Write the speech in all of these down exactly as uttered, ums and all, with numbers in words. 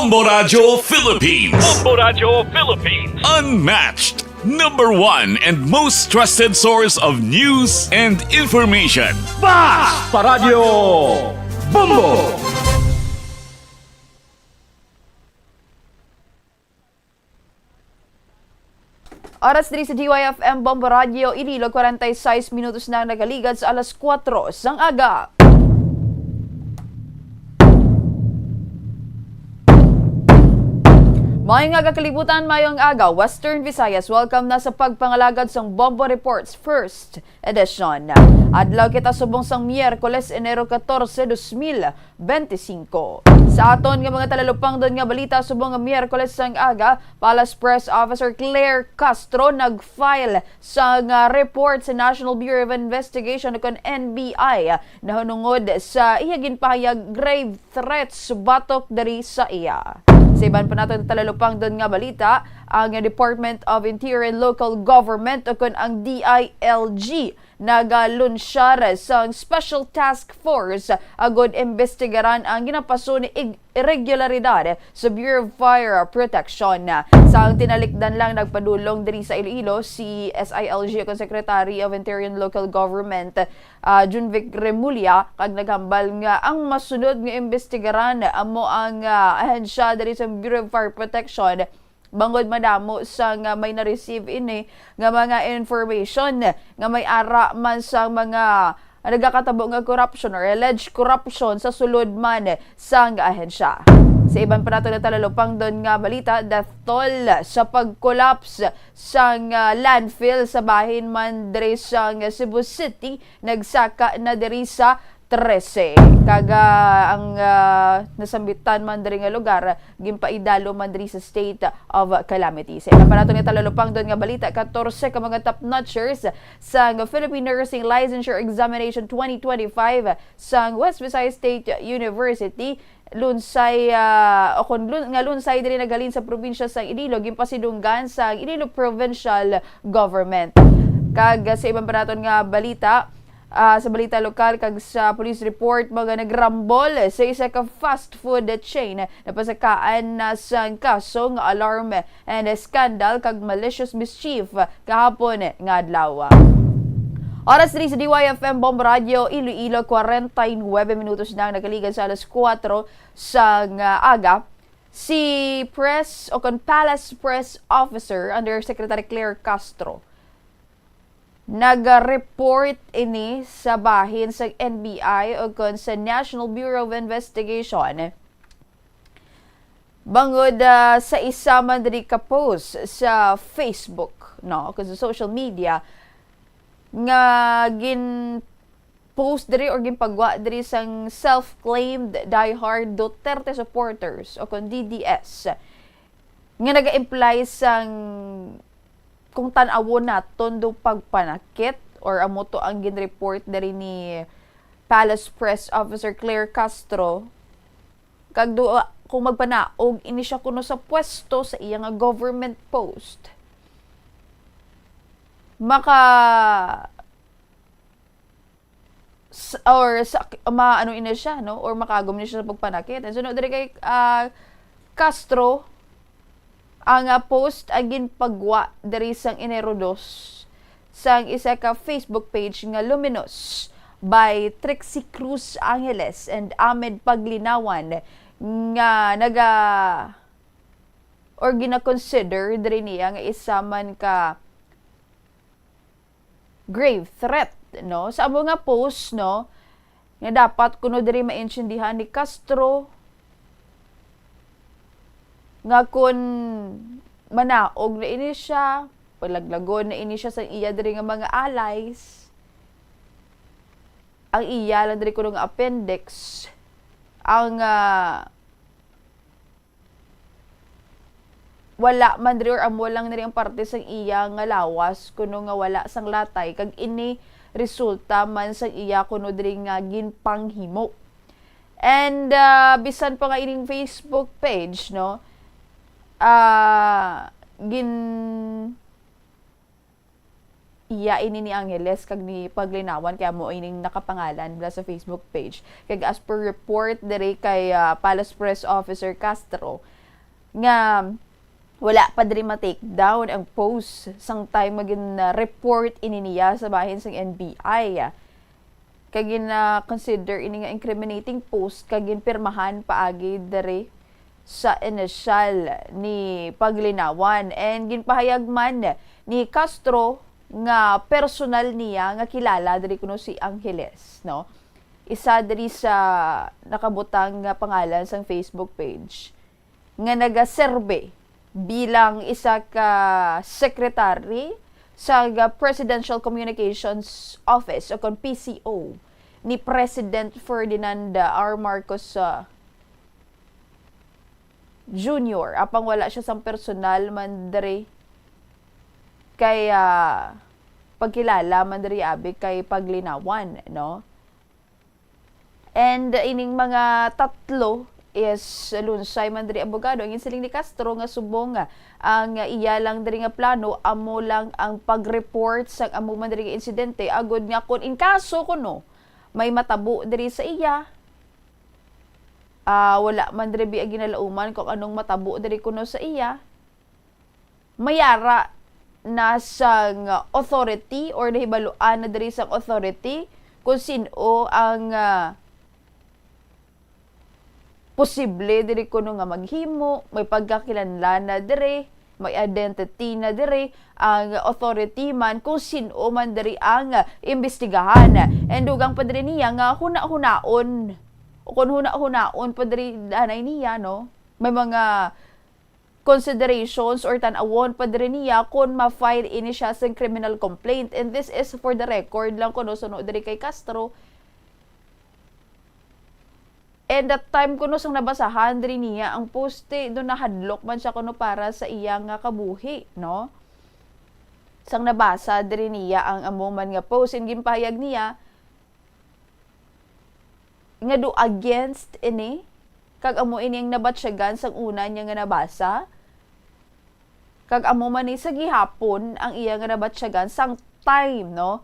Bombo Radio Philippines. Bombo Radio Philippines. Unmatched, number one and most trusted source of news and information. Basta Radio Bombo! Oras diri sa D Y F M Bombo Radio Iloilo, kwarenta y seis minutos na ang nagaligad sa alas kuwatro sang aga. Maayong aga, kalibutan, maayong aga, Western Visayas. Welcome na sa pagpangalagad sang Bombo Reports First Edition. Adlaw kita subong sang Miyerkules, Enero catorce, dos mil bente singko. Sa aton nga mga talalupangdon nga balita subong nga Miyerkules sang aga, Palace Press Officer Claire Castro nag-file sang report sa National Bureau of Investigation, kon N B I, nahunungod sa iya ginpahayag grave threats batok diri sa iya. Sa iban pa naton talalupangdon nga balita, ang Department of Interior and Local Government, kon ang D I L G, nagalunsyar sang Special Task Force agud imbestigaran ang ginapaso ni ig-, irregularidad sa Bureau of Fire Protection. Sa ang tinalikdan lang, nagpadulong diri sa Iloilo si S I L G, kon Secretary of Interior and Local Government, ah, Junvic Remulla, kag naghambal nga ang masunod nga imbestigaran amo ang, ah, ahensya diri sa Bureau of Fire Protection, bangod madamo sang may na-receive ini nga mga information nga may ara man sang mga nagakatabo nga corruption or alleged corruption sa sulod man sang ahensya. Sa iban pa nato nga talalupangdon nga balita, death toll sa pag-collapse sang, ah, landfill sa bahin man diri sang Cebu City nagsaka na diri sa trese. Kag, ah, ang, ah, nasambitan man diri nga lugar, ginpaidalo man diri sa state of calamity. Sa iban pa nato nga talalupangdon nga balita, katorse ka mga top notchers sang Philippine Nursing Licensure Examination twenty twenty-five sang West Visayas State University, lunsay, ah, o kon lun-, nga lunsay diri naghalin sa probinsya sang Iloilo, ginpasidunggan sang Iloilo Provincial Government. Kag sa iban pa naton nga balita, ah, sa balita lokal kag sa police report, mga nagrambol sa isa ka fast food chain, napasakaan na sang kaso nga alarm and scandal kag malicious mischief kahapon nga adlaw. Oras diri sa D Y F M Bombo Radio Iloilo, kwarenta y nuebe minutos na ang nagaligan sa alas kuwatro sang aga. Si Press, o kon Palace Press Officer Undersecretary Claire Castro, nag-report ini sa bahin sa N B I o kon sa National Bureau of Investigation, bangod, ah, sa isa man diri ka post sa Facebook, no, o kon sa social media, nga gin-post diri or ginpagwa diri sang self-claimed diehard Duterte supporters, o kon D D S, nga naga-imply sang kung tan-awon naton do pagpanakit, or amo to ang gin-report diri ni Palace Press Officer Claire Castro, kag do, ah, kung magpanaog ini siya kuno sa pwesto sa iya nga government post, maka s-, or sa, ma-, ano ini siya, no? Or makagom ni siya sa pagpanakit. And so, no, diri kay, ah, Castro, ang, ah, post ang ginpagwa diri sang Enero dos sang isa ka Facebook page nga Luminous by Trixie Cruz Angeles and Ahmed Paglinawan nga naga-, or gina-consider diri niya nga isa man ka grave threat, no? Sa amo nga post, no, nga dapat kuno diri maintindihan ni Castro nga kun manaog na ini siya, palaglagon na ini siya sa iya diri nga mga allies, ang iya lang diri kuno nga appendix, ang, ah, wala man diri or amo lang diri ang parte sang iya nga lawas kuno nga wala sang latay, kag ini resulta man sang iya kuno diri nga ginpanghimo. And, ah, bisan pa nga ining Facebook page, no, ah, gin-, iya ini ni Angeles kag ni Paglinawan, kay amo ining nakapangalan bala sa Facebook page. Kag as per report diri kay, ah, Palace Press Officer Castro, nga wala pa diri ma-take down ang post sang time nga gin-report ini niya sa bahin sang N B I. Kag gina-consider ini nga incriminating post kag ginpirmahan paagi diri sa inisyal ni Paglinawan. And ginpahayag man ni Castro nga personal niya nga kilala diri kuno si Angeles, no? Isa diri sa nakabutang nga pangalan sang Facebook page nga nagaserbe bilang isa ka secretary sa Presidential Communications Office o kon P C O ni President Ferdinand R. Marcos, ah, Junior. Apang wala siya sang personal man diri kay, ah, pagkilala man diri abi kay Paglinawan, no? And ining mga tatlo is lunsay man diri abogado. Ang ginsiling ni Castro nga subong nga ang iya lang diri nga plano amo lang ang pag-report sa amo man diri nga insidente, agud nga kun in kaso kuno may matabo diri sa iya, ah, wala man diri biya ginalauman kung anong matabo diri kuno sa iya, mayara na sang authority or nahibaluan na diri sang authority kung sin-o ang, ah, posible diri kuno nga maghimo, may pagkakilanlan na diri, may identity na diri ang authority man kung sin-o man diri ang imbestigahan. And dugang pa diri niya nga hunahunaon, o kung hunahunaon pa diri danay niya, no? May mga considerations or tan-awon pa diri niya kon ma-file ini siya sing criminal complaint. And this is for the record lang kuno suno diri kay Castro. And that time kuno sang nabasahan diri niya ang post, eh, do nahadlok man siya kuno para sa iya nga kabuhi, no? Sang nabasa diri niya ang amo man nga post, and ginpahayag niya nga do against ini, kag amo ini ang nabatyagan sang una niya nga nabasa, kag amo man ni sa gihapon ang iya nga nabatyagan sang time, no,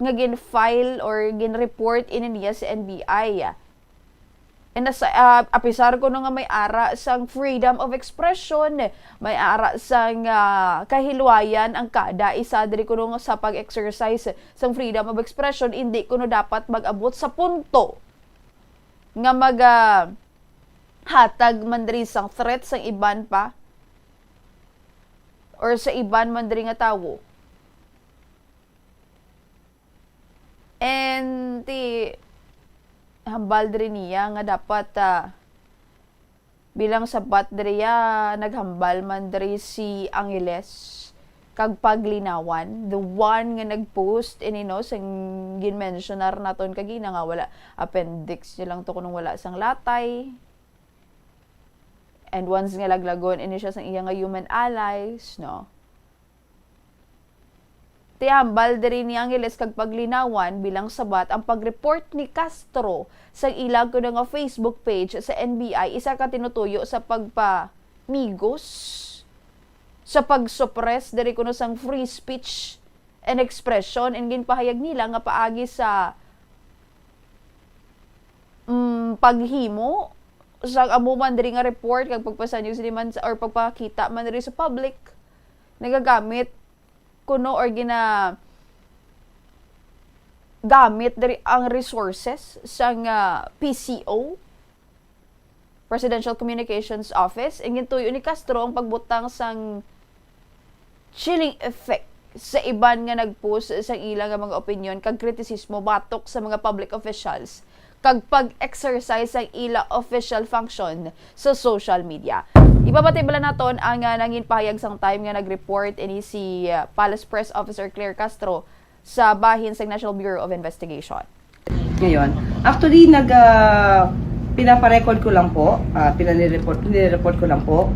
nga gin-file or gin-report ini niya sa N B I. And as, ah, apisar kuno nga may ara sang freedom of expression, may ara sang, ah, kahilwayan ang kada isa diri kuno nga sa pag-exercise sang freedom of expression, indi kuno dapat mag-abot sa punto nga mag, ah, hatag man diri sang threat sang iban pa or sa iban man diri nga tawo. And ti hambal diri niya nga dapat, ah, bilang sabat diri, ah, naghambal man diri si Angeles kag Paglinawan, the one nga nag-post ini, no, sing ginmensyonar naton kagina nga wala appendix niya lang to kunong wala sang latay. And once nga laglagon ini siya sang iya nga human allies, no? Tihambal diri ni Angeles kag Paglinawan bilang sabat ang pag-report ni Castro sa ila kuno nga Facebook page sa N B I, isa ka tinutuyo sa pagpamigos sa pag-suppress diri kuno sang free speech and expression, and ginpahayag nila nga paagi sa, mm, paghimo sa amo man diri nga report kag pagpasanyog sini man sa, or pagpakita man diri sa public, nagagamit kuno or gina-, gamit diri ang resources sang, ah, P C O, Presidential Communications Office, ang gintuyo ni Castro ang pagbutang sang chilling effect sa iban nga nag-post sang ila nga mga opinyon kag kritisismo batok sa mga public officials kag pag-exercise sang ila official function sa social media. Ipabati bala naton ang, ah, nangin pahayag sang time nga nag-report ini si, ah, Palace Press Officer Claire Castro sa bahin sang National Bureau of Investigation. Ngayon, actually, nag, ah, pinaparecord ko lang po, ah, pinanireport, nire-report ko lang po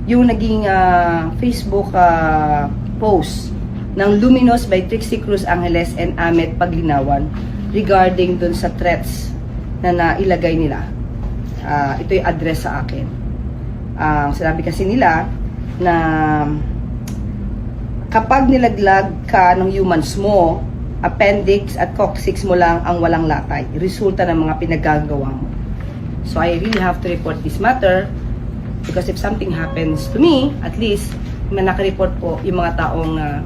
yung naging, ah, Facebook, ah, post ng Luminos by Trixie Cruz Angeles and Amet Paglinawan regarding dun sa threats na nailagay nila. Ah, ito'y address sa akin. Ang sinabi kasi nila na Kapag nilaglag ka ng humans mo, appendix at coccyx mo lang ang walang latay, resulta ng mga pinaggagawa mo. So I really have to report this matter because if something happens to me, at least may nakareport po yung mga taong uh,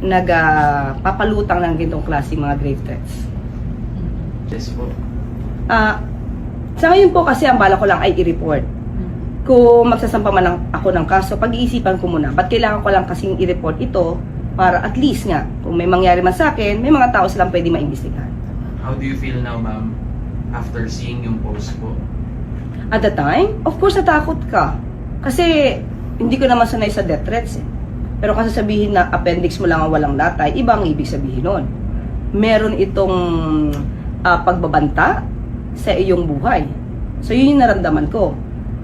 nagpapalutang ng ganitong klase mga grave threats. Yes po. Ah, sa ngayon po kasi ang bala ko lang ay i-report. Kung magsasampa man lang ako ng kaso, pag-iisipan ko muna. Ba't kailangan ko lang kasing i-report ito para at least nga, kung may mangyari man sa akin, may mga tao silang pwede maimbestigahan. How do you feel now, ma'am, after seeing yung post po? At the time, of course, natakot ka. Kasi hindi ko naman sanay sa death threats eh. Pero kasi sabihin na appendix mo lang ang walang latay, iba ang ibig sabihin nun. Meron itong ah, pagbabanta sa iyong buhay. So, yun yung naramdaman ko.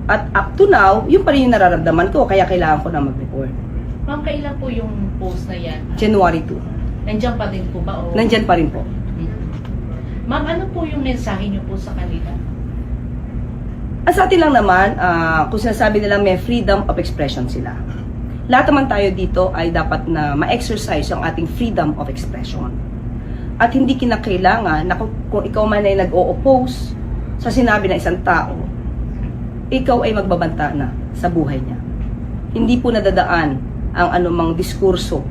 At up to now, yun pa rin yung nararamdaman ko, kaya kailangan ko na mag-report. Ma'am, kailan po yung post na yan? January two. Nandiyan pa din po ba? O... Nandyan pa rin po. Mm. Ma'am, ano po yung mensahe niyo po sa kanila? Ang sa atin lang naman, ah, kung sinasabi nila may freedom of expression sila. Lahat naman tayo dito ay dapat na ma-exercise ang ating freedom of expression. At hindi kinakailangan na kung, kung ikaw man ay nag-o-oppose sa sinabi ng isang tao, ikaw ay magbabanta na sa buhay niya. Hindi po nadadaan ang anumang diskurso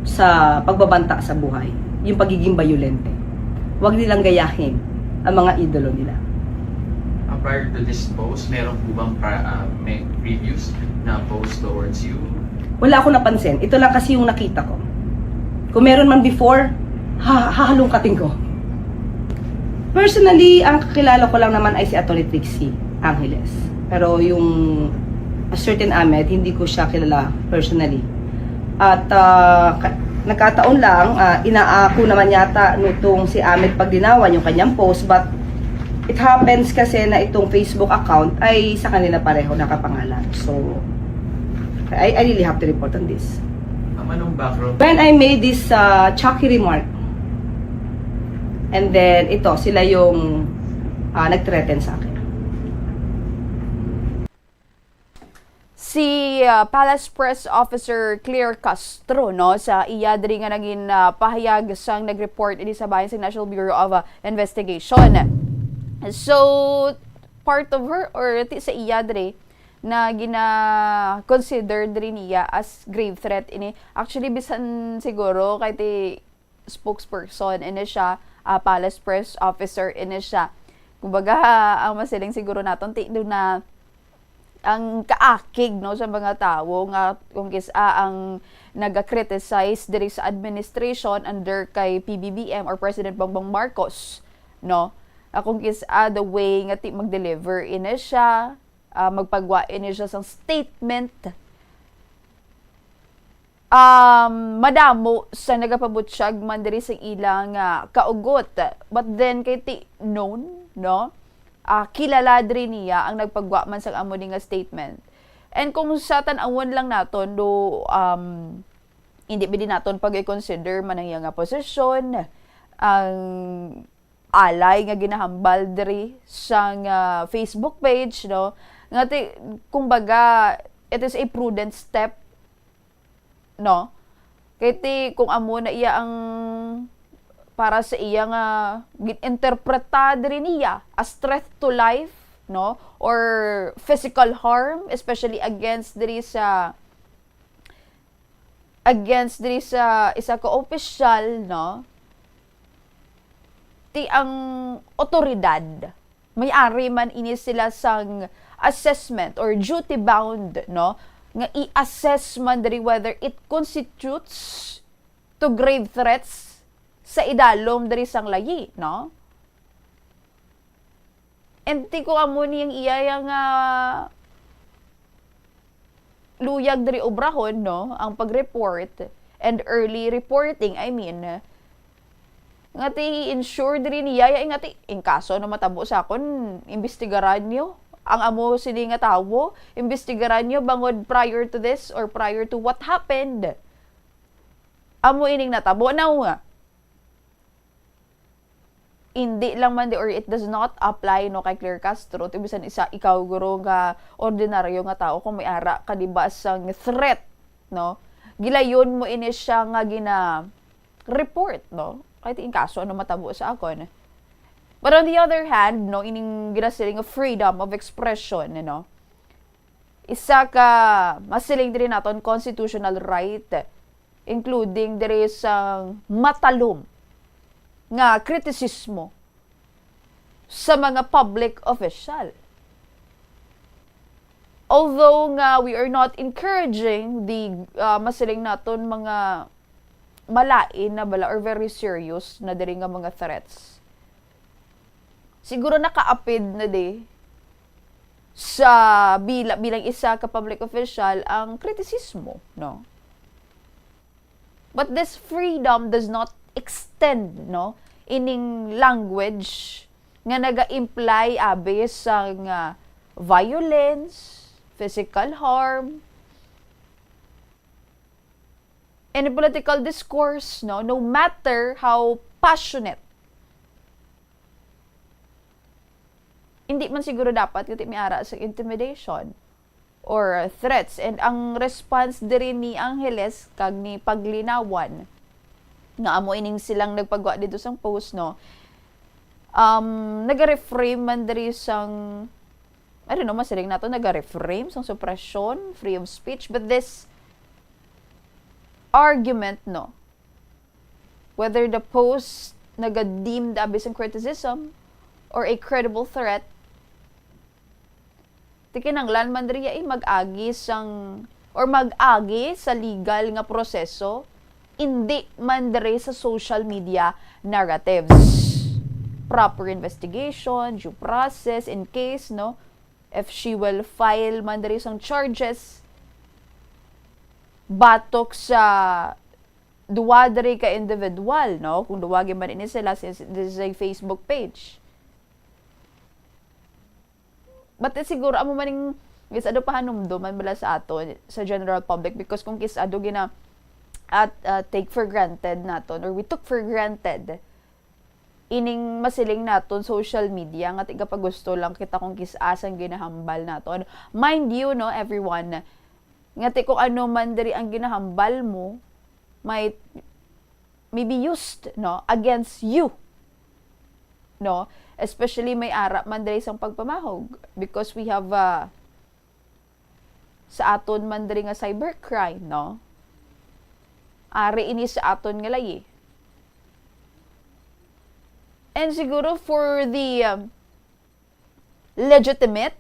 sa pagbabanta sa buhay, yung pagiging bayolente. Huwag nilang gayahin ang mga idolo nila. Uh, prior to this post, meron po bang pra- uh, may previous na post towards you? Wala ako napansin. Ito lang kasi yung nakita ko. Kung meron man before, ha hahalungkatin ko. Personally, ang kakilala ko lang naman ay si Attorney Trixie Angeles. Pero yung Certain Ahmed, hindi ko siya kilala personally. At uh, nagkataon lang, uh, inaako naman yata nutong si Ahmed Pagdinawan yung kanyang post, but it happens kasi na itong Facebook account ay sa kanila pareho nakapangalan. So, I, I really have to report on this. Ma'am, anong background? When I made this uh, chucky remark, and then ito, sila yung uh, nag-threaten sa akin. Si uh, Palace Press Officer Claire Castro, no, sa iya diri nga naging uh, pahayag sang nag-report ini sa bahin sa National Bureau of uh, Investigation. So, part of her or ti sa iya diri na gina-consider diri niya as grave threat ini. Actually, bisan siguro kay ti spokesperson ini siya, uh, Palace Press Officer ini siya. Kumbaga, ang masiling siguro naton ti do na ang kaakig, no, sa mga tawo nga kung kis-a ang naga-criticize diri sa administration under kay P B B M or President Bongbong Marcos, no? Ah, kung kis-a the way nga ti mag-deliver ini siya, ah, magpagwa ini siya sang statement, um, madamo sa nagapabutyag man diri sa ilang uh, kaugot. But then, kay ti known, no? Uh, kilala diri niya ang nagpagwa man sang amo ni nga statement. And kung sa tan-awon lang naton, do, um, hindi bidi naton pag-consider man ang iya nga posisyon, ang alay nga ginahambal diri sang uh, Facebook page, no? Nga ti, kumbaga, it is a prudent step, no? Kay ti kung amo na iya ang para sa iya nga gin-interpreta diri niya as threat to life, no? Or physical harm, especially against diri sa against diri sa isa ka opisyal, no? Ti ang otoridad, may ari man ini sila sang assessment or duty bound, no? Nga i-assess man diri whether it constitutes to grave threats sa idalom diri sang layi, no? And ti ko amo ni ang iya nga luyag diri obrahon, no, ang pag-report and early reporting, I mean, nga ti ensure diri ni yaya nga ti in kaso na matabo sa akon, imbestigaran niyo ang amo sini nga tawo, imbestigaran niyo bangod prior to this or prior to what happened. Amo ining natabo now nga hindi lang man di, or it does not apply, no, kay Claire Castro, ti bisan isa ikaw guro nga ordinaryo nga tawo, kung may ara ka, di ba, sang threat, no, gilayon mo ini siya nga gina-report, no? Kahit in kaso ano matabo sa akon. But on the other hand, no, ining ginasiling nga freedom of expression, no? Isa ka masiling diri naton constitutional right, including diri sa matalom nga kritisismo sa mga public official. Although nga we are not encouraging the, ah, masiling naton mga malain na bala or very serious na diri nga mga threats, siguro nakaapid na di sa bila-, bilang isa ka public official ang kritisismo, no? But this freedom does not extend, no, ining language nga naga-imply abi sang violence, physical harm, any political discourse, no, no matter how passionate. Hindi man siguro dapat nga may ara sa intimidation or threats. And ang response diri ni Angeles kag ni Paglinawan, nga amo ining silang nagpagwa dito sang post, no? Um, naga-reframe man diri sang, I don't know, masiling nato, naga-reframe sang supresyon, free of speech, but this argument, no, whether the post naga-deemed abi sang criticism or a credible threat, ti kinahanglan man diri, eh, mag-agi sang, or mag-agi sa legal nga proseso, indi man diri sa social media narratives. Proper investigation, due process, in case, no, if she will file man diri sang charges batok sa duwa diri ka individual, no? Kung duwa gyud man ini sila, since this is a Facebook page. But, eh, siguro amo man ning kis-a do pahanumdom man bala sa ato, sa general public, because kung kis-a do gina-, at, ah, take for granted naton, or we took for granted ining masiling naton social media, nga tigapagusto lang kita kung kis-a sang ginahambal naton. Mind you, no, everyone, nga ti kung ano man diri ang ginahambal mo, might, may be used, no, against you, no? Especially may ara man diri sang pagpamahog, because we have, uh, sa aton man diri nga cybercrime, no? Ari ini sa aton nga layi. And siguro for the, um, legitimate,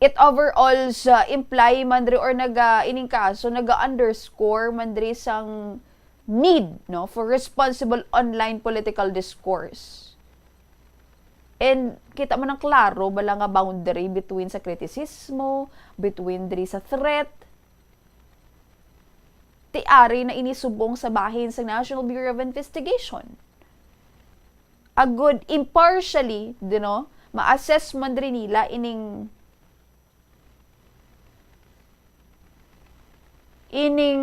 it overall sa imply man diri or naga, ining kaso naga-underscore man diri sang need, no, for responsible online political discourse. And kita man ang klaro bala nga boundary between sa kritisismo, between diri sa threat, ti ari na ini subong sa bahin sa National Bureau of Investigation. Agud impartially, di, no, ma-assess man diri nila ining, ining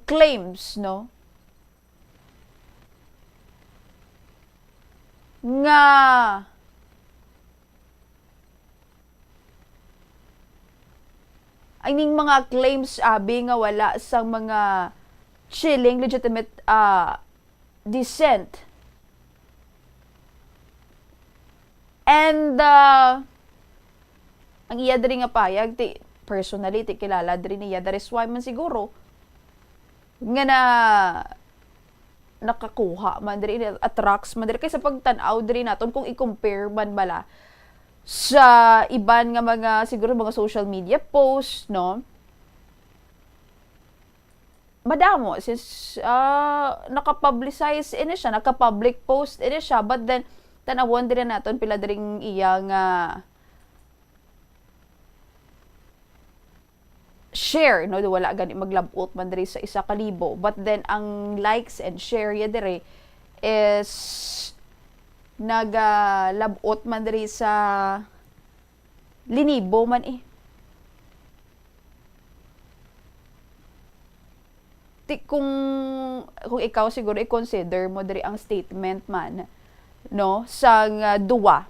claims, no, nga ining mga claims, abi, nga wala sang mga chilling legitimate, ah, dissent. And, ah, ang iya diri nga payag, ti, personally, ti kilala diri niya, that is why man siguro nga na, nakakuha man diri, attracts man diri, kay sa pagtan-aw diri naton, kung i-compare man bala sa iban nga mga, siguro, mga social media posts, no? Madamo, since, ah, naka-publicize ini siya, naka-public post ini siya, but then, tan-awon diri naton pila diring iya nga share, no? Wala gani maglab-ot man diri sa isa ka libo. But then, ang likes and share ya diri is nagalab-ot man diri sa linibo man, eh. Ti-, kung, kung ikaw siguro i-consider mo diri ang statement man, no, sang, ah, duwa.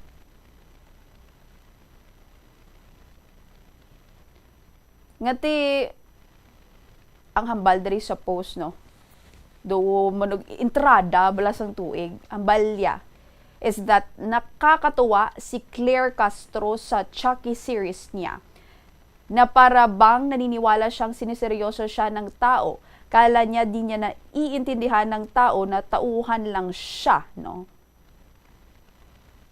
Nga ti, ang hambal diri sa post, no? Do mo nag-, entrada bala sang tuig, ang balya is that nakakatuwa si Claire Castro sa Chucky series niya, na para bang naniniwala siyang siniseryoso siya ng tao. Kala niya di niya naiintindihan ng tao na tauhan lang siya, no?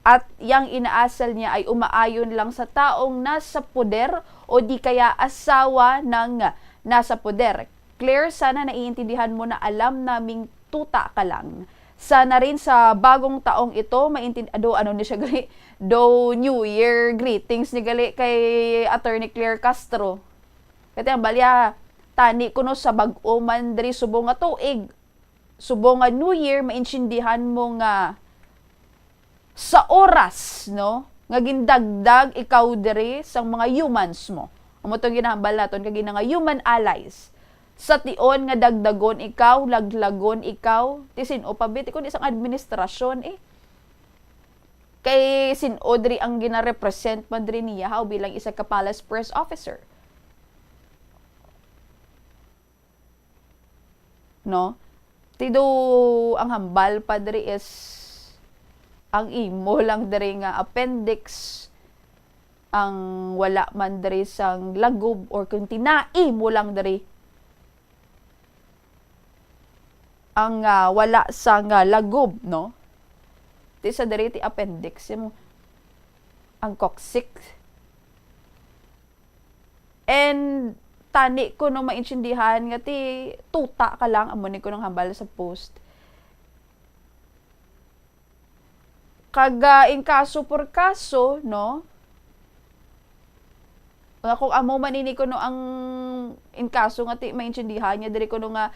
At yang inaasal niya ay umaayon lang sa taong nasa poder o di kaya asawa ng nasa poder. Claire, sana naiintindihan mo na alam naming tuta ka lang. Sana rin sa bagong taong ito, maintin-, ado, ano ni siya gali? Do New Year greetings ni gali kay Attorney Claire Castro. Kati ang balya, tani kuno sa bag-o man diri subong nga tuig, subong nga New Year, maintindihan mo nga sa oras, no, nga gindagdag ikaw diri sang mga humans mo. Amo tong ginahambal naton kag ina nga human allies. Sa tion nga dagdagon ikaw, laglagon ikaw, ti sin-o pa bit, kundi sang administrasyon, eh. Kay sin-o diri ang gina-represent man diri niya, how, bilang isa ka palace press officer? No? Ti do ang hambal pa diri is ang imo lang diri nga appendix ang wala man diri sang lagob, or kung tinai mo lang diri ang, ah, wala sang, ah, lagob, no? Ti sa diri ti appendix, yung ang coccyx. And tani ko no maintindihan nga ti tuta ka lang, amo ni ko nang hambal sa post. Kag, ah, in kaso por kaso, no? Nga kung amo man ini kuno ang in kaso nga ti maintindihan niya diri kuno nga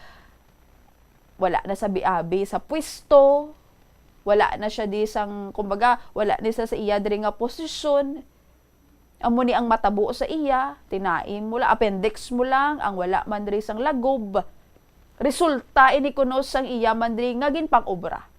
wala na sa biabi sa pwesto, wala na siya di sang, kumbaga, wala ni sa, sa iya diri nga posisyon. Amo ni ang matabo sa iya, tinai mo lang, appendix mo lang, ang wala man diri sang lagob. Resulta ini kuno sang iya man diri nga ginpang-obra.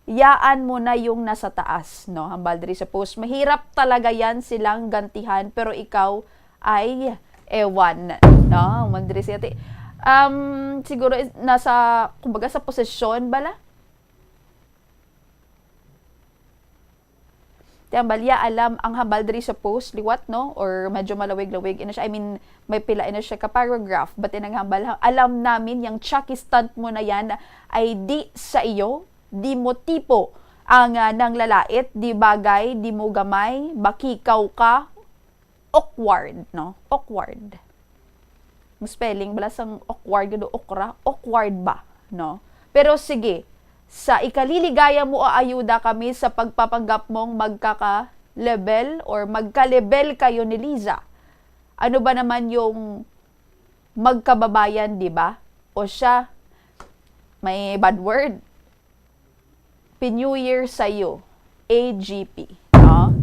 Yaan mo na yung nasa taas, no? Hambal diri sa post, mahirap talaga yan silang gantihan, pero ikaw ay ewan, no? Hambal diri siya, ti-, um, siguro is-, nasa, kumbaga, sa posisyon bala. Ti ang balya, alam ang hambal diri sa post liwat, no? Or medyo malawig-lawig ina siya. I mean, may pila ina siya ka paragraph. But then ang hambal, ha-, alam namin yang Chucky stunt mo na yan ay di sa iyo, di mo tipo ang, ah, nanglalait, di bagay, di mo gamay, bakikaw ka, awkward, no? Awkward. Ang spelling bala sang awkward, gado okra, awkward ba, no? Pero sige, sa ikaliligaya mo, aayuda kami sa pagpapanggap mong magkaka-level or magka-level kayo ni Liza. Ano ba naman yung magkababayan, di ba? O siya, may bad word. Happy New Year sa iyo, A G P, no?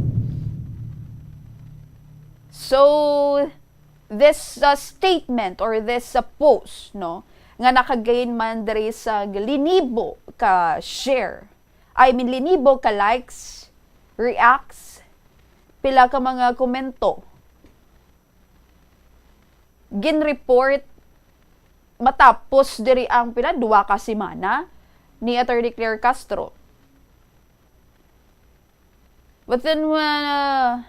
So, this, uh, statement or this, uh, post, no, nga nakagain man diri sa linibo ka share, I mean, linibo ka likes, reacts, pila ka mga komento, gin-report matapos diri ang pila, duwa ka semana ni Attorney Claire Castro. But then, uh,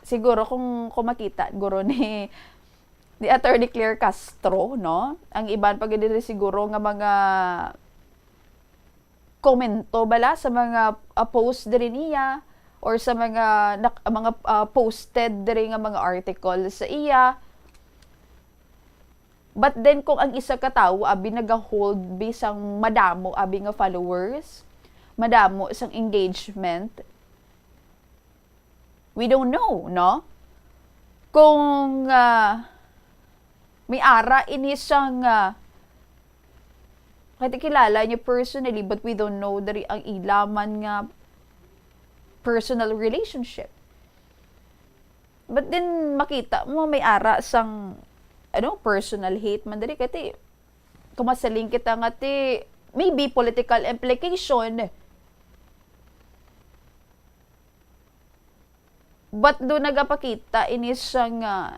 siguro kung, kung makita, guro ni, ni Attorney Claire Castro, no? Ang iban pa gid diri siguro nga mga komento bala sa mga, ah, post diri niya or sa mga nak-, mga, ah, posted diri nga mga article sa iya. But then, kung ang isa ka tawo abi naga-hold bisang madamo abi nga followers, madamo sang engagement, we don't know, no? Kung, ah, may ara ini sang, ah, kay ti kilala niya personally, but we don't know diri ang ila man nga personal relationship. But then, makita mo may ara sang, ano, personal hate man diri, kay ti, kung masiling kita nga ti, maybe political implication. But do nagapakita ini sang, ah,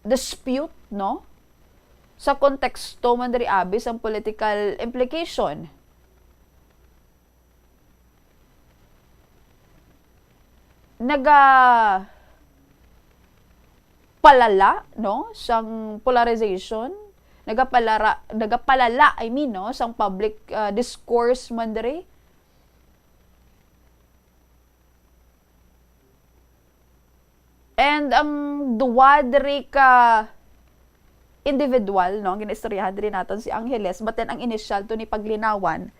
dispute, no? Sa konteksto man diri abi sang political implication. Naga palala, no, sang polarization, nagapalara-, nagapalala, I mean, no, sang public, ah, discourse man diri. And ang duwa diri ka individual, no, ang ginaistoryahan diri naton si Angeles, but then ang initial to ni Paglinawan,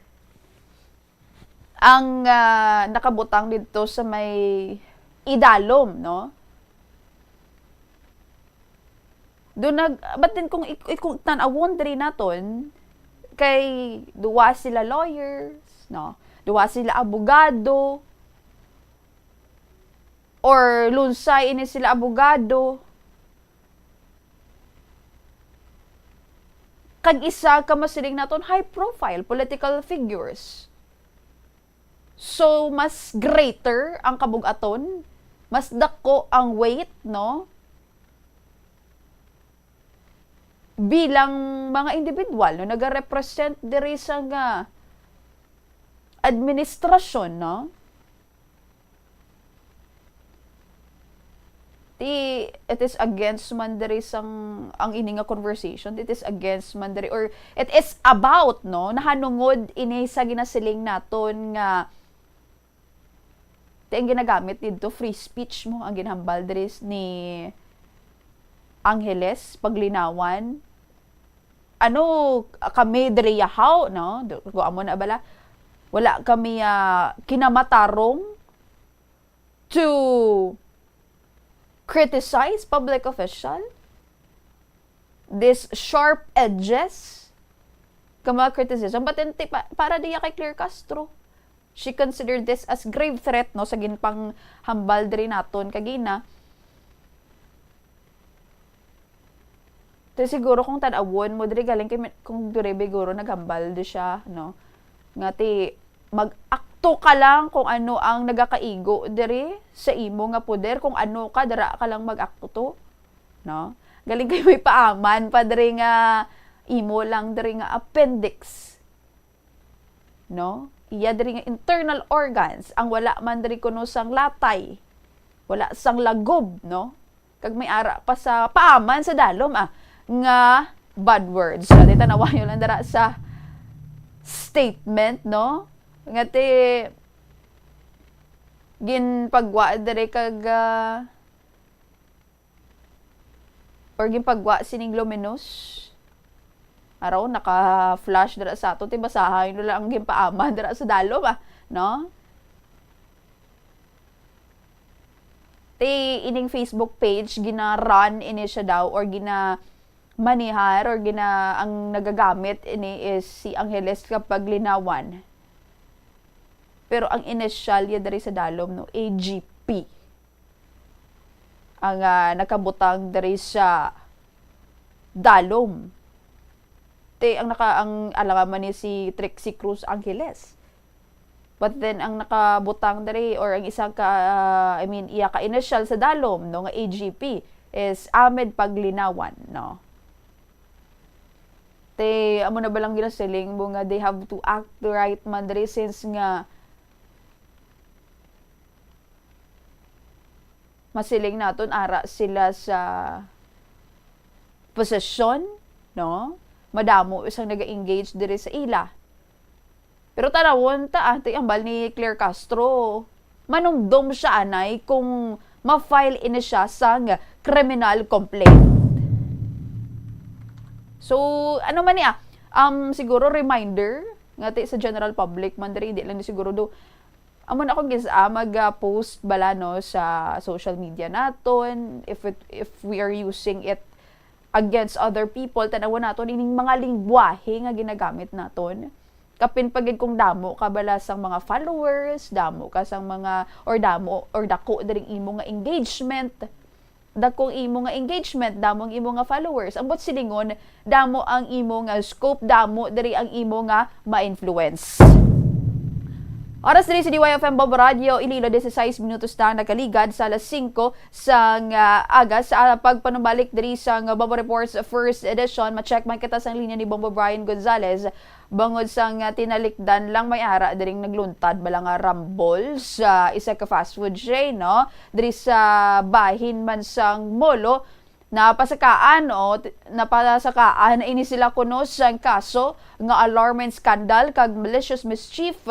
ang, ah, nakabutang didto sa may Idalom, no? Do nag-, but then kung ik-, ik-, kung tan-awon diri naton, kay duwa sila lawyers, no? Duwa sila abogado, or lunsay ini sila abogado. Kag isa ka masiling naton high profile political figures. So, mas greater ang kabug-aton, mas dako ang weight, no? Bilang mga individual, no, nagarepresent diri sa nga administrasyon, no? Ti, it is against man diri sang, ang ini nga conversation, it is against man diri, or it is about, no, nahanungod ini sa ginasiling naton nga, ti, ang ginagamit didto, free speech mo, ang ginhambal diri s-, ni Angeles Paglinawan. Ano, kami diri yahaw, no? Do-, kung amo na bala, wala kami, ah, kinamatarong to criticize public official, this sharp edges ka mga criticism, but then, ti-, pa-, para diya kay Claire Castro, she considered this as grave threat, no, sa ginpanghambal diri naton kagina. Ti siguro kung tan-awon mo diri, galing kay mi-, kung diri siguro naghambal di siya, no? Nga ti, mag-akto ka lang kung ano ang nagakaigo diri sa imo nga poder, kung ano ka, dira ka lang mag-akto, no? Galing kay may paaman pa diri nga imo lang diri nga appendix, no? Iya diri nga internal organs, ang wala man diri kuno sang latay, wala sang lagob, no? Kag may ara pa sa paaman sa dalom, ah, nga bad words. So, di tanawayo lang dira sa statement, no? Nga ti ginpagwa diri kag, ah, or ginpagwa sining luminous. Araw, naka-flash dira sa ato. Ti basahan nyo lang ang ginpaaman dira sa dalom, ah, no? Ti ining Facebook page, gina-run ini siya daw or ginamanihar or gina-, ang nagagamit ini is si Angeles Kapaglinawan. Pero ang inisyal niya diri sa dalom, no, A G P. Ang, ah, nakabutang diri sa dalom. Ti, ang naka-, ang alangan man ni si Trixie Cruz Angeles. But then, ang nakabutang diri, or ang isa ka, ah, I mean, iya ka initial sa dalom, no, nga A G P, is Ahmed Paglinawan, no? Ti, amo na ba lang ginasiling mo nga they have to act right man diri, since nga masiling naton ara sila sa posisyon, no? Madamo sang naga-engage diri sa ila. Pero tanawon ta, ah, ti hambal ni Claire Castro, manumdom siya anay kung ma-file ini siya sang criminal complaint. So, ano man niya, um, siguro reminder nga ti sa general public man diri, hindi lang ni siguro do, amo na akong gis-, ah, mag, ah, post bala, no, sa social media naton, if it, if we are using it against other people, tan-awon naton ining mga lingwahe nga ginagamit naton. Kapin pa gid kung damo ka bala sang mga followers, damo ka sang mga, or damo, or dako diri ang imo nga engagement, dakong imo nga engagement, damo ang imo nga followers. Ang buot silingon, damo ang imo nga scope, damo diri ang imo nga ma-influence. Oras diri sa D Y F M Bombo Radio, Iloilo, dieciséis minutos na nakaligad sa alas singko sang, ah, aga. Sa, ah, pagpanumbalik diri sang Bombo Reports First Edition, ma-check man kita sang linya ni Bombo Brian Gonzalez. Bangod sang, ah, tinalikdan lang may ara diring nagluntad bala nga rambol sa isa ka fast food chain, no? Diri sa bahin man sang Molo, napasakaan o t-, napasakaan ini sila kuno sang kaso nga alarming scandal kag malicious mischief,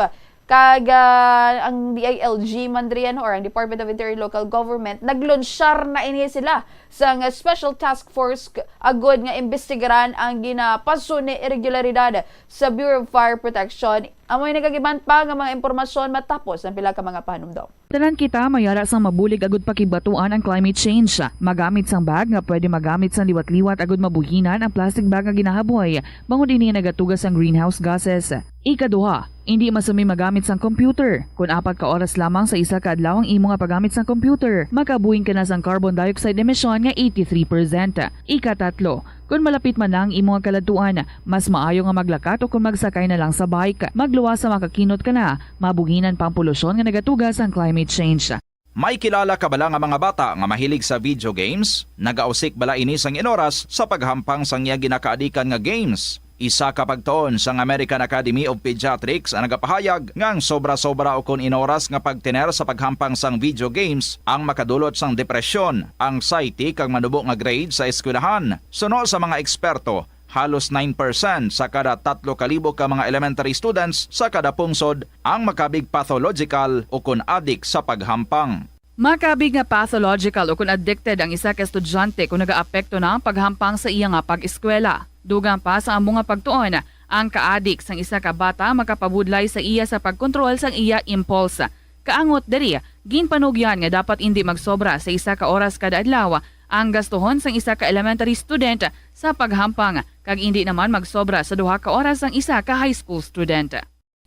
kag, ah, ang D I L G man diri, ano, or ang Department of Interior Local Government, naglunsyar na ini sila sang Special Task Force k-, agud nga imbestigaran ang ginapaso ni irregularidad sa Bureau of Fire Protection. Amoy nagagiban pa nga mga impormasyon matapos ang pila ka mga panumdom. Tanan kita may ara sang mabulig agud pakigbatuan ang climate change. Magamit sang bag nga pwede magamit sang liwat-liwat agud mabuhinan ang plastic bag nga ginahaboy, bangod ini nagatuga sang greenhouse gases. Ikaduha, indi masami magamit sang computer. Kon apat ka oras lamang sa isa ka adlaw ang imo nga paggamit sang computer, makabuhin ka na sang carbon dioxide emission nga eighty-three percent. Ikatatlo, kon malapit man na ang imo nga kaladtuan, mas maayo nga maglakat o kon magsakay na lang sa bike. Magluwas sa makakinot ka na, mabuhinan pa ang polusyon nga nagatuga sang climate change. May kilala ka bala nga mga bata nga mahilig sa video games? Nagausik bala ini sang inoras sa paghampang sang iya ginakaadikan nga games? Isa ka pagtuon sang American Academy of Pediatrics ang nagapahayag nga ang sobra-sobra ukon inoras nga pagtener sa paghampang sang video games ang makadulot sang depresyon, anxiety, kag manubo nga grade sa eskwelahan. Suno sa mga eksperto, halos nine percent sa kada tatlo ka libo ka mga elementary students sa kada pungsod ang makabig pathological ukon adik sa paghampang. Makabig nga pathological ukon addicted ang isa ka estudyante kon nagaapekto na ang paghampang sa iya nga pag-eskwela. Dugang pa sa amo nga pagtuon, ang kaadik sang isa ka bata makapabudlay sa iya sa pagkontrol sang iya impulse. Kaangot diri, ginpanugyan nga dapat indi magsobra sa isa ka oras kada adlaw ang gastuhon sang isa ka elementary student sa paghampang, kag indi naman magsobra sa duha ka oras ang isa ka high school student.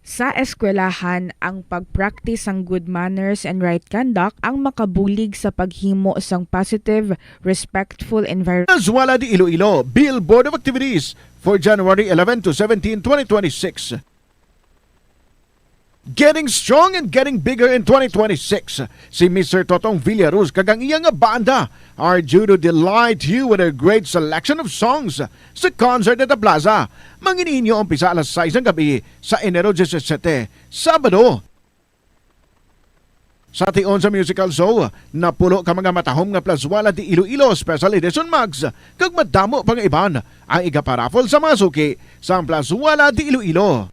Sa eskwelahan, ang pag-practice sang good manners and right conduct ang makabulig sa paghimo sang positive, respectful environment. Plazuela de Iloilo, Bill Board of Activities for January eleven to seventeen, twenty twenty-six. Getting strong and getting bigger in twenty twenty-six. Si Mister Totong Villaruz kag ang iya nga banda are due to delight you with a great selection of songs sa concert at the plaza. Mangin-inyo ang umpisa alas sais ng gabi sa Enero diyesisete, Sabado. Sa tion sa musical show, napulo ka mga matahom nga Plazuela de Iloilo Special Edition mugs, kag madamo pa nga iban ang igaparaffle sa mga suki sang Plazuela de Iloilo.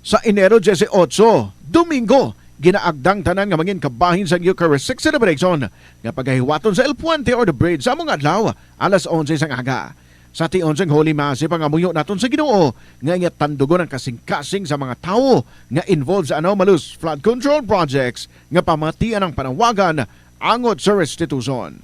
Sa Enero diyesiyotso, Domingo, ginaagdang tanan nga mangin kabahin sang Eucharistic celebration nga pagahiwaton sa El Puente or the Bridge sa among adlaw, alas onse sang aga. Sa tion sang Holy Mass, ipangamuyo naton sa Ginoo nga iya tandugon ang kasing-kasing sa mga tawo nga involved sa anomalous flood control projects nga pamatian ang panawagan angot sa restitution.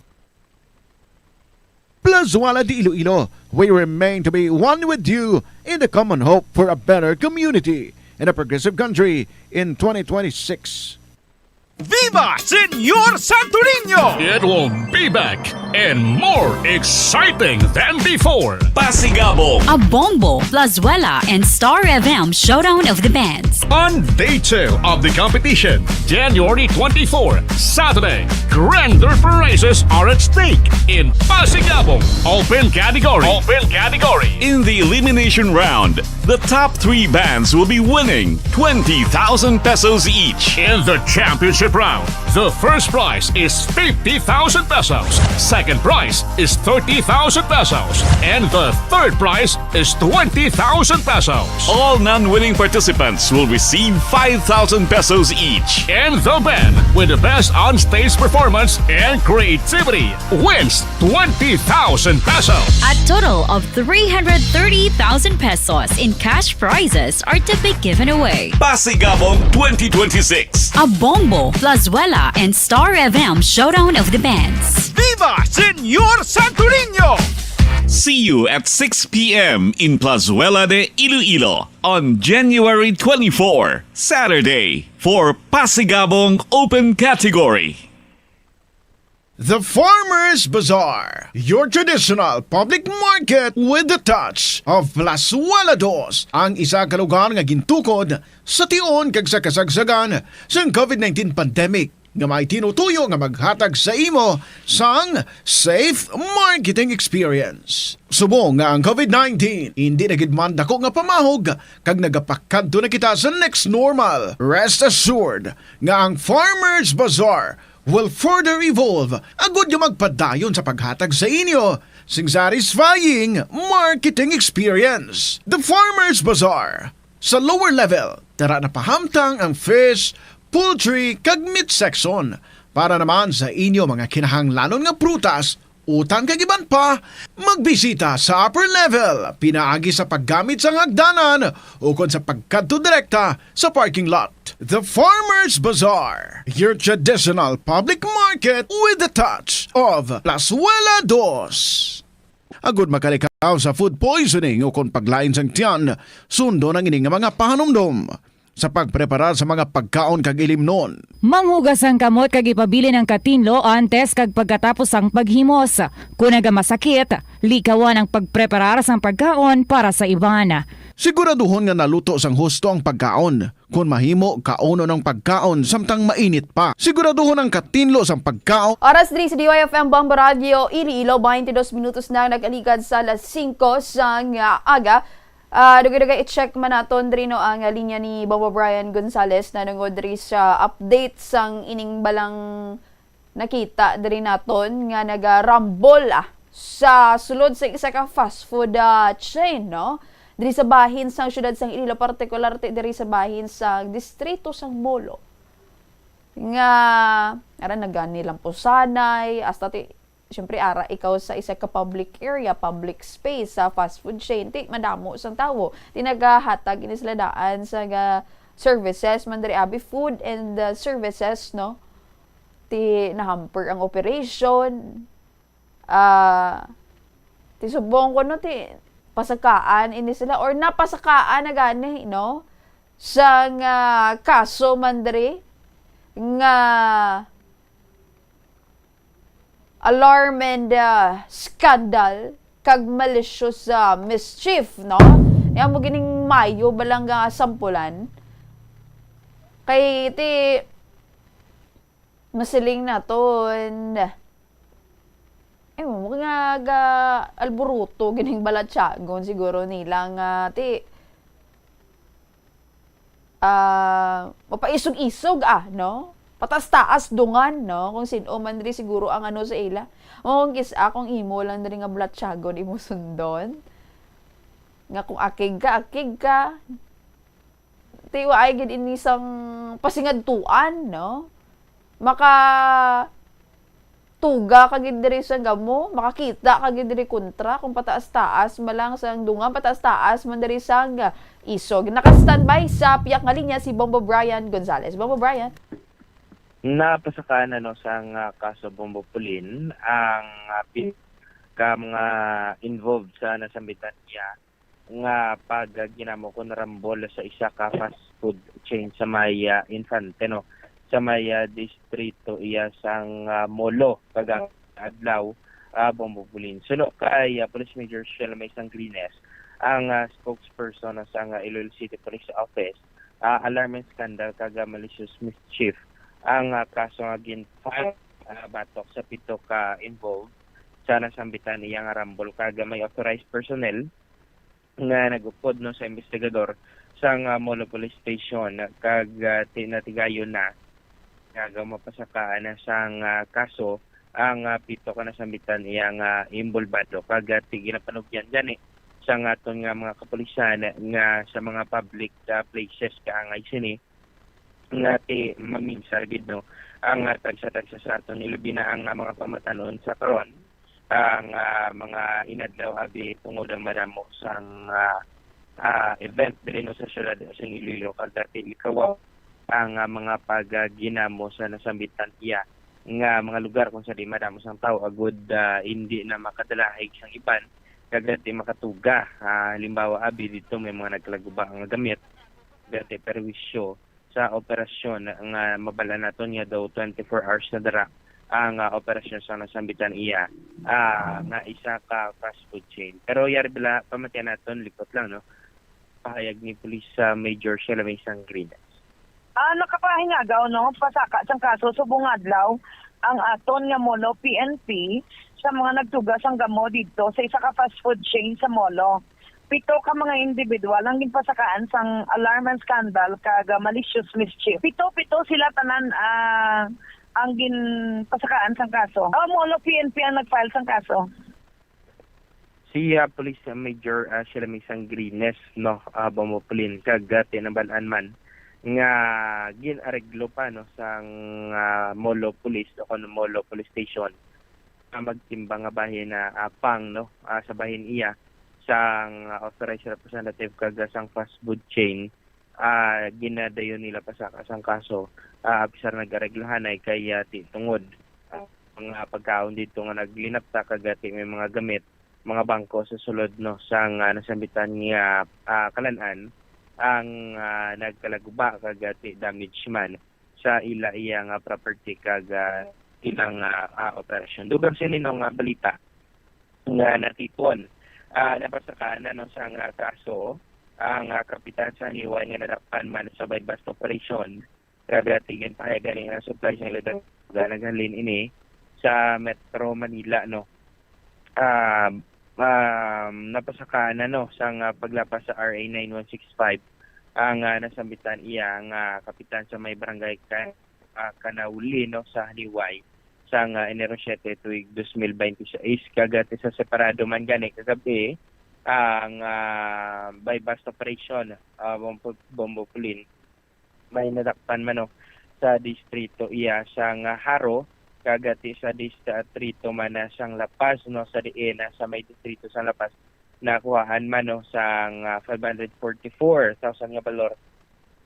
Plazuela de Iloilo, we remain to be one with you in the common hope for a better community and a progressive country in twenty twenty-six. Viva Señor Santo Niño! It will be back and more exciting than before. Pasigabong, Abombo, Plazuela, and Star F M Showdown of the Bands. On day two of the competition, January twenty-four, Saturday, grander prizes are at stake in Pasigabong Open Category. Open Category. In the elimination round, the top three bands will be winning twenty thousand pesos each. In the championship round, the first prize is fifty thousand pesos, second prize is thirty thousand pesos, and the third prize is twenty thousand pesos. All non-winning participants will receive five thousand pesos each. And the band with the best on-stage performance and creativity wins twenty thousand pesos. A total of three hundred thirty thousand pesos in cash prizes are to be given away. Pasigabong twenty twenty-six. Abombo, Plazuela, and Star F M Showdown of the Bands. Viva Señor Santo Niño! See you at six p.m. in Plazuela de Iloilo on January twenty-four, Saturday, for Pasigabong Open Category. The Farmers Bazaar, your traditional public market with the touch of Plazuela Dos, ang isa ka lugar nga gintukod sa tion kag sa kasagsagan sang COVID nineteen pandemic, nga may tinutuyo nga maghatag sa imo sang safe marketing experience. Subong nga ang COVID nineteen hindi na gid man dako nga pamahog kag nagapakadto na kita sa next normal, rest assured nga ang Farmers Bazaar will further evolve agud nga magpadayon sa paghatag sa inyo sing satisfying marketing experience. The Farmers Bazaar, sa lower level, tara na pahamtang ang fish, poultry, kag meat section. Para naman sa inyo mga kinahanglanon nga prutas, utan kag iban pa, magbisita sa upper level, pinaagi sa paggamit sang hagdanan ukon sa pagkadto direkta sa parking lot. The Farmers Bazaar, your traditional public market with the touch of Plazuela Dos. Agud makalikaw sa food poisoning ukon paglain sang tiyan, sundon ang ini nga mga pahanumdom sa pagpreparar sa mga pagkaon kag ilimnon. Manghugas ang kamot kag ipabilin ang katinlo antes kag pagkatapos sang paghimos. Kon nagamasakit, likawan ang pagpreparar sang pagkaon para sa iban. Siguraduhon nga naluto sang husto ang pagkaon. Kon mahimo, kaunon ang pagkaon samtang mainit pa. Siguraduhon ang katinlo sang pagkaon. Oras diri sa D Y F M Bombo Radio, Iloilo, twenty-dos minutos na nag-aligad sa alas singko sang, ah, aga. Ah, dugay-dugay i-check man naton diri, no, ang, ah, linya ni Bombo Brian Gonzalez na nungod diri sa update sang ining balang nakita diri naton nga nagarambol, ah, sa sulod sa isa ka fast food, ah, chain, no? Diri sa bahin sang siyudad sang Iloilo, partikular ti diri sa bahin sa distrito sang Molo. Nga, ara na gani lampusanay, hasta ti, siyempre, ara ikaw sa isa ka public area, public space, sa fast food chain, ti madamo sang tawo. Ti nagahatag ini sila daan sa nga services man diri, abi, food and, uh, services, no? Ti nahamper ang operation. Ah, ti subong ko, no, ti pasakaan ini sila or napasakaan na gani, no? Sang, ah, kaso man diri nga alarm and, ah, scandal kag malicious, ah, mischief, no? Nga mo gining mayo balang nga sampulan. Kay ti masiling naton, eh, mo nga ga-alburuto gining balatyagon siguro nila nga ti, ah, mapaisog-isog, ah, no? Pataas-taas dungan, no? Kung sin-o man diri siguro ang ano sa ila. O kung kis-, ah, kung imo lang diri nga balatyagon, imo sundon. Nga kung akig ka, akig ka. Ti waay gid ini sang pasingadtuan, no? Maka tuga ka gid diri sa gamo, makakita ka gid diri kontra kung pataas-taas man lang sang dungan, pataas-taas man diri sang isog. Naka-standby sa piyak nga linya si Bombo Brian Gonzalez. Bombo Brian. Napasakaan na, no, sang, ah, kaso Bombo Pulin ang, ah, pin-, ka mga involved sa nasambitan niya nga pagginamo kon rambol sa isa ka fast food chain sa may, ah, Infante, no, sa may, ah, distrito iya sang, ah, Molo, kag ang adlaw, ah, Bombo Pulin. Suno kay, ah, Police Major Shell May Sanglines, ang, ah, spokesperson sang, ah, Iloilo City Police Office, ah, alarm and scandal kag, ah, malicious mischief ang, ah, kaso nga gin-file, ah, batok sa pito ka involved sa nasambitan iya nga rambol kag may authorized personnel nga nag-upod, no, sa investigador sang, ah, Molo Police Station, kag, ah, ti-, natigayon na nga mapasakaan na sang, ah, kaso ang, ah, pito ka nasambitan iya nga inbolbado, kag, ah, ti-, ginapanugyan gani sang aton nga mga kapulisan nga sa mga public, ah, places kaangay sini nga ti-, maminsar gid, no, ang, ah, tagsa-tagsa sa aton, ilabi na ang, ah, mga pamatanon sa karon, ang, ah, mga inadlaw, abi, tungod ang madamo sang, ah, ah, event diri, no, sa siyudad sa Iloilo, kag dati likaw ang, ah, mga pagginamo sa nasambitan iya nga mga lugar kung sa di madamo sang tawo, agud, ah, hindi na makadalahig sang iban, kag dati makatuga. Ah, halimbawa, abi, dito may mga nagkalaguba nga gamit, dati perwisyo sa operasyon nga mabal-an naton nga daw twenty-four hours na dira ang, ah, operasyon sa nasambitan iya, ah, nga isa ka fast food chain. Pero yari bala, pamatian naton, lipot lang, no? Pahayag ni Police, ah, Major Shelame Sangrines. Ah, nakapahinagaw, no, pasaka sang kaso subong adlaw ang aton nga Molo P N P sa mga nagtuga sang gamo didto sa isa ka fast food chain sa Molo. Pito ka mga individual ang ginpasakaan sang alarm and scandal kag, ah, malicious mischief. Pito, pito sila tanan, ah, ang ginpasakaan sang kaso. Ah, Molo P N P ang nag-file sang kaso. Si, ah, Police Major, ah, Shelame Sangrines, no, ah, Bombo Polin, kag, ah, tinabal-an man nga gin-areglo pa, no, sang, ah, Molo Police o kon Molo Police Station nga magtimbang nga bahin na apang, no, ah, sa bahin iya sang, ah, authorized representative kag, ah, sang fast food chain, ah, ginadayon nila pasaka sang kaso, ah, apisar nag-areglahanay kay, ah, ti tungod, ah, mga pagkaon dito nga naglinapta kag, ah, ti may mga gamit, mga bangko sa sulod, no, sang, ah, nasambitan nga, ah, kalan-an ang, ah, nagkalaguba kag, ah, ti damage man sa ila iya nga property kag, ah, ilang, ah, ah, operasyon. Dugang sini, no, nga balita nga natipon, ah, napasakaan na, no, sang, ah, kaso ang, ah, kapitan sa Niway nga nadakpan man sa buy-bust operation. Kag, ah, ti ginpahayagan ni nga supply sa ila nga naghalin ini sa Metro Manila, no. Ah, um, napasakaan na, no, sang, ah, paglapas sa R A nine one six five ang, ah, nasambitan iya nga kapitan sa may barangay Ka-, ah, Kanauli, no, sa Haliway sang, ah, Enero siete tuig dos mil baynte sais, kag, ah, ti sa separado man gani kagab-i ang, ah, buy-bust operation, ah, Bombo, Bombo Pulin. May nadakpan man, no, sa distrito iya sang, ah, Jaro, kag, ah, ti sa distrito man, ah, sang La Paz, no, sa diin, ah, sa may distrito sang La Paz, nakuhaan man, no, sang, ah, five hundred forty-four thousand nga balor,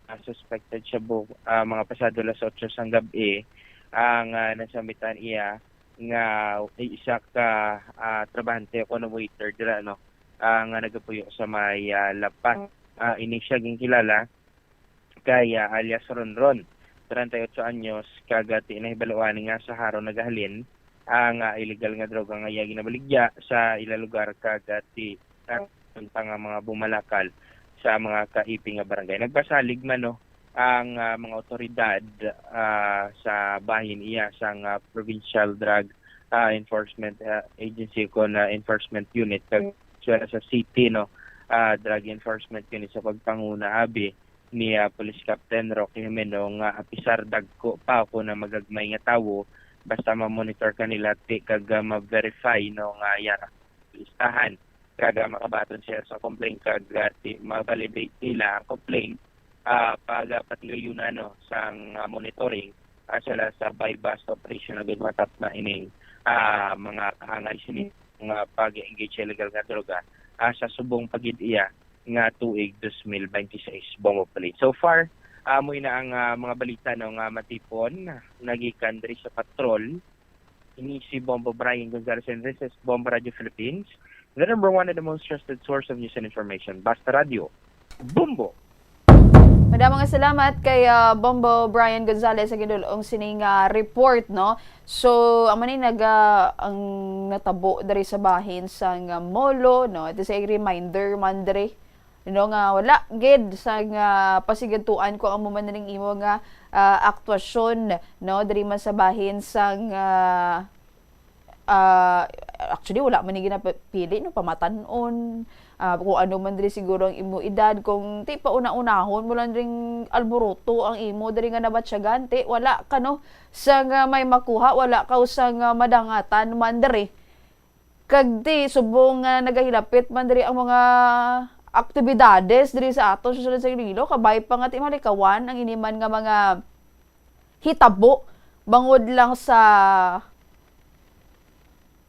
ah, suspected shabu, ah, mga pasado las otso sang gab-i, ang, ah, nasambitan iya nga isa ka, ah, trabahante o kuno waiter dira, no, ah, nga nagapuyo sa may, ah, La Paz. Ah, ini siya ginkilala kay, ah, alias Ronron, treinta y ocho anyos, kag, ah, ti nahibaluan nga sa Jaro nagahalin ang, ah, illegal nga droga nga iya ginabaligya sa ila lugar, kag, ah, ti, ah, pa nga mga bumalakal sa mga kaipi nga barangay. Nagpasalig man, no, ang, ah, mga awtoridad, ah, sa bahin iya sang, ah, Provincial Drug, ah, Enforcement, ah, Agency kon, ah, Enforcement Unit, kag as well sa City, no, ah, Drug Enforcement Unit sa pagpanguna abi ni, ah, Police Captain Rocky Jimeno nga apisar dagko pa o kon magagmay nga tawo, basta ma-monitor kanila ti kag, ah, ma-verify, no, nga yara listahan. Kag, ah, makabaton sila sa complaint kag, ah, ti ma-validate nila ang complaint, ah, pag, ah, patigayon, ano, sang, ah, monitoring, ah, sila sa buy-bust operation nga ginhatap na ining, ah, mga kahangay sini nga pag-engage sa illegal nga droga, ah, sa subong pa gid iya nga tuig dos mil baynte sais, Bombo Pulin. So far, amo na ang, ah, mga balita, no, nga matipon nagikan diri sa patrol. Ini si Bombo Brian Gonzalez Enriquez, Bombo Radio Philippines, the number one and the most trusted source of news and information. Basta Radio, Bombo! Madamo nga salamat kay, ah, Bombo Brian Gonzalez sa gidul-ong sining, ah, report, no? So, amo ni naga-, ang natabo diri sa bahin sang, ah, Molo, no? Ito sa reminder man diri, no, nga wala gid sang, ah, pasigadtuan kung amo man ning imo nga, ah, aktwasyon, no, diri man sa bahin sang, ah, ah, actually, wala man ni ginapili, no, pamatan-on, ah, kung ano man diri siguro ang imo edad, kung ti pa una-unahon mo lang ring alboroto ang imo diri nga nabatyagan, ti wala ka, no, sang may makuha, wala ka sang, ah, madangatan man diri. Kag ti subong nga nagahilapit man diri ang mga aktibidades diri sa aton sa syudad sa Iloilo, kabay pa nga ti malikawan ang ini man nga mga hitabo bangod lang sa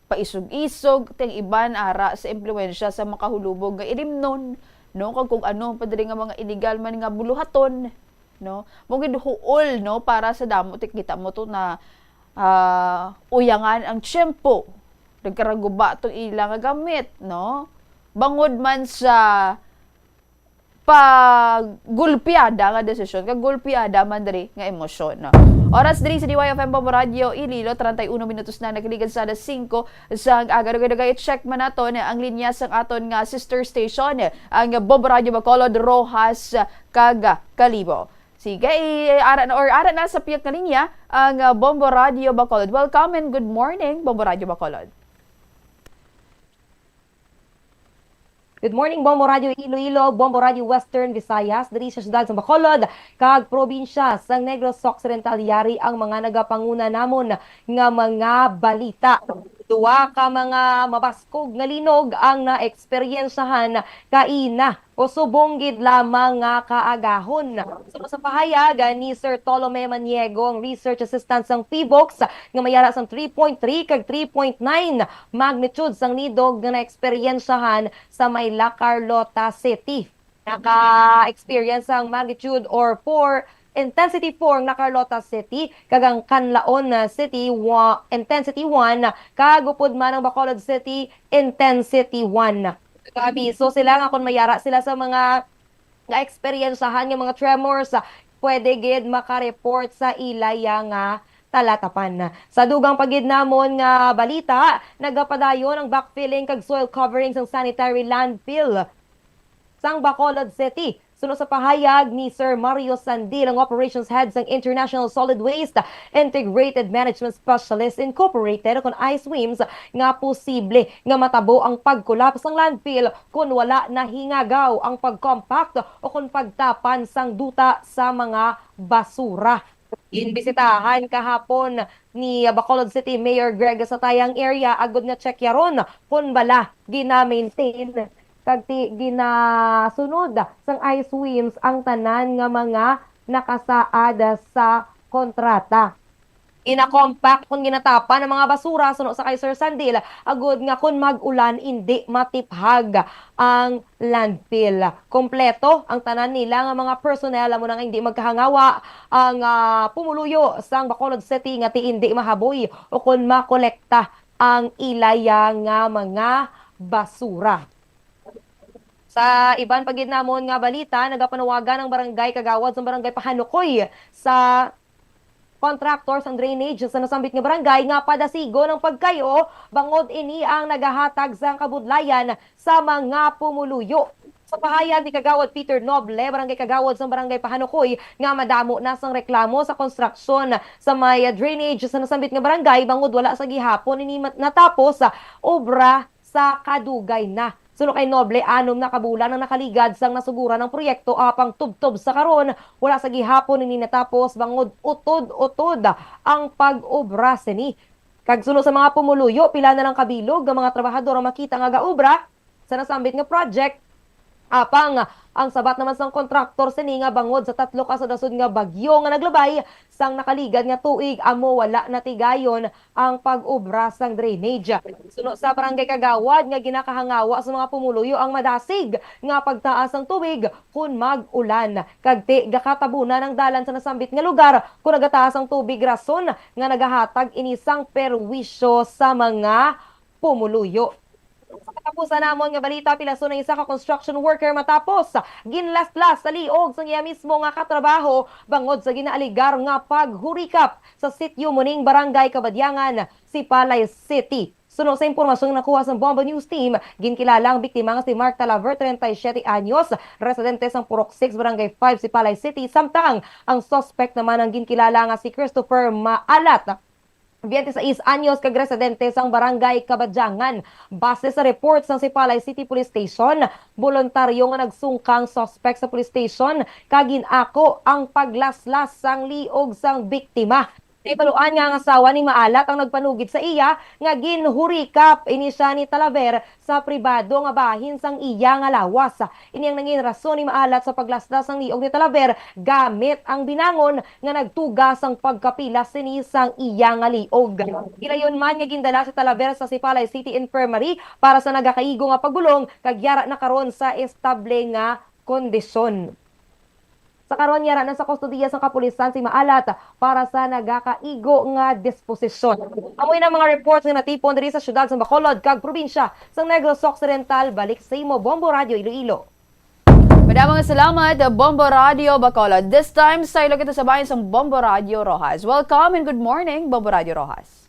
paisog-isog, ti ang iban ara sa impluwensya sa makahulubog nga ilimnon, no? Kag kung ano pa diri nga mga illegal man nga buluhaton, no? Mo gid huol, no, para sa damo ti kita mo to na, ah, uyangan ang tiyempo. Nagkaraguba tong ila nga gamit, no? Bangod man sa pagulpiada nga desisyon, kag gulpiada man diri nga emosyon, no? Oras diri sa D Y F M Bombo Radio Iloilo, treinta y uno minutos na nagligad sa alas singko sang aga. Dugay-dugay i-check man naton ang linya sang aton nga sister station, ang Bombo Radio Bacolod, Roxas, kag Kalibo. Sige, i-, ara na, or ara na sa pihak nga linya ang, ah, Bombo Radio Bacolod. Welcome and good morning, Bombo Radio Bacolod. Good morning, Bombo Radio Iloilo, Bombo Radio Western Visayas, diri sa siyudad sa Bacolod, kag probinsya sang Negros Occidental. Yari ang mga nagapanguna namon nga mga balita. Duha ka mga mabaskog nga linog ang naeksperyensyahan kaina o subong gid lamang nga kaagahon. Suno sa pahayag ni Sir Tolome Maniego, ang research assistant sang PHIVOLCS, nga may ara sang three point three kag three point nine magnitude sang linog nga naeksperyensyahan sa may La Carlota City. Naka-experience sang magnitude or four, intensity four ang La Carlota City, kag ang Canlaon, ah, City, wa-, intensity one, kag upod man ang Bacolod City, intensity one. Nag-abiso sila nga kung may ara sila sa mga nga eksperyensyahan nga mga tremors, ah, pwede gid makareport sa ilaya nga talatapan. Sa dugang pa gid namon nga balita, nagapadayon ang backfilling kag soil covering sang sanitary landfill sang Bacolod City. Suno sa pahayag ni Sir Mario Sandil, ang operations head sang International Solid Waste Integrated Management Specialist Incorporated, kon ISWIMS, nga posible nga matabo ang pag-collapse sang landfill kon wala nahingagaw ang pag-compact o kon pagtapan sang duta sa mga basura. Ginbisitahan kahapon ni Bacolod City Mayor Greg Satay ang area agud nga tsekyaron kon bala gina-maintain kag ti-, ginasunod sang ISWIMS ang tanan nga mga nakasaad sa kontrata. Gina-compact kon ginatapan ang mga basura, suno sa kay Sir Sandil, agud nga kon mag-ulan, indi matiphag ang landfill. Kompleto ang tanan nila nga mga personnel, amo na nga hindi magkahangawa ang, ah, pumuluyo sang Bacolod City nga ti indi mahaboy o kon makolekta ang ilaya nga mga basura. Sa iban pa gid namon nga balita, nagapanawagan ang barangay kagawad sa barangay Pahanukoy sa contractor sang drainage sa nasambit nga barangay nga padasigon ang pagkayo, bangod ini ang nagahatag sang kabudlayan sa mga pumuluyo. Sa pahayag ni Kagawad Peter Noble, barangay kagawad sang barangay Pahanukoy, nga madamo na sang reklamo sa konstruksyon sa may drainage sa nasambit nga barangay, bangod wala sa gihapon ini mat-, natapos sa obra sa kadugay na. Suno kay Noble, anom na ka bulan ang nakaligad sang nasuguran ang proyekto, apang tubtob sa karon, wala sa gihapon ini natapos bangod utod-utod ang pag-obra sini. Kag suno sa mga pumuluyo, pila na lang kabilog nga mga trabahador ang makita nga gaobra sa nasambit nga project. Apang ang sabat naman sang kontraktor sini nga bangod sa tatlo ka sudasud nga bagyo nga naglabay sang nakaligad nga tuig, amo wala natigayon ang pag-obra sang drainage. Suno sa barangay kagawad nga ginakahangawa sa mga pumuluyo ang madasig nga pagtaas sang tubig kon mag-ulan, kag ti gakatabunan ang dalan sa nasambit nga lugar kon nagataas ang tubig, rason nga nagahatag ini sang perwisyo sa mga pumuluyo. Sa katapusan namon nga balita, pilason ang isa ka construction worker matapos ginlaslas sa liog sang iya mismo nga katrabaho bangod sa ginaaligar nga paghurikap sa sitio muning Barangay Kabadyangan, Sipalay City. Suno sa impormasyon nga nakuha sang Bombo News Team, ginkilala ang biktima nga si Mark Talaver, treinta y siete anyos, residente sang Purok six, Barangay five, Sipalay City, samtang ang suspect naman ang ginkilala nga si Christopher Maalat, twenty-seis anyos, kag residente sang Barangay Kabadyangan. Base sa report sang Sipalay City Police Station, boluntaryo nga nagsungka ang suspect sa police station kag gin-ako ang paglaslas sang liog sang biktima. Nahibaluan nga ang asawa ni Maalat ang nagpanugid sa iya nga ginhurikap ini siya ni Talaver sa pribado nga bahin sang iya nga lawas. Ini ang nangin rason ni Maalat sa paglaslas sang liog ni Talaver gamit ang binangon nga nagtuga sang pagkapilas sini sang iya nga liog. Gilayon man nga gindala si Talaver sa Sipalay City Infirmary para sa nagakaigo nga pagbulong, kag yara na karon sa estable nga kondisyon. Sa karon, yara na sa kustodiya sang kapulisan si Maalat para sa nagakaigo nga disposisyon. Amo na mga reports nga natipon diri sa siyudad sa Bacolod kag probinsya sang Negros Occidental. Balik sa imo, Bombo Radyo Iloilo. Damo nga salamat, Bombo Radio Bacolod. This time, saylo kita sa bahin sang Bombo Radio Roxas. Welcome and good morning, Bombo Radio Roxas.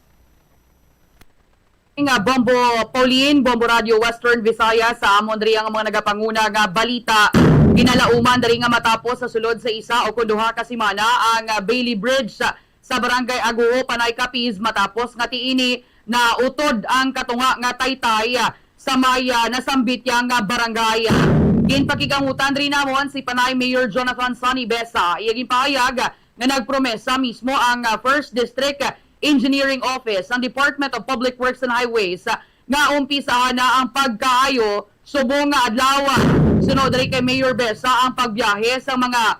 Nga Bombo Pauline, Bombo Radio Western Visayas, sa amon diri ang mga nagapanguna nga balita. Ginalauman diri nga matapos sa sulod sa isa o kon duha ka semana ang, ah, Bailey Bridge sa Barangay Aguho, Panay, Capiz, matapos nga ti ini nautod ang katunga nga taytay, ah, sa may, ah, nasambit yang, ah, barangay. Ginpakigangutan diri namon si Panay Mayor Jonathan Sonny Besa. Iya ginpahayag, ah, nga nagpromesa mismo ang, ah, First District, ah, Engineering Office sang Department of Public Works and Highways, ah, nga umpisahan na ang pagkaayo subong nga adlaw. Sunod diri kay Mayor Besa ang pagbiyahe sa mga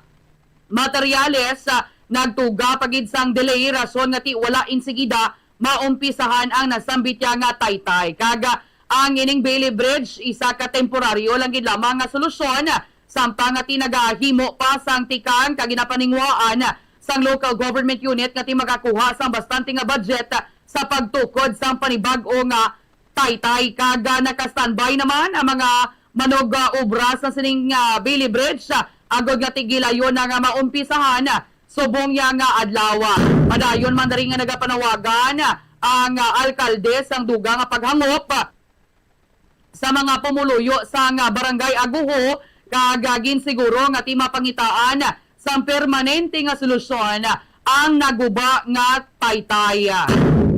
materyales, ah, nagtuga pa gid sang delay, rason nga ti wala insigida maumpisahan ang nasambit ya nga taytay. Kag, ah, ang ining Bailey Bridge, isa ka temporaryo lang gid lamang nga solusyon, ah, samtang nga ti nagahimo pa sang tikang kag ginapaningwaan, ah, sang local government unit nga ti makakuha sang bastante nga budget, ah, sa pagtukod sang panibag-o nga taytay. Kag, ah, naka-standby naman ang mga manog-obra sa sining, ah, Bailey Bridge, ah, agod nga ti gilayon na nga maumpisahan, ah, subong ya nga adlaw. Padayon man diri nga nagapanawagan, ah, ang, ah, alkalde sang dugang nga paghangop, ah, sa mga pumuluyo sang, ah, Barangay Aguho, kag, ah, ginsiguro nga ti mapangitaan sang permanente nga solusyon ang naguba nga taytay.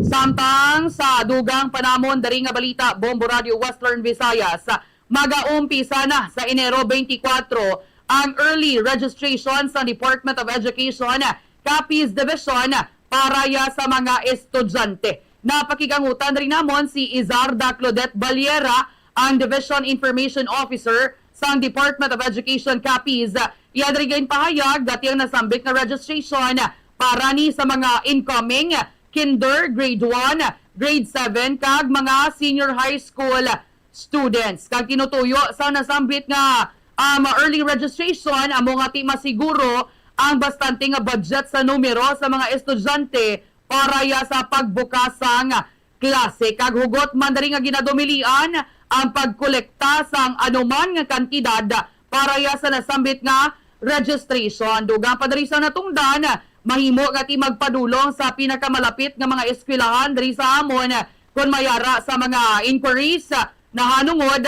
Samtang sa dugang pa namon diri nga balita, Bombo Radio Western Visayas, magaumpisa na sa Enero twenty-four ang early registration sa Department of Education Capiz Division para ya sa mga estudyante. Napakigangutan rin namon si Izarda Claudette Baliera, ang Division Information Officer sang Department of Education Capiz. Iya diri ginpahayag nga ti ang nasambit nga registration para ni sa mga incoming kinder, grade one, grade seven, kag mga senior high school students. Kag tinutuyo sa nasambit nga, um, early registration, amo nga ti masiguro ang bastante nga budget sa numero sa mga estudyante para ya sa pagbukas sang klase. Kag hugot man diri nga ginadumilian ang pagkolekta sang anuman nga kantidad para ya sa nasambit nga registration. Dugang pa diri sa natungdan, mahimo nga ti magpadulong sa pinakamalapit nga mga eskwelahan diri sa amon kon may ara sa mga inquiries nahanungod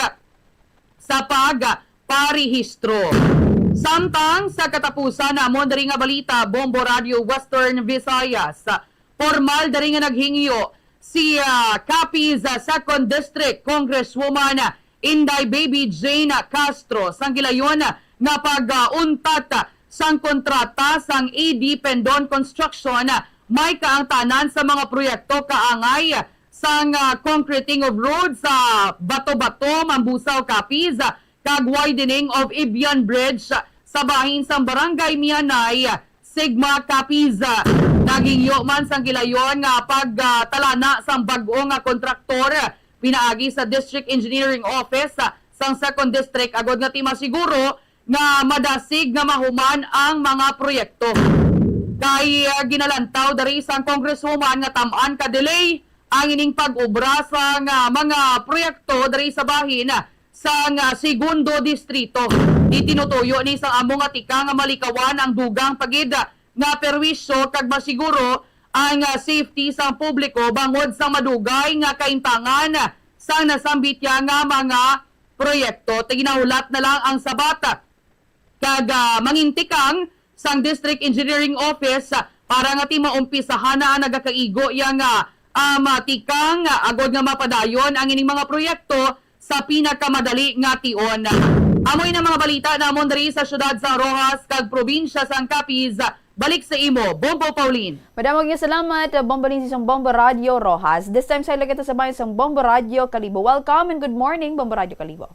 sa pagparehistro. Samtang sa katapusan namon diri nga balita, Bombo Radio Western Visayas, formal diri nga naghingyo si, ah, Capiz, ah, Second District Congresswoman Inday Baby Jane Castro sang gilayon nga pag-untat sang kontrata sang A D Pendon Construction, may kaangtanan sa mga proyekto kaangay sang, ah, concreting of road sa Bato-Bato, Mambusao, Capiz, kag widening of Ibian Bridge sa bahin sang Barangay Mianay, Sigma, Capiz. Naghingyo man sang gilayon nga pagtalana sang bag-o nga kontraktor pinaagi sa District Engineering Office sang Second District agod nga ti masiguro nga madasig nga mahuman ang mga proyekto. Kay, ah, ginalantaw diri sang Congresswoman nga tam-an ka delay ang ining pag-obra sang, ah, mga proyekto diri sa bahin sang, ah, Segundo Distrito. Itinutuyo ni sang amo nga tikang nga malikawan ang dugang pa gid nga perwisyo kag masiguro ang, ah, safety sang publiko bangod sa madugay nga kaimtangan sang nasambit ya nga mga proyekto. Ti ginahulat na lang ang sabat kag, ah, mangintikang sang District Engineering Office, ah, para nga ti maumpisahan na ang nagakaigo ya nga, ah, matikang, ah, agod nga mapadayon ang ining mga proyekto sa pinakamadali nga tion. Amo ini ang mga balita namon diri sa siyudad sa Roxas kag probinsya sang Capiz. Balik sa imo, Bombo Pauline. Madamo nga salamat, Bombo Lindsay sang Bombo Radio Roxas. This time, saylo kita sa bahin sang Bombo Radio Kalibo. Welcome and good morning, Bombo Radio Kalibo.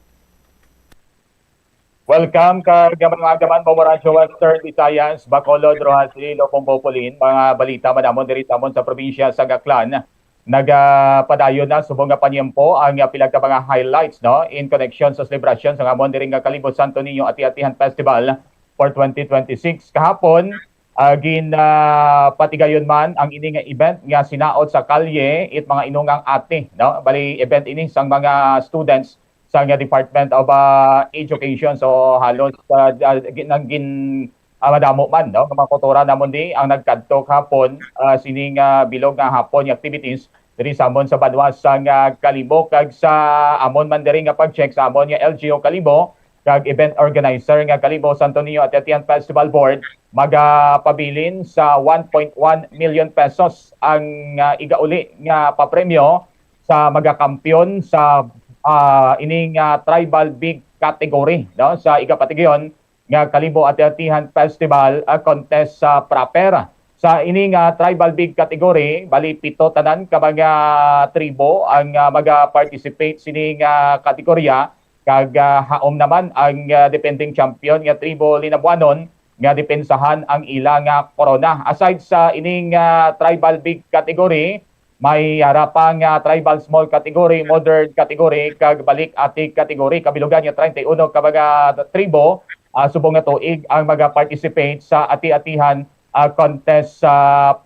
Welcome kag mga agaman, Bombo Radio Western Visayas, Bacolod, Roxas, Iloilo, Bombo Pauline. Mga balita man namon diri sa amon sa probinsya sang Aklan. Nagapadayon na subong nga panyempo ang, ah, pila ka mga highlights, no, in connection sa selebrasyon sa amon diri nga Kalibo Santo Niño Ati-Atihan Festival for twenty twenty-six. Kahapon, ah, gin, ah, patigayon man ang ini nga event nga sinaot sa kalye it mga inungang ate, no? Bali, event ini sang mga students sang, ah, Department of, ah, Education. So, halos, ah, ah, gin-, nang gin-, ah, madamo man, no, nga mga kultura namon di ang nagkadto kahapon, ah, sining, ah, bilog nga hapon nga activities diri sa amon sa banwa sang, ah, Kalibo. Kag sa amon man diri nga pag-check sa amon nga L G U Kalibo kag event organizer nga Kalibo Santo Niño Ati-Atihan Festival Board, magapabilin sa one point one million pesos ang, ah, igauli nga papremyo sa magakampiyon sa, ah, ining, ah, tribal big category, no, sa igapatigion nga Kalibo Ati-Atihan Festival, ah, contest sa proper. Sa ini nga tribal big category, bali pito tanan ka mga tribo ang, ah, maga-participate sini nga kategorya, kag, ah, haom naman ang, ah, defending champion nga tribo Linabuanon nga depensahan ang ila nga korona. Aside sa ining, ah, tribal big category, may ara pa nga tribal small category, modern category, kag balik ati category. Kabilugan nga treinta y uno ka mga tribo, ah, subong nga tuig ang maga-participate sa ati-atihan, ah, contest sa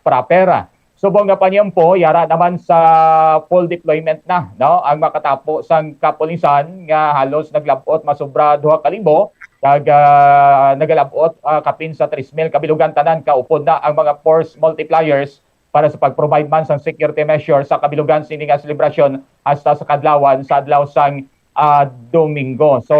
proper. Subong nga panyampo, yara naman sa full deployment na, no, ang makatapo sang kapulisan nga halos naglab-ot masobra duha ka libo, kag, ah, nagalab-ot, ah, kapin sa tres mil. Kabilugan tanan kaupod na ang mga force multipliers para sa pag-provide man sang security measure sa kabilugan sini nga selebrasyon hasta sa kadlawan sa adlaw sang, ah, Domingo. So,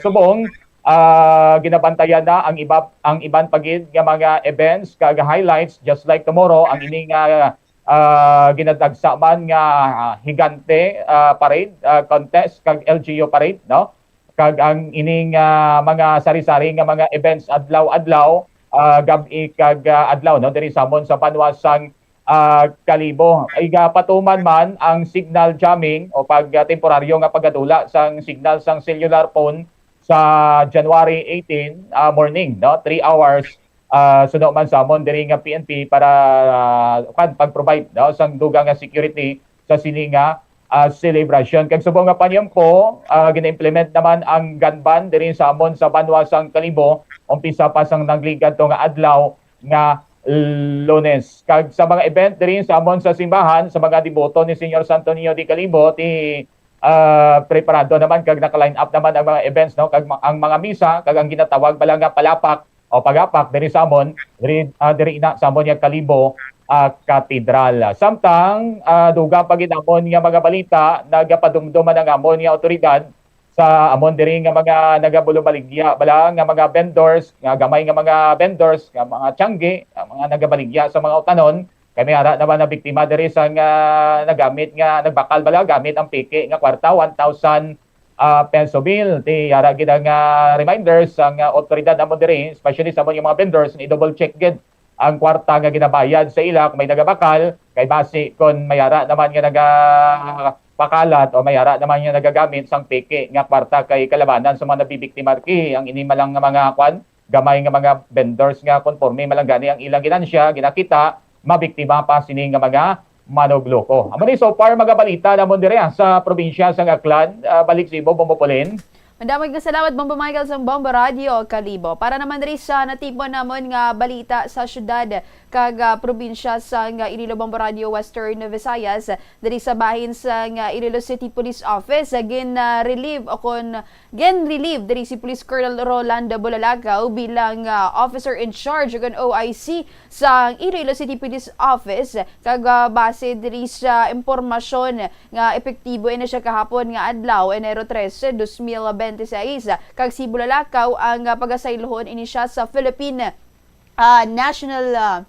subong, ah, ginabantayan na ang iba, ang iban pa gid nga mga events kag highlights, just like tomorrow, ang ini nga, ah, ginadagsa man nga, ah, Higante, ah, Parade, ah, Contest kag L G U Parade, no? Kag ang ining, ah, mga sari-sari nga mga events adlaw-adlaw, ah, gab-i kag, ah, adlaw, no, diri sa amon sa banwa sang, ah, Kalibo. Igapatuman man ang signal jamming o pag, ah, temporaryo nga pagdula sang signal sang cellular phone sa January eighteen, ah, morning, no, three hours, ah, suno man sa amon diri nga P N P para, ah, kan pag-provide, no, sang dugang nga security sa sini nga, ah, celebration. Kag subong nga panyampo, ah, gina-implement naman ang gun ban diri sa amon sa banwa sang Kalibo, umpisa pa sang nagligad to nga adlaw nga Lunes. Kag sa mga event diri sa amon sa simbahan, sa mga deboto ni Señor Santo Niño de Kalibo, ti, ah, preparado naman kag naka-line up naman ang mga events, no? Kag ma-, ang mga misa, kag ang ginatawag bala nga palapak o pagapak diri sa amon, diri, ah, diri ina sa amon nga Kalibo, ah, Katedral. Samtang, ah, dugang pa gid amon nga mga balita, nagapadumdom man ang amon nga awtoridad sa amon diri nga mga nagabulubaligya bala nga mga vendors, nga gamay nga mga vendors, nga mga tiyanggi, nga mga nagabaligya sa mga utanon. Kami ara naman na biktima diri sa nga nagamit nga nagbakal bala gamit ang peke nga kwarta, one thousand, ah, peso bill. Ti ara gid ang, ah, reminders ang, ah, otoridad namon diri, especially sa amon nga mga vendors, ni double check gid ang kwarta nga ginabayad sa ila kung may nagabakal, kay basi kon may ara naman nga nagapakalat o may ara naman nga nagagamit sang peke nga kwarta kay kalabanan sa mga nabibiktima, ki ang ini man lang nga mga kwan, gamay nga mga vendors nga konforme man lang gani ang ilang ginansya, ginakita, mabiktima pa sini nga mga manugloko. Amo ni so far mga balita namon diri, ah, sa probinsya sang Aklan. Ah, balik sa imo, Bombo Pauline. Madamo nga salamat, Bombo Michael, sang Bombo Radio Kalibo. Para naman diri sa natipon namon nga balita sa syudad kag, ah, probinsya sang Iloilo, Bombo Radio Western Visayas, diri sa bahin sang Iloilo City Police Office, gin, ah, relieve o kon gin-relieve diri si Police Colonel Rolando Bulalakaw bilang, ah, officer in charge o kon O I C sang Iloilo City Police Office, kag, ah, base diri sa impormasyon nga epektibo ini siya kahapon nga adlaw, Enero trese, dos mil bente seis, kag si Bulalakaw ang, ah, pagasaylohon ini siya sa Philippine, ah, National, ah,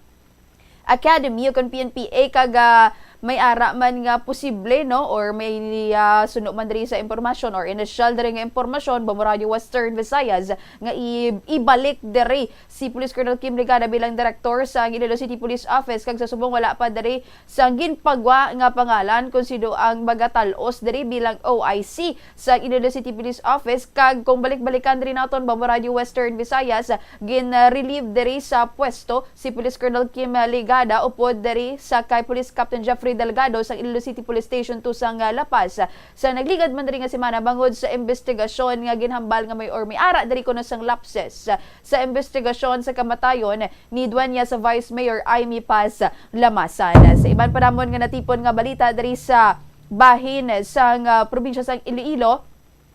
Academy o kon P N P A, kag, ah, may ara man nga posible, no, or may, ah, suno man diri sa impormasyon or initial diri nga impormasyon, Bombo Radio Western Visayas, nga i-, ibalik diri si Police Colonel Kim Ligada bilang direktor sa Iloilo City Police Office, kag sa subong wala pa diri sang ginpagwa nga pangalan kon sino ang magatal-os diri bilang O I C sa Iloilo City Police Office. Kag kung balik-balikan diri naton, Bombo Radio Western Visayas, gin-relieve diri sa pwesto si Police Colonel Kim Ligada upod diri sa kay Police Captain Jeffrey Delgado sa Iloilo City Police Station two sang, ah, La Paz. Sa nagligad man diri nga semana, bangod sa investigasyon nga ginhambal nga may or may ara diri kuno sang lapses sa investigasyon sa kamatayon ni Dueñas Vice Mayor Imee Paz Lamasan. Sa iban pa namon nga natipon nga balita diri sa bahin sang, ah, probinsya sang Iloilo,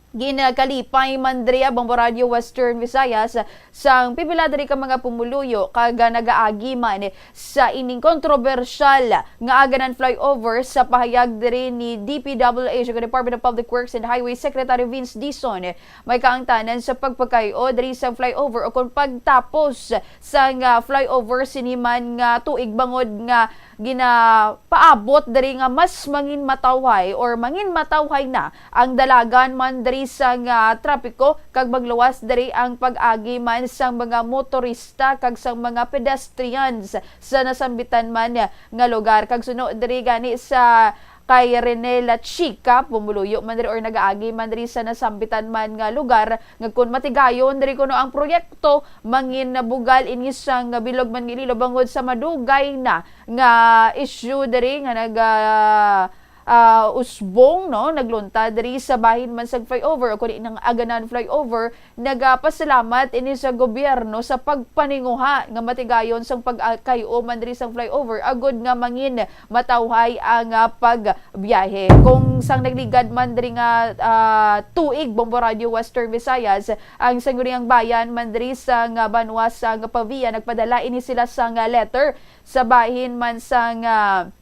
Ginakalipay man diri ang Bombo Radio Western Visayas sang pipila diri ka mga pumuluyo kag nagaagi man sa ining kontrobersyal nga Aganan flyover. Sa pahayag diri ni D P W H, Department of Public Works and Highway Secretary Vince Dizon, may kaangtanan sa pagpakay-o diri sa flyover o kon pagtapos sang flyover sini man nga tuig, bangod nga ginapaabot diri nga mas mangin matawhay or mangin matawhay na ang dalagan man diri sang trapiko kag magluwas diri ang pag-agi man sang mga motorista kag sang mga pedestrians sa nasambitan man nga lugar. Kag suno diri gani sa kay Rene La Chica, pumuluyo man diri or nagaagi man diri sa nasambitan man nga lugar, nga kon matigayon diri kuno ang proyekto, mangin bugal ini sang bilog man nga Iloilo bangod sa madugay na nga issue diri nga nag, ah, ah, usbong, no, naglunta diri sa bahin man sa flyover o kundi nang Aganan flyover. Nagapasalamat ini sa gobyerno sa pagpaninguha nga matigayon sang pagkay-o man diri sang flyover agud nga mangin matawhay ang, ah, pagbiyahe. Kung sang nagligad man diri nga, ah, tuig, Bombo Radio Western Visayas, ang sangguniang bayan man diri sang banwa sang Pavia nagpadala ini sila sang letter sa bahin man sang, ah,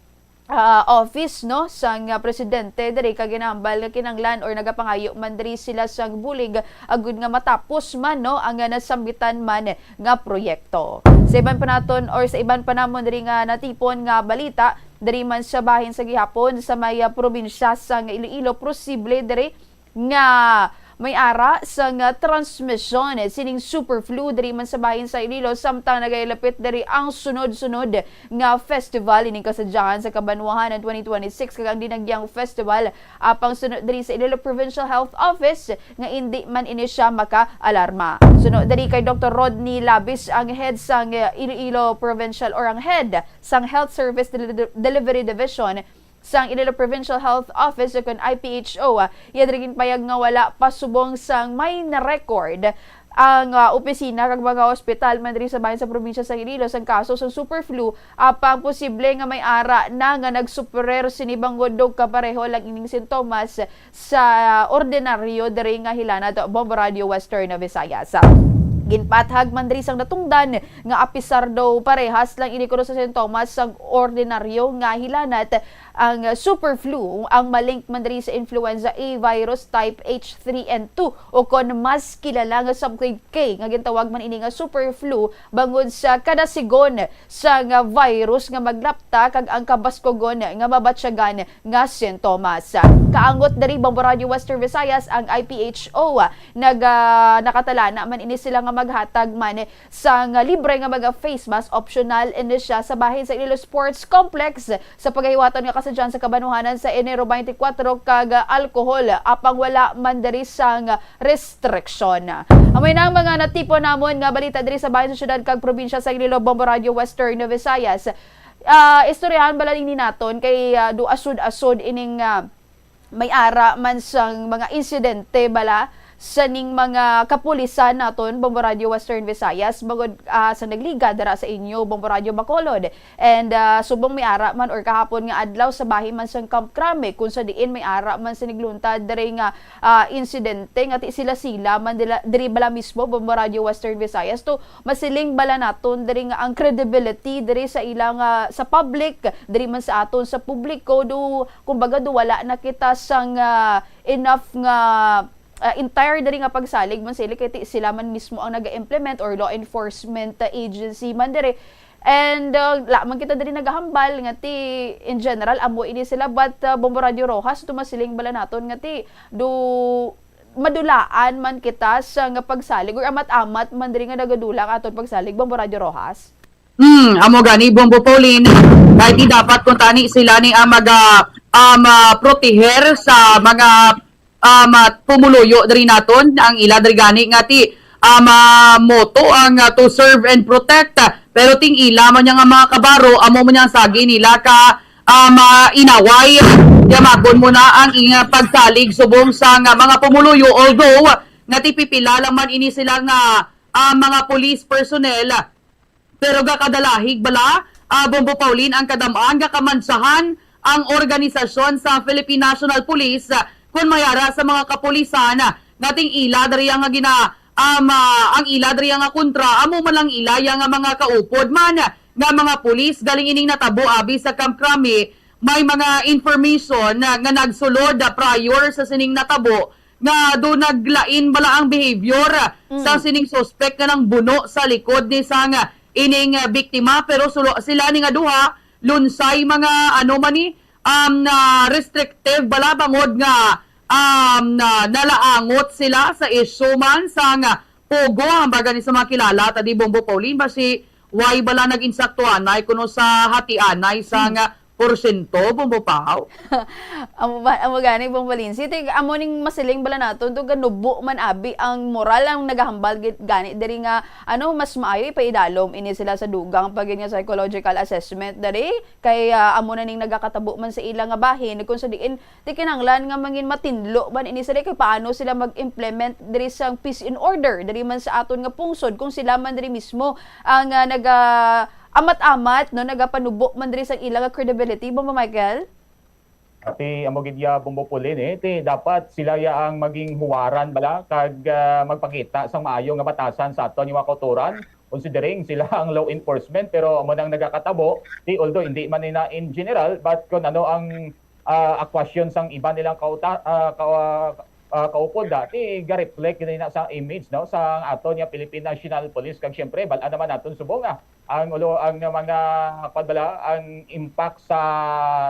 ah, office, no, sang, ah, presidente diri, kag ginahambal nga kinahanglan or nagapangayo man diri sila sang bulig agud nga matapos man, no, ang, ah, nasambitan man nga proyekto. Sa iban pa naton or sa iban pa namon diri nga natipon nga balita, diri man sa bahin sa gihapon sa may, ah, probinsya sang Iloilo, posible diri nga may ara sang, ah, transmisyon sining super flu diri man sa bahin sa Iloilo, samtang nagailapit diri ang sunod-sunod nga festival ining kasadyahan sa kabanwahanan twenty twenty-six, kag ang Dinagyang Festival apang suno diri sa Iloilo Provincial Health Office nga indi man ini siya makaalarma. Suno diri kay Doktor Rodney Labis, ang head sang, ah, Iloilo Provincial or ang head sang Health Service Deli-, Delivery Division sang Iloilo Provincial Health Office o kon I P H O, ah, iya diri ginpayag nga wala pa subong sang may na-record ang, ah, opisina kag mga ospital man diri sa bahin sa probinsya sa Iloilo sang kaso sang super flu, apang posible nga may ara na nga nagsuperer sini bangod daw kapareho lang ining sintomas sa ordinaryo diri nga hilanat, Bombo Radio Western Visayas. Ginpathag man diri sang natungdan nga apisar daw parehas lang ini kuno sa sintomas sang ordinaryo nga hilanat, ang super flu, ang malink man diri sa influenza A virus type H three N two, o kon mas kilala nga sub-grade K, nga gintawag man ini nga super flu, bangod sa kada sigon sa nga virus nga maglapta kag ang kabaskugon nga mabatyagan nga sintomas. Kaangot diri, Bombo Radio Western Visayas, ang I P H O, nag, ah, nakatalana man ini sila nga maghatag man sang libre nga mga face mask. Optional ini siya sa bahin sa Iloilo Sports Complex sa pagahiwaton nga kasadyahan sa kabanwahanan sa Enero twenty-four, kag alcohol apang wala man diri sang restriction. Amo na ang mga natipon namon nga balita diri sa bahin sa syudad kag probinsya sa Iloilo, Bombo Radio Western Visayas. Ah, istoryahan bala ini naton kay, ah, do asod-asod ining, ah, may ara man sang mga insidente bala sa ning mga kapulisan naton, Bombo Radio Western Visayas, bangod, ah, sa nagligad dira sa inyo, Bombo Radio Bacolod. And, ah, subong may ara man or kahapon nga adlaw sa bahin man sang Camp Crame, kung sa diin may ara man sa nagluntad diri nga, ah, insidente nga ti sila-sila man dila, diri bala mismo, Bombo Radio Western Visayas, to masiling bala naton diri nga ang credibility diri sa ila nga, sa public, diri man sa aton sa publiko, do kumbaga, do wala na kita sang, ah, enough nga, ah, entire diri nga pagsalig man sila, kay ti sila man mismo ang naga-implement or law enforcement, ah, agency man diri. And, ah, la man kita diri nagahambal nga ti, in general, amo ini sila, but, ah, Bombo Radio Rojas, do masiling bala naton nga ti do madulaan man kita sa nga pagsalig or amat-amat man diri nga nagadula ang aton pagsalig, Bombo Radio Rojas? Hmm, amo gani, Bombo Pauline. Kay di dapat kung tani sila ni ang maga, ah, maproteher sa mga, ah, ma-, pumuluyo diri naton. Ang ila diri gani nga ti, ah, mamoto ang, ah, to serve and protect. Pero ting ila man niya nga mga kabaro, amo man niya ang sagi nila ka, ah, mainaway. Yamakon mo na ang ing pagsalig subong sa nga mga pumuluyo. Although nga ti pipila lang man ini sila nga, ah, mga police personnel, pero gakadalahig bala, ah, Bombo Pauline, ang kadam-an nga kamansahan ang organisasyon sa Philippine National Police, ah, Kon mayara sa mga kapulisan, nga ting ila diri nga gina-, um, ah, ang ila diri nga kontra, amo man lang ila ya nga mga kaupod man nga mga pulis. Galing ining natabo abi sa Camp Crame, may mga information na, nga nagsulod, ah, prior sa sining natabo nga do naglain bala ang behavior, ah, sa Mm. sining suspect nga nangbuno sa likod ni sang, ah, ining, ah, biktima. Pero sulo sila ni nga duha, lunsay mga ano man ni, um, na restrictive bala bangod nga, um, na nalaangot sila sa issue man sang pugo, ang baga ni sa mga kilala, tadi Bombo Pauline, basi why bala nag-insaktuanay kuno sa hatianay sang Hmm. porsyento, Bombo Pau? Amo ba, amo gani, Bombo Lindsay. Ti, amo ning masiling bala naton to, ganubo man abi ang moral ang nagahambal gid gani diri nga, ano, mas maayo ipaidalom ini sila sa dugang pa gid nga psychological assessment diri, kay, ah, amo na ning nagakatabo man sa ila nga bahin, kung sa diin ti kinahanglan nga mangin matinlo man ini sila, kay paano sila mag-implement diri sang peace and order diri man sa aton nga pungsod kung sila man diri mismo ang, ah, naga-amat-amat, no, nagapanubo man diri sang ila nga credibility, Bombo Michael? Ati amo gid ya, Bombo Pauline, eh, ti dapat sila ya ang maging huwaran bala kag, ah, magpakita sang maayo nga batasan sa aton nga mga kautoran, considering sila ang law enforcement, pero amo nang nagakatabo, ti although hindi man ina in general, but kung ano ang, ah, akwasyon sang iban nilang kauta-, ah, ka-, ah, kaupod, ah, ti ga-reflect gid na sa image, no, sa aton nga Philippine National Police. Kag siyempre, bal-an naman naton subong, ah, ang ulo, ang mga, kwan bala, ang impact sa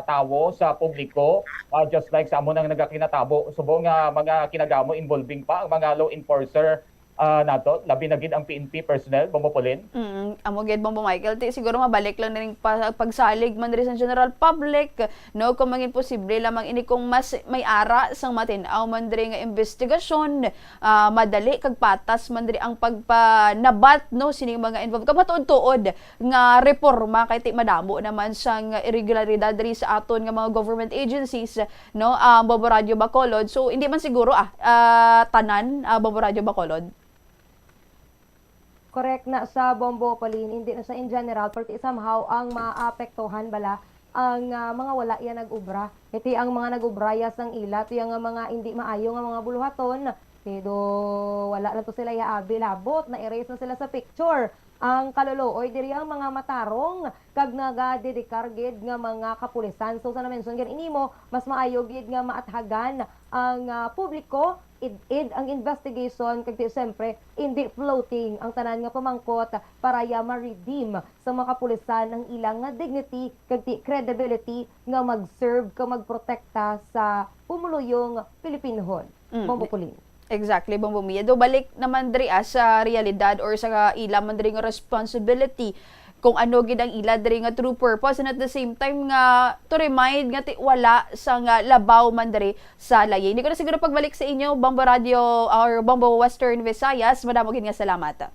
tawo, sa publiko, ah, just like sa amo nang nagakinatabo subong nga mga kinagamo involving pa ang mga law enforcer, ah, nato, labi na gid ang P N P personnel, Bombo Pauline. Mm, amo gid, Bombo Michael. Ti, siguro mabalik lang na ning pa-, pagsalig man diri sa general public, no, kung mangin posible lamang ini kung mas may ara sang matin-aw man diri nga investigasyon, ah, madali kag patas man diri ang pagpanabat, no, sining mga involved. Kag matuod-tuod nga reforma kay ti madamo naman sang irregularidad diri sa aton nga mga government agencies, no, ah, Bombo Radyo Bacolod. So, hindi man siguro, ah, ah, tanan, ah, Bombo Radyo Bacolod. Correct na sa Bombo Pauline, hindi na sa in general, pero ti somehow ang maapektuhan bala ang, ah, mga wala ya nag-ubra. Iti ang mga nag-ubra ya sang ila, ti ang mga hindi maayo nga mga buluhaton, pero wala na to sila ya abi labot, na-erase na sila sa picture. Ang kaluluoy diri ang mga matarong kag nagadedikar gid nga mga kapulisan. So, sa na-mention gid nimo, mas maayo gid nga maathagan ang, ah, publiko, id-id ang investigation, kag ti, siyempre, hindi floating ang tanan nga pamangkot para ya ma-redeem sa mga kapulisan ang ilang nga dignity kag ti credibility nga mag-serve kag magprotekta sa pumuluyong Pilipinhon. Mm. Bombo Pauline. Exactly, Bombo Mia. Do balik naman diri, ah, sa realidad or sa ila man diri nga responsibility kung ano gid ang ila diri nga true purpose, and at the same time nga to remind nga ti-, wala sa nga labaw man diri sa layi. Hindi ko na siguro pagbalik sa inyo, Bombo Radio or Bombo Western Visayas. Madamo gid nga salamat.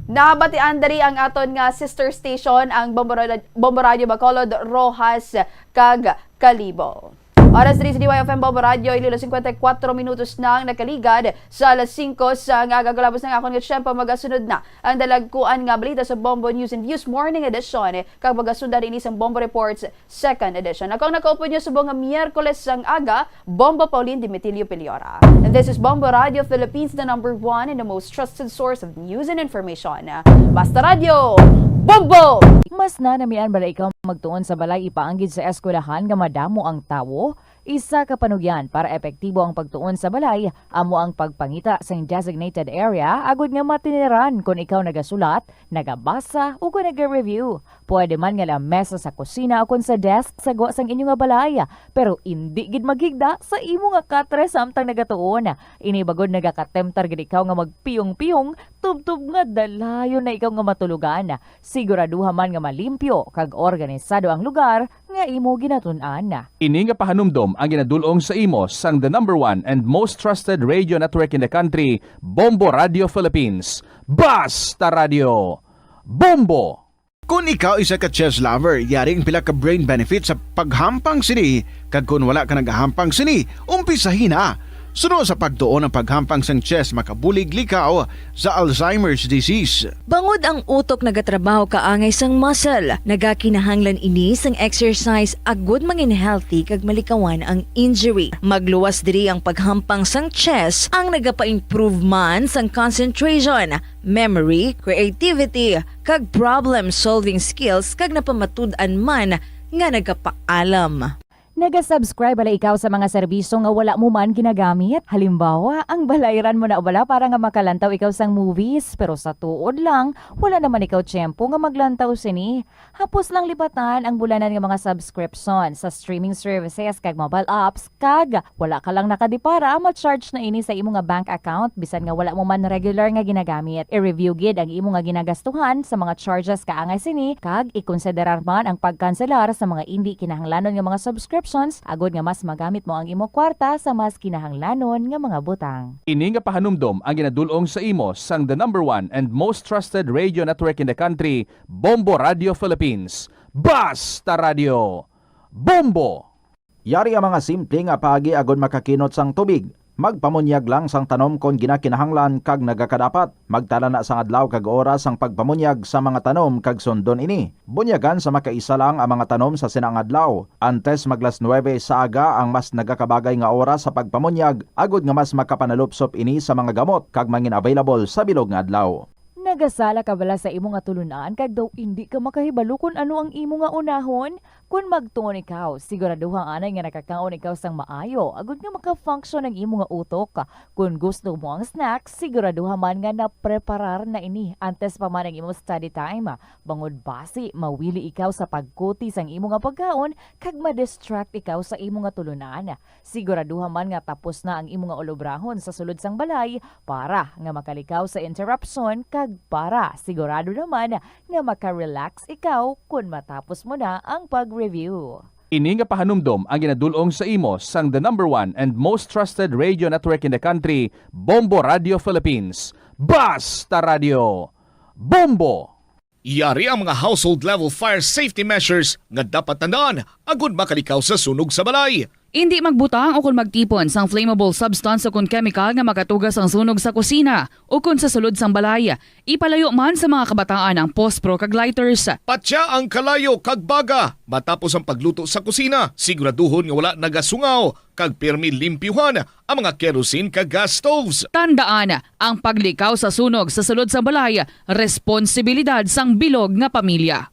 Nabatian diri ang aton nga sister station, ang Bombo Ra-, Bombo Radio Bacolod, Roxas, kag Kalibo. Oras diri sa D Y F M Bombo Radio, iloilo, singkwenta y kuwatro minutos na ang nakaligad sa alas singko sa aga. Galabos na nga akon nga tiyempo, magasunod na ang dalagkuan nga balita sa Bombo News and Views Morning Edition, kag magasundan ini sang Bombo Reports Second Edition. Ako ang nakaupod niyo subong nga Miyerkules sang aga, Bombo Pauline Dimitilio Piliora. And this is Bombo Radio Philippines, the number one and the most trusted source of news and information. Basta Radio, Bombo! Mas nanamian bala ikaw magtuon sa balay ipaanggid sa eskwelahan nga madamo ang tawo? Isa ka panugyan para epektibo ang pagtuon sa balay amo ang pagpangita sing designated area agod nga matiniran kon ikaw nagasulat, nagabasa, o kon naga-review. Pwede man nga lamesa sa kusina o kon sa desk sa gwa sang inyo nga balay, pero indi gid maghigda sa imo nga katre samtang nagatuon. Ini bangod nagakatemtar gid ikaw nga magpiyong-piyong tubtob nga dalayon na ikaw nga matulogan. Siguraduha man nga malimpyo kag organisado ang lugar nga imo ginatun-an. Ini nga pahanumdom ang ginadul-ong sa imo sang the number one and most trusted radio network in the country, Bombo Radio Philippines. Basta Radio, Bombo! Kon ikaw isa ka chess lover, yari ang pila ka brain benefits sa paghampang sini, kag kon wala ka nagahampang sini, umpisahi na. Suno sa pagtuon, ang paghampang sang chess makabulig likaw sa Alzheimer's disease. Bangod ang utok nagatrabaho kaangay sang muscle, nagakinahanglan ini sang exercise agud mangin healthy kag malikawan ang injury. Magluwas diri ang paghampang sang chess, ang nagapa-improve man sang concentration, memory, creativity, kag problem-solving skills, kag napamatud-an man nga nagapaalam. Naga-subscribe bala ikaw sa mga serbisyo nga wala mo man ginagamit? Halimbawa, ang balayran mo na bala para nga makalantaw ikaw sang movies, pero sa tuod lang, wala naman ikaw tiyempo nga maglantaw sini. Hapos lang lipatan ang bulanan nga mga subscription sa streaming services kag mobile apps, kag wala ka lang nakadipara, ma-charge na ini sa imo nga bank account bisan nga wala mo man regular nga ginagamit. I-review gid ang imo nga ginagastuhan sa mga charges kaangay sini, kag ikonsiderar man ang pagkanselar sa mga indi kinahanglanon nga mga subscriptions agod nga mas magamit mo ang imo kwarta sa mas kinahanglanon nga mga butang. Ini nga pahanumdom ang ginadul-ong sa imo sang the number one and most trusted radio network in the country, Bombo Radio Philippines. Basta Radio, Bombo! Yari ang mga simple nga paagi agod makakinot sang tubig. Magpamunyag lang sang tanom kon ginakinahanglan kag nagakadapat. Magtala na sang adlaw kag oras sang pagpamunyag sa mga tanom kag sundon ini. Bunyagan sa makaisa lang ang mga tanom sa sina nga adlaw. Antes mag las nuebe sa aga ang mas nagakabagay nga oras sa pagpamunyag, agod nga mas makapanalupsop ini sa mga gamot kag mangin available sa bilog nga adlaw. Nagasala ka bala sa imo nga tulunan kag daw indi ka makahibalo kon ano ang imo nga unahon? Kon magtuon ikaw, siguraduha anay nga nakakaon ikaw sang maayo agod nga maka-function ang imo nga utok. Kon gusto mo ang snack, siguraduha man nga napreparar na ini antes pa man ang imo study time. Bangod basi mawili ikaw sa pagkuti sang imo nga pagkaon kag ma-distract ikaw sa imo nga tulunan. Siguraduha man nga tapos na ang imo nga ulobrahon sa sulod sang balay para nga makalikaw sa interruption kag para sigurado naman nga maka-relax ikaw kon matapos mo na ang pag-review. Ini nga pahanumdom ang ginadul-ong sa imo sang the number one and most trusted radio network in the country, Bombo Radio Philippines. Basta Radio, Bombo! Yari ang mga household level fire safety measures nga dapat tandaan agud makalikaw sa sunog sa balay. Indi magbutang o kon magtipon sang flammable substance o kon chemical nga makatuga sang sunog sa kusina o kon sa sulod sang balay. Ipalayo man sa mga kabataan ang pospro kag lighters. Patya ang kalayo kag baga matapos ang pagluto sa kusina. Siguraduhon nga wala nagasungaw kag pirmi limpyuhan ang mga kerosene kag gas stoves. Tandaan, ang paglikaw sa sunog sa sulod sang balay, responsibilidad sang bilog nga pamilya.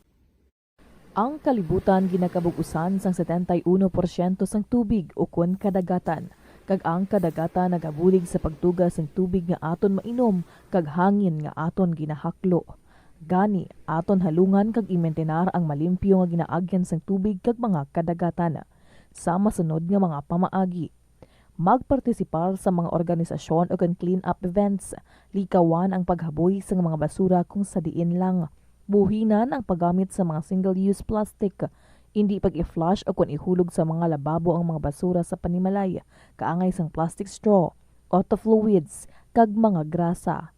Ang kalibutan ginakabug-usan sang setenta y uno porsyento sang tubig ukon kadagatan, kag ang kadagatan nagabulig sa pagtuga sang tubig nga aton mainom kag hangin nga aton ginahaklo. Gani, aton halungan kag imintinar ang malimpyo nga ginaagyan sang tubig kag mga kadagatan. Sa masunod nga mga pamaagi, magpartisipar sa mga organisasyon ukon clean-up events. Likawan ang paghaboy sang mga basura kung sa diin lang. Buhinan ang paggamit sa mga single-use plastic. Indi pag-i-flush ukon ihulog sa mga lababo ang mga basura sa panimalay, kaangay sang plastic straw, auto fluids, kag mga grasa.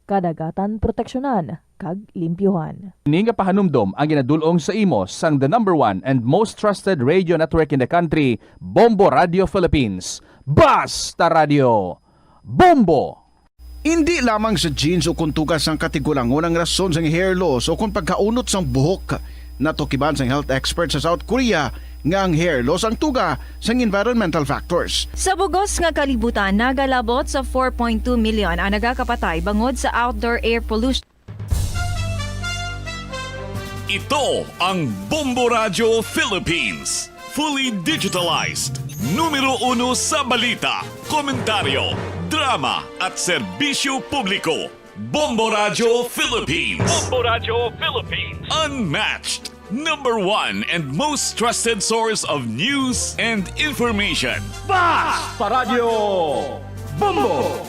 Kadagatan proteksyonan kag limpyuhan. Ini nga pahanumdom ang ginadul-ong sa imo sang the number one and most trusted radio network in the country, Bombo Radio Philippines. Basta Radio, Bombo! Indi lamang sa genes o kon tuga sang katigulangon ang rason sang hair loss o kon pagkaunot sang buhok. Natukiban sang health expert sa South Korea nga ang hair loss ang tuga sang environmental factors. Sa bugos nga kalibutan, nagalabot sa four point two million ang nagakapatay bangod sa outdoor air pollution. Ito ang Bombo Radyo Philippines. Fully digitalized. Numero uno sa balita, komentaryo, drama, at serbisyo publiko. Bombo Radyo Philippines. Bombo Radyo Philippines. Unmatched. Number one and most trusted source of news and information. Basta Radyo Bombo!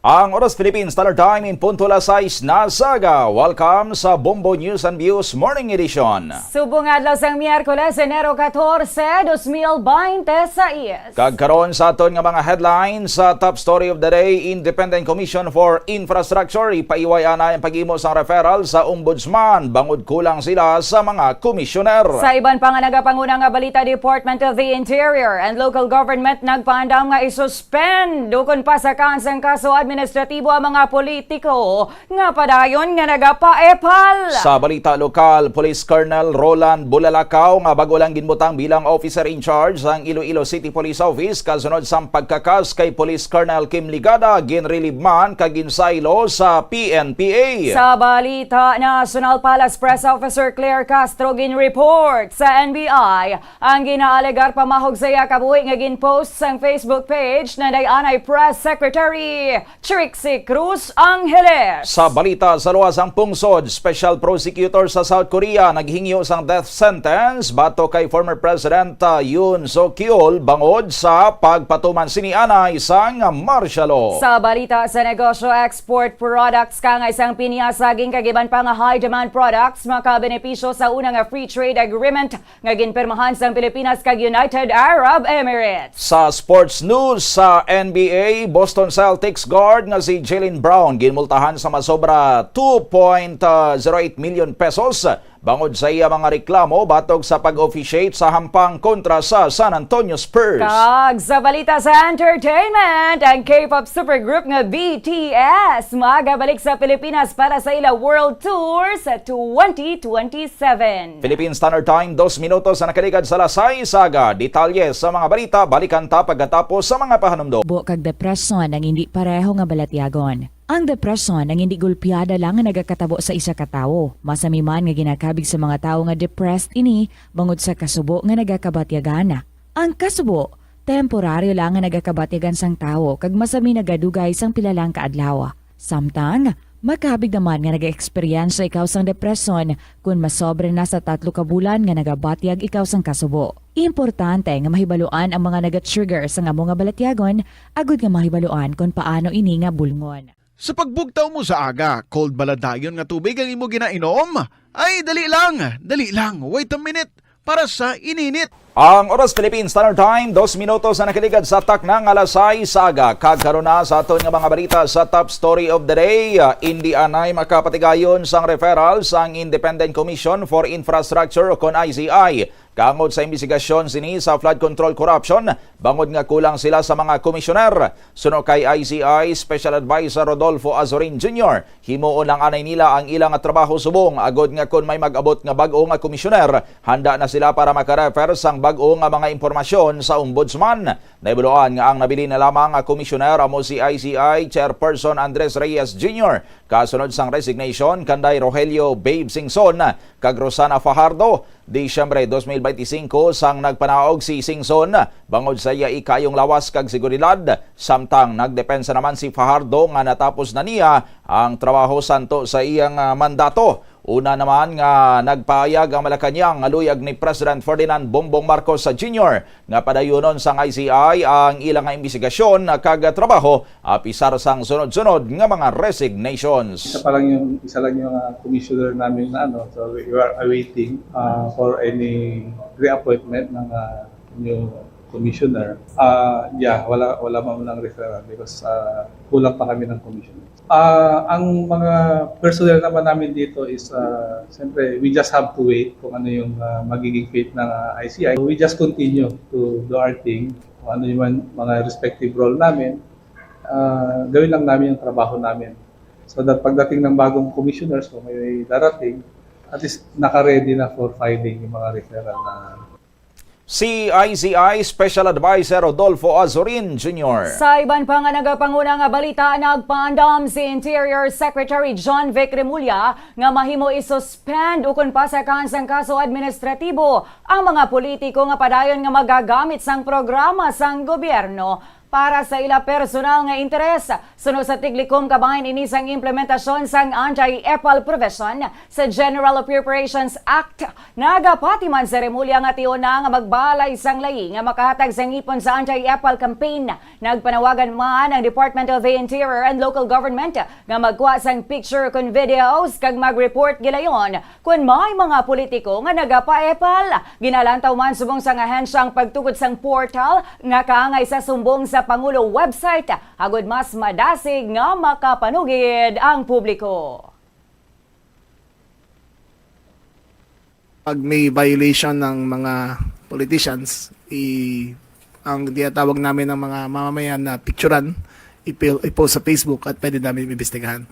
Ang oras, Philippine Standard Time, in punto alas sais na sa aga. Welcome sa Bombo News and Views Morning Edition. Subong adlaw sang Miyerkules, Enero katorse, dos mil bente sais. Kag karon sa aton nga mga headlines, sa top story of the day, Independent Commission for Infrastructure, ipaiway anay ang pag-imo sang referral sa Ombudsman bangod kulang sila sa mga komisyoner. Sa iban pa nga nagapanguna nga balita, Department of the Interior and Local Government nagpaandam nga isus- suspend ukon pasakan sang kaso administratibo ang mga politiko nga padayon nga nagapaepal. Sa balita lokal, Police Colonel Roland Bulalakaw nga bag-o lang ginbutang bilang officer in charge sang Iloilo City Police Office kasunod sang pagkakas kay Police Colonel Kim Ligada, ginrelieve man kag ginsaylo sa P N P A. Sa balita nasyonal, Palace Press Officer Claire Castro ginreport sa N B I ang ginaalegar pamahog sa iya kabuhi nga gin-post sang Facebook page na day anay Press Secretary Trixie Cruz Angeles. Sa balita sa luwas, ang pungsod, special prosecutor sa South Korea naghingyo sang death sentence batok kay former President, ah, Yoon Suk Yeol bangod sa pagpatuman sini anay sang martial law. Sa balita sa negosyo, export products kang isang pinya, saging kag iban pa nga high demand products makabenepisyo sa una nga free trade agreement nga ginpirmahan sang Pilipinas kag United Arab Emirates. Sa sports news, sa N B A, Boston Celtics guard nga si Jaylen Brown ginmultahan sa masobra two point zero eight million pesos bangod sa iya mga reklamo batok sa pag-officiate sa hampang kontra sa San Antonio Spurs. Kag sa balita sa entertainment, ang K-pop supergroup nga B T S magabalik sa Pilipinas para sa ila World Tour sa twenty twenty-seven. Philippine Standard Time, dos minutos ang nakaligad sa alas sais sa aga. Detalye sa mga balita, balikan ta pagkatapos sa mga pahanumdom. Bo kag depresyon ang hindi pareho nga balatyagon. Ang depresyon ang hindi gulpiada lang nga nagakatabo sa isa ka tawo. Masami man nga ginakabig sa mga tawo nga depressed ini bangod sa kasubo nga nagakabatyagan. Ang kasubo, temporaryo lang nga nagakabatyagan sang tawo kag masami nagadugay sang pila lang ka adlaw. Samtang, makabig naman nga nag-eksperyensya ikaw sang depresyon kon masobra na sa tatlo ka bulan nga nagabatyag ikaw sang kasubo. Importante nga mahibaluan ang mga naga-trigger sang amo nga balatyagon agud nga mahibaluan kon paano ini nga bulngon. Sa pagbugtaw mo sa aga, cold bala dayon nga tubig ang imo ginainom? Ay, dali lang, dali lang, wait a minute, para sa ininit. Ang oras, Philippine Standard Time, dos minutos ang nakaligad sa takna nga alas sais sa aga. Kag karon na sa aton nga mga balita sa top story of the day. Ah, indi anay makapatigayon sang referral sang Independent Commission for Infrastructure o kon I C I. Kangod sa imbestigasyon sini sa flood control corruption, bangod nga kulang sila sa mga komisyoner. Suno kay I C I Special Advisor Rodolfo Azorin Junior, himuon lang anay nila ang ila nga trabaho subong, agod nga kon may mag-abot nga bag-o nga komisyoner, handa na sila para makarefer sang bag-o nga mga impormasyon sa Ombudsman. Nahibaluan nga ang nabilin na lamang nga komisyoner amo si I C I Chairperson Andres Reyes Junior, kasunod sang resignation kanday Rogelio Babe Singson kag Rosana Fajardo. Disyembre dos mil benti singko sang nagpanaog si Singson bangod sa iya ikayong lawas kag seguridad, samtang nagdepensa naman si Fajardo nga natapos na niya ang trabaho santo sa iyang, ah, mandato. Una naman nga nagpahayag ang Malacañang nga luyag ni President Ferdinand Bongbong Marcos Junior nga padayunon sang I C I ang ila nga imbestigasyon kag trabaho apisar sang sunod-sunod nga mga resignations. Isa pa lang yung, isa lang yung, ah, commissioner namin na ano, so we are awaiting, ah, for any reappointment ng, ah, new commissioner. Ah, yeah, wala, wala man lang referral because, ah, kulang pa kami ng commissioner. Ah, ang mga personnel naman namin dito is, ah, siyempre, we just have to wait kung ano yung, ah, magiging fate ng, ah, I C I. We just continue to do our thing. Kung ano yung man-, mga respective role namin, ah, gawin lang namin yung trabaho namin. So that pagdating ng bagong commissioners, kung may darating, at least naka-ready na for filing yung mga referral na Si I C I Special Advisor Rodolfo Azorin Junior. Sa iban pa nga nagapanguna nga balita, nagpaandam si Interior Secretary John Vic Remulla nga mahimo i-suspend ukon pasakan sang kaso administratibo ang mga politiko nga padayon nga magagamit sang programa sang gobyerno. para sa ila personal nga interes. Suno sa Tiglikom, kabahin ini sang implementasyon sang anti-epal provision sa General Appropriations Act. Nagapati man si Remulla nga tion na nga magbalay sang layi nga makahatag sang ipon sa anti-epal campaign. Nagpanawagan man ang Department of the Interior and Local Government nga magkuha sang picture kon videos kag mag-report gilayon kon may mga politiko nga nagapaepal. Ginalantaw man subong sang ahensya ang pagtukod sang portal nga kaangay sa sumbong sa Pangulo website, agud mas madasig nga makapanugid ang publiko. Pag may violation ng mga politicians, i ang tinatawag namin ng mga mamamayan na picturan, ipi- i-post sa Facebook at pwede namin imbestigahan.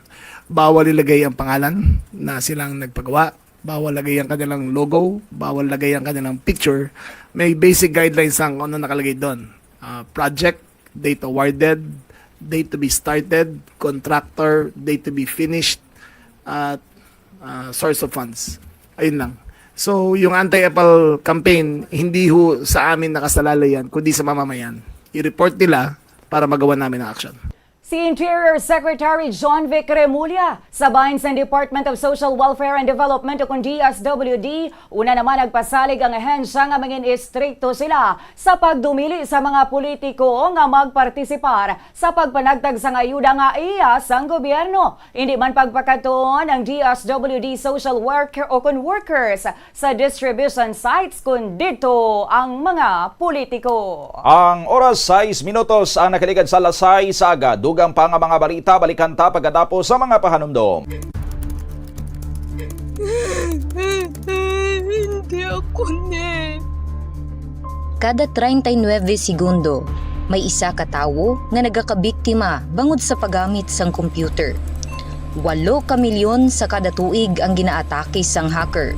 Bawal ilagay ang pangalan na silang nagpagawa, bawal lagay ang kanilang logo, bawal lagay ang kanilang picture. May basic guidelines ang ano nakalagay doon. Ah, project, date awarded, date to be started, contractor, date to be finished, at ah, source of funds. Ayun lang. So, yung anti-epal campaign, hindi ho sa amin nakasalalay yan, kundi sa mamamayan. I-report nila para magawa namin ang action. Si Interior Secretary John Vic Remulla, sa bahin sang Department of Social Welfare and Development o kon D S W D, una naman nagpasalig ang ahensya nga mangin-istrikto sila sa pagdumili sa mga politiko nga magpartisipar sa pagpanagtag sang ayuda nga iya sang gobyerno. Indi man pagpakadtuon ang D S W D social worker o kon workers sa distribution sites kon didto ang mga politiko. Ang oras, sais minutos ang nakaligad sa alas sais sa aga. Dugang pa nga mga balita, balikan ta pagkatapos sa mga pahanumdom. Hindi ako ni. Kada treinta y nueve segundo, may isa ka tawo nga nagakabiktima bangod sa paggamit sang computer. Walo ka milyon sa kada tuig ang ginaatake sang hacker.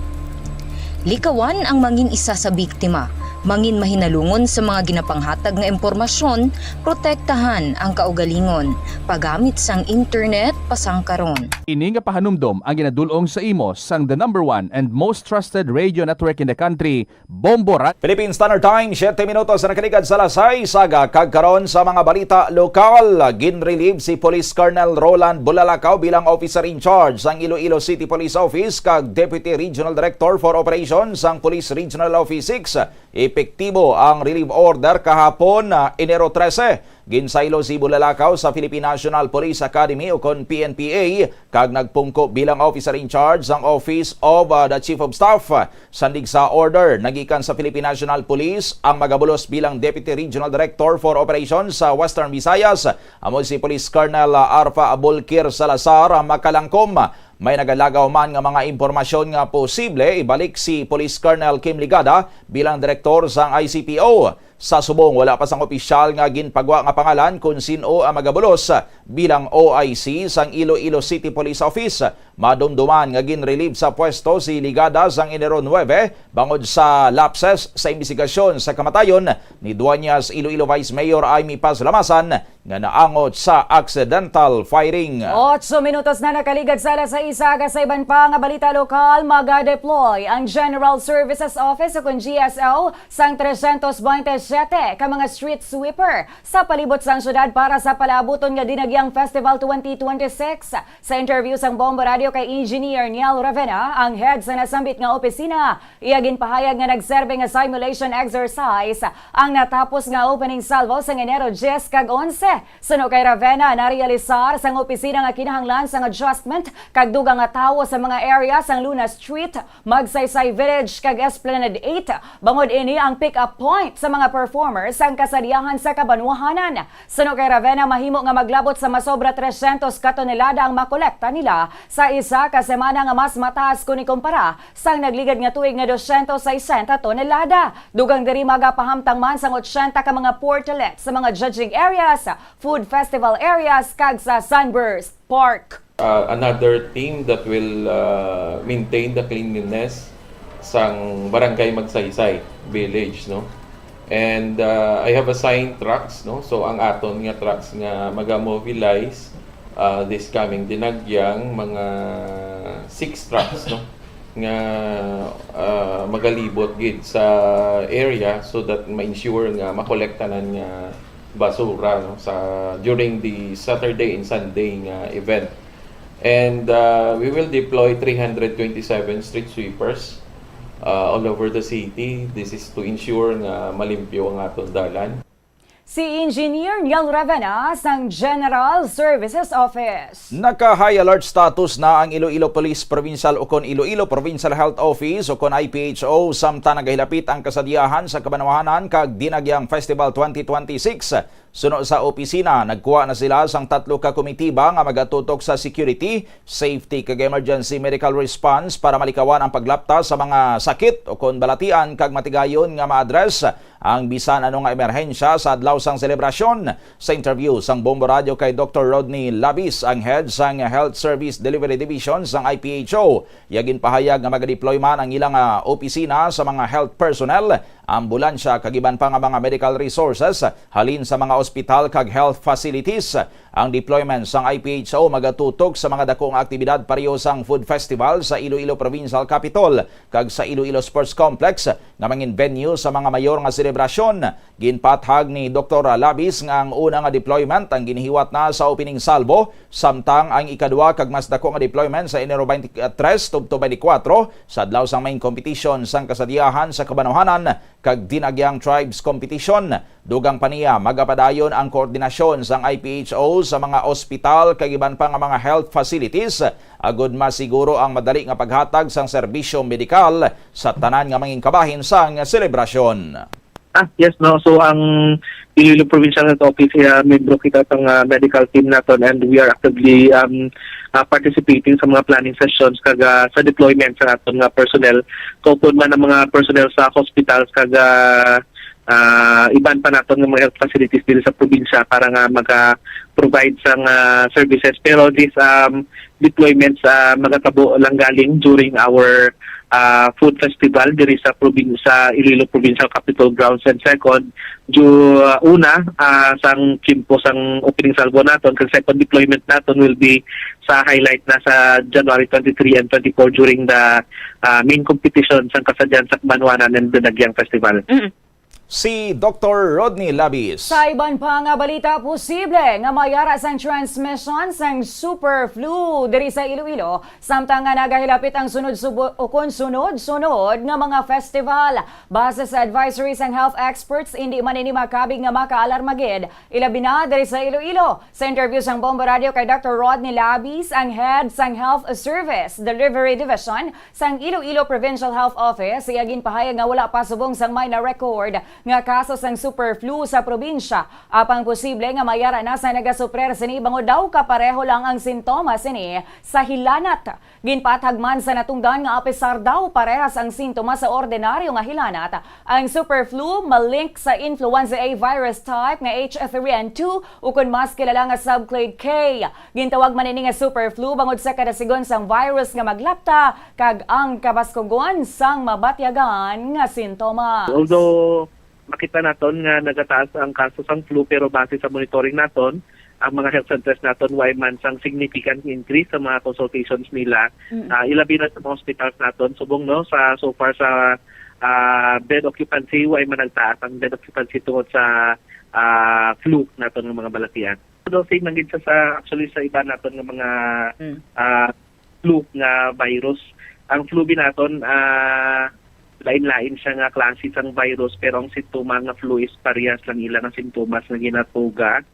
Likawan ang mangin isa sa biktima, mangin mahinalungon sa mga ginapanghatag nga impormasyon, protektahan ang kaugalingon, paggamit sang internet pasangkaron. Ini nga pahanumdom ang ginadul-ong sa imo sang the number one and most trusted radio network in the country, Bombo Ra- Philippine Standard Time, siyete minutos na nakaligad sa alas sais sa aga, kag karon sa mga balita lokal. Ginrelieve si Police Colonel Roland Bulalakaw bilang officer in charge sang Iloilo City Police Office kag Deputy Regional Director for Operations sang Police Regional Office six. Epektibo ang relief order kahapon, ah, Enero trese. Ginsaylo si Bulalakaw sa Philippine National Police Academy o kon P N P A kag nagpungko bilang officer in charge sang Office of, ah, the Chief of Staff. Sandig sa order nagikan sa Philippine National Police, ang magabulos bilang Deputy Regional Director for Operations sa Western Visayas, amo si Police Colonel Arfa Abulkir Salazar Makalangkom. May nagalagaw man nga mga impormasyon nga posible ibalik si Police Colonel Kim Ligada bilang direktor sang I C P O. Sa subong, wala pa sang opisyal nga ginpagwa nga pangalan kon sin-o ang magabulos bilang O I C sang Iloilo City Police Office. Madumduman nga ginrelieve sa pwesto si Ligada sang Enero nuebe bangod sa lapses sa imbestigasyon sa kamatayon ni Dueñas Iloilo Vice Mayor Imee Paz Labasan nga naangot sa accidental firing. Otso minutos na nakaligad sa alas sais sa aga. Sa iban pa nga balita lokal, maga-deploy ang General Services Office o kon G S O sang tresyentos bente siyete ka mga street sweeper sa palibot sang syudad para sa palaabuton nga Dinagyang Festival twenty twenty-six. Sa interview sang Bombo Radio kay Engineer Niel Ravena, ang head sa nasambit nga opisina, iya ginpahayag nga nagserbi nga simulation exercise ang natapos nga opening salvo sang Enero diyes kag onse. Suno kay Ravena, narealisar sang opisina nga kinahanglan sang adjustment kag dugang nga tawo sa mga area sang Luna Street, Magsaysay Village kag Esplanade eight, bangod ini ang pick-up point sa mga performers sang kasadyahan sa kabanwahanan. Suno kay Ravena, mahimo nga maglabot sa masobra tresyentos ka tonelada ang makolekta nila sa isa ka semana, nga mas mataas kon ikumpara sang nagligad nga tuig nga dosyentos sesenta tonelada. Dugang diri, magapahamtang man sang otsenta ka mga portalets sa mga judging areas, food festival areas, kag sa Sunburst Park. Uh, another team that will uh, maintain the cleanliness sang Barangay Magsaysay Village, no? And uh, I have assigned trucks, no? So ang aton nga trucks nga magamobilize uh, this coming Dinagyang, mga six trucks, no? Nga uh, magalibot gid sa area so that ma-ensure nga makolektanan nga basura, no, sa, during the Saturday and Sunday nga event. And, uh, we will deploy three hundred twenty-seven street sweepers, uh, all over the city. This is to ensure nga malimpyo ang aton dalan. Si Engineer Neil Ravena sang General Services Office. Naka-high alert status na ang Iloilo Police Provincial ukon Iloilo Provincial Health Office ukon I P H O, samtang nagahilapit ang kasadyahan sa kabanwahanan kag Dinagyang Festival twenty twenty-six. Suno sa opisina, nagkuha na sila sang tatlo ka komitiba nga magatutok sa security, safety kag emergency medical response para malikawan ang paglapta sa mga sakit ukon balatian kag matigayon nga ma-address ang bisan ano nga emerhensya sa adlaw sang selebrasyon. Sa interview sang Bombo Radio kay Doktor Rodney Labis, ang head sang Health Service Delivery Division sang I P H O, iya ginpahayag nga magadeploy man ang ilang, ah, opisina sa mga health personnel, ambulansya kag iban pa nga mga medical resources halin sa mga ospital kag health facilities. Ang deployment sang I P H O magatutok sa mga dako nga aktibidad pareho sang food festival sa Iloilo Provincial Capitol kag sa Iloilo Sports Complex nga mangin venue sa mga mayor nga selebrasyon. Ginpathag ni Doktor Labis nga ang una nga deployment ang ginihiwat na sa opening salvo, samtang ang ikadua kag mas dako nga deployment sa Enero twenty-three tubtob twenty-four sa adlaw sang main competition sang kasadyahan sa kabanwahanan kag Dinagyang Tribes Competition. Dugang pa niya, magapadayon ang koordinasyon sang I P H O sa mga ospital kag iban pa nga mga health facilities agud masiguro ang madali nga paghatag sang serbisyo medikal sa tanan nga mangin kabahin sang selebrasyon. Ah, yes, no. So, ang Iloilo Provincial Health Office, uh, membro kita sang, uh, medical team naton, and we are actively, um, uh, participating sa mga planning sessions kag, uh, sa deployment sa naton nga personnel. Kaupod man ang mga personnel sa hospitals kag, uh, uh, iban pa naton nga mga health facilities diri sa probinsya para nga maka-provide sang, uh, services. Pero this, um, deployments, uh, magatabo lang galing during our, uh, food festival diri sa provin-, sa Iloilo Provincial Capitol Grounds. And second, ju-, uh, una, uh, sang tiyempo sang opening salvo naton, kag second deployment naton will be sa highlight na sa January twenty-three and twenty-four during the, uh, main competition sang kasadyahan sa Kabanwanan and Dinagyang Festival. Mm. Si Doktor Rodney Labis. Sa iban pa nga balita, posible nga mayara sang transmission sang super flu diri sa Iloilo, samtang nga nagahilapit ang sunod subo-, ukon sunod-sunod nga mga festival. Base sa advisory sang health experts, indi man ini makabig nga makaalarma gid, ilabi na diri sa Iloilo. Sa interview sang Bombo Radio kay Doktor Rodney Labis, ang head sang Health Service Delivery Division sang Iloilo Provincial Health Office, iya ginpahayag nga wala pa subong sang may na-record nga kaso sang super flu sa probinsya. Apang posible nga mayara na sa nagasuprer sini bangod daw kapareho lang ang sintomas sini sa hilanat. Ginpathag man sa natungdan nga apisar daw parehas ang sintomas sa ordinaryo nga hilanat, ang super flu malink sa influenza A virus type nga H three N two ukon mas kilala nga subclade K. Gintawag man ini nga super flu bangod sa kadasigon sang virus nga maglapta kag ang kabaskugon sang mabatyagan nga sintomas. Although makita naton nga nagataas ang kaso sang flu, pero base sa monitoring naton, ang mga health centers naton way man sang significant increase sa mga consultations nila. Mm. Ah, ilabi na sa mga hospitals naton, subong, no, sa, so far sa, ah, bed occupancy, way man nagtaas ang bed occupancy tungod sa, ah, flu naton nga mga balatian. Although same man gid sa, sa, actually, sa iba naton nga mga, Mm. ah, flu nga virus. Ang flu bi naton, ah, lain-lain siya nga klase sang virus, pero ang sintomas nga flu is parehas lang ila nga sintomas nga ginatuga.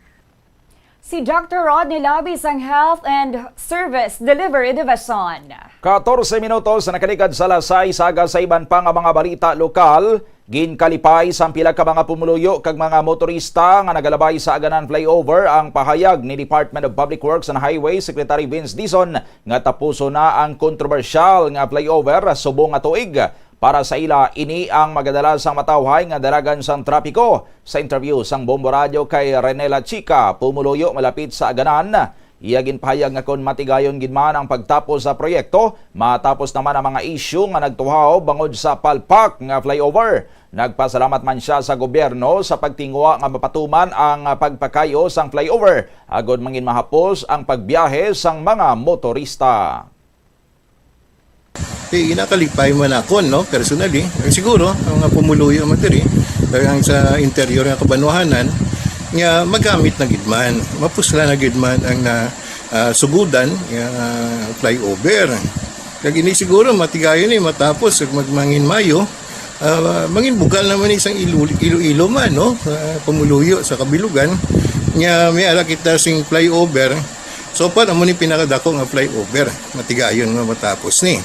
Si Doktor Rodney Labis sang Health and Service Delivery Division. Katorse minutos na nakaligad sa alas sais, aga sa iban pa nga mga balita lokal. Ginkalipay sang pila ka mga pumuluyo kag mga motorista nga nagalabay sa Aganan Flyover ang pahayag ni Department of Public Works and Highway Secretary Vince Dizon nga tapuson na ang kontrobersyal nga flyover subong nga tuig. Para sa ila, ini ang magadala sang matawhay nga dalagan sang trapiko. Sa interview sang Bombo Radio kay Renela Chica, pumuluyo malapit sa Aganan, iya ginpahayag nga kon matigayon gid man ang pagtapos sa proyekto, matapos naman ang mga isyu nga nagtuhaw bangod sa palpak nga flyover. Nagpasalamat man siya sa gobyerno sa pagtinguha nga mapatuman ang pagpakayo sang flyover agod mangin mahapos ang pagbiyahe sang mga motorista. Eh, ginakalipay man ako, no, personally. Eh, siguro, ang mga pumuluyo man diri, kag ang sa interior nga kabanwahanan, Nga magamit na gid man, mapusla na gid man ang na, ah, sugudan nga flyover. Kag ini siguro matigayon ni matapos ug magmangin Mayo, ah, mangin bugal naman isang Ilo-, Iloilo man, no? Ah, pumuluyo sa kabilugan nga may ara kita sing flyover. So far, amo ni pinakadako nga flyover, matigayon nga matapos ni.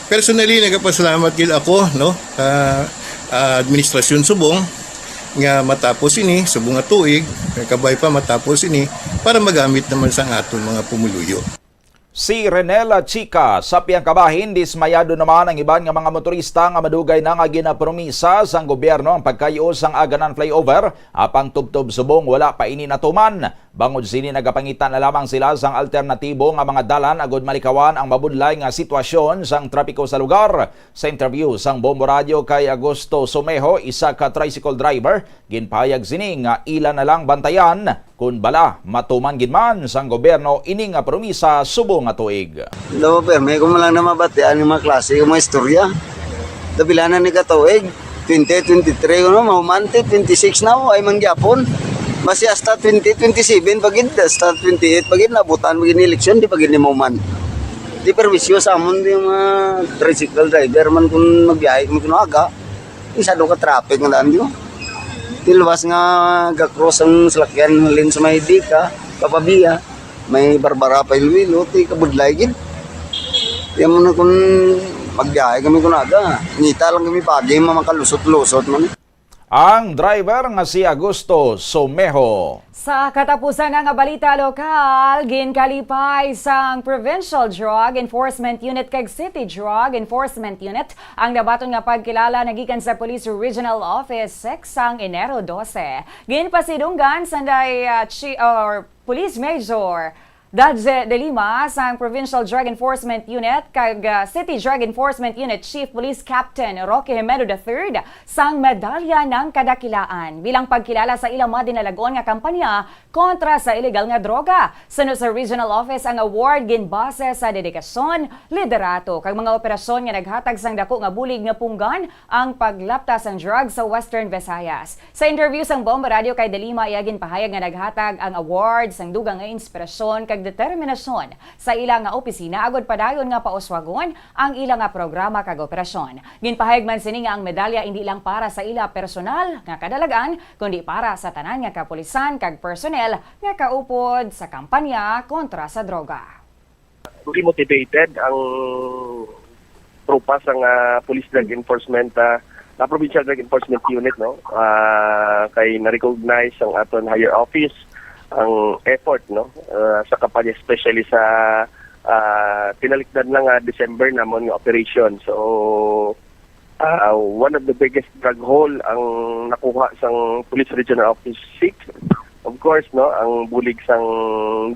Personally, nagapasalamat gid ako, no, sa, ah, administrasyon subong nga matapos ini subong nga tuig, kabay pa matapos ini para magamit naman sa aton mga pumuluyo. Si Renela Chica, sa piyang kabahin, dismayado naman ang iban nga mga motorista nga madugay na nga ginapromisa sang gobyerno ang pagkayo sang Aganan Flyover, apang tubtob subong wala pa ini natuman. Bangod sini, nagapangita na lamang sila sang alternatibo nga mga dalan agud malikawan ang mabudlay nga sitwasyon sang trapiko sa lugar. Sa interview sang Bombo Radio kay Augusto Sumejo, isa ka tricycle driver, ginpahayag sini nga ila na lang bantayan kon bala matuman gid man sang gobyerno ini nga promisa subong nga tuig. Daw, permi ko man lang na mabatian yung mga klase, yung mga istorya. Dabilanan ni katuig, twenty twenty-three, ano, mahuman ti twenty-six na, ay man gyapon. Basi hasta twenty twenty-seven pa gid, hasta twenty-eight pa gid, nabutan pa gid ni eleksyon, di pa gid ni mahuman. Di perwisyo sa amon yung mga tricycle driver man kung magbiyahe kami kuno aga. Isa do ka traffic nga daan, di ba? Tilwas nga ga-cross ang salakyan, halin sa may Dika, Papabiya, may Barbara pa Iloilo, ti kabudlay gid. Yan mo na kung magbiyahe kami kuno aga. Ngita lang kami pagi, mamakalusot-lusot man. Ang driver nga si Augusto Somejo. Sa katapusan na nga balita lokal, ginkalipay sang Provincial Drug Enforcement Unit kag City Drug Enforcement Unit ang nabaton nga pagkilala nagikan sa Police Regional Office six sang Enero dose. Ginpasidunggan sanday, ah, chi-, or Police Major Daje de Lima sang Provincial Drug Enforcement Unit kag, ah, City Drug Enforcement Unit Chief Police Captain Roque Jimeno the third sang Medalya ng Kadakilaan bilang pagkilala sa ilang madinalag-on nga kampanya kontra sa iligal nga droga. Suno sa Regional Office, ang award ginbase sa dedikasyon, liderato, kag mga operasyon nga naghatag sang dako nga bulig nga punggan ang paglapta sang drug sa Western Visayas. Sa interview sang Bombo Radio kay De Lima, iya ginpahayag nga naghatag ang award sang dugang nga inspirasyon kag determinasyon sa ila nga opisina agud padayon nga pauswagon ang ila nga programa kag operasyon. Ginpahayag man sini nga ang medalya indi lang para sa ila personal nga kadalagan, kundi para sa tanan nga kapulisan kag personnel nga kaupod sa kampanya kontra sa droga. Fully motivated ang tropa sang, ah, Police Drug Enforcement, ah, ah, Provincial Drug Enforcement Unit, no? Ah, kay na-recognize ang aton higher office ang effort, no? Ah, sa kampanya, especially sa, ah, tinalikdan lang nga December namon nga operation. So, ah, one of the biggest drug haul ang nakuha sang Police Regional Office six. Of course, no, ang bulig sang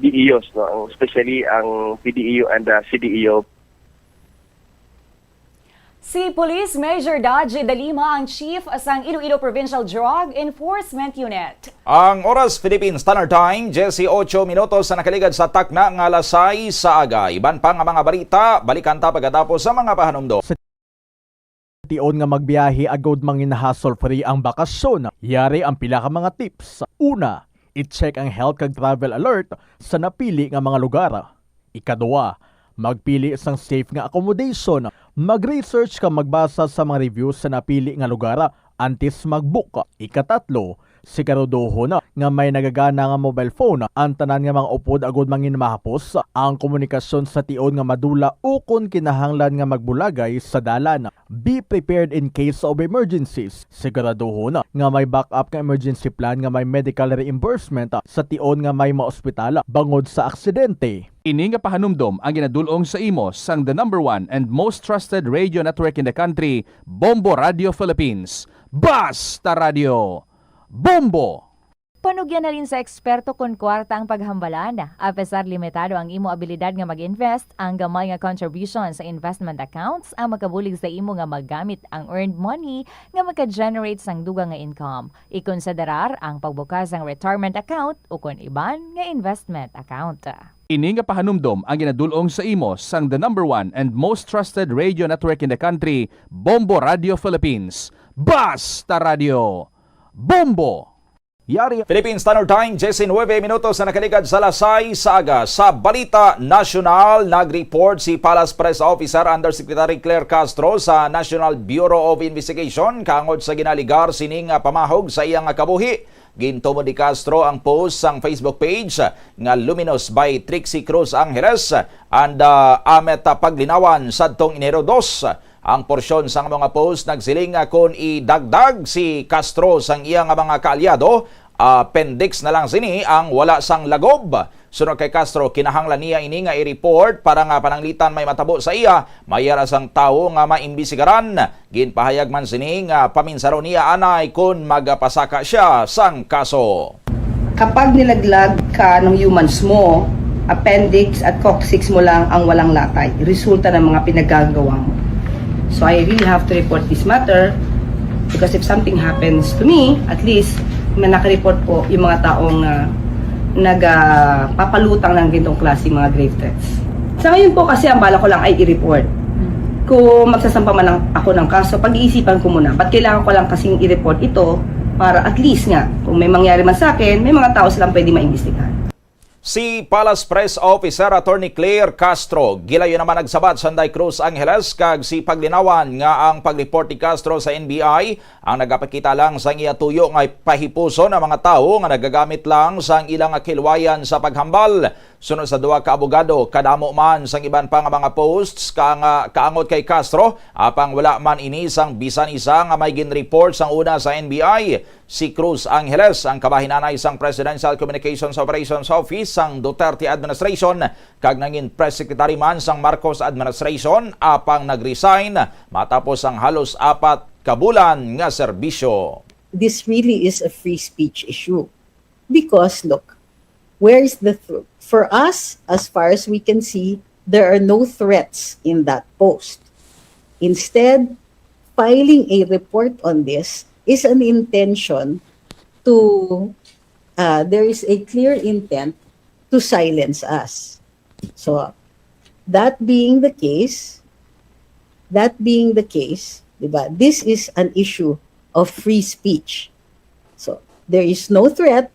D E Os, no, ang, especially ang P D E O and the C D E O. Si Police Major Daji Dalima ang chief sang Iloilo Provincial Drug Enforcement Unit. Ang oras, Philippine Standard Time, diyesyocho minutos sa nakaligad sa takna nga alas sais sa aga. Iban pa nga mga balita, balikan ta pagkatapos sa mga pahanumdom. Sa tion nga magbiyahe agud mangin hassle-free ang bakasyon, yari ang pila ka mga tips. Una, i-check ang health kag travel alert sa napili nga mga lugar. Ikaduha, magpili sang safe nga accommodation. Mag-research kag magbasa sa mga reviews sa napili nga lugar antes mag-book. Ikatatlo, siguraduhon nga may nagagana nga mobile phone ang tanan nga mga upod agud mangin mahapos ang komunikasyon sa tion nga madula ukon kinahanglan nga magbulagay sa dalan. Be prepared in case of emergencies. Siguraduhon nga may backup nga emergency plan nga may medical reimbursement sa tion nga may maospital bangod sa aksidente. Ini nga pahanumdom ang ginadul-ong sa imo sang the number one and most trusted radio network in the country, Bombo Radio Philippines. Basta Radio! Bombo! Panugyan halin sa eksperto kon kwarta ang paghambalan. Apesar limitado ang imo abilidad nga mag-invest, ang gamay nga contribution sa investment accounts ang makabulig sa imo nga magamit ang earned money nga maka-generate sang dugang nga income. Ikonsiderar ang pagbukas sang retirement account ukon iban nga investment account. Ini nga pahanumdom ang ginadul-ong sa imo sang the number one and most trusted radio network in the country, Bombo Radio Philippines. Basta Radio! Bombo! Yari. Philippine Standard Time, disinuebe minutos na nakaligad sa alas sais sa aga. Sa balita nasyonal, nag-report si Palace Press Officer Undersecretary Claire Castro sa National Bureau of Investigation kaangod sa ginaalegar sining, ah, pamahog sa iya nga kabuhi. Gintumod ni Castro ang post sang Facebook page nga Luminous by Trixie Cruz Angeles and, ah, Amet Paglinawan sadtong Enero dos. Ang porsyon sang mga post nagsiling nga kon idagdag si Castro sang iya nga mga kaalyado, appendix na lang sini ang wala sang lagob. Suno kay Castro, kinahanglan niya ini nga i-report para nga pananglitan may matabo sa iya, may ara sang tawo nga maimbestigaran. Ginpahayag man sini nga paminsaron niya anay kon magapasaka sia sang kaso. Kapag nilaglag ka ng humans mo, appendix at coccyx mo lang ang walang latay, resulta ng mga pinaggagawa mo. So I really have to report this matter because if something happens to me, at least na nakareport po yung mga taong, ah, nagpapalutang ng ganitong klase mga grave threats. Sa ngayon po kasi ang bala ko lang ay i-report. Kung magsasampa man ang, ako ng kaso, pag-iisipan ko muna. Ba't kailangan ko lang kasing i-report ito para at least nga, kung may mangyari man sa akin, may mga tao silang pwede maimbestigahan. Si Palace Press Officer Attorney Claire Castro, gilayon naman nagsabat sanday Cruz Angeles kag si Paglinawan nga ang pag-report ni Castro sa N B I ang nagapakita lang sang iya tuyo nga pahipuson ang mga tawo nga nagagamit lang sang ila nga kahilwayan sa paghambal. Suno sa duha ka abogado, kadamo man sang iban pa nga mga posts ka nga kaangot kay Castro, apang wala man ini sang bisan isa nga may gin-report sang una sa N B I. Si Cruz Angeles ang kabahin anay sang Presidential Communications Operations Office sang Duterte administration kag nangin press secretary man sang Marcos administration, apang nag-resign matapos ang halos apat ka bulan nga serbisyo. This really is a free speech issue. Because, look, where is the threat? For us, as far as we can see, there are no threats in that post. Instead, filing a report on this is an intention to, uh, there is a clear intent to silence us. So, that being the case, that being the case, di ba, this is an issue of free speech. So, there is no threat.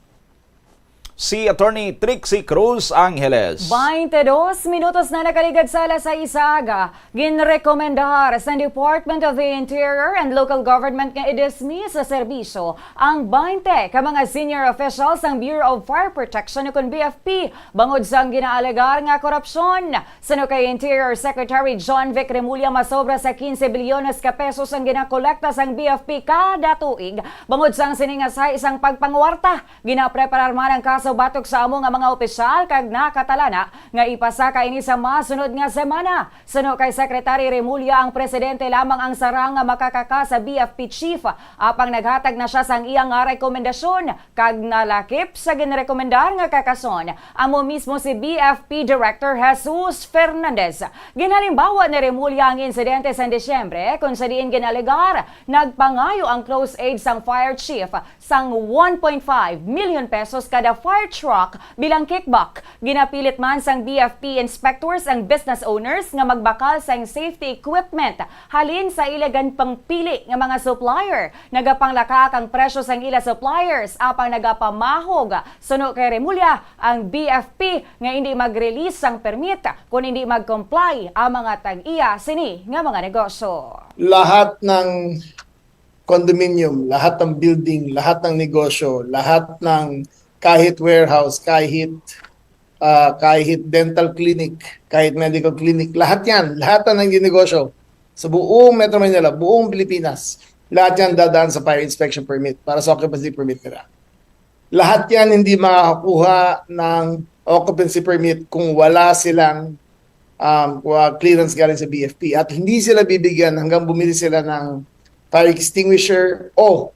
Si Attorney Trixie Cruz Angeles. Bainte dos minutos na nakaligad sa alas sais sa aga. Ginrekomendar sa Department of the Interior and Local Government nga i-dismiss sa serbisyo ang bainte ka mga senior officials sang Bureau of Fire Protection ukon B F P bangod sang ginaalegar nga korupsyon. Suno kay Interior Secretary John Vic Remulla, masobra sa quince bilyones ka pesos ang ginakolekta sang B F P kada tuig bangod sang sini nga sahi sang pagpangwarta. Ginapreparar man ang kaso batok sa amo nga mga opisyal kag nakatalana nga ipasaka ini sa masunod nga semana. Suno kay Secretary Remulla, ang presidente lamang ang sarang nga makakaka sa B F P chief, apang naghatag na sia sang iya nga rekomendasyon kag nalakip sa ginrekomendar nga kakason amo mismo si B F P Director Jesus Fernandez. Ginhalimbawa ni Remulla ang insidente sa Disyembre, kung sa diin ginalegar nagpangayo ang close aid sang fire chief sang one point five million pesos kada fire truck bilang kickback. Ginapilit man sang B F P inspectors ang business owners nga magbakal sang safety equipment halin sa ila ginpangpili nga mga supplier. Nagapanglakak ang presyo sang ila suppliers apang nagapamahog, suno kay Remulla, ang B F P nga indi mag-release sang permit kon indi mag-comply ang mga tag-iya sini nga mga negosyo. Lahat ng condominium, lahat ng building, lahat ng negosyo, lahat ng kahit warehouse, kahit, ah, kahit dental clinic, kahit medical clinic, lahat yan, lahat na ng negosyo sa buong Metro Manila, buong Pilipinas, lahat yan dadaan sa fire inspection permit para sa occupancy permit nila. Lahat yan hindi makakakuha ng occupancy permit kung wala silang, um, wa-, clearance galing sa B F P. At hindi sila bibigyan hanggang bumili sila ng fire extinguisher o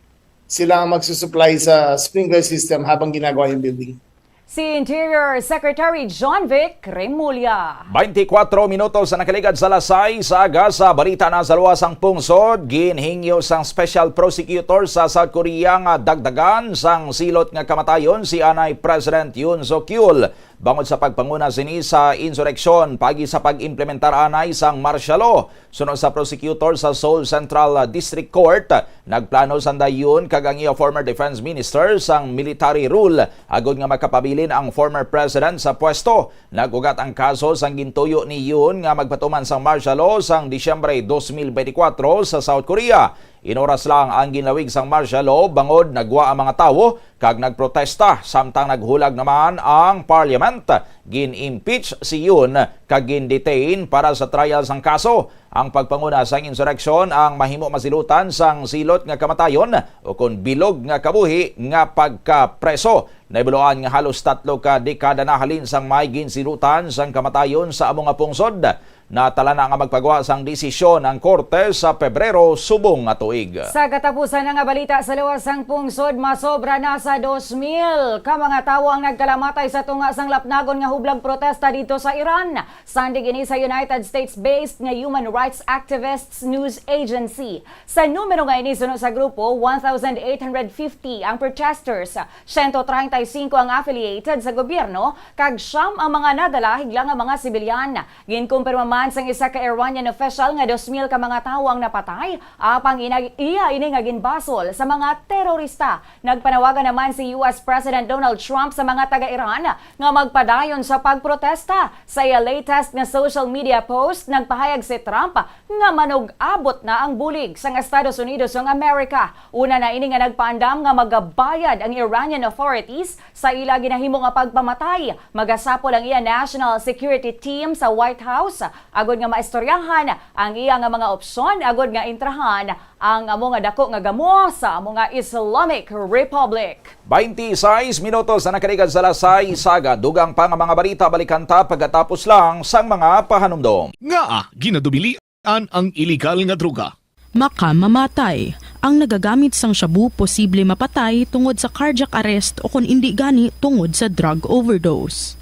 sila ang magsusupply sa sprinkler system habang ginagawa yung building. Si Interior Secretary John Vic Remulla. Twenty-four minutos na nakaligad sa alas sais sa aga. Sa balita na sa luwas ang pungsod, ginhingyo sang special prosecutor sa South Korea nga dagdagan sang silot nga kamatayon si anay President Yoon Suk Yeol. Bangod sa pagpanguna sini sa insureksyon, paagi sa pag-implementar anay sang martial law, suno sa prosecutor sa Seoul Central District Court, nagplano sang Yoon kag ang iya former defense minister sang military rule agod nga makapabilin ang former president sa pwesto. Nag-ugat ang kaso sang gintuyo ni Yoon nga magpatuman sang martial law sang Disyembre dos mil benti kwatro sa South Korea. Inoras lang ang ginlawig sang martial law bangod nagwa ang mga tawo kag nagprotesta, samtang naghulag naman ang parliament. Gin-impeach si Yoon kag gin-detain para sa trial sang kaso. Ang pagpanguna sang insureksyon ang mahimo masilutan sang silot nga kamatayon o kon bilog nga kabuhi nga pagkapreso. Nahibaluan nga halos tatlo ka dekada na halin sang may ginsilutan sang kamatayon sa amo nga pungsod. Natala na nga magpagwa sang desisyon ang korte sa Pebrero subong nga tuig. Sa katapusan na nga balita, sa luwas sang pungsod, masobra na sa dos mil ka mga tawo ang nagkalamatay sa tunga sang lapnagon nga hublag protesta didto sa Iran. Sandig ini sa United States-based nga human rights activists news agency. Sa numero nga ini, suno sa grupo, one thousand eight hundred fifty ang protesters, siyento treinta y cinco ang affiliated sa gobyerno, kag siyam ang mga nadala higla nga mga sibilyan. Ginkumpirma man sang isa ka Iranian official nga dos mil ka mga tawo ang napatay, apang ina-, iya ini nga ginbasol sa mga terorista. Nagpanawagan naman si U S President Donald Trump sa mga taga-Iran nga magpadayon sa pagprotesta. Sa iya latest nga social media post, nagpahayag si Trump nga manug-abot na ang bulig sang Estados Unidos ug Amerika. Una na ini nga nagpaandam nga magabayad ang Iranian authorities sa ila ginahimo nga pagpamatay. Magasapol ang iya national security team sa White House agod nga maistoryahan ang iya nga mga opsyon agod nga entrahan ang amo nga dako nga gamo sa amo nga Islamic Republic. Twenty-six minutos na nakaligad sa alas sais sa aga. Dugang pa nga mga balita, balikan ta pagkatapos lang sang mga pahanumdom. Ngaa ginadubilian ang iligal nga droga? Makamamatay. Ang nagagamit sang shabu posible mapatay tungod sa cardiac arrest o kon indi gani tungod sa drug overdose.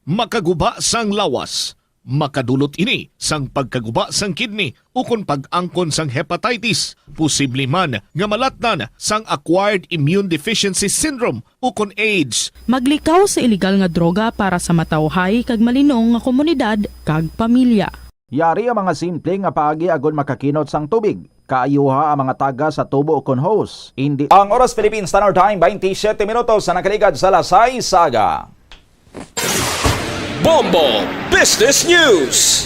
Makaguba sang lawas. Makadulot ini sang pagkaguba sang kidney ukon pag-angkon sang hepatitis, posible man nga malatnan sang acquired immune deficiency syndrome ukon AIDS. Maglikaw sa iligal nga droga para sa matawhay kag malinong nga komunidad kag pamilya. Yari ang mga simple nga paagi agod makakinot sang tubig. Kaayuha ang mga taga sa tubo ukon hose. Indi Ang oras, Philippine Standard Time, twenty-seven minutos na nakaligad sa alas sais sa aga. Bombo Business News.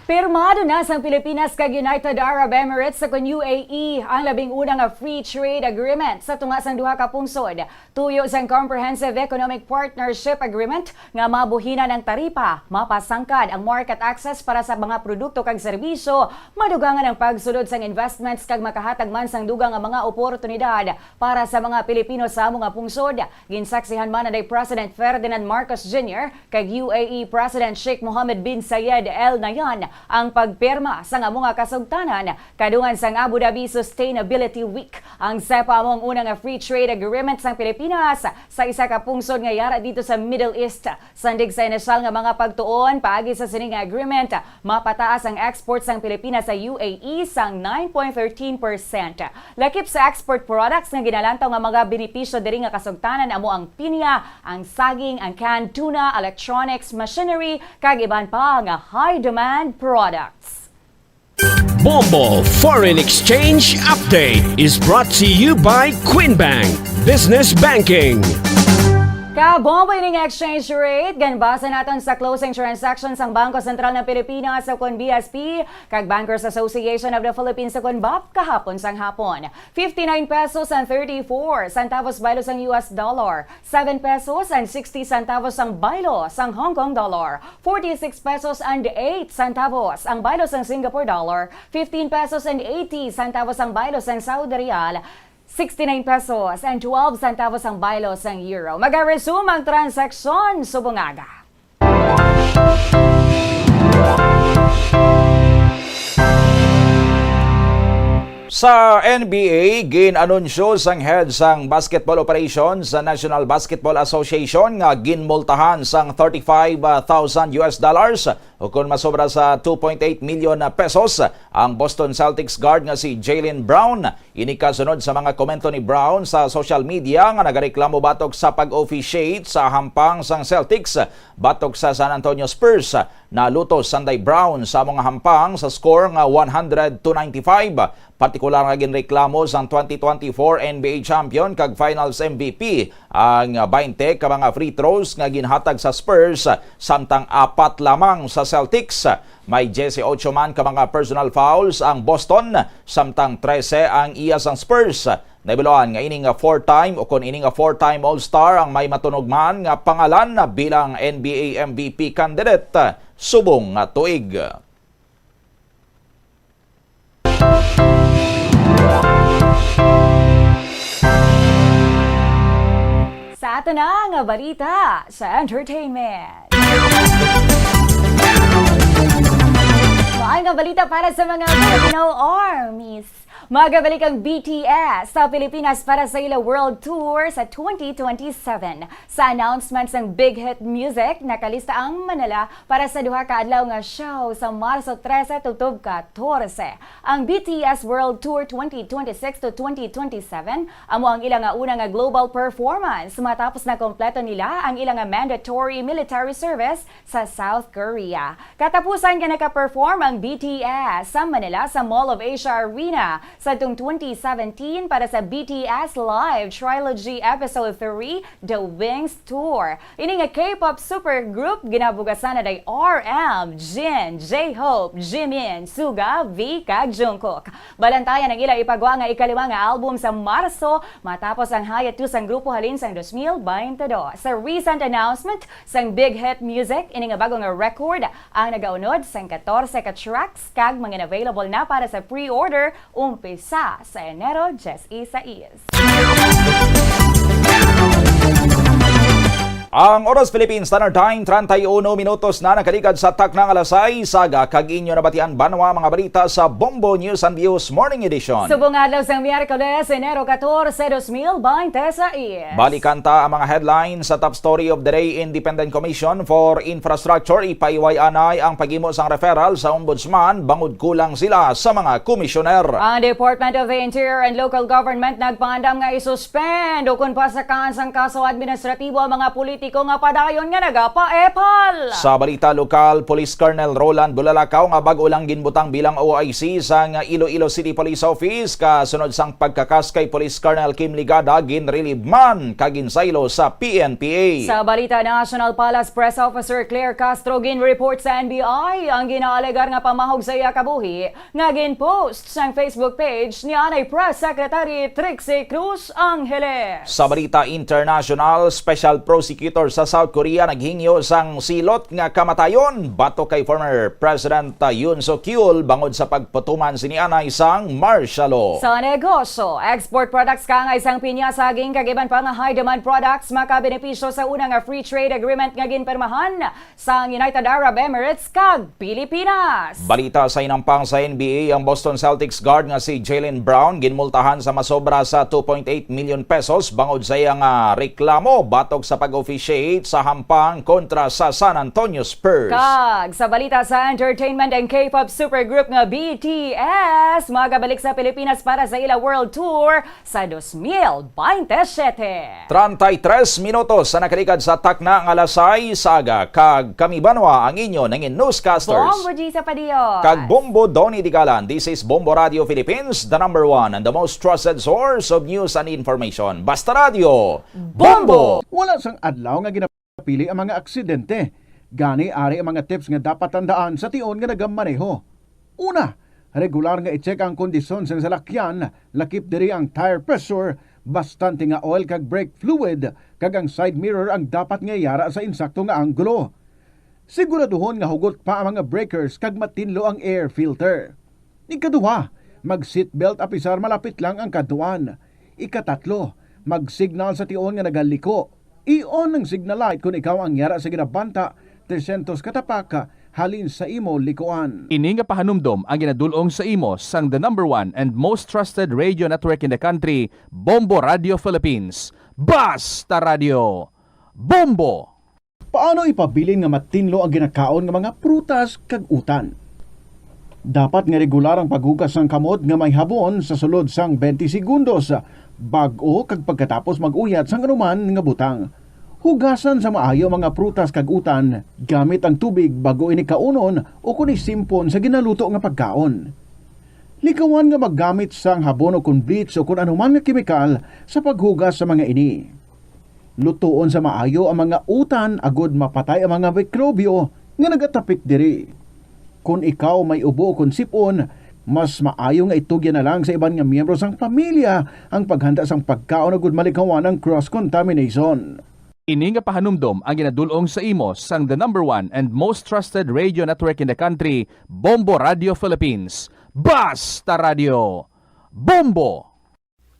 Pirmado na sang Pilipinas kag United Arab Emirates sa kon U A E ang labing una nga free trade agreement sa tunga sang duha ka pungsod. Tuyo sang Comprehensive Economic Partnership Agreement nga mabuhinan ang taripa, mapasangkad ang market access para sa mga produkto kag serbisyo, madugangan ang pagsulod sang investments kag makahatag man sang dugang nga mga oportunidad para sa mga Pilipino sa amo nga pungsod. Ginsaksihan man ni President Ferdinand Marcos Junior kag U A E President Sheikh Mohammed bin Zayed Al Nahyan ang pagpirma sang amo nga kasugtanan kadungan sang Abu Dhabi Sustainability Week. Ang sepa amo ang una nga free trade agreement sang Pilipinas sa isa ka pungsod nga yara didto sa Middle East. Sandig sa inisyal nga mga pagtuon paagi sa sini nga agreement, mapataas ang export sang Pilipinas sa U A E sang nine point thirteen percent. Lakip sa export products nga ginalantaw nga mga benepisyo diri nga kasugtanan amo ang pinya, ang saging, ang canned tuna, electronics, machinery, kag iban pa nga high demand products. Bombo Foreign Exchange Update is brought to you by Queen Bank Business Banking. Kabombo ining exchange rate, ginbasa naton sa closing transactions sang Bangko Sentral ng Pilipinas o kon B S P kag Bankers Association of the Philippines o kon bap kahapon sang hapon. Fifty-nine pesos and thirty-four centavos baylo sang U S dollar, seven pesos and sixty centavos ang baylo sang Hong Kong dollar, forty-six pesos and eight centavos ang baylo sang Singapore dollar, fifteen pesos and eighty centavos ang baylo sang Saudi rial, sixty-nine pesos and twelve centavos ang baylo sang euro. Magaresume ang transaksyon subong aga. Sa N B A, gin-anunsyo sang head sang basketball operations sa National Basketball Association nga ginmultahan sang thirty-five thousand U S dollars ukon masobra sa two point eight million pesos ang Boston Celtics guard nga si Jaylen Brown. Ini kasunod sa mga komento ni Brown sa social media nga nagareklamo batok sa pag-officiate sa hampang sang Celtics batok sa San Antonio Spurs. Nalutos sanday Brown sa mga hampang sa score nga one hundred to ninety-five. Partikular nga ginreklamo sang twenty twenty-four N B A champion kag Finals M V P ang twenty ka mga free throws nga ginhatag sa Spurs, samtang apat lamang sa Celtics. May dieciocho man ka mga personal fouls ang Boston, samtang trese ang iya sang Spurs. Nahibaluan nga ini nga four-time, o kon ini nga four-time All-Star ang may matunogman nga pangalan bilang N B A M V P candidate subong nga tuig. Sa ato na nga balita sa entertainment. Maay nga balita para sa mga Filipino armies. Magabalik ang B T S sa Pilipinas para sa ila World Tour sa twenty twenty-seven. Sa announcement sang Big Hit Music, nakalista ang Manila para sa duha ka adlaw nga show sa Marso trese tubtob katorse. Ang B T S World Tour twenty twenty-six to twenty twenty-seven amo ang ila nga una nga global performance matapos na kompleto nila ang ila nga mandatory military service sa South Korea. Katapusan nga naka-perform ang B T S sa Manila sa Mall of Asia Arena sadtong twenty seventeen para sa B T S Live Trilogy Episode three, The Wings Tour. Ini nga K-pop supergroup ginabugasan na day R M, Jin, J-Hope, Jimin, Suga, V, kag Jungkook. Balantayan ang ila ipagwa nga ikalima nga album sa Marso matapos ang hiatus sang grupo halin sang dos mil baynte dos. Sa recent announcement sang Big Hit Music, ini nga bago nga record ang nagaunod sang katorse ka tracks kag mga available na para sa pre-order umpisa sa Enero diyes y seis. Ang oras, Philippine Standard Time, treinta y uno minutos na nakaligad sa takna nga alas sais, aga, kag inyo nabatian banwa mga balita sa Bombo News and Views Morning Edition. Subong adlaw sang Miyerkules, Enero katorse, dos mil baynte sais. Balikan ta ang mga headlines sa top story of the day. Independent Commission for Infrastructure, ipaiway anay ang paghimo sang referral sa Ombudsman bangod kulang sila sa mga komisyoner. Ang Department of the Interior and Local Government nagpaandam nga isuspend o kon pasakaan sang kaso administratibo ang mga politiko nga padayon nga nagapaepal. Sa balita lokal, Police Colonel Roland Bulalakaw nga bag-o lang ginbutang bilang O I C sang Iloilo City Police Office kasunod sang pagkakas kay Police Colonel Kim Ligada, ginrelieve man kag ginsaylo sa P N P A. Sa balita national, Palace Press Officer Claire Castro ginreport sa N B I ang ginaalegar nga pamahog sa iya kabuhi nga ginpost sang Facebook page ni anay Press Secretary Trixie Cruz Angeles. Sa balita international, special prosecutor sa South Korea naghingyo sang silot nga kamatayon batok kay former President Yoon Suk Yeol bangod sa pagpatuman sini anay sang martial law. Sa negosyo, export products kaangay sang pinya, saging kag iban pa nga high demand products makabenepisyo sa una nga free trade agreement nga ginpirmahan sang United Arab Emirates kag Pilipinas. Balita sa inampang sa N B A, ang Boston Celtics guard nga si Jaylen Brown ginmultahan sa masobra sa two point eight million pesos bangod sa iya nga reklamo batok sa pag-officiate sa hampang kontra sa San Antonio Spurs. Kag sa balita sa entertainment, ang K-pop supergroup nga B T S magabalik sa Pilipinas para sa ila World Tour sa dos mil baynte siyete. Treinta y tres minutos sa nakaligad sa takna nga alas sais, aga, kag kami banwa ang inyo nangin newscasters. Bombo G sa Padios. Kag Bombo Donny Digalan. This is Bombo Radio Philippines, the number one and the most trusted source of news and information. Basta Radio, Bombo! Wala sang adlaw nga ginapili ang mga aksidente. Gani, ari ang mga tips nga dapat tandaan sa tion nga nagamaneho. Una, regular nga i-check ang kondisyon sang salakyan, lakip diri ang tire pressure, bastante nga oil kag brake fluid, kag ang side mirror ang dapat nga yara sa insakto nga anggulo. Siguraduhon nga hugot pa ang mga breakers kag matinlo ang air filter. Ikaduha, mag-seatbelt apisar malapit lang ang kadtuan. Ikatatlo, mag-signal sa tion nga nagaliko. I-on ang signal light kon ikaw ang yara sa ginabanta trescientos ka tapak halin sa imo likuan. Ini nga pahanumdom ang ginadul-ong sa imo sang the number one and most trusted radio network in the country, Bombo Radio Philippines. Basta Radio! Bombo! Paano ipabilin nga matinlo ang ginakaon nga mga prutas kag utan? Dapat nga regular ang paghugas sang kamot nga may habon sa sulod sang twenty segundos bag-o kag pagkatapos mag-uyat sang anuman nga butang. Hugasan sa maayo ang mga prutas kag utan gamit ang tubig bag-o ini kaunon o kon isimpon sa ginaluto nga pagkaon. Likawan nga maggamit sang habon o kon bleach o kon anuman nga kemikal sa paghugas sa mga ini. Lutoon sa maayo ang mga utan agod mapatay ang mga mikrobyo nga nagatapik diri. Kon ikaw may ubo o kon sip-on, mas maayo nga itugyan na lang sa iban nga miyembro sang pamilya ang paghanda sang pagkaon agod malikawan ang cross-contamination. Ini nga pahanumdom ang ginadul-ong sa imo sang the number one and most trusted radio network in the country, Bombo Radio Philippines. Basta Radio! Bombo!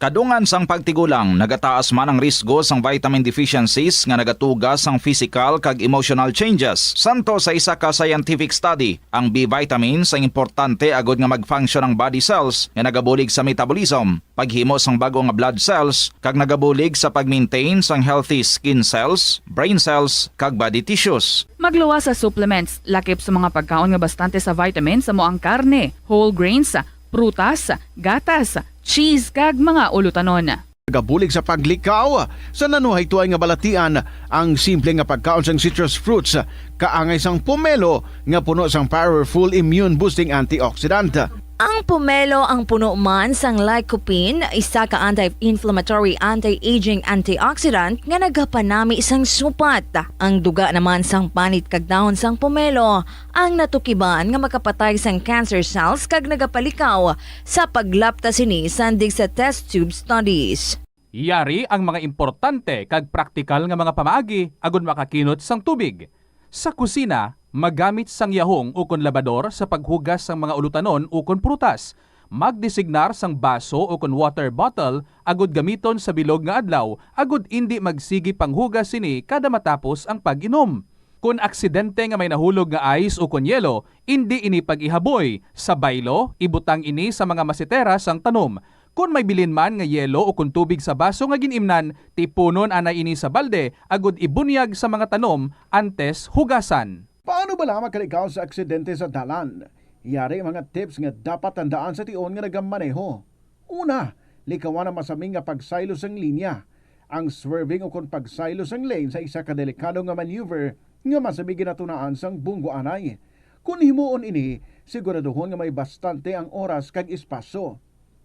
Kadungan sang pagtigulang, nagataas man ang risgo sang vitamin deficiencies nga nagatuga sang physical kag emotional changes. Santo sa isa ka scientific study, ang B vitamins ang importante agud nga mag-function ang body cells nga nagabulig sa metabolism, paghimo sang bag-o nga blood cells, kag nagabulig sa pag-maintain sang healthy skin cells, brain cells, kag body tissues. Magluwas sa supplements, lakip sa mga pagkaon nga bastante sa vitamins, amo ang karne, whole grains, prutas, gatas, cheese, kag mga ulutanon. Nagabulig sa paglikaw sa nanuhaytoay nga balatian ang simple nga pagkaon sang citrus fruits, kaangay sang pomelo nga puno sang powerful immune boosting antioxidant. Ang pomelo ang puno man sang lycopene, isa ka anti-inflammatory, anti-aging antioxidant nga nagapanami sang supat. Ang duga naman sang panit kag dahon sang pomelo ang natukiban nga makapatay sang cancer cells kag nagapalikaw sa paglapta sini sandig sa test tube studies. Yari ang mga importante kag praktikal nga mga pamaagi agud makakinot sang tubig. Sa kusina, magamit sang yahong ukon labador sa paghugas sang mga ulutanon ukon prutas. Magdesignar sang baso ukon water bottle agud gamiton sa bilog nga adlaw agud indi magsigi panghugas sini kada matapos ang pag-inom. Kon aksidente nga may nahulog nga ice ukon yelo, indi ini pag-ihaboy. Sa baylo, ibutang ini sa mga masetera sang tanom. Kon may bilin man nga yelo ukon tubig sa baso nga gin-imnan, tipunon anay ini sa balde agud ibunyag sa mga tanom antes hugasan. Paano bala makalikaw sa aksidente sa dalan? Yari mga tips nga dapat tandaan sa tion nga nagamaneho. Una, likawan ang masami nga pagsaylo sang linya. Ang swerving ukon pagsaylo sang lane sa isa ka delikado nga maneuver nga masami ginatunaan sang bunggo anay. Kon himuon ini, siguraduhon nga may bastante ang oras kag espasyo.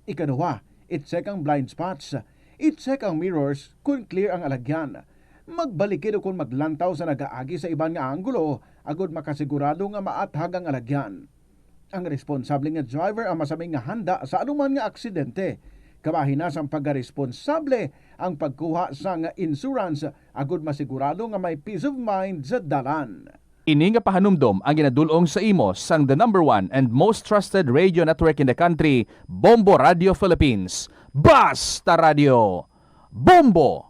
Ikaduha, i-check ang blind spots. I-check ang mirrors kon clear ang alagyan. Magbalikid ukon maglantaw sa nagaagi sa iban nga anggulo agud makasigurado nga maathag ang alagyan. Ang responsable nga driver ang masami nga handa sa anuman nga aksidente. Kabahin na sang pagkaresponsable ang pagkuha sang insurance agud masigurado nga may peace of mind sa dalan. Ini nga pahanumdom ang ginadul-ong sa imo sang the number one and most trusted radio network in the country, Bombo Radio Philippines. Basta Radio! Bombo!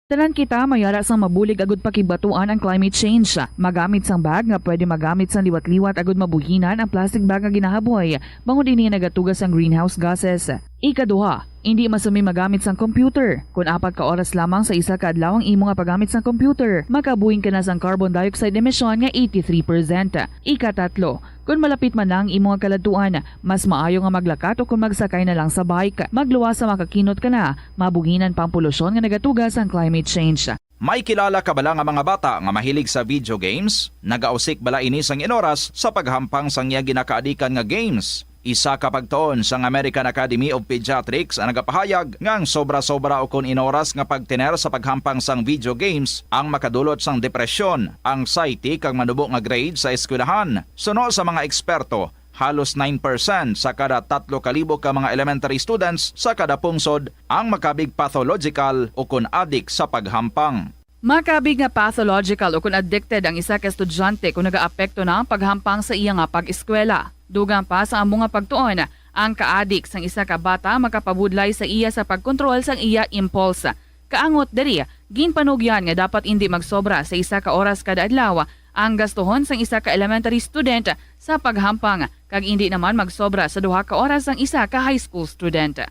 Tanan kita may ara sang mabulig agud pakigbatuan ang climate change. Magamit sang bag nga pwede magamit sang liwat-liwat agud mabuhinan ang plastic bag nga ginahaboy, bangod ini nagatuga sang greenhouse gases. Ikaduha, indi masami magamit sang computer. Kon apat ka oras lamang sa isa ka adlaw ang imo nga paggamit sang computer, makabuhin ka na sang carbon dioxide emission nga eighty-three percent. Ikatatlo, kon malapit man na ang imo nga kaladtuan, mas maayo nga maglakat o kon magsakay na lang sa bike. Magluwas sa makakinot ka na, mabuhinan pa ang polusyon nga nagatuga sang climate change. May kilala ka bala nga mga bata nga mahilig sa video games? Nagausik bala ini sang inoras sa paghampang sang iya ginakaadikan nga games? Isa ka pagtuon sang American Academy of Pediatrics ang nagapahayag nga ang sobra-sobra ukon inoras nga pagtener sa paghampang sang video games ang makadulot sang depresyon, anxiety, kag manubo nga grade sa eskwelahan. Suno sa mga eksperto, halos nine percent sa kada tatlo ka libo ka mga elementary students sa kada pungsod ang makabig pathological ukon adik sa paghampang. Makabig nga pathological ukon addicted ang isa ka estudyante kon nagaapekto na ang paghampang sa iya nga pag-eskwela. Dugang pa sa amo nga pagtuon, ang kaadik sang isa ka bata makapabudlay sa iya sa pagkontrol sang iya impulse. Kaangot diri, ginpanugyan nga dapat indi magsobra sa isa ka oras kada adlaw ang gastuhon sang isa ka elementary student sa paghampang, kag indi naman magsobra sa duha ka oras ang isa ka high school student.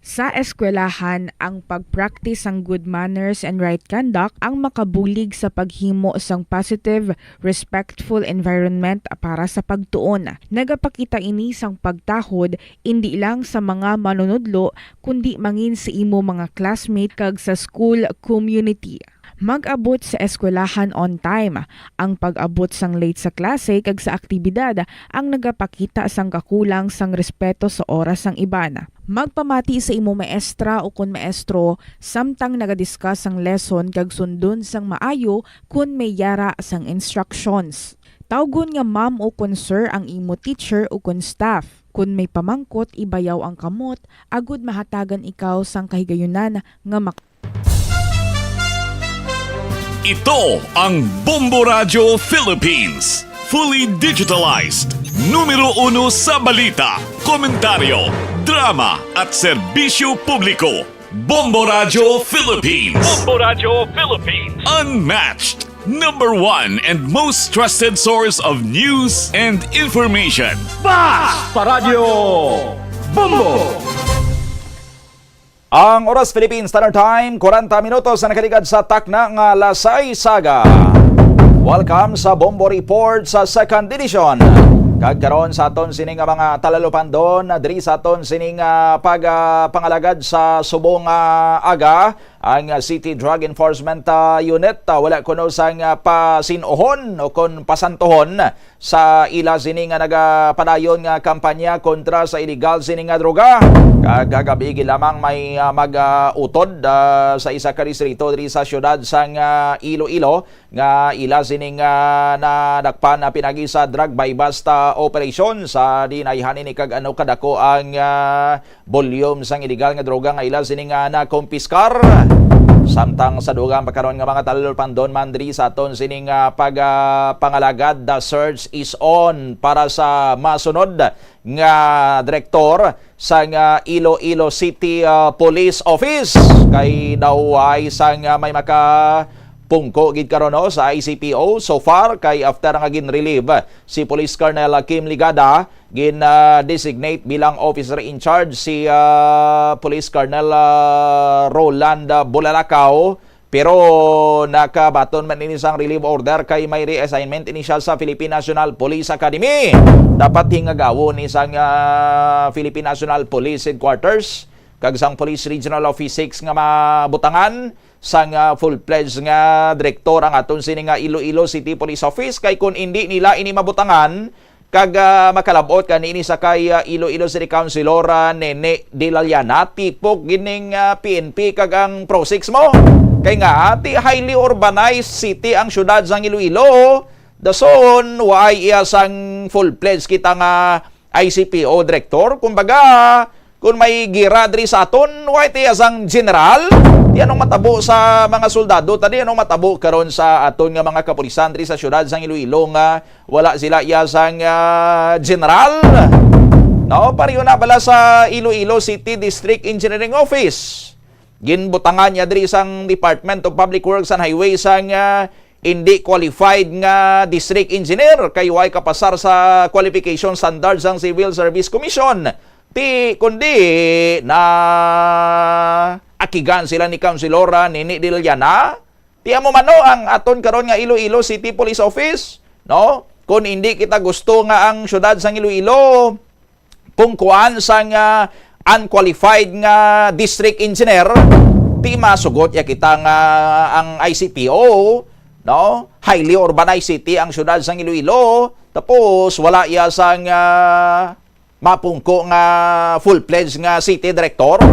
Sa eskwelahan, ang pag-practice sang good manners and right conduct ang makabulig sa paghimo sang positive, respectful environment para sa pagtuon. Nagapakita ini sang pagtahod indi lang sa mga manunudlo, kundi mangin sa imo mga classmate kag sa school community. Mag-abot sa eskwelahan on time. Ang pag-abot sang late sa klase kag sa aktibidad ang nagapakita sang kakulang sang respeto sa oras sang iban. Magpamati sa imo maestra o kon maestro samtang naga-discuss sang lesson kag sundon sang maayo kon may yara sang instructions. Tawgon nga ma'am o kon sir ang imo teacher o kon staff. Kon may pamangkot, ibayaw ang kamot agud mahatagan ikaw sang kahigayunan nga mak- Ito ang Bombo Radyo Philippines. Fully digitalized. Numero uno sa balita, komentaryo, drama, at serbisyo publiko. Bombo Radyo Philippines. Bombo Radyo Philippines. Unmatched. Number one and most trusted source of news and information. Basta Radyo Bombo! Ang oras, Philippine Standard Time, kwarenta minutos na nakaligad sa takna nga alas sais sa aga. Welcome sa Bombo Report sa Second Edition. Kag karon sa aton sini nga mga talalupandon, diri sa aton sini nga pag, ah, pangalagad sa subong, ah, aga, ang, ah, City Drug Enforcement, ah, Unit, ah, wala kuno sang, ah, pasin-ohon o kon pasantohon sa ila sini nga nagapadayon nga kampanya kontra sa iligal sini nga droga. Kag kagabi gid lamang may, ah, mag, ah, utod, ah, sa isa ka distrito diri sa siyudad sang, ah, Iloilo nga ila sini nga nadakpan na pinagi sa drug buy-bust, ah, operation sa dinayhan ini kag ano kadako ang, ah, volume sang iligal nga droga nga ila sini nga nakumpiskar. Samtang sa dugang pa karon nga mga talupandon man diri sa aton sini nga pag, ah, pangalagad, the search is on para sa masunod nga direktor sang, ah, Iloilo City, ah, Police Office. Kay daw ay sang, ah, may maka pungko gid karon, no, sa I C P O. So far, kay after nga gin-relieve si Police Colonel Kim Ligada, gin-designate bilang officer in charge si, ah, Police Colonel, ah, Roland, ah, Bulalakaw. Pero nakabaton man ini sang relief order kay may reassignment ini siya sa Philippine National Police Academy. Dapat hingagawon ni sang, ah, Philippine National Police Headquarters kag sang Police Regional Office six nga mabutangan sang, ah, full-fledged nga direktor ang aton sini nga Iloilo City Police Office, kay kun indi nila ini mabutangan kag, ah, makalab-ot kanini sa kay, ah, Iloilo City Councilor, ah, Nene Dilaliana, tipok gining, ah, P N P kag ang PROSICS mo. Kay nga, ti highly urbanized city ang syudad sang Iloilo. Dason, waay iya sang full-fledged kita nga I C P O direktor. Kumbaga, kun may gira diri sa aton, wa tiya sang general. Di anong matabo sa mga soldado ta, di anong matabo karon sa aton nga mga kapulisan diri sa siyudad sang Iloilo nga wala sila iya sang, ah, general. No, pareho na bala sa Iloilo City District Engineering Office. Ginbutangan niya diri sang Department of Public Works and Highways sang, ah, hindi qualified nga district engineer kay way kapasar sa qualification standards sang Civil Service Commission. Ti, kundi na akigan sila ni Councilor, ah, Nini Diliana. Ti amo man, no, ang aton karon nga Iloilo City Police Office, no? Kung hindi kita gusto nga ang syudad sang Iloilo pungkuan sang, ah, unqualified nga district engineer, ti masugot ya kita nga ang I C P O, no? Highly urbanized city ang syudad sang Iloilo, tapos wala iya sang, ah, mapungko nga full-fledged nga city director.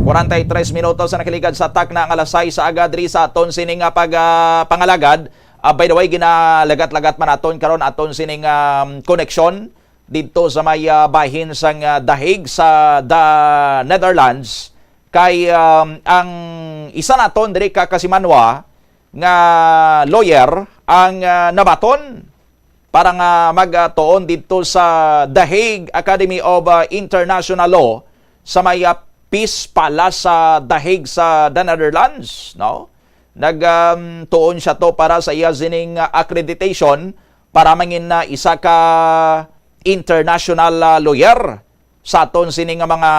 Kwarenta y tres minutos na nakaligad sa takna nga alas sais sa aga diri sa aton sini nga pag, ah, pangalagad. Ah, by the way, ginalagat-lagat man naton karon aton sining, um, koneksyon didto sa may, ah, bahin sang, ah, The Hague sa The Netherlands. Kay, um, ang isa naton diri ka kasimanwa nga lawyer ang, ah, nabaton para nga magtuon didto sa The Hague Academy of, ah, International Law sa may, ah, Peace Palace sa The Hague sa The Netherlands, no? Nag, um, tuon siya to para sa iya sining, ah, accreditation para mangin na isa ka international, ah, lawyer sa aton sini nga mga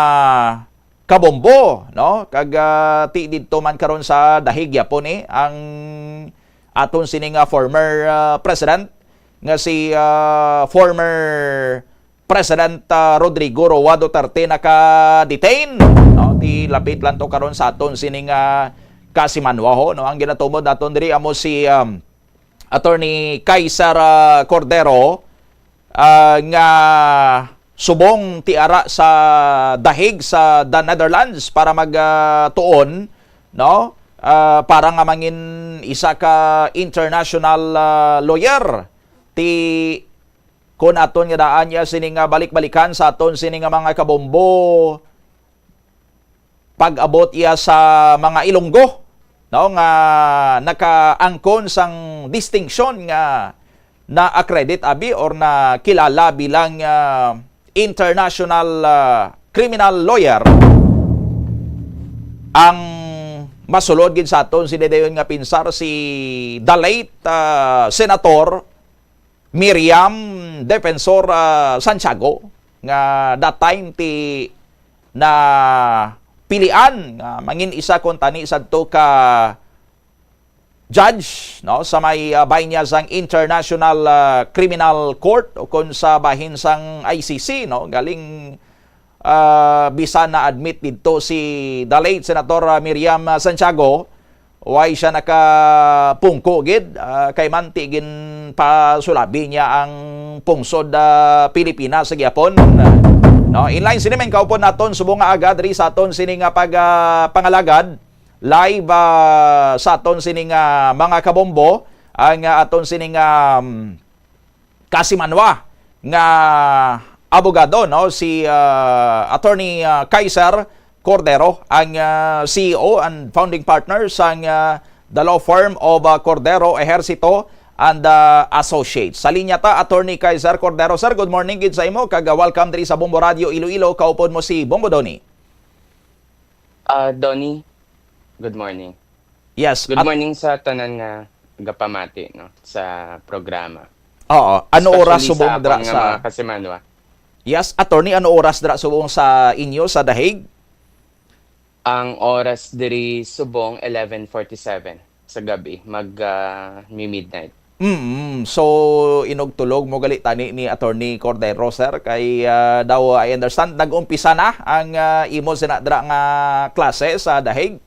Kabombo, no? Kag, ah, ti didto man karon sa Dahig yapon ni ang aton sini nga former, ah, president nga si, ah, former President, ah, Rodrigo Roa Duterte naka-detain, no? Ti lapit lang to karon sa aton sini nga kasimanwa, ho, no? Ang ginatumod naton diri amo si, um, Attorney Kaiser, ah, Cordero, ah, nga subong ti ara sa Dahig sa The Netherlands para mag, ah, tuon, no? Ah, para nga mangin isa ka international, ah, lawyer. Ti kun aton nga daan niya sini nga balik-balikan sa aton sini nga mga kabombo, pag-abot iya sa mga Ilonggo, no, nga nakaangkon sang distinction nga na-accredit abi or na kilala bilang, ah, international, ah, criminal lawyer. Ang masulod gid sa aton sini dayon nga pinsar si the late, ah, Senator Miriam Defensor, ah, Santiago, nga that time ti na pilian nga mangin isa kuntani sadto ka judge, no, sa may, ah, bahin niya sang International, ah, Criminal Court o kon sa bahin sang I C C, no, galing, ah, bisan na-admit didto si the late Senator, ah, Miriam, ah, Santiago, way siya nakapungko gid, ah, kay man ti ginpasulabi niya ang pungsod, ah, Pilipinas sa gihapon. No, inline sini, main kaupod naton subong nga aga diri sa aton sini nga pag, ah, pangalagad live, ah, sa aton sini nga mga kabombo, ang, ah, aton sini nga, um, kasimanwa nga abogado, no, si, ah, Attorney, ah, Kaiser Cordero, ang, ah, C E O and founding partner sang, ah, the law firm of, ah, Cordero Ejercito and, ah, Associates. Sa linya ta, Attorney Kaiser Cordero. Sir, good morning gid sa imo, kag, ah, welcome diri sa Bombo Radio Iloilo. Kaupod mo si Bombo Donny. Ah, Donny, good morning. Yes, Good at morning sa tanan nga gapamati, no, sa programa. Oo. Ano oras Especially subong sa dra akon nga sa mga kasimanwa. Yes, attorney, ano oras dra subong sa inyo sa The Hague? Ang oras diri subong eleven forty-seven sa gabi, mag, ah, mi-midnight. Mm, so inugtulog mo gali tani ni Attorney Cordero, sir, kay, ah, daw, I understand, nag-umpisa na ang, ah, imo sina dra nga klase sa The Hague?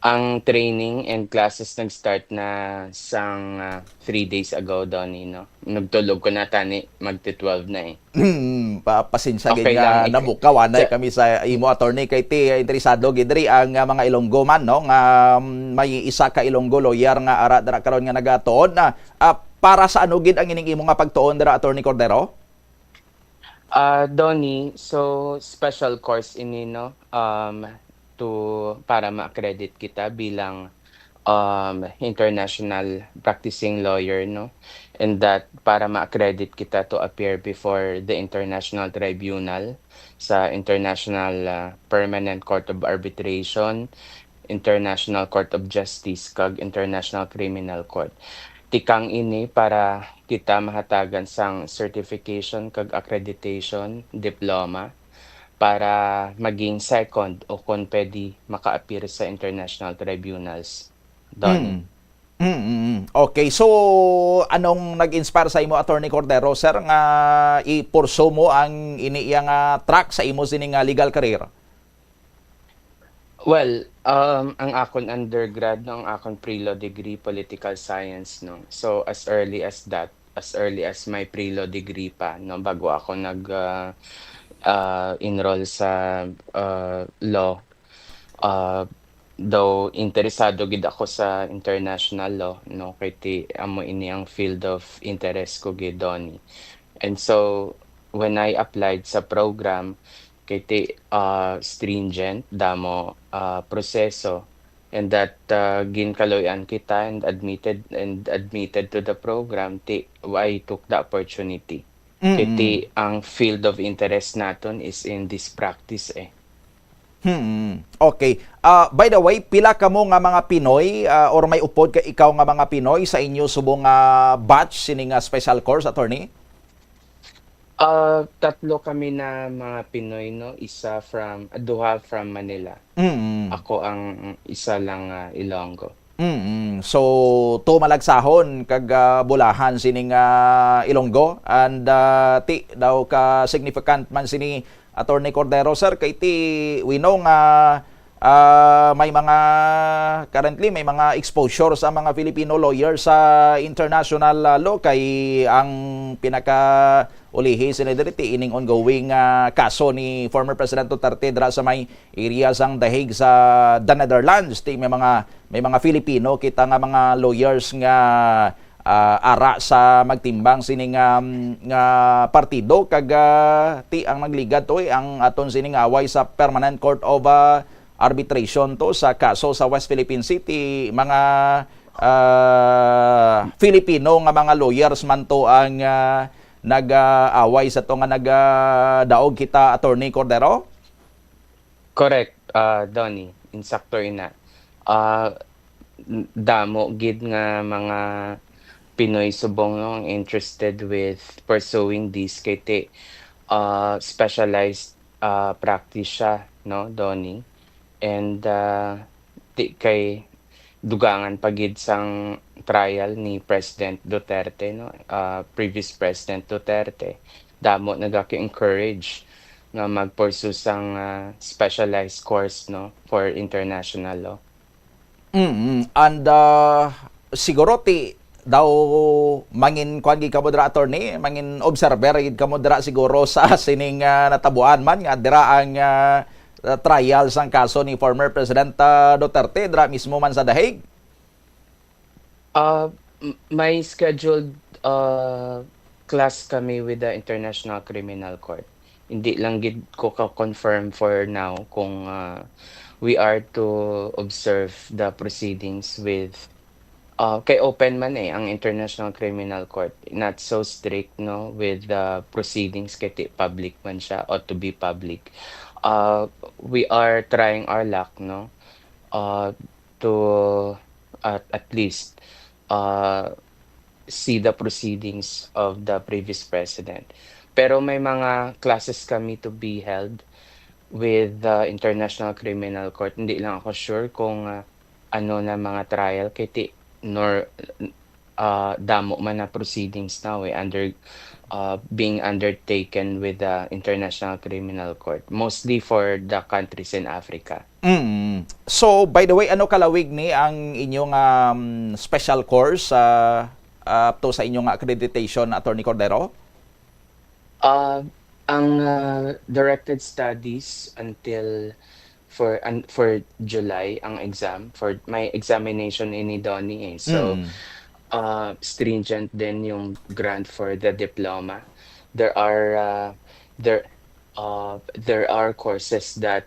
Ang training and classes nag-start na sang, ah, three days ago, Donnie, no? Nagtulog ko na tani, magti-twelve na eh. Hmm, pa-, pasensya gid Okay nga lang, ik- namukaw anay Sa- kami sa imo, attorney, kay ti interesado gid diri ang, ah, mga Ilonggo man, no, nga, mm, may isa ka Ilonggo lawyer nga ara dira karon nga nagatuon na, ah, para sa ano gid ang ining imo nga pagtuon dira, Attorney Cordero? Ah, Donnie, so special course ini, no? Um, to, para ma-accredit kita bilang, um, international practicing lawyer, no? And that para ma-accredit kita to appear before the International Tribunal, sa International, ah, Permanent Court of Arbitration, International Court of Justice, kag International Criminal Court. Tikang ini para kita mahatagan sang certification kag accreditation diploma para maging second o kon pwede maka-appear sa international tribunals. Don. Mm. Mm, mm, mm. Okay, so anong nag-inspire sa imo, Attorney Cordero, sir, nga i-pursue mo ang ini iya nga track sa imo sini nga legal career? Well, um, ang akon undergrad, no, ang akon pre-law degree, political science, no. So, as early as that, as early as my pre-law degree pa, no, bago ako nag, ah, ah, enroll sa, ah, law, ah, though interesado gid ako sa international law, no, kay ti amo ini ang field of interest ko gid, Donnie. And so, when I applied sa program, kay ti, ah, stringent damo, ah, proseso, and that, ah, ginkaluy-an kita and admitted, and admitted to the program, ti I took the opportunity. Kay ti Mm. ang field of interest naton is in this practice eh. Hmm. Okay. Ah, by the way, pila kamo nga mga Pinoy, ah, or may upod kay ikaw nga mga Pinoy sa inyo subong nga batch sini nga special course, attorney? Ah, tatlo kami na mga Pinoy, no? Isa from, duha from Manila. Mm. Ako ang isa lang, ah, Ilonggo. Mm. So, to malagsahon kag, ah, bulahan sining, ah, Ilonggo, and, ah, ti daw ka significant man sini, Attorney Cordero, sir, kay ti we know nga, ah, may mga, currently, may mga exposure sa mga Filipino lawyers sa international, ah, law, kay ang pinakaulihi sini diri ti ining ongoing, ah, kaso ni former President Duterte dira sa may area sang The Hague sa The Netherlands. Ti may mga, may mga Filipino kita nga mga lawyers nga, ah, ara sa magtimbang sini nga, nga partido, kag, ah, ti ang nagligad to, eh, ang aton sining away sa Permanent Court of, ah, Arbitration to sa kaso sa West Philippine Sea. Mga, ah, Filipino nga mga lawyers man to ang, ah, nag-aaway sa to nga nagadaog kita, Attorney Cordero? Correct, ah, Donnie. Insakto ina. Ah, n-, damo gid nga mga Pinoy subong, no, ang interested with pursuing this kay ti, ah, specialized, ah, practice siya, no, Donnie. And, ah, ti kay dugangan pa gid sang trial ni President Duterte, no, ah, previous President Duterte, damo nagaki-encourage nga mag-pursue sang, ah, specialized course, no, for international law. Mm, and, ah, siguro ti daw mangin kuan gid kamo dira, attorney, mangin observer gid kamo dira siguro sa sining, ah, natabuan man nga dira ang, ah, trial sang kaso ni former President, ah, Duterte dira mismo man sa The Hague. Ah, m-, may scheduled, ah, class kami with the International Criminal Court. Hindi lang gid ko ka-confirm for now kung, ah, we are to observe the proceedings with, ah, kay open man, eh, ang International Criminal Court. Not so strict, no, with the proceedings kay ti-, public man siya or to be public. Ah, we are trying our luck, no, ah, to at, at least, ah, see the proceedings of the previous president. Pero may mga classes kami to be held with the International Criminal Court. Hindi lang ako sure kung, ah, ano na mga trial kay ti-, nor, ah, damo man na proceedings now, eh, under, ah, being undertaken with the International Criminal Court, mostly for the countries in Africa. Mm. So, by the way, ano kalawig ni ang inyong, um, special course, ah, up to sa inyong accreditation, Attorney Cordero? Ah, ang, ah, directed studies until for, an-, for July ang exam, for my examination ini, Donnie, eh. So, Mm. ah, stringent din yung grant for the diploma. There are, ah, there, ah, there are courses that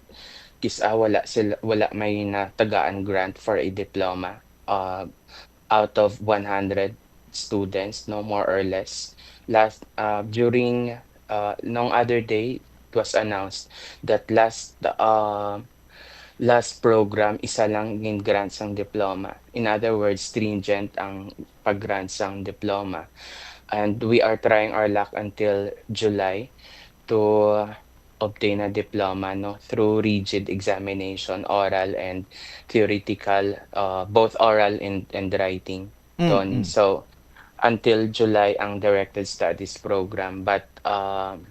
kis-, ah, wala sila, wala may natagaan grant for a diploma. Ah, out of one hundred students, no, more or less. Last, ah, during, ah, nung other day, it was announced that last, ah, last program, isa lang gin-grant sang diploma. In other words, stringent ang pag-grant sang diploma. And we are trying our luck until July to obtain a diploma, no, through rigid examination, oral and theoretical, uh, both oral and, and writing, Mm, Tony. mm. So, until July ang directed studies program, but, um,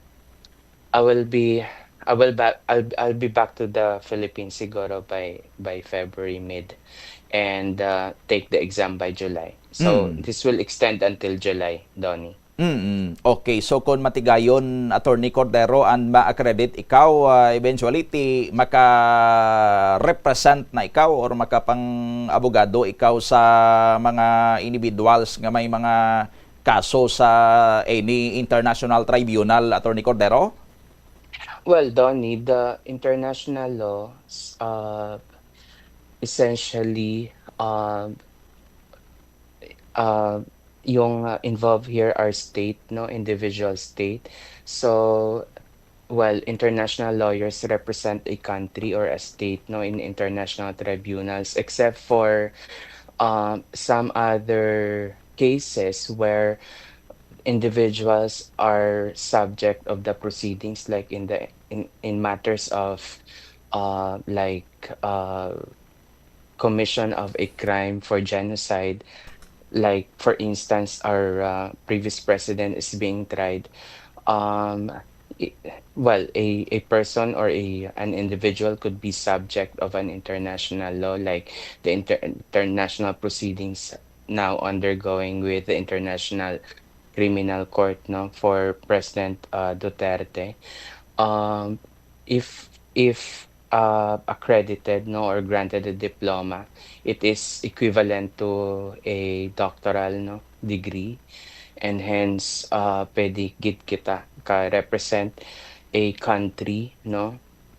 I will be, I will ba-, I'll, I'll be back to the Philippines siguro by, by February mid and, uh, take the exam by July. So, Mm. this will extend until July, Donnie. Mm. Okay, so kon matigayon, Attorney Cordero, and ma-accredit ikaw, ah, eventually, ti maka-represent na ikaw or makapang-abogado ikaw sa mga individuals nga may mga kaso sa any international tribunal, Attorney Cordero? Well, Donnie, the international laws, uh, essentially, uh, uh, yung, uh, involved here are state, no, individual state. So, well, international lawyers represent a country or a state, no, in international tribunals, except for, um, some other cases where individuals are subject of the proceedings, like, in the, in, in matters of, uh, like, uh, commission of a crime for genocide, like, for instance, our, uh, previous president is being tried, um, i-, well, a, a person or a, an individual could be subject of an international law, like the inter-, international proceedings now undergoing with the International Criminal Court, no, for President, uh, Duterte. Um, if, if, uh, accredited, no, or granted a diploma, it is equivalent to a doctoral, no, degree. And hence, uh, pwede gid kita ka-represent a country, no,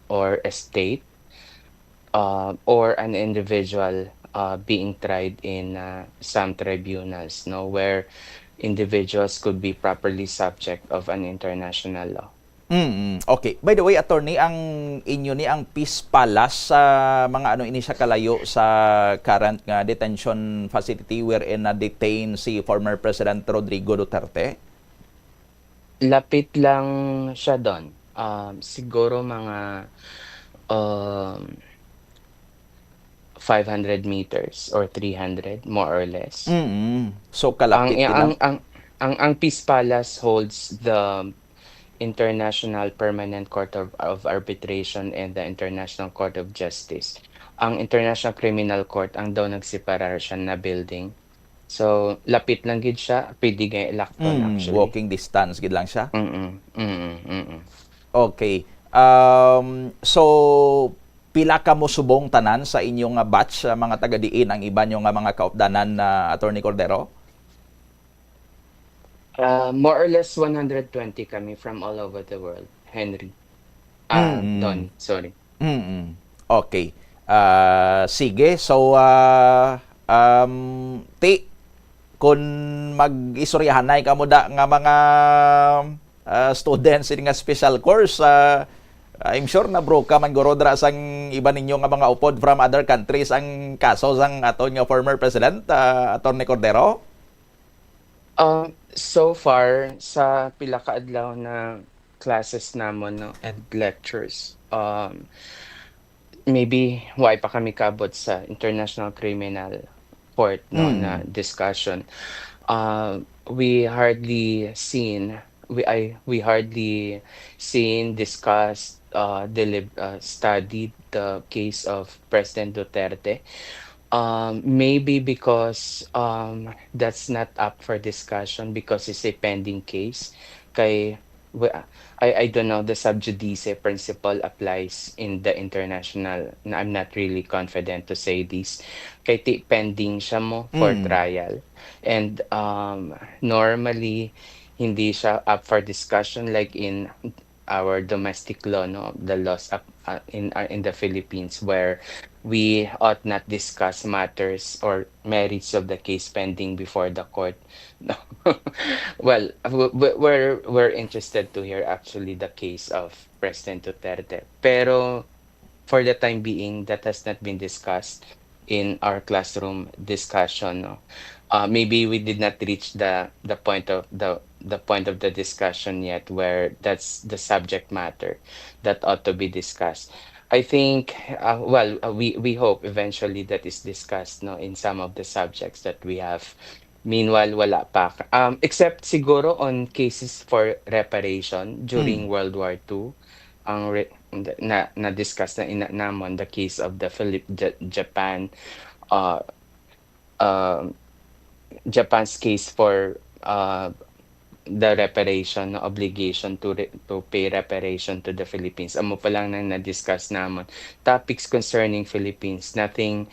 or a state, uh, or an individual, uh, being tried in, uh, some tribunals, no, where individuals could be properly subject of an international law. Mm, okay. By the way, attorney, ang inyo ni ang Peace Palace, sa mga ano ini siya kalayo sa current nga detention facility wherein na-detain si former President Rodrigo Duterte? Lapit lang siya doon. Um, siguro mga, um, five hundred meters or three hundred, more or less. Mm. So, Ang, kalapit din ang, lang. ang, ang, ang Peace Palace holds the International Permanent Court of, of Arbitration and the International Court of Justice. Ang International Criminal Court, ang daw nagseparar siya na building. So, lapit lang gid siya. Pwede nga ilakton, Mm, actually. Walking distance gid lang siya. Mm-mm, mm-mm, mm-mm. Okay. Um, so, pila kamo subong tanan sa inyo nga batch, ah, mga taga diin ang iban nyo nga mga kaupdanan, ah, Attorney Cordero? Uh, more or less one hundred twenty kami from all over the world, Henry. Ah, Mm. Don, sorry. Mm. Okay. Ah, sige. So, ah, um, ti, kun mag-istoryahanay kamo da nga mga, ah, students ini nga special course, ah, I'm sure na broka man guro dira sang iban ninyo nga mga upod from other countries ang kaso sang aton nga former president, ah, Attorney Cordero? Ah, so far, sa pila ka adlaw na classes namon, no, and lectures, um, maybe why pa kami kaabot sa International Criminal Court, no, na Mm. discussion. Ah, we hardly seen, we, I, we hardly seen, discussed, uh, delib-, uh, studied the case of President Duterte. Um, maybe because, um, that's not up for discussion because it's a pending case. Kay, we-, I, I don't know, the sub judice principle applies in the international. Na I'm not really confident to say this. Kay ti-, pending siya mo for Mm. trial. And, um, normally, hindi siya up for discussion like in our domestic law, no, the laws up, uh, in, uh, in the Philippines, where we ought not discuss matters or merits of the case pending before the court. No. Well, w-, w-, we're, we're interested to hear actually the case of President Duterte. Pero for the time being, that has not been discussed in our classroom discussion, no? Uh, maybe we did not reach the, the point of the, the point of the discussion yet where that's the subject matter that ought to be discussed. I think, uh, well, uh, we, we hope eventually that is discussed, no, in some of the subjects that we have. Meanwhile, wala pa. Um, except siguro on cases for reparation during Mm. World War Two, ang re-, na, na-discuss na ina-, namon the case of the Philip-, Ja-, Japan, uh, uh, Japan's case for, uh, the reparation, obligation to re-, to pay reparation to the Philippines. Amo pa lang nang na-discuss namon. Topics concerning Philippines, nothing,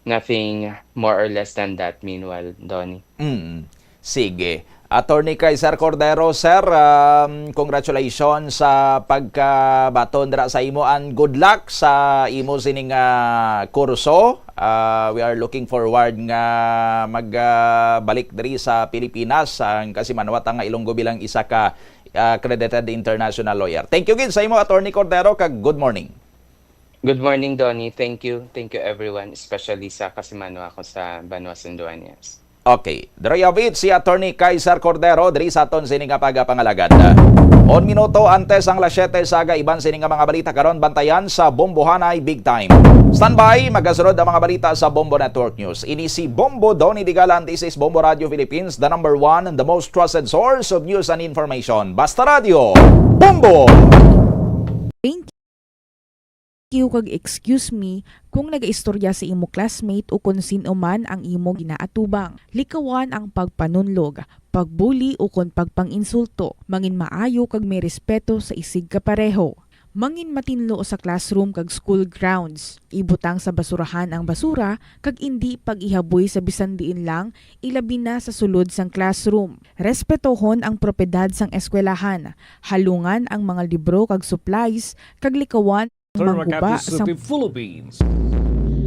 nothing more or less than that meanwhile, Donnie. Mm. Sige. Attorney Kaiser Cordero, sir, um, congratulations sa pagkabaton dira sa imo and good luck sa imo sining, ah, kurso. Ah, we are looking forward nga mag, ah, balik diri sa Pilipinas ang kasimanwata nga Ilonggo bilang isa ka, ah, accredited international lawyer. Thank you gid sa imo, Attorney Cordero, kag good morning. Good morning, Donnie. Thank you. Thank you, everyone, especially sa kasimanwa ko sa Banwa Sanduanes. Okay, there you have it, si Attorney Kaiser Cordero diri sa aton sini nga pagapangalagad. Un minuto antes ang las siyete sa aga, iban sini nga mga balita karon, bantayan sa Bombohanay Big Time. Standby, magasunod ang mga balita sa Bombo Network News. Ini si Bombo Donny Digalan, this is Bombo Radio Philippines, the number one and the most trusted source of news and information. Basta Radio, Bombo! Thank you kag excuse me kung nagaistorya sa imo classmate o kon sin-o man ang imo ginaatubang. Likawan ang pagpanunlog, pagbuli o kon pagpang-insulto. Mangin maayo kag may respeto sa isigkapareho. Mangin matinlo sa classroom kag school grounds. Ibutang sa basurahan ang basura kag indi pag-ihaboy sa bisan diin lang, ilabi na sa sulod sang classroom. Respetohon ang propiedad sang eskwelahan, halungan ang mga libro kag supplies, kag likawan ang Terma mangguba Catholic sang City, Philippines.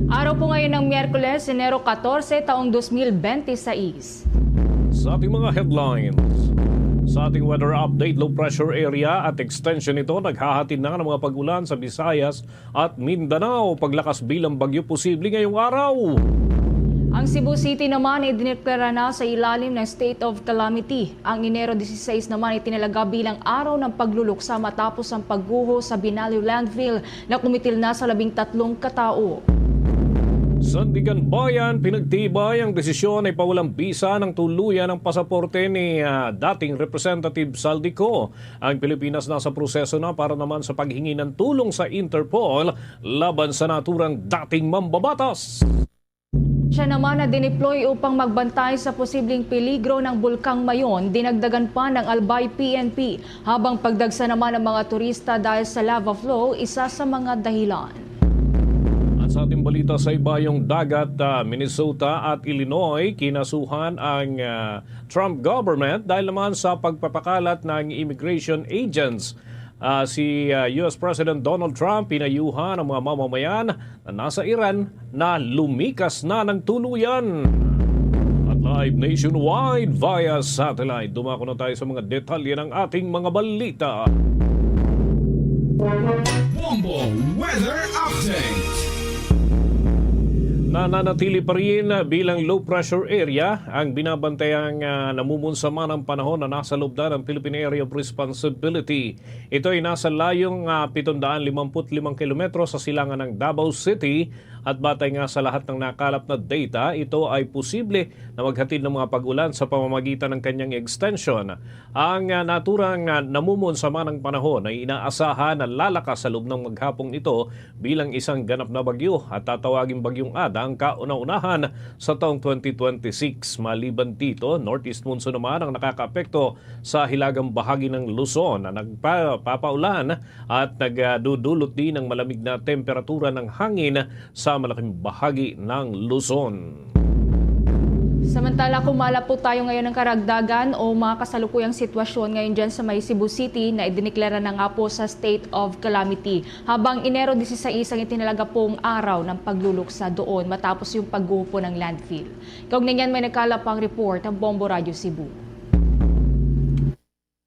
Araw po ngayon ng Miyerkules, Enero katorse, taong dos mil bente seis. Sa ating mga headlines, sa ating weather update, low pressure area at extension nito naghahatid na ng mga pag-ulan sa Visayas at Mindanao. Paglakas bilang bagyo posible ngayong araw. Ang Cebu City naman ay dineklara na sa ilalim ng state of calamity. Ang Enero dieciséis naman ay tinalaga bilang araw ng pagluluksa matapos ang pagguho sa Binalio landfill na kumitil na sa labing tatlong katao. Sandiganbayan, pinagtibay ang desisyon na ipawalang bisa ng tuluyan ang pasaporte ni ah, dating Representative Saldi Co. Ang Pilipinas nasa proseso na para naman sa paghingi ng tulong sa Interpol laban sa naturang dating mambabatas. Siya naman na dineploy upang magbantay sa posibleng peligro ng Bulkang Mayon, dinagdagan pa ng Albay P N P habang pagdagsa naman ng mga turista dahil sa lava flow, isa sa mga dahilan. At sa ating balita sa ibayong dagat, ah, Minnesota at Illinois, kinasuhan ang ah, Trump government dahil naman sa pagpapakalat ng immigration agents. Ah, si ah, U S President Donald Trump pinayuhan ang mga mamamayan na nasa Iran na lumikas na ng tuluyan. At live nationwide via satellite. Dumako na tayo sa mga detalye ng ating mga balita. Bombo Weather Update. Nananatili pa rin bilang low pressure area ang binabantayang ah, namumunsa man ang panahon na nasa loob na ng Philippine Area of Responsibility. Ito ay nasa layong ah, pitong daan limampu't limang kilometro sa silangan ng Davao City at batay nga sa lahat ng nakalap na data, ito ay posible na maghatid ng mga pag-ulan sa pamamagitan ng kanyang extension. Ang ah, naturang ah, namumunsa man ang panahon ay inaasahan na lalakas sa loob ng maghapong ito bilang isang ganap na bagyo at tatawaging Bagyong Ada ang kauna-unahan sa taong twenty twenty-six. Maliban dito, northeast monsoon naman ang nakakaapekto sa hilagang bahagi ng Luzon na nagpapaulan at nagdudulot din ng malamig na temperatura ng hangin sa malaking bahagi ng Luzon. Samantala, kumala po tayo ngayon ng karagdagan o mga kasalukuyang sitwasyon ngayon dyan sa may Cebu City na idineklara na nga po sa state of calamity. Habang Enero dieciséis ang itinalaga pong araw ng pagluluksa doon matapos yung pagguho po ng landfill. Kaugnay niyan, may nagkalap pang report ang Bombo Radyo Cebu.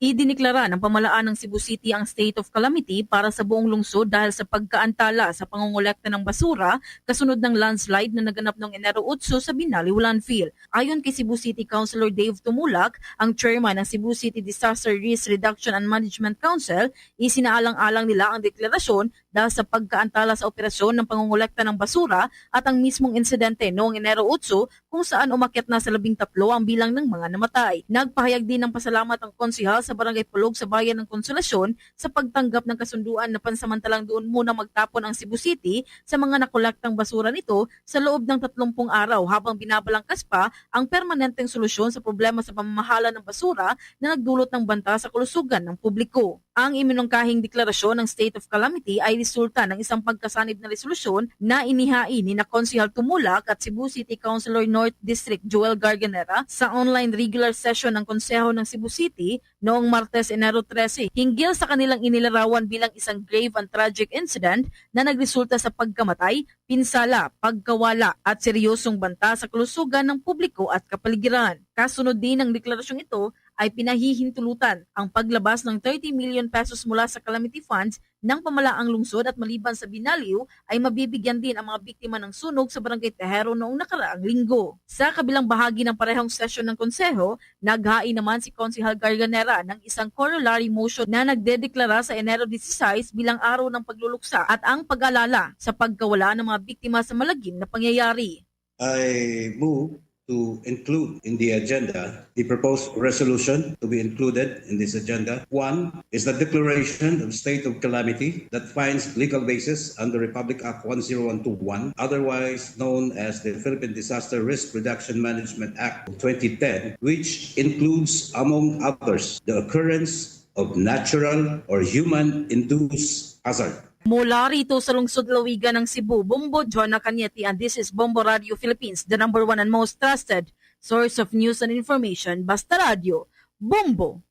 Idineklara ng pamalaan ng Cebu City ang state of calamity para sa buong lungsod dahil sa pagkaantala sa pangongolekta ng basura kasunod ng landslide na naganap noong Enero otso sa Binaliw landfill. Ayon kay Cebu City Councilor Dave Tumulak, ang chairman ng Cebu City Disaster Risk Reduction and Management Council, isinaalang-alang nila ang deklarasyon dahil sa pagkaantala sa operasyon ng pangongolekta ng basura at ang mismong insidente noong Enero otso kung saan umakyat na sa labing tatlo ang bilang ng mga namatay. Nagpahayag din ng pasalamat ang konsehal sa Barangay Pulog sa Bayan ng Consolacion sa pagtanggap ng kasunduan na pansamantalang doon muna magtapon ang Cebu City sa mga nakolektang basura nito sa loob ng tatlumpung araw habang binabalangkas pa ang permanenteng solusyon sa problema sa pamamahala ng basura na nagdulot ng banta sa kalusugan ng publiko. Ang iminungkahing deklarasyon ng state of calamity ay resulta ng isang pagkasanib na resolusyon na inihain ni na Konsehal Tumulak at Cebu City Councilor North District Joel Garganera sa online regular session ng Konseho ng Cebu City noong Martes, Enero trese, hinggil sa kanilang inilarawan bilang isang grave and tragic incident na nagresulta sa pagkamatay, pinsala, pagkawala at seryosong banta sa kalusugan ng publiko at kapaligiran. Kasunod din ng deklarasyong ito ay pinahihintulutan ang paglabas ng thirty million pesos mula sa calamity funds ng pamalaang lungsod at maliban sa binaliw ay mabibigyan din ang mga biktima ng sunog sa Barangay Tejero noong nakaraang linggo. Sa kabilang bahagi ng parehong sesyon ng Konseho, naghain naman si Konsehal Garganera ng isang corollary motion na nagdedeklara sa Enero dieciséis bilang araw ng pagluluksa at ang pag-alala sa pagkawala ng mga biktima sa malagim na pangyayari. I move to include in the agenda the proposed resolution to be included in this agenda. One is the declaration of state of calamity that finds legal basis under Republic Act one zero one two one, otherwise known as the Philippine Disaster Risk Reduction Management Act of twenty ten, which includes, among others, the occurrence of natural or human-induced hazard. Mula rito sa lungsod lalawigan ng Cebu, Bombo Jonah Cañete, and this is Bombo Radio Philippines, the number one and most trusted source of news and information. Basta Radyo, Bombo!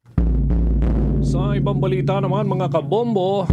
Sa ibang balita naman, mga kabombo,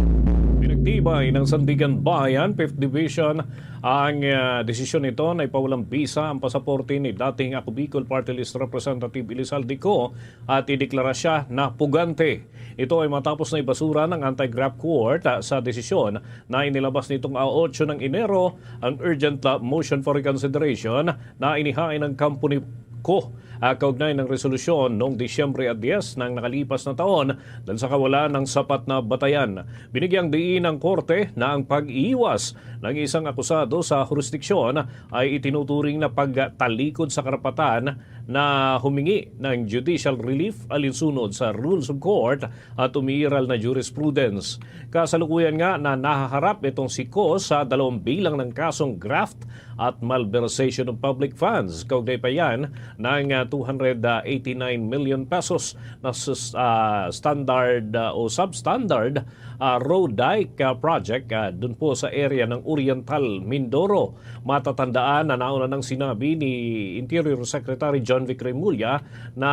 pinagtibay ng Sandiganbayan Fifth Division ang ah, desisyon nito na ipawalang bisa ang pasaporte ni dating Ako Bicol Party List Representative Elizalde Co at ideklara siya na pugante. Ito ay matapos na ibasura ng Anti-Graft Court ah, sa desisyon na inilabas nitong otso ng Enero ang urgent ah, motion for reconsideration na inihain ng kampo ni Co ah, kaugnay ng resolusyon noong Disyembre diyes ng nakalipas na taon dahil sa kawalan ng sapat na batayan. Binigyang diin ng korte na ang pag-iwas ng isang akusado sa jurisdiksyon ay itinuturing na pagtalikod sa karapatan na humingi ng judicial relief alinsunod sa rules of court at umiiral na jurisprudence. Kasalukuyan nga na nahaharap itong si Co sa dalawang bilang ng kasong graft at malversation of public funds. Kaugnay pa yan ng ah, two hundred eighty-nine million pesos na sus- ah, standard ah, o substandard ah, road dike ah, project ah, dun po sa area ng Oriental Mindoro. Matatandaan na nauna nang sinabi ni Interior Secretary John Vic Remulla na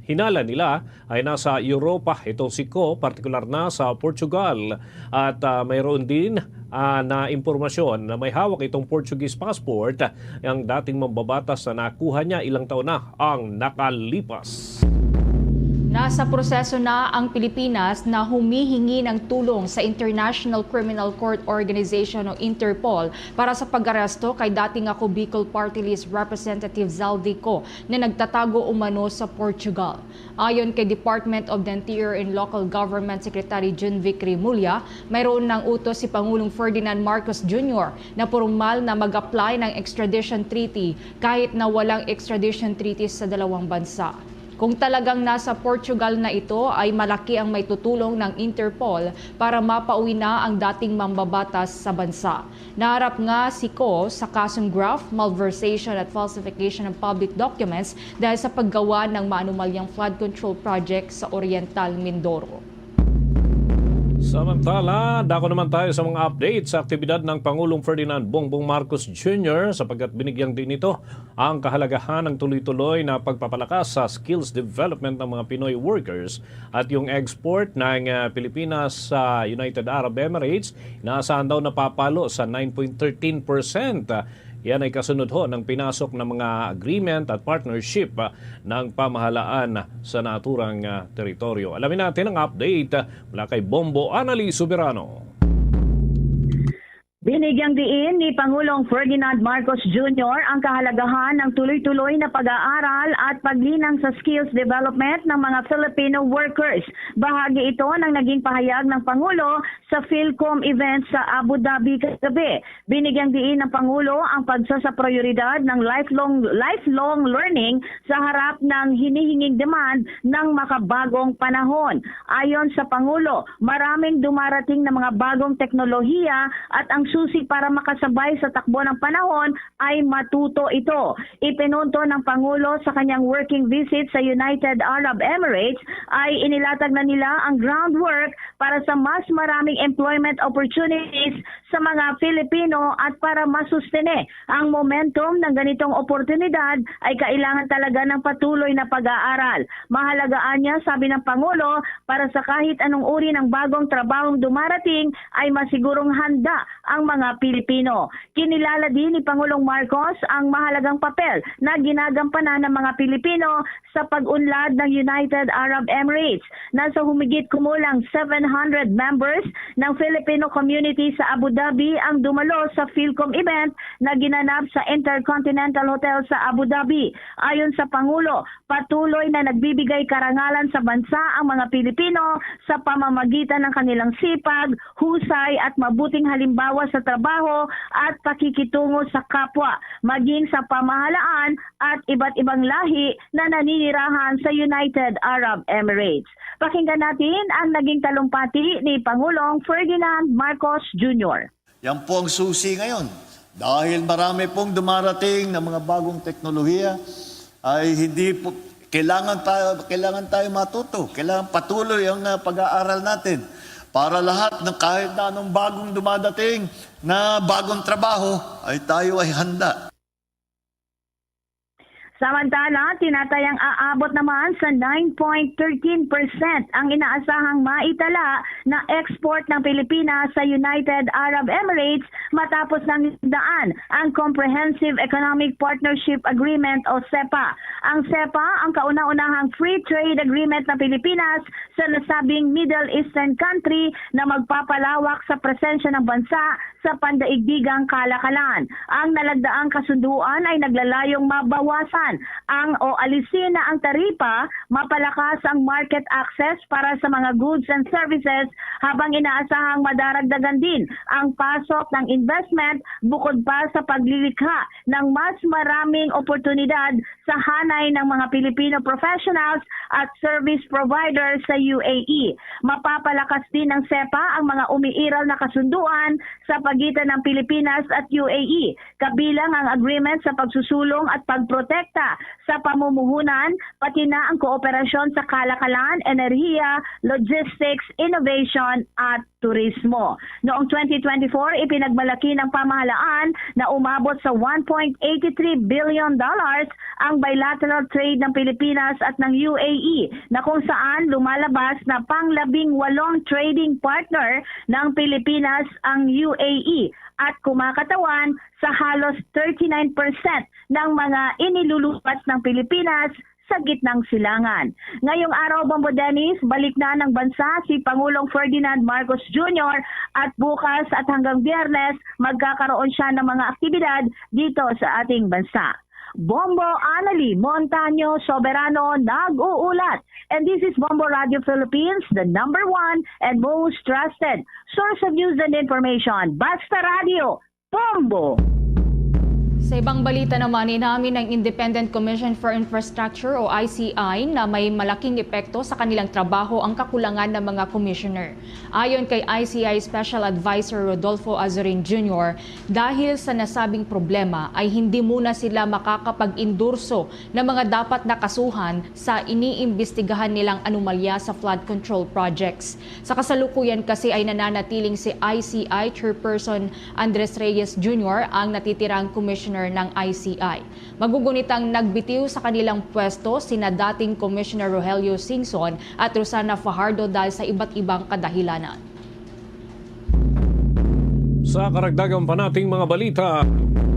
hinala nila ay nasa Europa itong si Co, partikular na sa Portugal. At ah, mayroon din ah, na impormasyon na may hawak itong Portuguese passport ang dating mambabatas na nakuha niya ilang taon na ang nakalipas. Nasa proseso na ang Pilipinas na humihingi ng tulong sa International Criminal Court Organization o Interpol para sa pag-aresto kay dating Ako Bicol Party List Representative Zaldy Co na nagtatago umano sa Portugal. Ayon kay Department of the Interior and Local Government Secretary Junvic Remulla, mayroon ng utos si Pangulong Ferdinand Marcos Junior na pormal na mag-apply ng extradition treaty kahit na walang extradition treaty sa dalawang bansa. Kung talagang nasa Portugal na ito, ay malaki ang maitutulong ng Interpol para mapauwi na ang dating mambabatas sa bansa. Naharap nga si Co sa kasong graft, malversation at falsification of public documents dahil sa paggawa ng maanumalyang flood control project sa Oriental Mindoro. Samantala, dako naman tayo sa mga update sa aktibidad ng Pangulong Ferdinand Bongbong Marcos Junior sapagkat binigyang din ito ang kahalagahan ng tuloy-tuloy na pagpapalakas sa skills development ng mga Pinoy workers at yung export ng ah, Pilipinas sa United Arab Emirates inaasahan daw na papalo sa nine point thirteen percent. Yan ay kasunod ho ng pinasok ng mga agreement at partnership ah, ng pamahalaan sa naturang ah, teritoryo. Alamin natin ang update ah, mula kay Bombo Anali Soberano. Binigyang diin ni Pangulong Ferdinand Marcos Junior ang kahalagahan ng tuloy-tuloy na pag-aaral at paglinang sa skills development ng mga Filipino workers. Bahagi ito ng naging pahayag ng Pangulo sa PhilCom event sa Abu Dhabi kagabi. Binigyang diin ng Pangulo ang pagsasaprioridad ng lifelong, lifelong learning sa harap ng hinihinging demand ng makabagong panahon. Ayon sa Pangulo, maraming dumarating na mga bagong teknolohiya at ang susi para makasabay sa takbo ng panahon ay matuto ito. Ipinunto ng Pangulo sa kanyang working visit sa United Arab Emirates ay inilatag na nila ang groundwork para sa mas maraming employment opportunities sa mga Filipino at para masustene ang momentum ng ganitong oportunidad ay kailangan talaga ng patuloy na pag-aaral. Mahalaga anya, sabi ng Pangulo, para sa kahit anong uri ng bagong trabahong dumarating ay masigurong handa ang mga Pilipino. Kinilala din ni Pangulong Marcos ang mahalagang papel na ginagampanan ng mga Pilipino sa pag-unlad ng United Arab Emirates. Nasa humigit kumulang seven hundred members ng Filipino community sa Abu Dhabi ang dumalo sa Filcom event na ginanap sa Intercontinental Hotel sa Abu Dhabi. Ayon sa Pangulo, patuloy na nagbibigay karangalan sa bansa ang mga Pilipino sa pamamagitan ng kanilang sipag, husay at mabuting halimbawa sa trabaho at pakikitungo sa kapwa, maging sa pamahalaan at iba't ibang lahi na naninirahan sa United Arab Emirates. Pakinggan natin ang naging talumpati ni Pangulong Ferdinand Marcos Junior. Yan po ang susi ngayon. Dahil marami pong dumarating na mga bagong teknolohiya, ay hindi po, kailangan tayo, kailangan tayo matuto. Kailangan patuloy ang, ah, pag-aaral natin para lahat ng kahit na anong bagong dumadating na bagong trabaho ay tayo ay handa. Samantala, tinatayang aabot naman sa nine point thirteen percent ang inaasahang maitala na export ng Pilipinas sa United Arab Emirates matapos nang daan ang Comprehensive Economic Partnership Agreement o sepa. Ang sepa ang kauna-unahang free trade agreement ng Pilipinas sa nasabing Middle Eastern country na magpapalawak sa presensya ng bansa sa pandaigdigang kalakalan. Ang nalagdaang kasunduan ay naglalayong mabawasan ang o alisin na ang taripa, mapalakas ang market access para sa mga goods and services, habang inaasahang madaragdagan din ang pasok ng investment, bukod pa sa paglilikha ng mas maraming oportunidad sa hanay ng mga Pilipino professionals at service providers sa U A E. Mapapalakas din ng sepa ang mga umiiral na kasunduan sa pagitan ng Pilipinas at U A E, kabilang ang agreement sa pagsusulong at pagprotekta sa pamumuhunan, pati na ang kooperasyon sa kalakalan, enerhiya, logistics, innovation, at turismo. Noong twenty twenty-four, ipinagmalaki ng pamahalaan na umabot sa one point eight three billion dollars ang bilateral trade ng Pilipinas at ng U A E, na kung saan lumalabas na panglabing walong trading partner ng Pilipinas ang U A E at kumakatawan sa halos thirty-nine percent ng mga iniluluwas ng Pilipinas sa gitnang silangan. Ngayong araw, Bombo Dennis, balik na ng bansa si Pangulong Ferdinand Marcos Junior at bukas at hanggang Biyernes, magkakaroon siya ng mga aktibidad dito sa ating bansa. Bombo Annalie Montaño Soberano nag-uulat. And this is Bombo Radio Philippines, the number one and most trusted source of news and information. Basta Radio, Bombo! Sa ibang balita naman, inamin ng Independent Commission for Infrastructure o I C I na may malaking epekto sa kanilang trabaho ang kakulangan ng mga commissioner. Ayon kay I C I Special Advisor Rodolfo Azurin Junior, dahil sa nasabing problema ay hindi muna sila makakapag-endorso ng mga dapat na kasuhan sa iniimbestigahan nilang anomalya sa flood control projects. Sa kasalukuyan kasi ay nananatiling si I C I Chairperson Andres Reyes Junior ang natitirang commissioner ng I C I. Magugunitang nagbitiw sa kanilang pwesto sina dating Commissioner Rogelio Singson at Rosana Fajardo dahil sa iba't ibang kadahilanan. Sa karagdagan pa nating mga balita,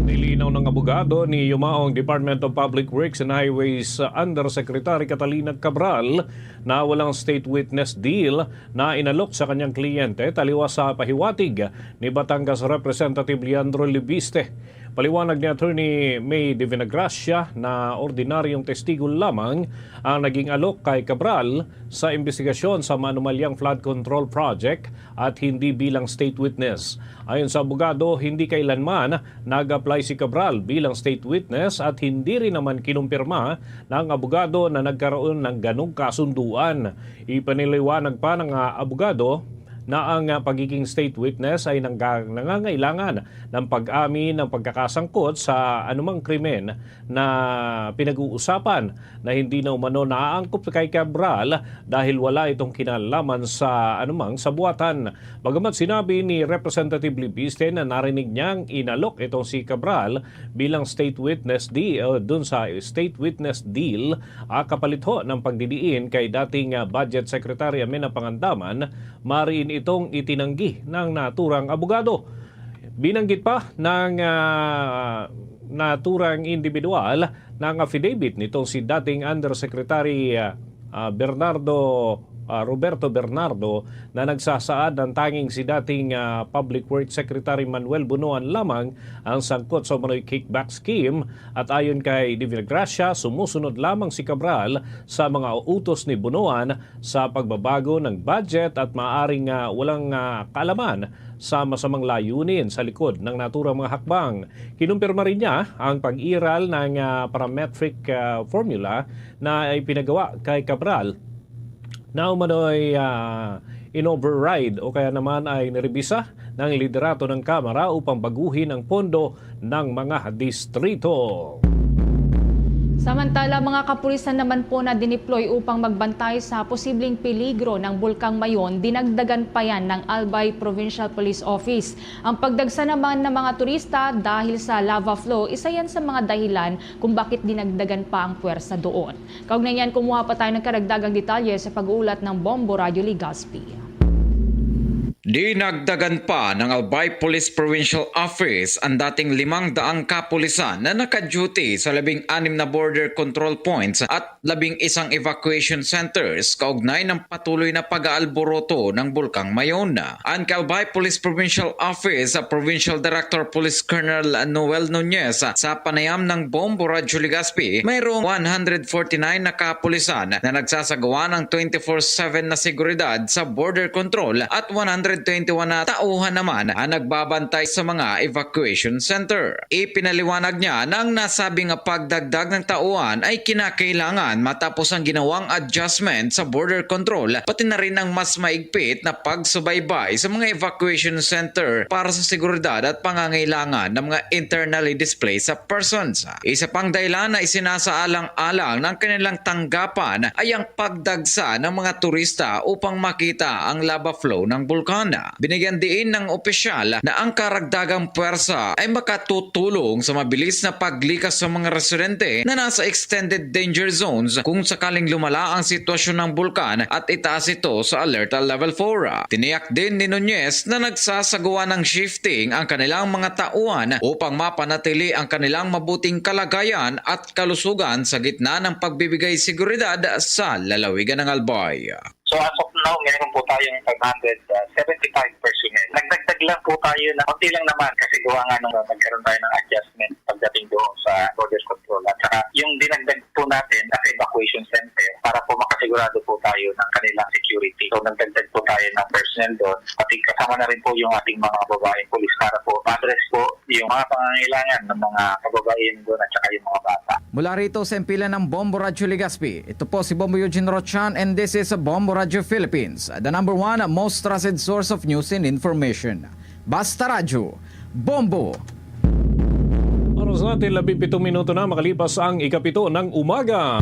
nilinaw ng abogado ni yumaong Department of Public Works and Highways Undersecretary Catalina Cabral na walang state witness deal na inalok sa kanyang kliyente taliwas sa pahiwatig ni Batangas Representative Leandro Leviste. Paliwanag ni Attorney May de Vinagracia na ordinaryong testigo lamang ang naging alok kay Cabral sa imbestigasyon sa maanumalyang flood control project at hindi bilang state witness. Ayon sa abogado, hindi kailanman nag-apply si Cabral bilang state witness at hindi rin naman kinumpirma ng abogado na nagkaroon ng ganong kasunduan. Ipinaliwanag pa ng, ah, abogado na ang, ah, pagiging state witness ay nangga-, nangangailangan ng pag-amin ng pagkakasangkot sa anumang krimen na pinag-uusapan, na hindi na umano naaangkop kay Cabral dahil wala itong kinalaman sa anumang sabuatan. Bagamat sinabi ni Representative Libiste na narinig niyang inalok itong si Cabral bilang state witness deal, dun sa state witness deal, ah, kapalit ho ng pagdidiin kay dating, ah, Budget Secretary Amenah Pangandaman, mariin itong itinanggi ng naturang abogado. Binanggit pa ng, ah, naturang individual na ang affidavit nitong si dating Undersecretary, ah, ah, Bernardo, ah, Roberto Bernardo, na nagsasaad na tanging si dating, ah, Public Works Secretary Manuel Bonoan lamang ang sangkot sa umano'y kickback scheme, at ayon kay De Villagracia, sumusunod lamang si Cabral sa mga utos ni Bonoan sa pagbabago ng budget at maaaring, ah, walang, ah, kaalaman sa masamang layunin sa likod ng naturang mga hakbang. Kinumpirma rin niya ang pag-iral ng, ah, parametric, ah, formula na ipinagawa kay Cabral na umano'y, ah, in-override o kaya naman ay nirebisa ng liderato ng Kamara upang baguhin ang pondo ng mga distrito. Samantala, mga kapulisan naman po na dineploy upang magbantay sa posibleng peligro ng Bulkang Mayon, dinagdagan pa yan ng Albay Provincial Police Office. Ang pagdagsa naman ng mga turista dahil sa lava flow, isa yan sa mga dahilan kung bakit dinagdagan pa ang puwersa doon. Kaugnay niyan, kumuha pa tayo ng karagdagang detalye sa pag-uulat ng Bombo Radyo Legazpi. Dinagdagan pa ng Albay Police Provincial Office ang dating limang daang kapulisan na naka-duty sa labing anim na border control points at labing isang evacuation centers kaugnay ng patuloy na pag-aalboroto ng Bulkang Mayon. Ang Albay Police Provincial Office, Provincial Director Police Colonel Noel Nunez, sa panayam ng Bombo Radyo Legazpi, mayroong one hundred forty-nine na kapulisan na nagsasagawa ng twenty-four seven na seguridad sa border control at one hundred twenty-one na tauhan naman ang nagbabantay sa mga evacuation center. Ipinaliwanag niya na ang nasabing nga pagdagdag ng tauhan ay kinakailangan matapos ang ginawang adjustment sa border control, pati na rin ang mas maigpit na pagsubaybay sa mga evacuation center para sa seguridad at pangangailangan ng mga internally displaced persons. Isa pang dahilan na isinasaalang-alang ng kanilang tanggapan ay ang pagdagsa ng mga turista upang makita ang lava flow ng bulkan. Binigyan diin ng opisyal na ang karagdagang puwersa ay makatutulong sa mabilis na paglikas sa mga residente na nasa extended danger zones kung sakaling lumala ang sitwasyon ng bulkan at itaas ito sa Alerta Level four. Tiniyak din ni Nunez na nagsasagawa ng shifting ang kanilang mga tauhan upang mapanatili ang kanilang mabuting kalagayan at kalusugan sa gitna ng pagbibigay seguridad sa lalawigan ng Albay. So, as of now, meron po tayong five hundred seventy-five personnel. Nagdagdag lang po tayo na konti lang naman kasi gawa nga nung nagkaroon tayo ng adjustment pagdating doon sa border control. At saka yung dinagdag po natin na evacuation center para po makasigurado po tayo ng kanilang security. So, nagdagdag po tayo ng personnel doon. Pati kasama na rin po yung ating mga babaeng pulis para po ma-address po yung mga pangangailangan ng mga kababaihan doon at saka yung mga bata. Mula rito sa himpilan ng Bombo Radyo Legazpi, ito po si Bombo Eugene Rochan and this is Bombo Radyo Philippines, the number one most trusted source of news and information. Basta Radyo, Bombo! Oras natin, labing pitong minuto na makalipas ang ikapito ng umaga.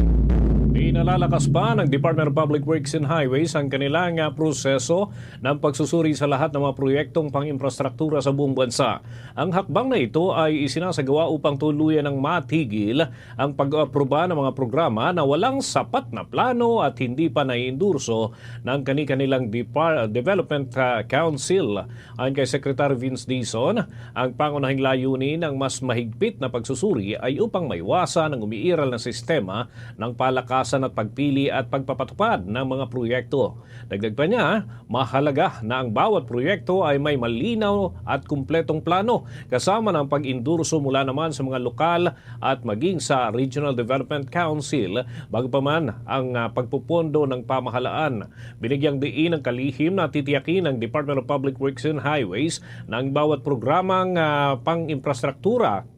Pinalalakas pa ng Department of Public Works and Highways ang kanilang, ah, proseso ng pagsusuri sa lahat ng mga proyektong pang-infrastruktura sa buong bansa. Ang hakbang na ito ay isinasagawa upang tuluyan ng matigil ang pag-aproba ng mga programa na walang sapat na plano at hindi pa naiendorso ng kani-kanilang Depar-, Development, ah, Council. Ayon kay Secretary Vince Dizon, ang pangunahing layunin ng mas mahigpit na pagsusuri ay upang maiwasan ang umiiral na sistema ng palakasan at pagpili at pagpapatupad ng mga proyekto. Dagdag pa niya, mahalaga na ang bawat proyekto ay may malinaw at kumpletong plano, kasama ng pag-endorso mula naman sa mga lokal at maging sa Regional Development Council, bagaman ang, ah, pagpupondo ng pamahalaan. Binigyang diin ang kalihim na titiyakin ng Department of Public Works and Highways na ang bawat programang, ah, pang-infrastruktura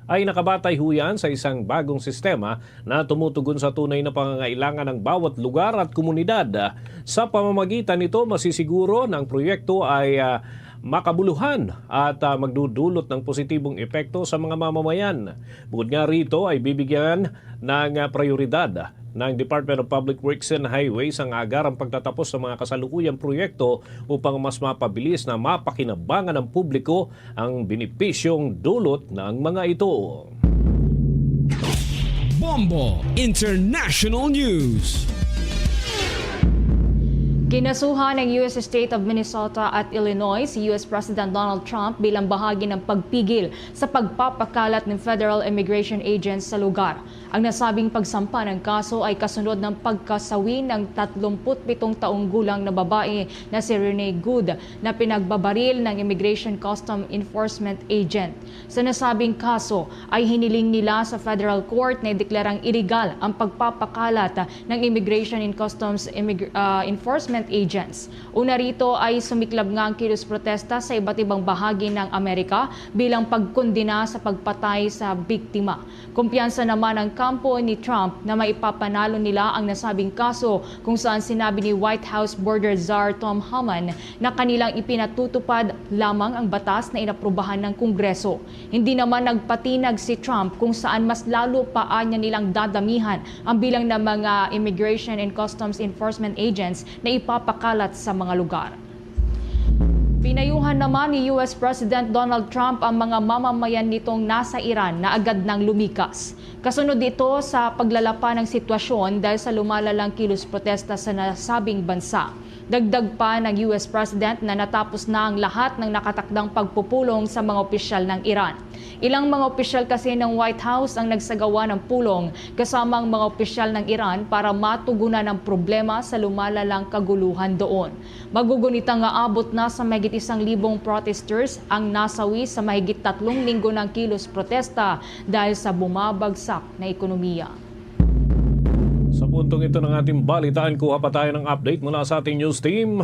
ay nakabatay huyan sa isang bagong sistema na tumutugon sa tunay na pangangailangan ng bawat lugar at komunidad. Sa pamamagitan nito, masisiguro na ang proyekto ay, ah, makabuluhan at, ah, magdudulot ng positibong epekto sa mga mamamayan. Bukod nga rito, ay bibigyan ng, ah, prioridad ng Department of Public Works and Highways ang agarang pagtatapos sa mga kasalukuyang proyekto upang mas mapabilis na mapakinabangan ng publiko ang benepisyong dulot ng mga ito. Bombo International News. Kinasuhan ng U S State of Minnesota at Illinois si U S President Donald Trump bilang bahagi ng pagpigil sa pagpapakalat ng federal immigration agents sa lugar. Ang nasabing pagsampa ng kaso ay kasunod ng pagkasawi ng tatlumpu't pitong taong gulang na babae na si Renee Good na pinagbabaril ng Immigration Custom Enforcement agent. Sa nasabing kaso ay hiniling nila sa federal court na ideklarang iligal ang pagpapakalat ng Immigration and Customs immig-, ah, Enforcement agents. Una rito ay sumiklab nga ang kilos protesta sa iba't ibang bahagi ng Amerika bilang pagkondena sa pagpatay sa biktima. Kumpiyansa naman ang kampo ni Trump na maipapanalo nila ang nasabing kaso, kung saan sinabi ni White House Border Czar Tom Homan na kanilang ipinatutupad lamang ang batas na inaprubahan ng Kongreso. Hindi naman nagpatinag si Trump kung saan mas lalo pa anya nilang dadamihan ang bilang ng mga Immigration and Customs Enforcement agents na ipapakalat sa mga lugar. Pinayuhan naman ni U S President Donald Trump ang mga mamamayan nitong nasa Iran na agad nang lumikas. Kasunod ito sa paglalapa ng sitwasyon dahil sa lumalalang kilos protesta sa nasabing bansa. Dagdag pa ng U S President na natapos na ang lahat ng nakatakdang pagpupulong sa mga opisyal ng Iran. Ilang mga opisyal kasi ng White House ang nagsagawa ng pulong kasama ang mga opisyal ng Iran para matugunan ang problema sa lumalalang kaguluhan doon. Magugunita nga abot na sa mahigit isang libong protesters ang nasawi sa mahigit tatlong linggo ng kilos protesta dahil sa bumabagsak na ekonomiya. Sa puntong ito ng ating balitaan, kuha pa tayo ng update mula sa ating news team.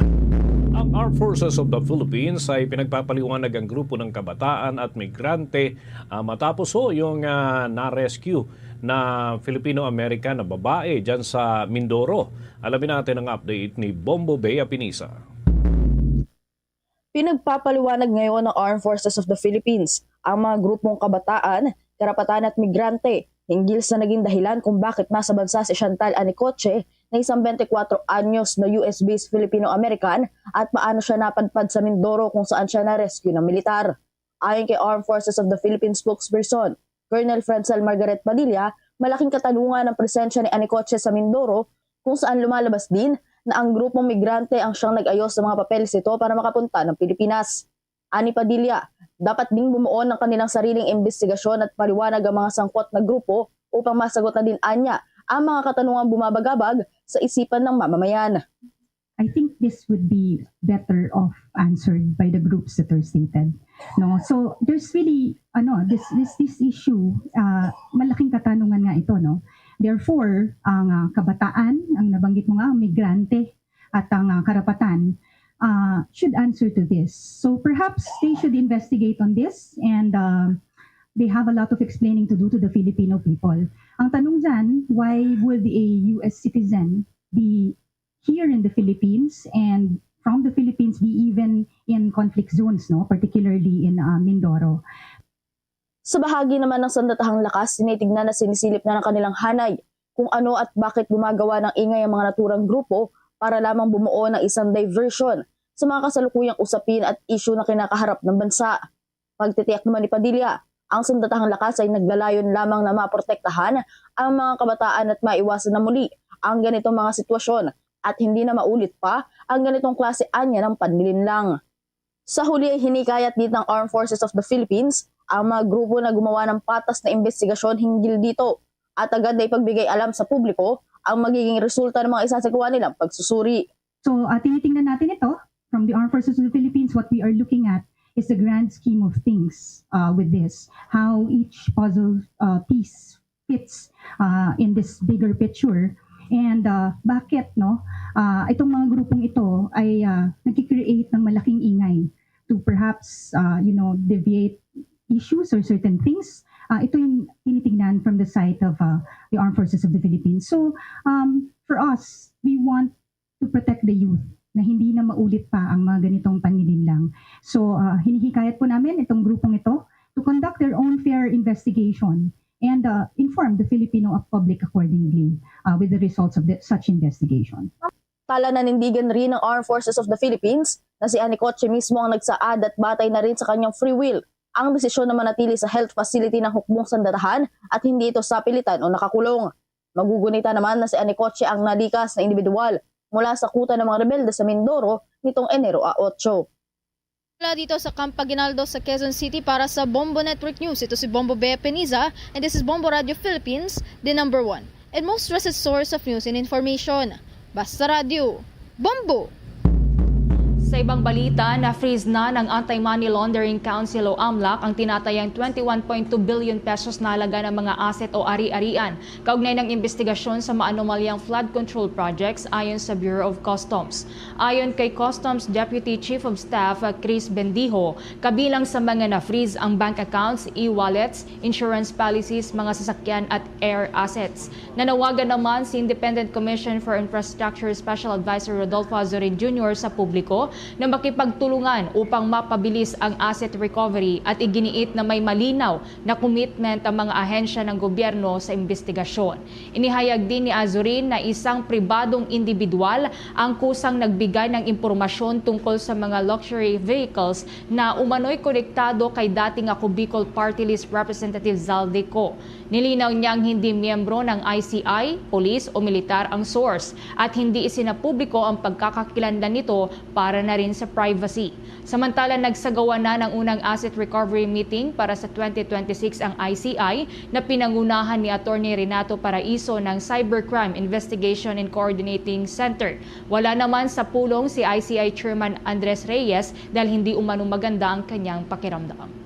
Ang Armed Forces of the Philippines ay pinagpapaliwanag ang grupo ng kabataan at migrante, ah, matapos ho yung, ah, na-rescue na Filipino-American na babae dyan sa Mindoro. Alamin natin ang update ni Bombo Bea Pinisa. Pinagpapaliwanag ngayon ng Armed Forces of the Philippines ang mga grupong kabataan, karapatan at migrante hinggil sa naging dahilan kung bakit nasa bansa si Chantal Anicoche na isang twenty-four anyos na U S-based Filipino-American at paano siya napadpad sa Mindoro kung saan siya na-rescue ng militar. Ayon kay Armed Forces of the Philippines spokesperson, Colonel Francel Margaret Padilla, malaking katanungan ang presensya ni Anicoche sa Mindoro kung saan lumalabas din na ang grupong migrante ang siyang nag-ayos sa mga papeles nito para makapunta ng Pilipinas. Ani Padilla, dapat ding bumuo ng kanilang sariling imbestigasyon at paliwanag ang mga sangkot na grupo upang masagot na din anya ang mga katanungang bumabagabag sa isipan ng mamamayan. I think this would be better off answered by the groups that are stated. No, so there's really ano this this this issue, uh, malaking katanungan nga ito, no. Therefore, ang uh, kabataan, ang nabanggit mo nga, migrante at ang uh, karapatan uh, should answer to this. So perhaps they should investigate on this and uh, they have a lot of explaining to do to the Filipino people. Ang tanong dyan, why would a U S citizen be here in the Philippines and from the Philippines be even in conflict zones, no, particularly in uh, Mindoro. Sa bahagi naman ng sandatahang lakas, tinitignan na sinisilip na ng kanilang hanay kung ano at bakit gumagawa ng ingay ang mga naturang grupo para lamang bumuo ng isang diversion sa mga kasalukuyang usapin at isyu na kinakaharap ng bansa. Pagtitiyak naman ni Padilla, ang sandatahang lakas ay naglalayon lamang na maprotektahan ang mga kabataan at maiwasan na muli ang ganitong mga sitwasyon at hindi na maulit pa ang ganitong klase anya ng panlilinlang. Sa huli ay hinikayat din ng Armed Forces of the Philippines ang mga grupo na gumawa ng patas na imbestigasyon hinggil dito at agad na ipagbigay alam sa publiko ang magiging resulta ng mga isasagawa nilang pagsusuri. So, uh, tinitingnan natin ito from the Armed Forces of the Philippines. What we are looking at is the grand scheme of things uh, with this, how each puzzle uh, piece fits uh, in this bigger picture. And uh, bakit, no, uh, itong mga grupong ito ay uh, nagki-create ng malaking ingay to perhaps, uh, you know, deviate issues or certain things Ah, ito yung tinitingnan from the side of, ah, the Armed Forces of the Philippines. So, um, for us, we want to protect the youth na hindi na maulit pa ang mga ganitong panlilinlang. So, ah, hinihikayat po namin itong grupong ito to conduct their own fair investigation and, ah, inform the Filipino public accordingly, ah, with the results of the, such investigation. Tala, nanindigan rin ng Armed Forces of the Philippines na si Anicoche mismo ang nagsaad at batay na rin sa kanyang free will ang desisyon na manatili sa health facility ng hukbong sandatahan at hindi ito sapilitan o nakakulong. Magugunita naman na si Anicoche ang nalikas na individual mula sa kuta ng mga rebelde sa Mindoro nitong Enero eight. Mula dito sa Camp Aguinaldo sa Quezon City, para sa Bombo Network News, ito si Bombo Bea Peniza, and this is Bombo Radio Philippines, the number one and most trusted source of news and information. Basta Radyo, Bombo! Sa ibang balita, na-freeze na ng Anti-Money Laundering Council o AMLAC ang tinatayang twenty-one point two billion pesos na halaga ng mga asset o ari-arian kaugnay ng imbestigasyon sa maanomalyang flood control projects, ayon sa Bureau of Customs. Ayon kay Customs Deputy Chief of Staff, uh, Chris Bendijo, kabilang sa mga na-freeze ang bank accounts, e-wallets, insurance policies, mga sasakyan at air assets. Nanawagan naman si Independent Commission for Infrastructure Special Advisor Rodolfo Azurin Junior sa publiko na makipagtulungan upang mapabilis ang asset recovery at iginiit na may malinaw na commitment ang mga ahensya ng gobyerno sa imbestigasyon. Inihayag din ni Azurin na isang pribadong individual ang kusang nagbigay ng impormasyon tungkol sa mga luxury vehicles na umano'y konektado kay dating AKO Bicol Party List Representative Zaldy Co. Nilinaw niyang hindi miyembro ng I C I, polis o militar ang source at hindi isinapubliko ang pagkakakilanlan nito para na rin sa privacy. Samantala, nagsagawa na ng unang asset recovery meeting para sa twenty twenty-six ang I C I na pinangunahan ni Attorney Renato Paraiso ng Cybercrime Investigation and Coordinating Center. Wala naman sa pulong si I C I Chairman Andres Reyes dahil hindi umano maganda ang kanyang pakiramdam.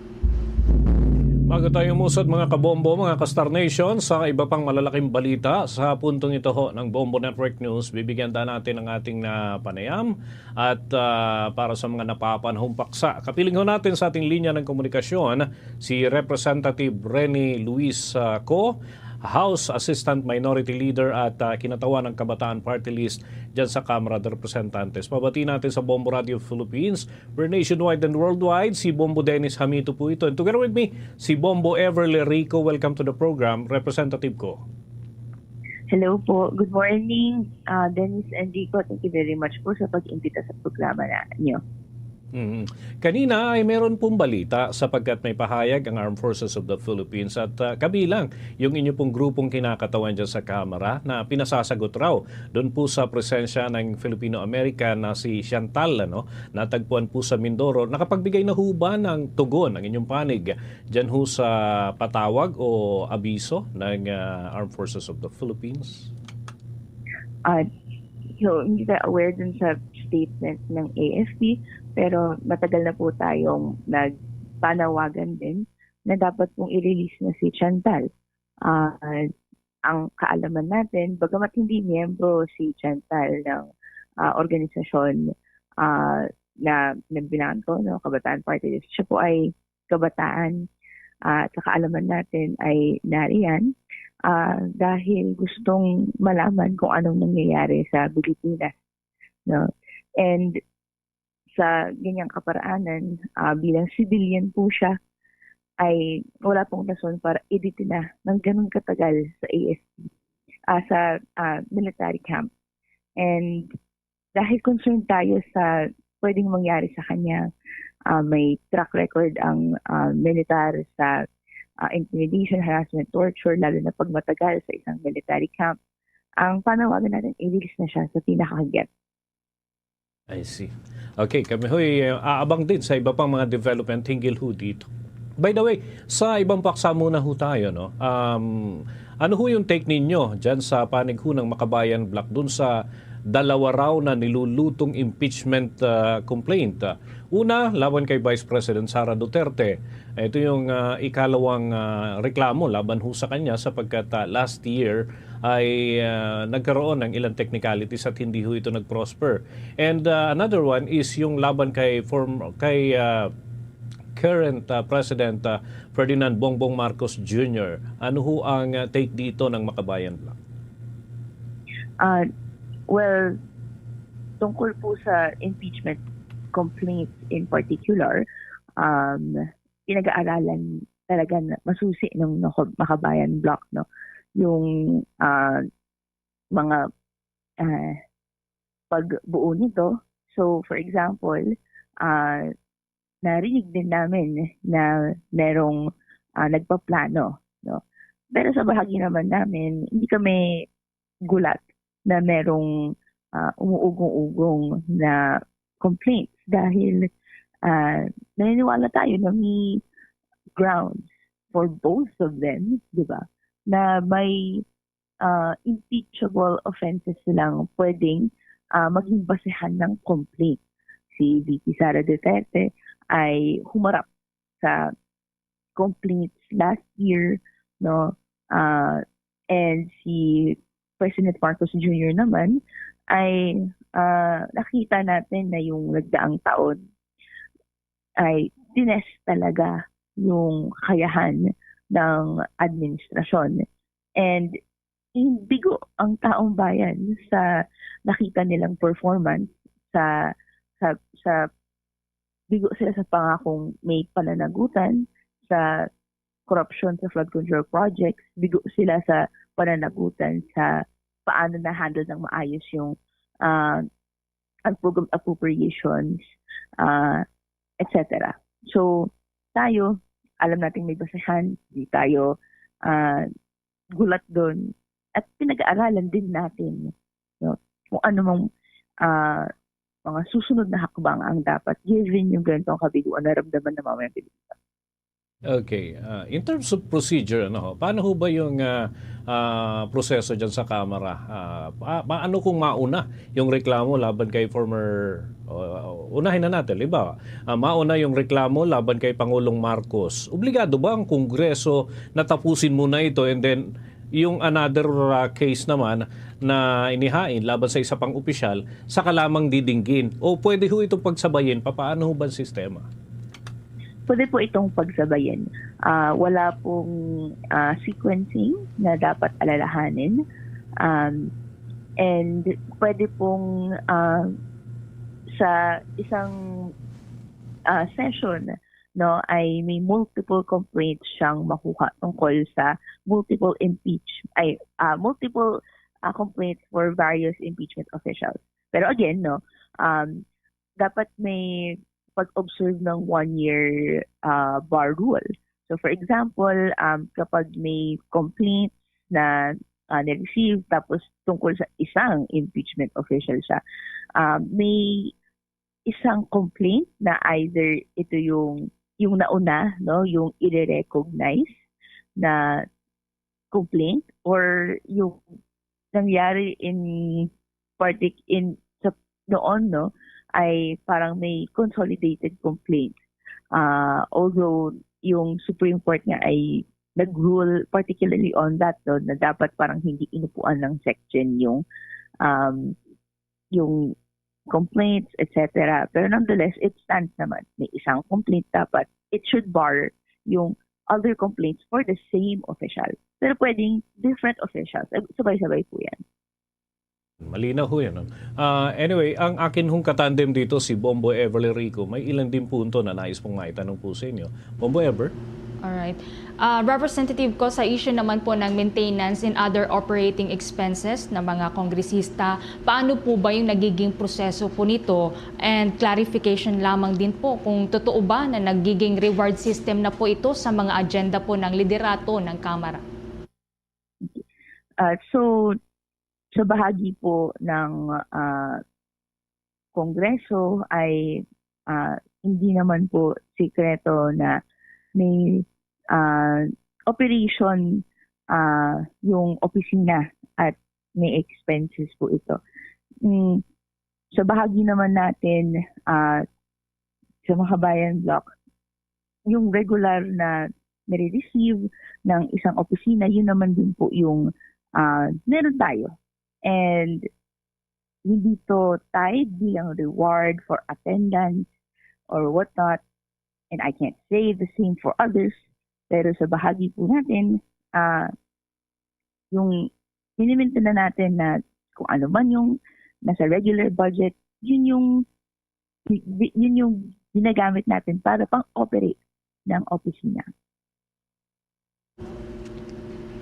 Bago tayo musod, mga kabombo, mga ka-Star Nation, sa iba pang malalaking balita sa puntong ito ho ng Bombo Network News, bibigyan ta natin ng ating na panayam at, ah, para sa mga napapanahong paksa. Kapiling ho natin sa ating linya ng komunikasyon si Representative Rene Luis, ah, Co, House Assistant Minority Leader at, ah, kinatawan ng Kabataan Party List dyan sa Kamara de Representantes. Pabati natin sa Bombo Radio Philippines, we're nationwide and worldwide. Si Bombo Dennis Hamito po ito. And together with me, si Bombo Everly Rico. Welcome to the program, Representative Co. Hello po. Good morning, ah, Dennis and Rico. Thank you very much po sa pag-imbita sa programa na niyo. Mhm. Kanina ay meron pong balita sapagkat may pahayag ang Armed Forces of the Philippines at, ah, kabilang yung inyo pong grupong kinakatawan dyan sa Kamara na pinasasagot raw doon po sa presensya ng Filipino-American na si Chantal, ano, natagpuan po sa Mindoro. Nakapagbigay na ho ba ng tugon ang inyong panig dyan ho sa patawag o abiso ng, ah, Armed Forces of the Philippines? At so, hindi tayo aware dun sa statement ng A F P, pero matagal na po tayong nagpanawagan din na dapat pong i-release na si Chantal. Ah, ang kaalaman natin, bagamat hindi miyembro si Chantal ng, ah, organisasyon, ah, na pinagbilangan ko, no, Kabataan Party List, siya po ay kabataan, ah, at sa kaalaman natin ay nariyan, ah, dahil gustong malaman kung anong nangyayari sa Pilipinas, no? And sa ganyang kaparaanan, ah, bilang civilian po siya, ay wala pong rason para i-detain na ng ganun katagal sa A F P, ah, sa, ah, military camp. And dahil concerned tayo sa pwedeng mangyari sa kanya, ah, may track record ang, ah, militar sa, ah, intimidation, harassment, torture, lalo na pag matagal sa isang military camp. Ang panawagan natin, i-release na siya sa pinakahagip. I see. Okay, kami ho'y, uh, aabang din sa iba pang mga development hinggil ho dito. By the way, sa ibang paksa muna ho tayo, no? Um, ano ho yung take ninyo dyan sa panig ho ng Makabayan Bloc dun sa dalawa raw na nilulutong impeachment, uh, complaint? Una, laban kay Vice President Sara Duterte. Ito yung, uh, ikalawang, uh, reklamo laban ho sa kanya sapagkat, uh, last year ay, uh, nagkaroon ng ilang technicalities at hindi ho ito nag-prosper. And, uh, another one is yung laban kay form-, kay, uh, current, ah, President, ah, Ferdinand Bongbong Marcos Junior. Ano ho ang, ah, take dito ng Makabayan Bloc? Uh, well, tungkol po sa impeachment complaints in particular, um, pinag-aaralan talaga na masusi ng Maka- Makabayan Bloc, no? Yung ah, mga ah, pagbuo nito. So, for example, ah, narinig din namin na merong ah, nagpaplano, no? Pero sa bahagi naman namin, hindi kami gulat na merong ah, umuugong-ugong na complaints dahil ah, naniniwala tayo na may grounds for both of them, di ba? Na may ah, impeachable offenses silang pwedeng ah, maging basehan ng complaint. Si V P Sara Duterte ay humarap sa complaints last year, no? Ah, and si President Marcos Junior naman ay ah, nakita natin na yung nagdaang taon ay tinest talaga yung kakayahan ng administrasyon. And bigo ang taong bayan sa nakita nilang performance sa sa sa bigo sila sa pangakong may pananagutan sa korupsyon sa flood control projects, bigo sila sa pananagutan sa paano na-handle ng maayos yung ah, ang program appropriations, ah, et cetera. So, tayo, alam natin may basehan, di tayo ah, gulat doon. At pinag-aaralan din natin, no, kung ano mang ah, mga susunod na hakbang ang dapat given yung ganitong kabiguan na ramdaman ng mga Pilipino. Okay. Ah, in terms of procedure, ano, ho, paano ho ba yung ah, ah, proseso dyan sa Kamara? Ah, pa- paano kung mauna yung reklamo laban kay former, uh, unahin na natin, halimbawa, ah, mauna yung reklamo laban kay Pangulong Marcos? Obligado ba ang Kongreso na tapusin muna ito and then yung another ah, case naman na inihain laban sa isa pang opisyal, saka lamang didinggin? O pwede ho itong pagsabayin? Papaano ho ba ang sistema? Pwede po itong pagsabayin. Ah, wala pong ah, sequencing na dapat alalahanin. Um, and pwede pong ah, sa isang ah, session, no, ay may multiple complaints siyang makuha tungkol sa multiple impeach ay ah, multiple ah, complaints for various impeachment officials. Pero again, no, um, dapat may pag-observe ng one year ah, bar rule. So, for example, um, kapag may complaints na ah, na-receive tapos tungkol sa isang impeachment official siya, ah, may isang complaint na either ito yung yung nauna, no, yung i-recognize na complaint, or yung nangyari in partic- in sa noon, no, ay parang may consolidated complaint. Ah, although yung Supreme Court nga ay nag-rule particularly on that, no, na dapat parang hindi inupuan ng section yung um, yung complaints, et cetera. Pero nonetheless, it stands naman. May isang complaint dapat. It should bar yung other complaints for the same official. Pero pwedeng different officials. Sabay-sabay po yan. Malinaw ho yan. No? Ah, anyway, ang akin hong katandem dito, si Bombo Everly Rico, may ilan din punto na nais pong maitanong po sa inyo. Bombo Ever? Alright. Ah, Representative, ko sa issue naman po ng maintenance and other operating expenses ng mga kongresista, paano po ba yung nagiging proseso po nito? And clarification lamang din po kung totoo ba na nagiging reward system na po ito sa mga agenda po ng liderato ng Kamara. Uh, so, sa bahagi po ng uh, Kongreso ay uh, hindi naman po sikreto na may uh, operation uh, yung opisina at may expenses po ito. Mm, sa bahagi naman natin uh, sa Makabayan Block, yung regular na nare-receive ng isang opisina, yun naman din po yung uh, meron tayo. And hindi to tied bilang reward for attendance or whatnot. And I can't say the same for others, pero sa bahagi po natin, ah, yung minimintinda natin na kung ano man yung nasa regular budget, yun yung, yun yung ginagamit natin para pang-operate ng opisina.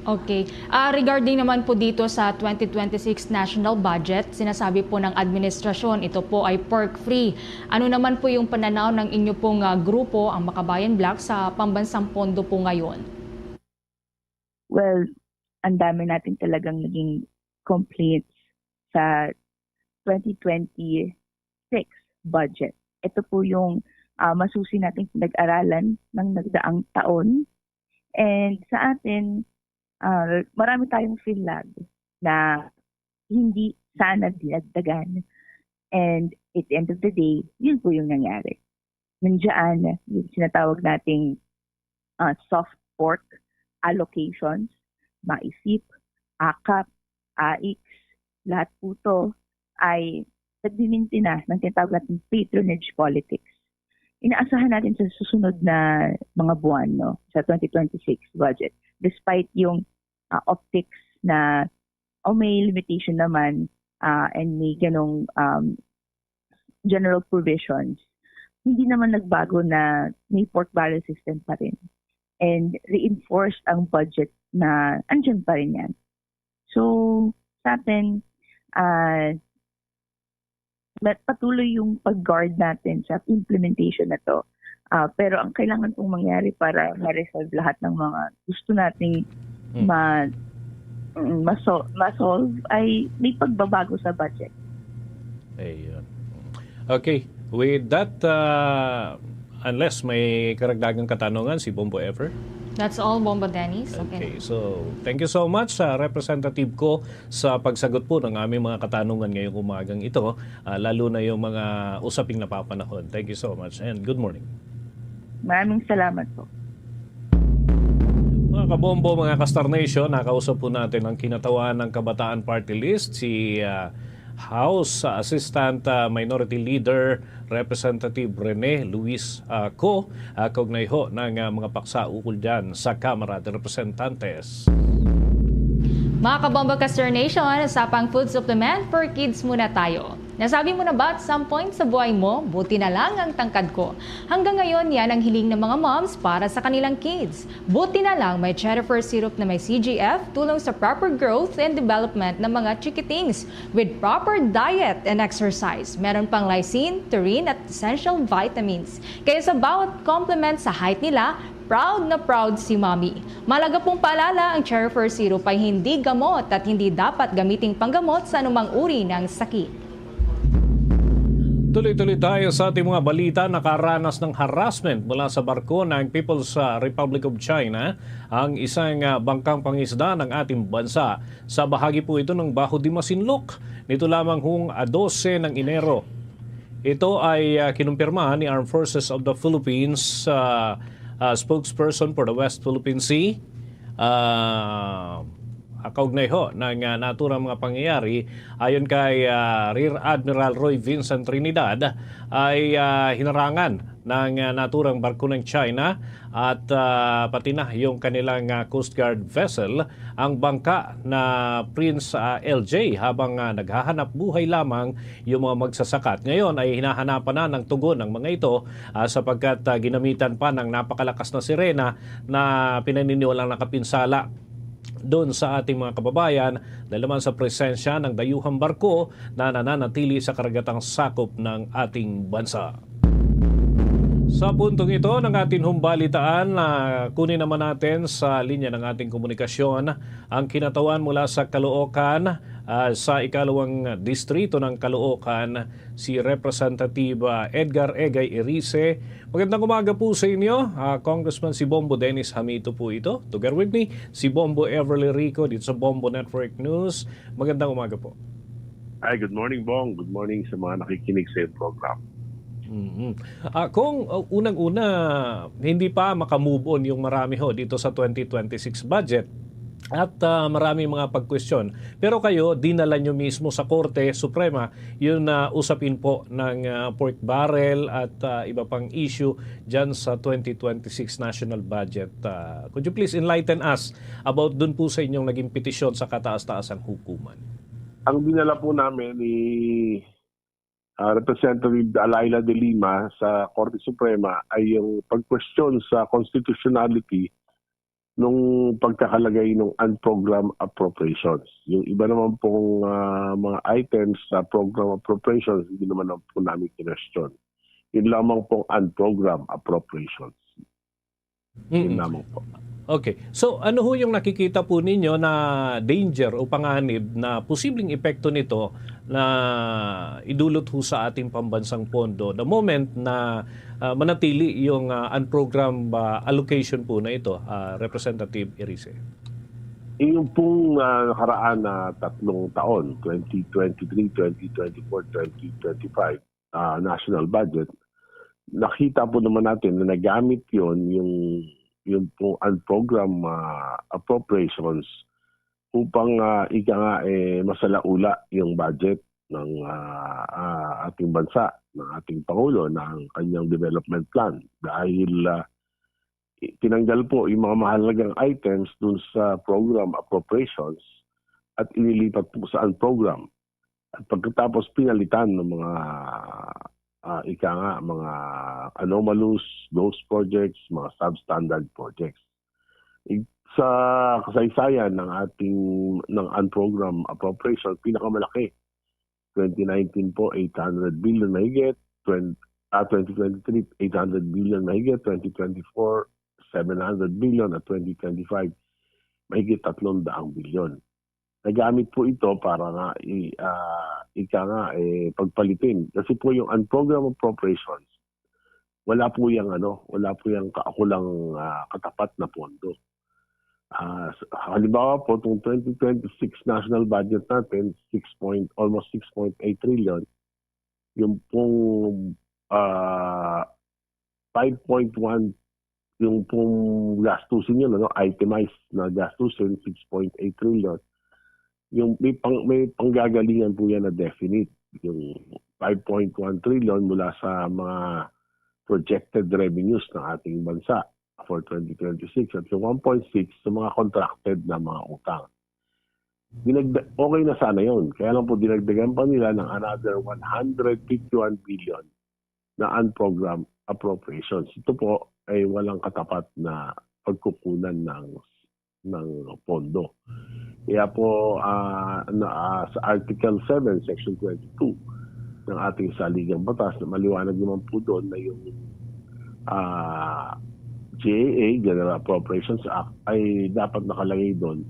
Okay. Ah, regarding naman po dito sa twenty twenty-six national budget, sinasabi po ng administrasyon, ito po ay pork-free. Ano naman po yung pananaw ng inyo pong, ah, grupo, ang Makabayan Bloc, sa pambansang pondo po ngayon? Well, ang dami natin talagang naging complaints sa twenty twenty-six budget. Ito po yung, ah, masusi nating pinag-aralan ng nagdaang taon. And sa atin, ah, marami tayong flag na hindi sana dinagdagan. And at the end of the day, yun po yung nangyari. Nandiyan yung sinatawag nating, ah, soft pork allocations, maisip, akap, aiks, lahat po to ay nagmiminti na ng tinatawag nating patronage politics. Inaasahan natin sa susunod na mga buwan, no, sa twenty twenty-six budget, despite yung, ah, optics na, o may limitation naman, ah, and may ganong, um, general provisions, hindi naman nagbago na may pork barrel system pa rin. And reinforced ang budget na andyan pa rin yan. So, sa atin, ah, ma-, patuloy yung pag-guard natin sa implementation na to. Ah, pero ang kailangan pong mangyari para ma-resolve lahat ng mga gusto nating Hmm. ma-, mm, maso-, ma-solve ay may pagbabago sa budget. Ayun. Okay. With that, uh, unless may karagdagang katanungan si Bombo Ever? That's all, Bombo Dennis. Okay. Okay. So, thank you so much, uh, Representative Co, sa pagsagot po ng aming mga katanungan ngayong umagang ito, uh, lalo na yung mga usaping napapanahon. Thank you so much and good morning. Maraming salamat po. Mga kabombo, mga ka-Star Nation, nakausap po natin ang kinatawan ng Kabataan Party List, si, ah, House Assistant, ah, Minority Leader Representative Rene Luis, ah, Co, ah, kaugnay ho ng, ah, mga paksa ukol dyan sa Kamara de Representantes. Mga kabombo, ka-Star Nation, sa pang food supplement for kids muna tayo. Nasabi mo na ba at some point sa buhay mo, "Buti na lang ang tangkad ko"? Hanggang ngayon, yan ang hiling ng mga moms para sa kanilang kids. Buti na lang may Cherifer syrup na may C G F, tulong sa proper growth and development ng mga chikitings with proper diet and exercise. Meron pang lysine, taurine at essential vitamins. Kaya sa bawat compliment sa height nila, proud na proud si Mommy. Mahalaga pong paalala, ang Cherifer syrup ay hindi gamot at hindi dapat gamiting panggamot sa anumang uri ng sakit. Tuloy-tuloy tayo sa ating mga balita. Nakaranas ng harassment mula sa barko ng People's, ah, Republic of China ang isang, ah, bangkang pangisda ng ating bansa. Sa bahagi po ito ng Baho de Masinloc, nito lamang hong, ah, dose ng Enero. Ito ay, ah, kinumpirma ni Armed Forces of the Philippines, ah, ah, spokesperson for the West Philippine Sea, ah, kaugnay ho ng, ah, naturang mga pangyayari. Ayon kay, ah, Rear Admiral Roy Vincent Trinidad, ay, ah, hinarangan ng, ah, naturang barko ng China at, ah, pati na yung kanilang, ah, Coast Guard vessel ang bangka na Prince, ah, L J, habang, ah, naghahanap buhay lamang yung mga magsasaka. At ngayon ay hinahanapan na ng tugon ang mga ito, ah, sapagkat, ah, ginamitan pa ng napakalakas na sirena na pinaniniwalang nakapinsala doon sa ating mga kababayan dahil naman sa presensya ng dayuhang barko na nananatili sa karagatang sakop ng ating bansa. Sa puntong ito ng ating humbalitaan, ah, kunin naman natin sa linya ng ating komunikasyon ang kinatawan mula sa Caloocan, ah, sa ikalawang distrito ng Caloocan, si Representative, ah, Edgar Egay Erice. Magandang umaga po sa inyo, ah, Congressman. Si Bombo Dennis Hamito po ito. Together with me, si Bombo Everly Rico dito sa Bombo Network News. Magandang umaga po. Hi, good morning, Bong. Good morning sa mga nakikinig sa iyong program. Mhm. Ah, Cong, uh, unang-una, hindi pa makamove on yung marami ho dito sa twenty twenty-six budget. At, ah, maraming mga pagkwestiyon. Pero kayo, dinala nyo mismo sa Korte Suprema yung, ah, usapin po ng, ah, pork barrel at, ah, iba pang issue dyan sa twenty twenty-six national budget. Ah, could you please enlighten us about dun po sa inyong naging petisyon sa kataas-taasang hukuman? Ang dinala po namin ni, ah, Representative Alayla de Lima sa Korte Suprema ay yung pag-question sa constitutionality nung pagkakalagay ng unprogrammed appropriations. Yung iba naman pong, ah, mga items sa program appropriations, hindi naman po namin kinwestiyon. Yun lamang pong unprogrammed appropriations. Yun Mm. lamang po. Okay. So, ano ho yung nakikita po ninyo na danger o panganib na posibleng epekto nito na idulot ho sa ating pambansang pondo the moment na, ah, manatili yung, ah, unprogrammed, ah, allocation po na ito, ah, Representative Erice? Yung pong, ah, nakaraan na tatlong taon, twenty twenty-three, twenty twenty-four, twenty twenty-five, ah, national budget, nakita po naman natin na nagamit yon, yung, yung pong unprogrammed, ah, appropriations upang, ah, ika nga, eh, masalaula yung budget ng, ah, ah, ating bansa, ng ating Pangulo, ng kanyang development plan. Dahil, ah, i-, tinanggal po yung mga mahalagang items dun sa program appropriations at inilipat po sa unprogram. At pagkatapos pinalitan ng mga, ah, ika nga, mga anomalous, ghost projects, mga substandard projects. I-, sa kasaysayan ng ating, ng unprogram appropriation, pinakamalaki. Twenty nineteen po, eight hundred billion mahigit. Twen-, ah, twenty twenty-three, eight hundred billion mahigit. Twenty twenty-four, seven hundred billion. At twenty twenty-five, mahigit tatlong daang bilyon. Nagamit po ito para nga i-, ah, ika nga, eh, pagpalitin. Kasi po yung unprogrammed appropriations, wala po yung ano, wala po yung kaukulang, ah, katapat na pondo. Ah, s-, halimbawa po, itong twenty twenty-six national budget natin, six point, almost six point eight trillion, yung pong, ah, five point one, yung pong gastusin yun, ano, itemized na gastusin, six point eight trillion. Yung may pang-, may panggagalingan po yan na definite. Yung five point one trillion mula sa mga projected revenues ng ating bansa for twenty twenty-six at yung one point six sa mga contracted na mga utang. Dinagda-, okay na sana yun. Kaya lang po, dinagdagan pa nila ng another one hundred fifty-one billion na unprogrammed appropriations. Ito po ay walang katapat na pagkukunan ng, ng pondo. Kaya po, ah, na, ah, sa Article seven, Section twenty-two ng ating saligang batas, na maliwanag naman po doon na yung, ah, G A A, General Appropriations Act, ay dapat nakalagay doon,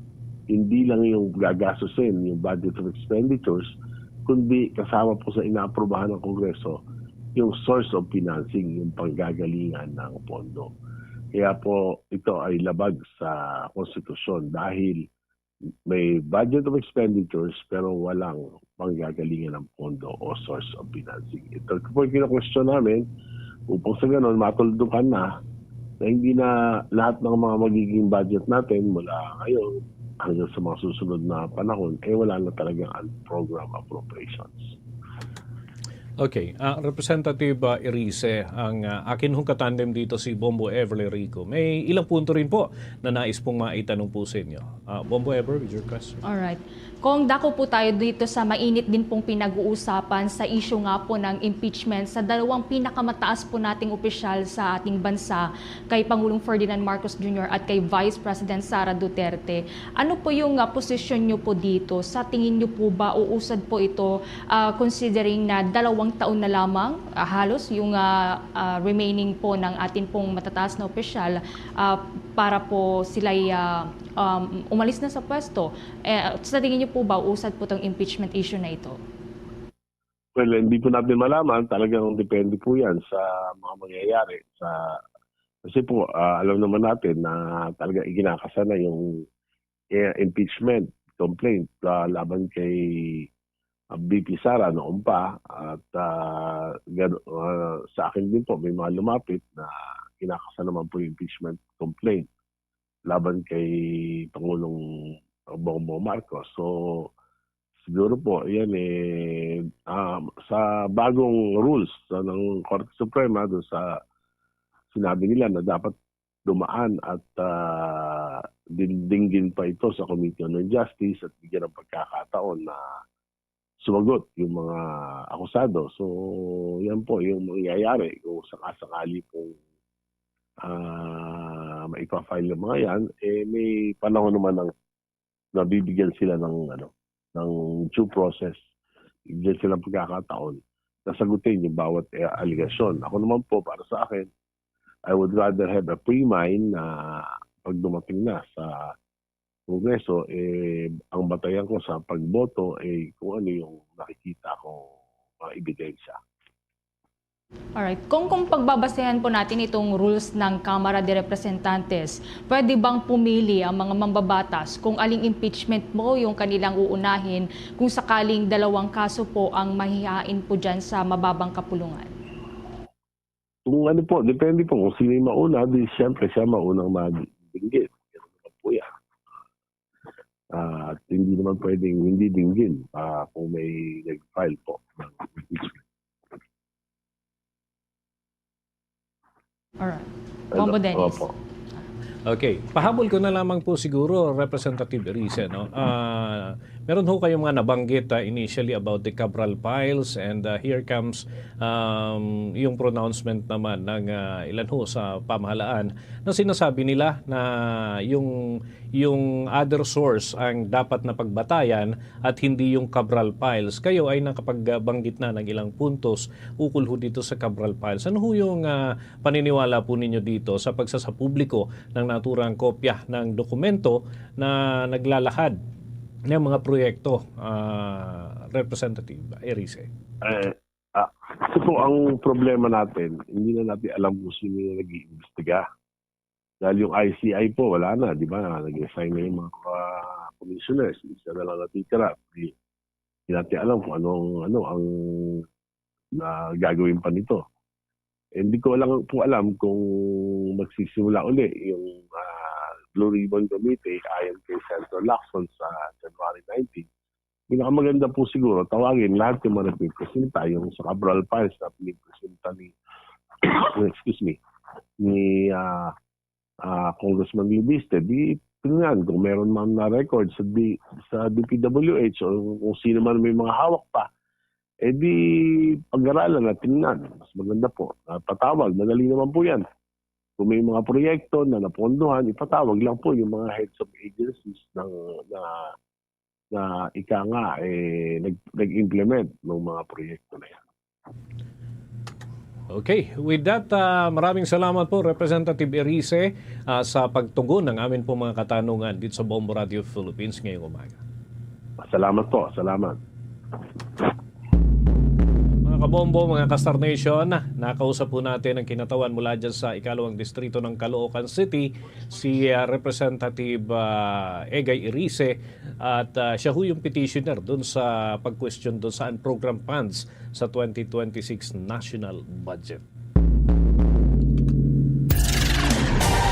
hindi lang yung gagastusin, yung budget of expenditures, kundi kasama po sa inaaprobahan ng Kongreso yung source of financing, yung panggagalingan ng pondo. Kaya po, ito ay labag sa konstitusyon dahil may budget of expenditures pero walang panggagalingan ng pondo o source of financing. Ito po yung kina-question namin upang sa ganon matuldukan na na hindi na lahat ng mga magiging budget natin mula ngayon hanggang sa mga susunod na panahon, eh, wala na talagang unprogrammed appropriations. Okay. Ah, Representative, ah, Erice, ang, ah, akin hong katandem dito si Bombo Everly Rico. May ilang punto rin po na nais pong maitanong po sa inyo. Ah, Bombo Ever, with your question. Alright. Kung dako po tayo dito sa mainit din pong pinag-uusapan sa issue nga po ng impeachment sa dalawang pinakamataas po nating opisyal sa ating bansa, kay Pangulong Ferdinand Marcos Junior at kay Vice President Sara Duterte. Ano po yung, ah, posisyon nyo po dito? Sa tingin nyo po ba uusad po ito, ah, considering na dalawang taon na lamang, ah, halos yung, ah, ah, remaining po ng atin pong matataas na opisyal, ah, para po sila'y, ah, um, umalis na sa pwesto? Eh, sa tingin nyo po ba uusad po tong impeachment issue na ito? Well, hindi po natin malaman. Talagang depende po yan sa mga mangyayari. Sa, kasi po, ah, alam naman natin na talaga ikinakasa na yung, eh, impeachment complaint, ah, laban kay, ah, V P Sara noon pa. At, ah, gano-, ah, sa akin din po, may mga lumapit na kinakasa naman po yung impeachment complaint. laban kay Pangulong Bongbong Marcos. So, siguro po, yan eh, ah, sa bagong rules sa ng Korte Suprema, doon sa sinabi nila na dapat dumaan at, ah, dindingin pa ito sa Committee on Justice at bigyan ng pagkakataon na sumagot yung mga akusado. So, yan po yung mangyayari kung sakasakali pong, ah, maipafile yung mga yan, eh, may panahon naman ng nabibigyan sila ng, ano, ng due process. Bigyan sila ng pagkakataon na sagutin yung bawat, eh, alegasyon. Ako naman po, para sa akin, I would rather have a free mind na pag dumating na sa Kongreso, eh, ang batayan ko sa pagboto, eh, kung ano yung nakikita ko, mga ebidensya. Alright. Kung, kung pagbabasehan po natin itong rules ng Kamara de Representantes, pwede bang pumili ang mga mambabatas kung aling impeachment po yung kanilang uunahin kung sakaling dalawang kaso po ang mahihain po dyan sa mababang kapulungan? Kung ano po, depende po kung sino yung mauna, di siyempre siya maunang madinggit. Ganun naman po yan. Ah, at hindi naman pwedeng hindi dinggin, ah, kung may nag-file po ng impeachment. Alright. Bombo Dennis. Opo. Okay. Pahabol ko na lamang po siguro, Representative Erice, no? Ah, meron ho kayong mga nabanggit, ah, initially about the Cabral Files, and, ah, here comes, um, yung pronouncement naman ng, ah, ilan ho sa pamahalaan na sinasabi nila na yung, yung other source ang dapat na pagbatayan at hindi yung Cabral Files. Kayo ay nakapagbanggit na ng ilang puntos ukol ho dito sa Cabral Files. Ano ho yung, ah, paniniwala po ninyo dito sa pagsasapubliko ng naturang kopya ng dokumento na naglalahad ng mga proyekto, ah, Representative Erice? Eh, ah, kasi po ang problema natin, hindi na natin alam kung sino yung nag-iimbestiga. Dahil yung I C I po, wala na, di ba? Nag-resign na yung mga, ah, commissioners. Isa na lang natitira. Di, di natin alam kung anong, ano, ang na gagawin pa nito. Eh, hindi ko lang po alam kung magsisimula uli yung, ah, Blue Ribbon Committee ayon kay Senator Lacson sa January nineteen. Pinakamaganda po siguro, tawagin lahat yung mga nagpipresenta, yung sa Cabral Files na pinipresenta ni, excuse me, ni, ah, ah, Congressman Leviste, di tingnan kung meron man na record sa, D, sa D P W H o kung sino man may mga hawak pa, eh di pag-aralan at tingnan. Mas maganda po. Ah, patawag, madali naman po yan. Kung may mga proyekto na napondohan, ipatawag lang po yung mga heads of agencies ng, na, na ika nga, eh, nag, nag-implement ng mga proyekto na yan. Okay. With that, ah, maraming salamat po, Representative Erice, ah, sa pagtugon ng amin po mga katanungan dito sa Bombo Radio Philippines ngayong umaga. Salamat po. Salamat. Mga kabombo, mga ka-Star Nation, nakausap po natin ang kinatawan mula dyan sa ikalawang distrito ng Caloocan City, si, ah, Representative, ah, Egay Erice, at, ah, siya ho yung petitioner dun sa pag-question dun sa unprogrammed funds sa twenty twenty-six national budget.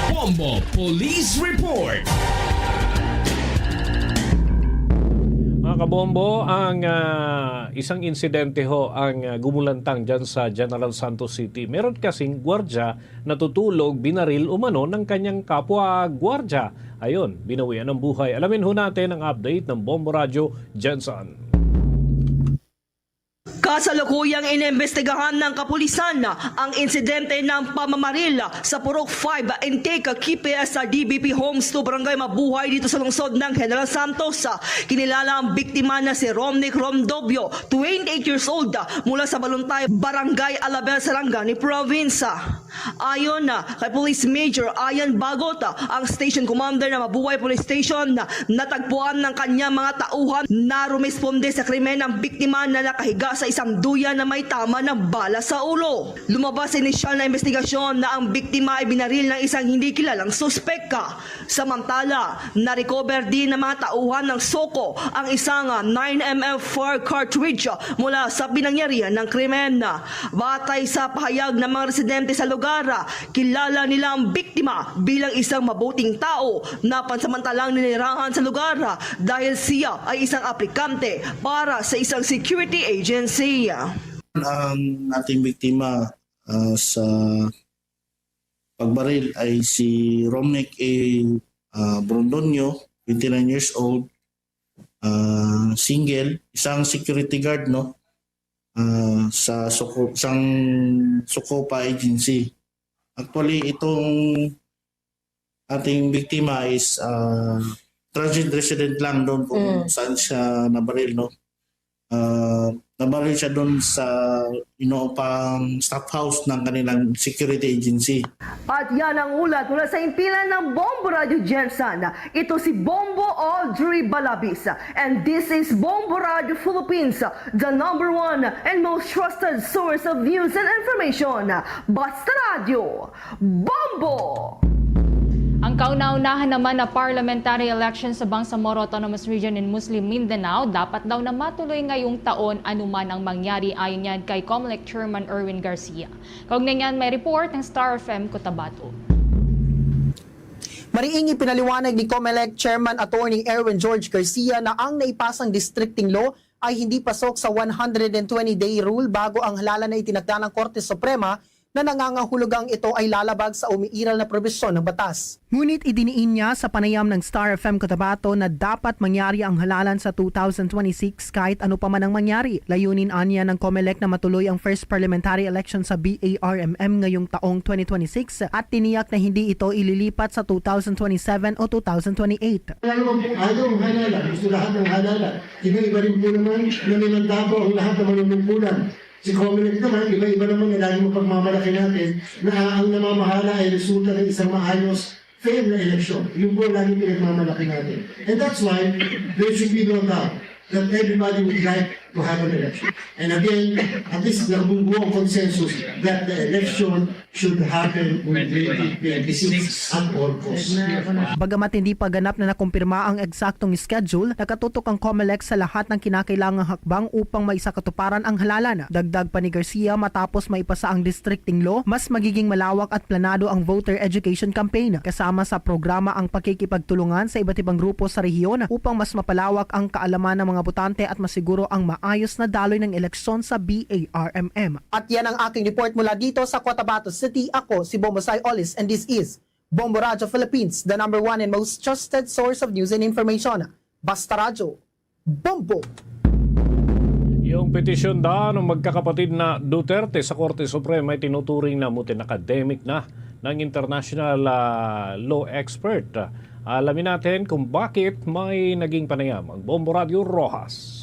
Bombo Police Report. Mga kabombo, ang, ah, isang insidente ho ang, ah, gumulantang dyan sa General Santos City. Meron kasing gwardya natutulog, binaril umano ng kanyang kapwa gwardya. Ayun, binawian ng buhay. Alamin ho natin ang update ng Bombo Radyo, Jensen. Kasalukuyang inimbestigahan ng kapulisan ang insidente ng pamamaril sa Purok five Intake Kipe sa D B P Homes two Barangay Mabuhay dito sa lungsod ng General Santos. Kinilala ang biktima na si Romnick Romdobio, twenty-eight years old, mula sa Baluntay, Barangay Alabel, Sarangani Province. Ayon na kay Police Major Ian Bagot, ang Station Commander ng Mabuhay Police Station, natagpuan ng kanyang mga tauhan na rumisponde sa krimen ang biktima na nakahiga sa isang duyan na may tama ng bala sa ulo. Lumabas sa inisyal na investigasyon na ang biktima ay binaril ng isang hindi kilalang suspek. Samantala, na-recover din ng mga tauhan ng SOCO ang isang nine M M four cartridge mula sa pinangyarihan ng krimen. Batay sa pahayag ng mga residente sa lugar, lugar. Kilala nila ang biktima bilang isang mabuting tao na pansamantalang ninirahan sa lugar dahil siya ay isang aplikante para sa isang security agency. Ang ating biktima, ah, sa pagbaril ay si Romnick A, ah, Brondonio, twenty-nine years old, ah, single, isang security guard, no? Ah, sa Suko-, sang Sukopa Agency. Actually, itong ating biktima is, ah, transient resident lang doon kung Mm. saan siya nabaril, no? Ah, nabaril siya doon sa inuupang staff house ng kanilang security agency. At yan ang ulat mula sa himpilan ng Bombo Radyo Gensan. Ito si Bombo Audrey Balabis. And this is Bombo Radyo Philippines, the number one and most trusted source of news and information. Basta Radyo, Bombo! Ang kauna-unahan naman na parliamentary election sa Bangsamoro Autonomous Region in Muslim Mindanao dapat daw na matuloy ngayong taon, anuman ang mangyari, ayon yan kay Comelec Chairman Erwin Garcia. Kaugnay niyan, may report ng Star F M Cotabato. Mariing ipinaliwanag ni Comelec Chairman Attorney Erwin George Garcia na ang naipasang districting law ay hindi pasok sa one hundred twenty day rule bago ang halalan na itinakda ng Korte Suprema na nangangahulugang ito ay lalabag sa umiiral na probisyon ng batas. Ngunit idiniin niya sa panayam ng Star F M Cotabato na dapat mangyari ang halalan sa two thousand twenty-six kahit ano pa man ang mangyari. Layunin anya ng Comelec na matuloy ang first parliamentary election sa B A R M M ngayong taong twenty twenty-six at tiniyak na hindi ito ililipat sa two thousand twenty-seven o two thousand twenty-eight. Wala naman pong ayaw ang halalan. Gusto lahat ng halalan. Iba-iba rin po naman na may mandato ang lahat ng manunungkulan. Si Comelec naman, iba-iba naman na laging mapagmamalaki natin na ang namamahala ay resulta ng isang maayos, fair na eleksyon. Yun po ang laging pinagmamalaki natin. And that's why there should be no doubt that everybody would like to have an election. And again, at least nabubuo ang consensus that the election should happen in twenty twenty-six at all costs. Bagamat hindi pa ganap na nakumpirma ang eksaktong schedule, nakatutok ang Comelec sa lahat ng kinakailangang hakbang upang maisakatuparan ang halalan. Dagdag pa ni Garcia, matapos maipasa ang districting law, mas magiging malawak at planado ang voter education campaign, kasama sa programa ang pakikipagtulungan sa iba't ibang grupo sa rehiyon upang mas mapalawak ang kaalaman ng mga botante at masiguro ang maayos na daloy ng eleksyon sa B A R M M. At yan ang aking report mula dito sa Cotabato City. Ako si Bombo Sai Olis, and this is Bombo Radyo Philippines, the number one and most trusted source of news and information. Basta Radyo, Bombo! Yung petisyon daan ng magkakapatid na Duterte sa Korte Suprema ay tinuturing na mutin academic na ng international, ah, law expert. Alamin natin kung bakit may naging panayam ang Bombo Radyo Rojas.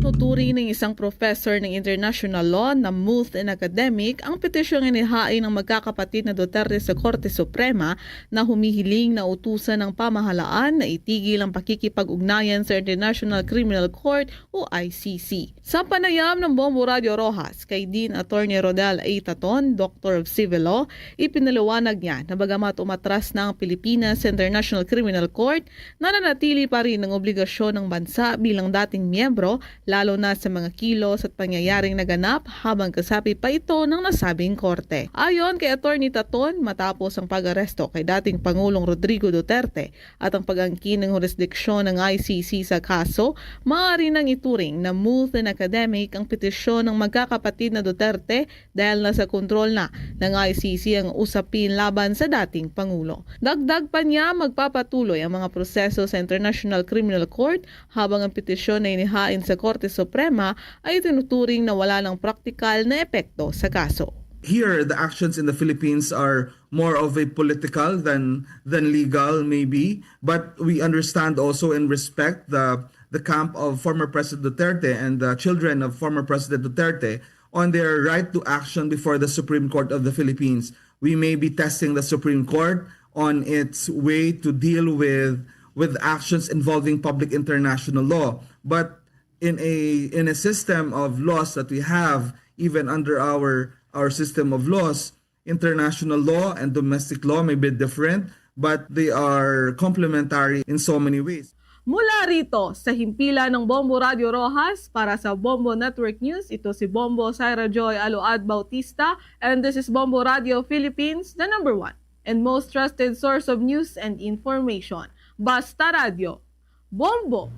Tinuturing ng isang professor ng international law na mutin academic ang petisyong inihain ng magkakapatid na Duterte sa Korte Suprema na humihiling na utusan ng pamahalaan na itigil ang pakikipag-ugnayan sa International Criminal Court o I C C. Sa panayam ng Bombo Radyo Rojas kay Dean Attorney Rodel A. Taton, Doctor of Civil Law, ipinaliwanag niya na bagamat umatras na ang Pilipinas sa International Criminal Court, nananatili pa rin ang obligasyon ng bansa bilang dating miyembro, lalo na sa mga kilos at pangyayaring naganap habang kasapi pa ito ng nasabing korte. Ayon kay Attorney Taton, matapos ang pag-aresto kay dating Pangulong Rodrigo Duterte at ang pag-angkin ng hurisdiksyon ng I C C sa kaso, maaari nang ituring na mutin academic ang petisyon ng magkakapatid na Duterte dahil nasa kontrol na ng I C C ang usapin laban sa dating Pangulo. Dagdag pa niya, magpapatuloy ang mga proseso sa International Criminal Court habang ang petisyon na inihain sa Korte Suprema ay tinuturing na wala ng praktikal na epekto sa kaso. Here, the actions in the Philippines are more of a political than, than legal, maybe. But we understand also and respect the, the camp of former President Duterte and the children of former President Duterte on their right to action before the Supreme Court of the Philippines. We may be testing the Supreme Court on its way to deal with, with actions involving public international law. But in a, in a system of laws that we have, even under our, our system of laws, international law and domestic law may be different, but they are complementary in so many ways. Mula rito sa himpilan ng Bombo Radio Roxas, para sa Bombo Network News, ito si Bombo Syra Joy Aload Bautista, and this is Bombo Radio Philippines, the number one and most trusted source of news and information. Basta Radio, Bombo!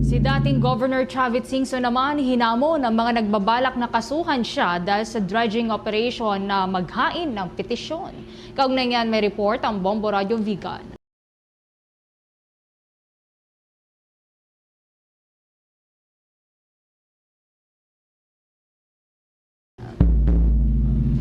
Si dating Governor Chavit Singson naman hinamon ang mga nagbabalak na kasuhan siya dahil sa dredging operation na maghain ng petisyon. Kaugnay niyan, may report ang Bombo Radio Vigan.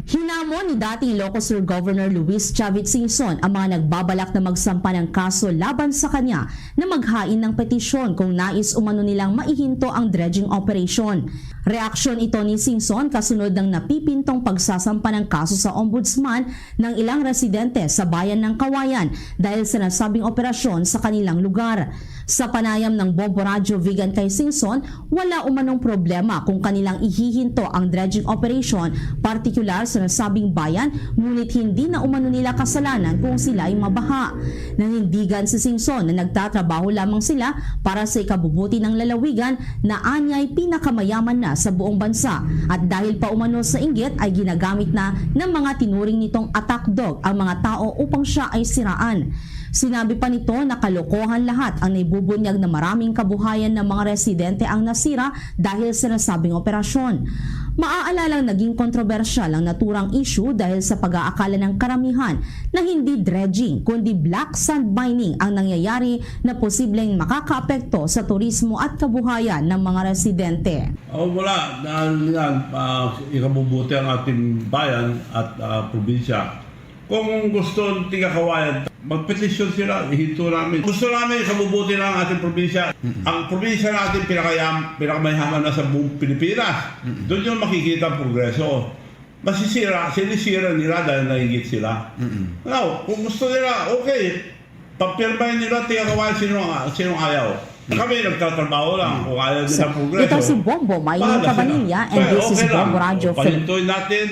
Hinamon ni dating Ilocos Sur Governor Luis Chavit Singson ang mga nagbabalak na magsampa ng kaso laban sa kanya na maghain ng petisyon kung nais umano nilang maihinto ang dredging operation. Reaksyon ito ni Singson kasunod ng napipintong pagsasampa ng kaso sa Ombudsman ng ilang residente sa bayan ng Kawayan dahil sa nasabing operasyon sa kanilang lugar. Sa panayam ng Bombo Radyo Vigan kay Singson, wala umanong problema kung kanilang ihihinto ang dredging operation, partikular sa nasabing bayan, ngunit hindi na umano nila kasalanan kung sila'y mabaha. Nanindigan si Singson na nagtatrabaho lamang sila para sa ikabubuti ng lalawigan na anya'y pinakamayaman na sa buong bansa, at dahil pa umano sa inggit ay ginagamit na ng mga tinuring nitong attack dog ang mga tao upang siya ay siraan. Sinabi pa nito na kalokohan lahat ang naibubunyag na maraming kabuhayan ng mga residente ang nasira dahil sa nasabing operasyon. Maaalalang naging kontrobersyal ang naturang issue dahil sa pag-aakala ng karamihan na hindi dredging kundi black sand mining ang nangyayari na posibleng makakaapekto sa turismo at kabuhayan ng mga residente. Oh, wala. Na, na, ah, ikabubuti ang ating bayan at ah, probinsya. Kung gusto ng tiga Kawayan, magpetisyon sila, ihinto namin. Gusto namin ikabubuti lang ang ating probinsya. Ang probinsya natin pinakayam, pinakamayaman na sa buong Pilipinas. Doon yung makikita ang progreso. Masisira, sinisira nila dahil nainggit sila. Now, kung gusto nila, okay. Papirmahin nila, tiga Kawayan, sino, sino ayaw. Kami nagtatrabaho lang. Kung ayaw nila progreso, Ito si Bombo Maylin bahala sila. Cabanilla, and Pero this is okay lang. Bombo Radyo Philippines. Pahintuin natin,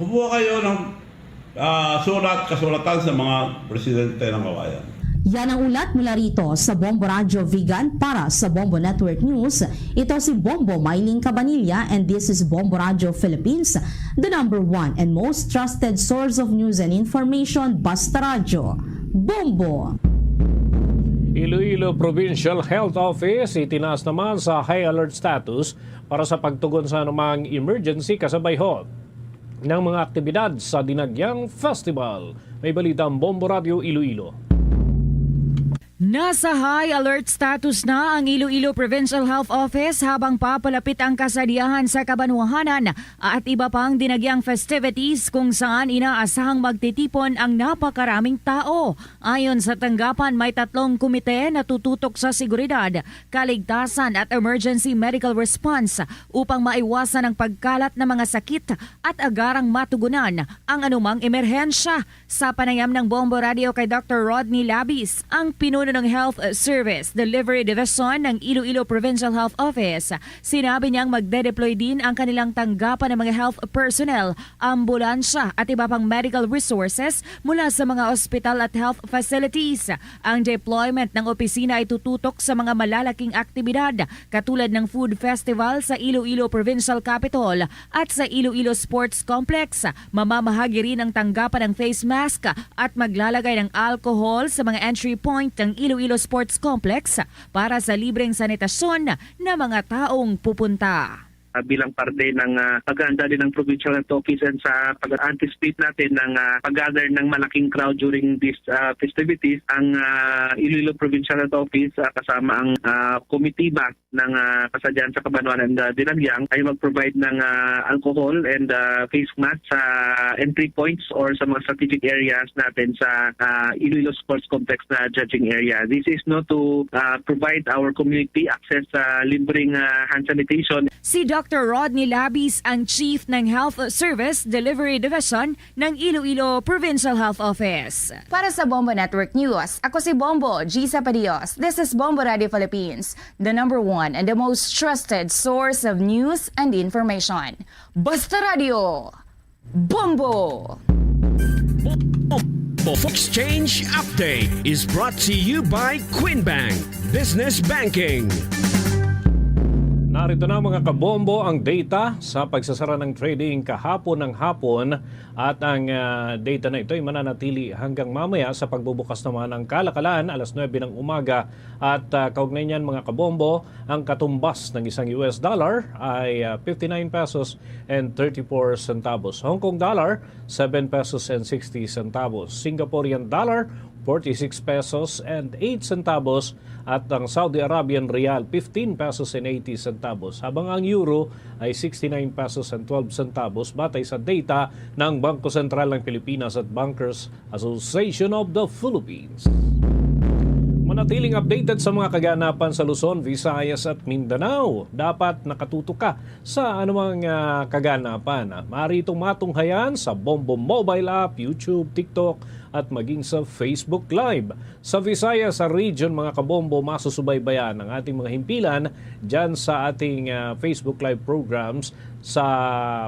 kumuha kayo ng ah, sulat, kasulatan sa mga presidente ng Kawayan. Yan ang ulat mula rito sa Bombo Radyo Vigan para sa Bombo Network News. Ito si Bombo Maylin Cabanilla, and this is Bombo Radyo Philippines, the number one and most trusted source of news and information. Basta Radyo, Bombo! Iloilo Provincial Health Office itinaas naman sa high alert status para sa pagtugon sa anumang emergency kasabay ho ng mga aktibidad sa Dinagyang Festival. May balita ang Bombo Radio Iloilo. Nasa high alert status na ang Iloilo Provincial Health Office habang papalapit ang kasadiahan sa kabanwahanan at iba pang dinagyang festivities kung saan inaasahang magtitipon ang napakaraming tao. Ayon sa tanggapan, may tatlong komite na tututok sa seguridad, kaligtasan at emergency medical response upang maiwasan ang pagkalat ng mga sakit at agarang matugunan ang anumang emerhensya. Sa panayam ng Bombo Radio kay Doctor Rodney Labis, ang pinuno ng Health Service Delivery Division ng Iloilo Provincial Health Office, sinabi niyang magde-deploy din ang kanilang tanggapan ng mga health personnel, ambulansya at iba pang medical resources mula sa mga ospital at health facilities. Ang deployment ng opisina ay tututok sa mga malalaking aktibidad katulad ng food festival sa Iloilo Provincial Capitol at sa Iloilo Sports Complex. Mamamahagi rin ang tanggapan ng face mask at maglalagay ng alcohol sa mga entry point ng Iloilo Sports Complex para sa libreng sanitasyon ng mga taong pupunta. Ah, bilang parte ng ah, paghahanda din ng Provincial Health Office and sa pag-anticipate natin ng ah, pag-gather ng malaking crowd during these ah, festivities, ang ah, Iloilo Provincial Health Office ah, kasama ang ah, komitiba ng ah, Kasadian sa Kabanwanan and ah, Dinagyang ay mag-provide ng ah, alcohol and ah, face mask sa entry points or sa mga strategic areas natin sa ah, Iloilo Sports Complex na judging area. This is no to ah, provide our community access sa libreng ah, hand sanitation. Si Doctor Rodney Labis ang Chief ng Health Service Delivery Division ng Iloilo Provincial Health Office. Para sa Bombo Network News, ako si Bombo Gisa Padios. This is Bombo Radio Philippines, the number one and the most trusted source of news and information. Basta Radio, Bombo! Forex Exchange Update is brought to you by Queen Bank Business Banking. Narito na, mga kabombo, ang data sa pagsasara ng trading kahapon ng hapon, at ang, ah, data na ito ay mananatili hanggang mamaya sa pagbubukas naman ng kalakalan alas nuebe ng umaga, at, ah, kaugnay niyan, mga kabombo, ang katumbas ng isang U S dollar ay, ah, fifty-nine pesos and thirty-four centavos. Hong Kong dollar, seven pesos and sixty centavos. Singaporean dollar, forty-six pesos and eight centavos, at ang Saudi Arabian rial, fifteen pesos and eighty centavos, habang ang euro ay sixty-nine pesos and twelve centavos, batay sa data ng Bangko Sentral ng Pilipinas at Bankers Association of the Philippines. Manatiling updated sa mga kaganapan sa Luzon, Visayas, at Mindanao. Dapat nakatutok ka sa anumang, ah, kaganapan. Maaari itong matunghayan sa Bombo mobile app, YouTube, TikTok, at maging sa Facebook Live. Sa Visayas, sa region, mga kabombo, masusubaybayan ang ating mga himpilan dyan sa ating, ah, Facebook Live programs sa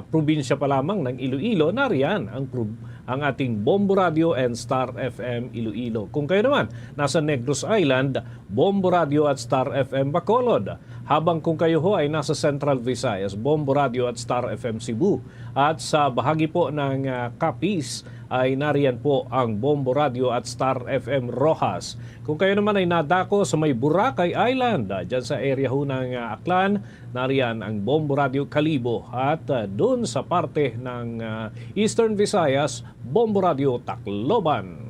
probinsya pa lamang ng Iloilo. Nariyan ang, prob- ang ating Bombo Radio and Star F M Iloilo. Kung kayo naman nasa Negros Island, Bombo Radio at Star F M Bacolod. Habang kung kayo ho ay nasa Central Visayas, Bombo Radio at Star F M Cebu. At sa bahagi po ng, ah, Capiz ay nariyan po ang Bombo Radio at Star F M Roxas. Kung kayo naman ay nadako sa may Boracay Island, ah, dyan sa area ho ng, ah, Aklan, nariyan ang Bombo Radio Kalibo. At, ah, dun sa parte ng, ah, Eastern Visayas, Bombo Radio Tacloban.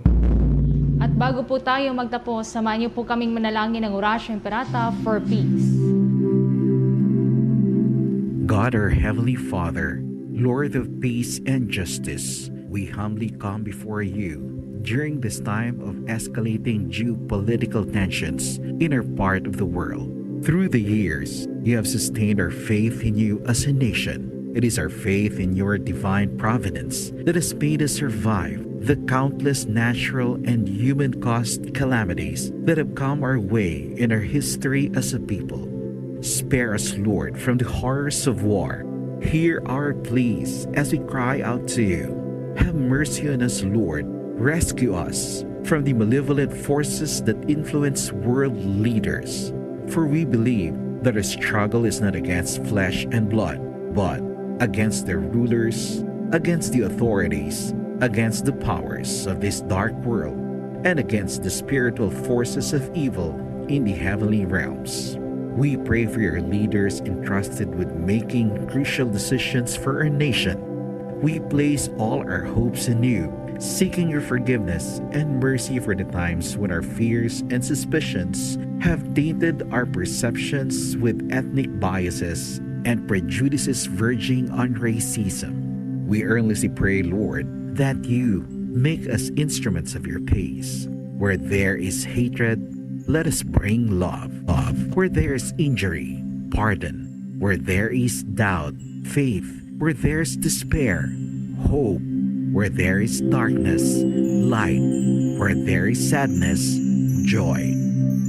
At bago po tayo magtapos, samahan niyo po kaming manalangin ng Oratio Imperata for peace. God, our Heavenly Father, Lord of peace and justice, we humbly come before you during this time of escalating geopolitical tensions in our part of the world. Through the years, you have sustained our faith in you as a nation. It is our faith in your divine providence that has made us survive the countless natural and human-caused calamities that have come our way in our history as a people. Spare us, Lord, from the horrors of war. Hear our pleas as we cry out to you. Have mercy on us, Lord. Rescue us from the malevolent forces that influence world leaders. For we believe that our struggle is not against flesh and blood, but against the rulers, against the authorities, against the powers of this dark world, and against the spiritual forces of evil in the heavenly realms. We pray for your leaders entrusted with making crucial decisions for our nation. We place all our hopes in you, seeking your forgiveness and mercy for the times when our fears and suspicions have tainted our perceptions with ethnic biases and prejudices verging on racism. We earnestly pray, Lord, that you make us instruments of your peace. Where there is hatred, let us bring love. Love. Where there is injury, pardon. Where there is doubt, faith. Where there is despair, hope. Where there is darkness, light. Where there is sadness, joy.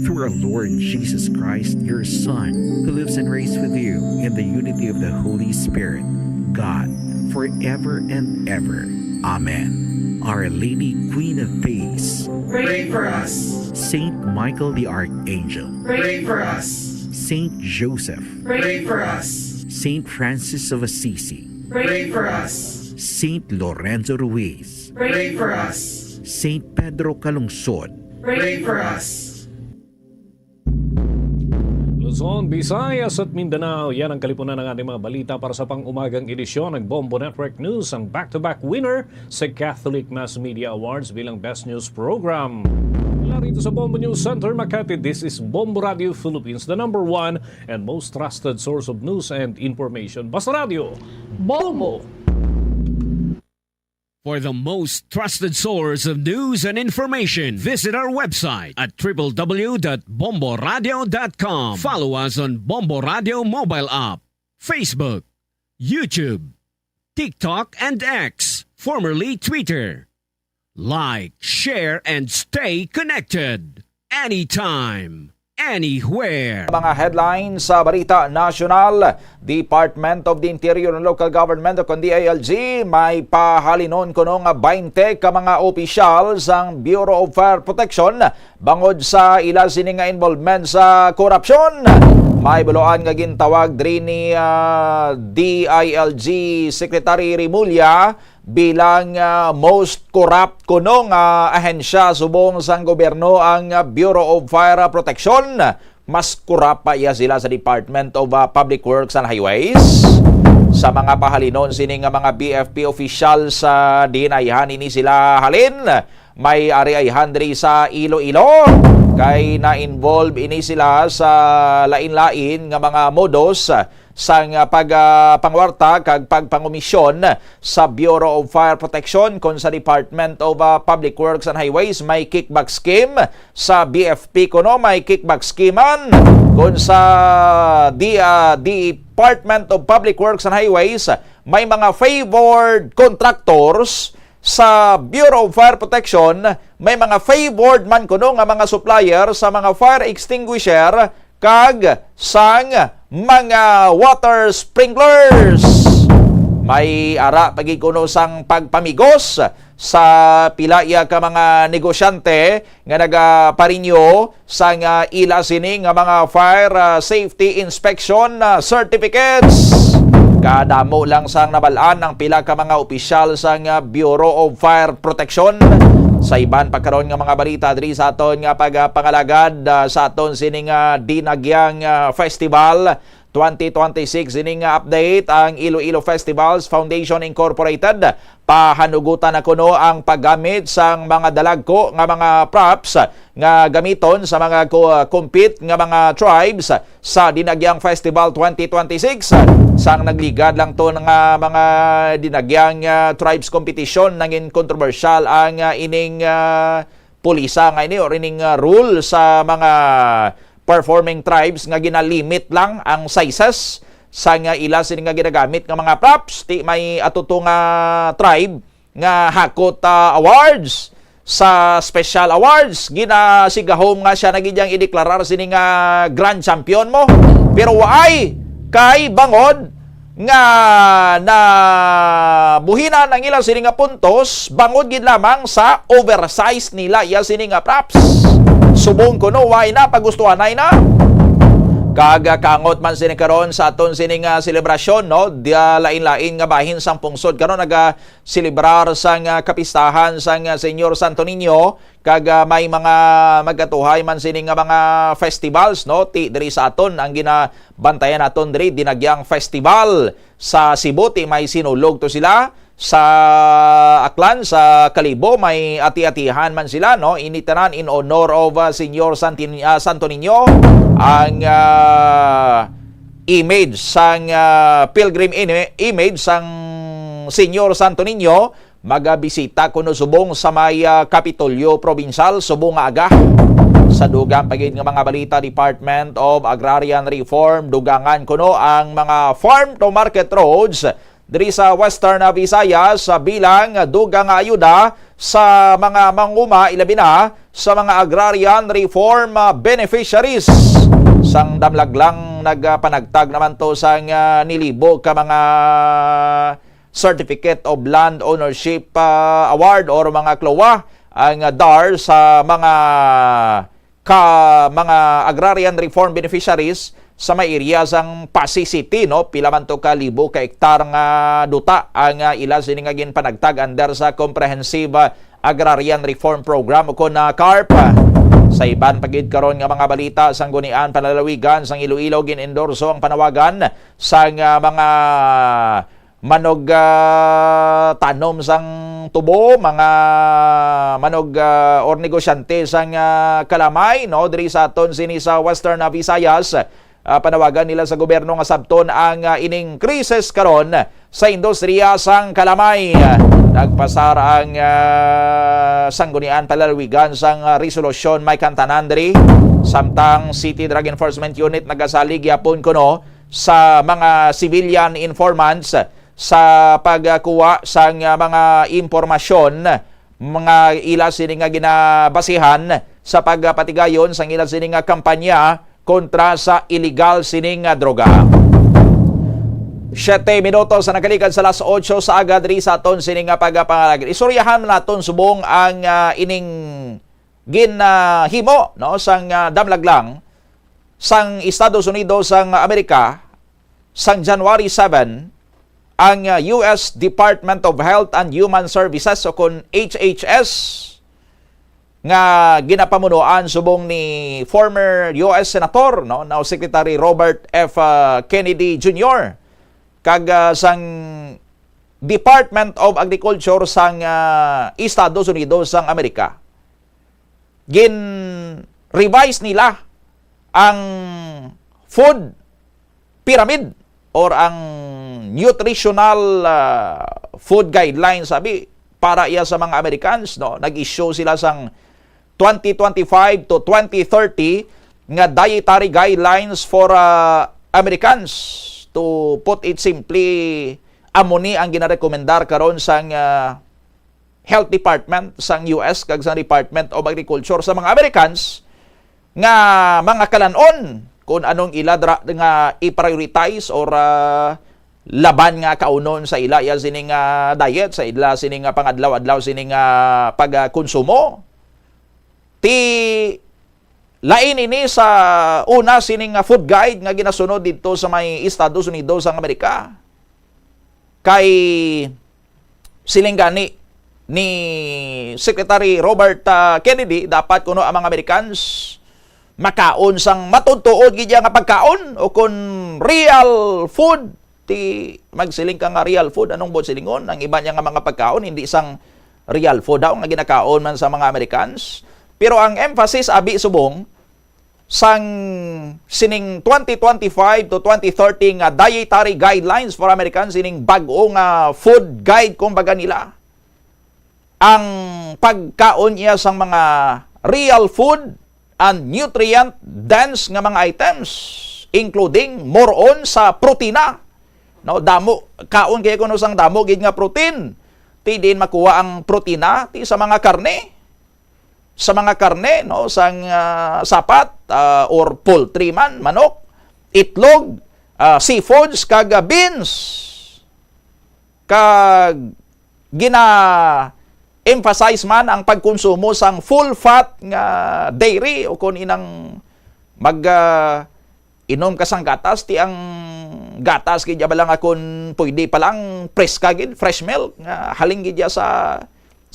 Through our Lord Jesus Christ, your Son, who lives and reigns with you in the unity of the Holy Spirit, God, forever and ever. Amen. Our Lady, Queen of Peace, pray for us. Saint Michael the Archangel, pray for us. Saint Joseph, pray for us. Saint Francis of Assisi, pray for us. Saint Lorenzo Ruiz, pray for us. Saint Pedro Calungsod, pray for us. Luzon, Visayas at Mindanao, yan ang kalipunan ng ating mga balita para sa pang-umagang edisyon ng Bombo Network News, ang back-to-back winner sa Catholic Mass Media Awards bilang Best News Program. Mula rito sa Bombo News Center, Makati, this is Bombo Radio Philippines, the number one and most trusted source of news and information. Basta Radio, Bombo! For the most trusted source of news and information, visit our website at triple w dot bombo radio dot com. Follow us on Bombo Radio mobile app, Facebook, YouTube, TikTok, and X, formerly Twitter. Like, share, and stay connected anytime. anywhere. Mga headlines sa balita nasyonal: Department of the Interior and Local Government o kon D I L G may pahalinon kuno nga twenty ka mga opisyal sang Bureau of Fire Protection bangod sa ila sini nga involvement sa korupsyon. May buloan nga gintawag diri ni, ah, D I L G Secretary Remulla bilang, ah, most corrupt kuno nga ahensya subong sang gobyerno ang, ah, Bureau of Fire Protection. Mas corrupt pa iya sila sa Department of, ah, Public Works and Highways. Sa mga pahalinon sini nga mga B F P officials, sa diin ayhan ini sila halin, may ari ayhan diri sa Iloilo, kay na-involve ini sila sa lain-lain nga mga modus sang, ah, pag, ah, pangwarta kag pagpangomisyon sa Bureau of Fire Protection kon sa Department of, ah, Public Works and Highways. May kickback scheme sa B F P kuno, may kickback scheme man kon sa di-, ah, Department of Public Works and Highways. May mga favored contractors sa Bureau of Fire Protection, may mga favored man kuno nga mga supplier sa mga fire extinguisher kag sang mga water sprinklers. May ara pa gid kuno sang pagpamigos sa pila iya ka mga negosyante nga nagaparinyo sang, ah, ila sini nga mga fire, ah, safety inspection, ah, certificates. Kadamo lang sang nabal-an ang pila ka mga opisyal sang, ah, Bureau of Fire Protection. Sa iban pa karon nga mga balita diri sa aton nga pagpangalagad, ah, sa aton sini nga Dinagyang, ah, Festival twenty twenty-six, ini nga update: Ang Iloilo Festivals Foundation Incorporated pahanugutan na kuno ang paggamit sang mga dalagko nga mga props nga gamiton sa mga ko-, compete nga mga tribes sa Dinagyang Festival twenty twenty-six. Sang nagligad lang to nga mga Dinagyang, ah, Tribes Competition, nangin kontrobersyal ang, ah, ining, ah, pulisa nga ini or ining, ah, rule sa mga performing tribes nga ginalimit lang ang sizes sang, ah, ila sini nga ginagamit nga mga props. Ti may ato to nga tribe nga hakot, ah, awards. Sa special awards, ginasigahom nga siya na gid yang ideklarar sini nga grand champion mo. Pero waay, kay bangod nga nabuhinan ang ila sini nga puntos bangod gid lamang sa oversize nila iya sini nga props. Subong kuno, way na, pagustuhanay na. Kag, ah, kangot man sini karon sa aton sini nga selebrasyon, no? Dia lain-lain nga bahin sang pungsod karon naga-selebrar sang, ah, kapistahan sang, ah, Señor Santo Niño. Kag, ah, may mga magatuhay man sini nga mga festivals, no? Ti diri sa aton ang ginabantayan naton diri, Dinagyang Festival sa Cebu, ti may Sinulog to sila. Sa Aklan, sa Kalibo, may ati-atihan man sila, no? Ini tanan in honor of, ah, Señor Santin-, ah, Santo Niño, ang, ah, image sang, ah, pilgrim ini-, image sang Señor Santo Niño. Magabisita kuno subong sa may, ah, Kapitolyo Provincial subong nga aga. Sa dugang pa gid nga mga balita, Department of Agrarian Reform, dugangan kuno ang mga farm to market roads diri sa Western Visayas sa bilang dugang nga ayuda sa mga manguma, ilabi na sa mga agrarian reform, ah, beneficiaries. Sang damlag lang, nagpanagtag naman to sang, ah, nilibo ka mga Certificate of Land Ownership, ah, Award or mga CLOA ang, ah, dar sa mga ka, mga agrarian reform beneficiaries sa may area sang Passi City, no? Pila man to ka libo ka hektar nga duta ang, ah, ila sini nga ginpanagtag under sa Comprehensive, ah, Agrarian Reform Program o kon, ah, CARP. Sa iban pa gid karon nga mga balita, Sanggunian Panlalawigan sang Iloilo gin-endorso ang panawagan sang, ah, mga manog, ah, tanom sang tubo, mga manog, ah, or negosyante sang, ah, kalamay, no, diri sa aton sini sa Western, ah, Visayas. Ah, panawagan nila sa gobyerno nga sabton ang, ah, ining krisis karon sa industriya sang kalamay. Nagpasar ang, ah, Sanggunian Panlalawigan sang, ah, resolusyon may kantanan diri, samtang City Drug Enforcement Unit nagasalig gyapon kuno sa mga civilian informants sa pagkuha sang, ah, mga impormasyon, mga ila sini nga ginabasihan sa pagpatigayon sang ila sini nga kampanya kontra sa iligal sini nga droga. Siyete minutos ang nakaligad sa alas otso sa aga diri sa aton sini nga pagpangalagad. Istoryahan naton subong ang, ah, ining ginahimo, no, sang, ah, damlaglang sang Estados Unidos sang Amerika sang January seven ang, ah, U S Department of Health and Human Services o kon H H S nga ginapamunuan subong ni former U S Senator, no, now Secretary Robert F, ah, Kennedy Junior kag, ah, sang Department of Agriculture sang, ah, Estados Unidos sang Amerika. Gin-revise nila ang food pyramid or ang nutritional, ah, food guidelines, sabi, para iya sa mga Americans, no? Nag-issue sila sang twenty twenty-five to twenty thirty nga dietary guidelines for, ah, Americans. To put it simply, amo ni ang ginarekomendar karon sang, ah, Health Department sang U S kag sa Department of Agriculture sa mga Americans nga mga kalan-on kung anong ila dra-, nga i-prioritize or, ah, laban nga kaunon sa ila iya sini nga diet, sa ila sini nga pangadlaw-adlaw sini nga pagkonsumo. Ti lain ini sa una sini nga food guide nga ginasunod didto sa may Estados Unidos sang Amerika. Kay siling gani ni Secretary Robert, ah, Kennedy, dapat kuno ang mga Americans makaon sang matuod-tuod gid nga pagkaon o kon real food. Ti magsiling ka nga real food, anong buot silingon? Ang iban niya nga mga pagkaon, hindi sang real food daw nga ginakaon man sa mga Americans. Pero ang emphasis, abi, subong, sang sining twenty twenty-five to twenty thirty nga dietary guidelines for Americans, sining bag-o nga food guide, kumbaga nila, ang pagkaon niya sang mga real food and nutrient dense nga mga items, including more on sa protina. No, damo, kaon kay kuno sang damo gid nga protein. Ti diin makuha ang protina? Ti sa mga karne. Sa mga karne, no, sang, ah, sapat, ah, or poultry man, manok, itlog, ah, seafoods, kag, ah, beans. Kag gina-emphasize man ang pagkonsumo sang full fat nga dairy o kon inang mag, ah, inom ka sang gatas, ti ang gatas gid ya bala nga kon pwede pa lang, preska gid, fresh milk, nga halin gid ya sa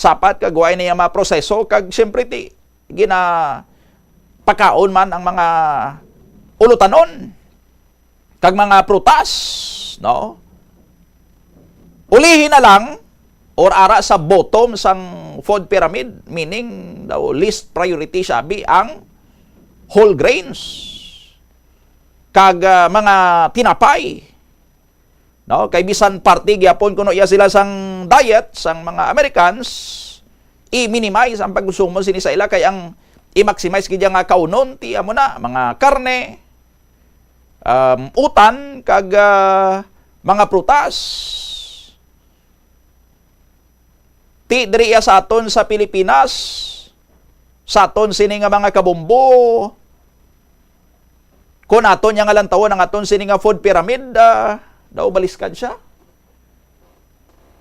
sapat kag way na iya maproseso, kag siyempre ti ginapakaon man ang mga ulutanon kag mga prutas, no? Ulihi na lang or ara sa bottom sang food pyramid, meaning daw least priority siya, abi, ang whole grains kag, ah, mga tinapay, no? Kay bisan parte gyapon kuno iya sila sang diet sang mga Americans, i-minimize ang pagkonsumo sini sa ila, kay ang i-maximize gid nga kaunon ti amo na mga karne, um, utan kag, ah, mga prutas. Ti diri iya sa aton sa Pilipinas, sa aton sini nga mga kabombo, kung aton niya nga lantawon ang aton sini nga food pyramid, ah, daw baliskad siya.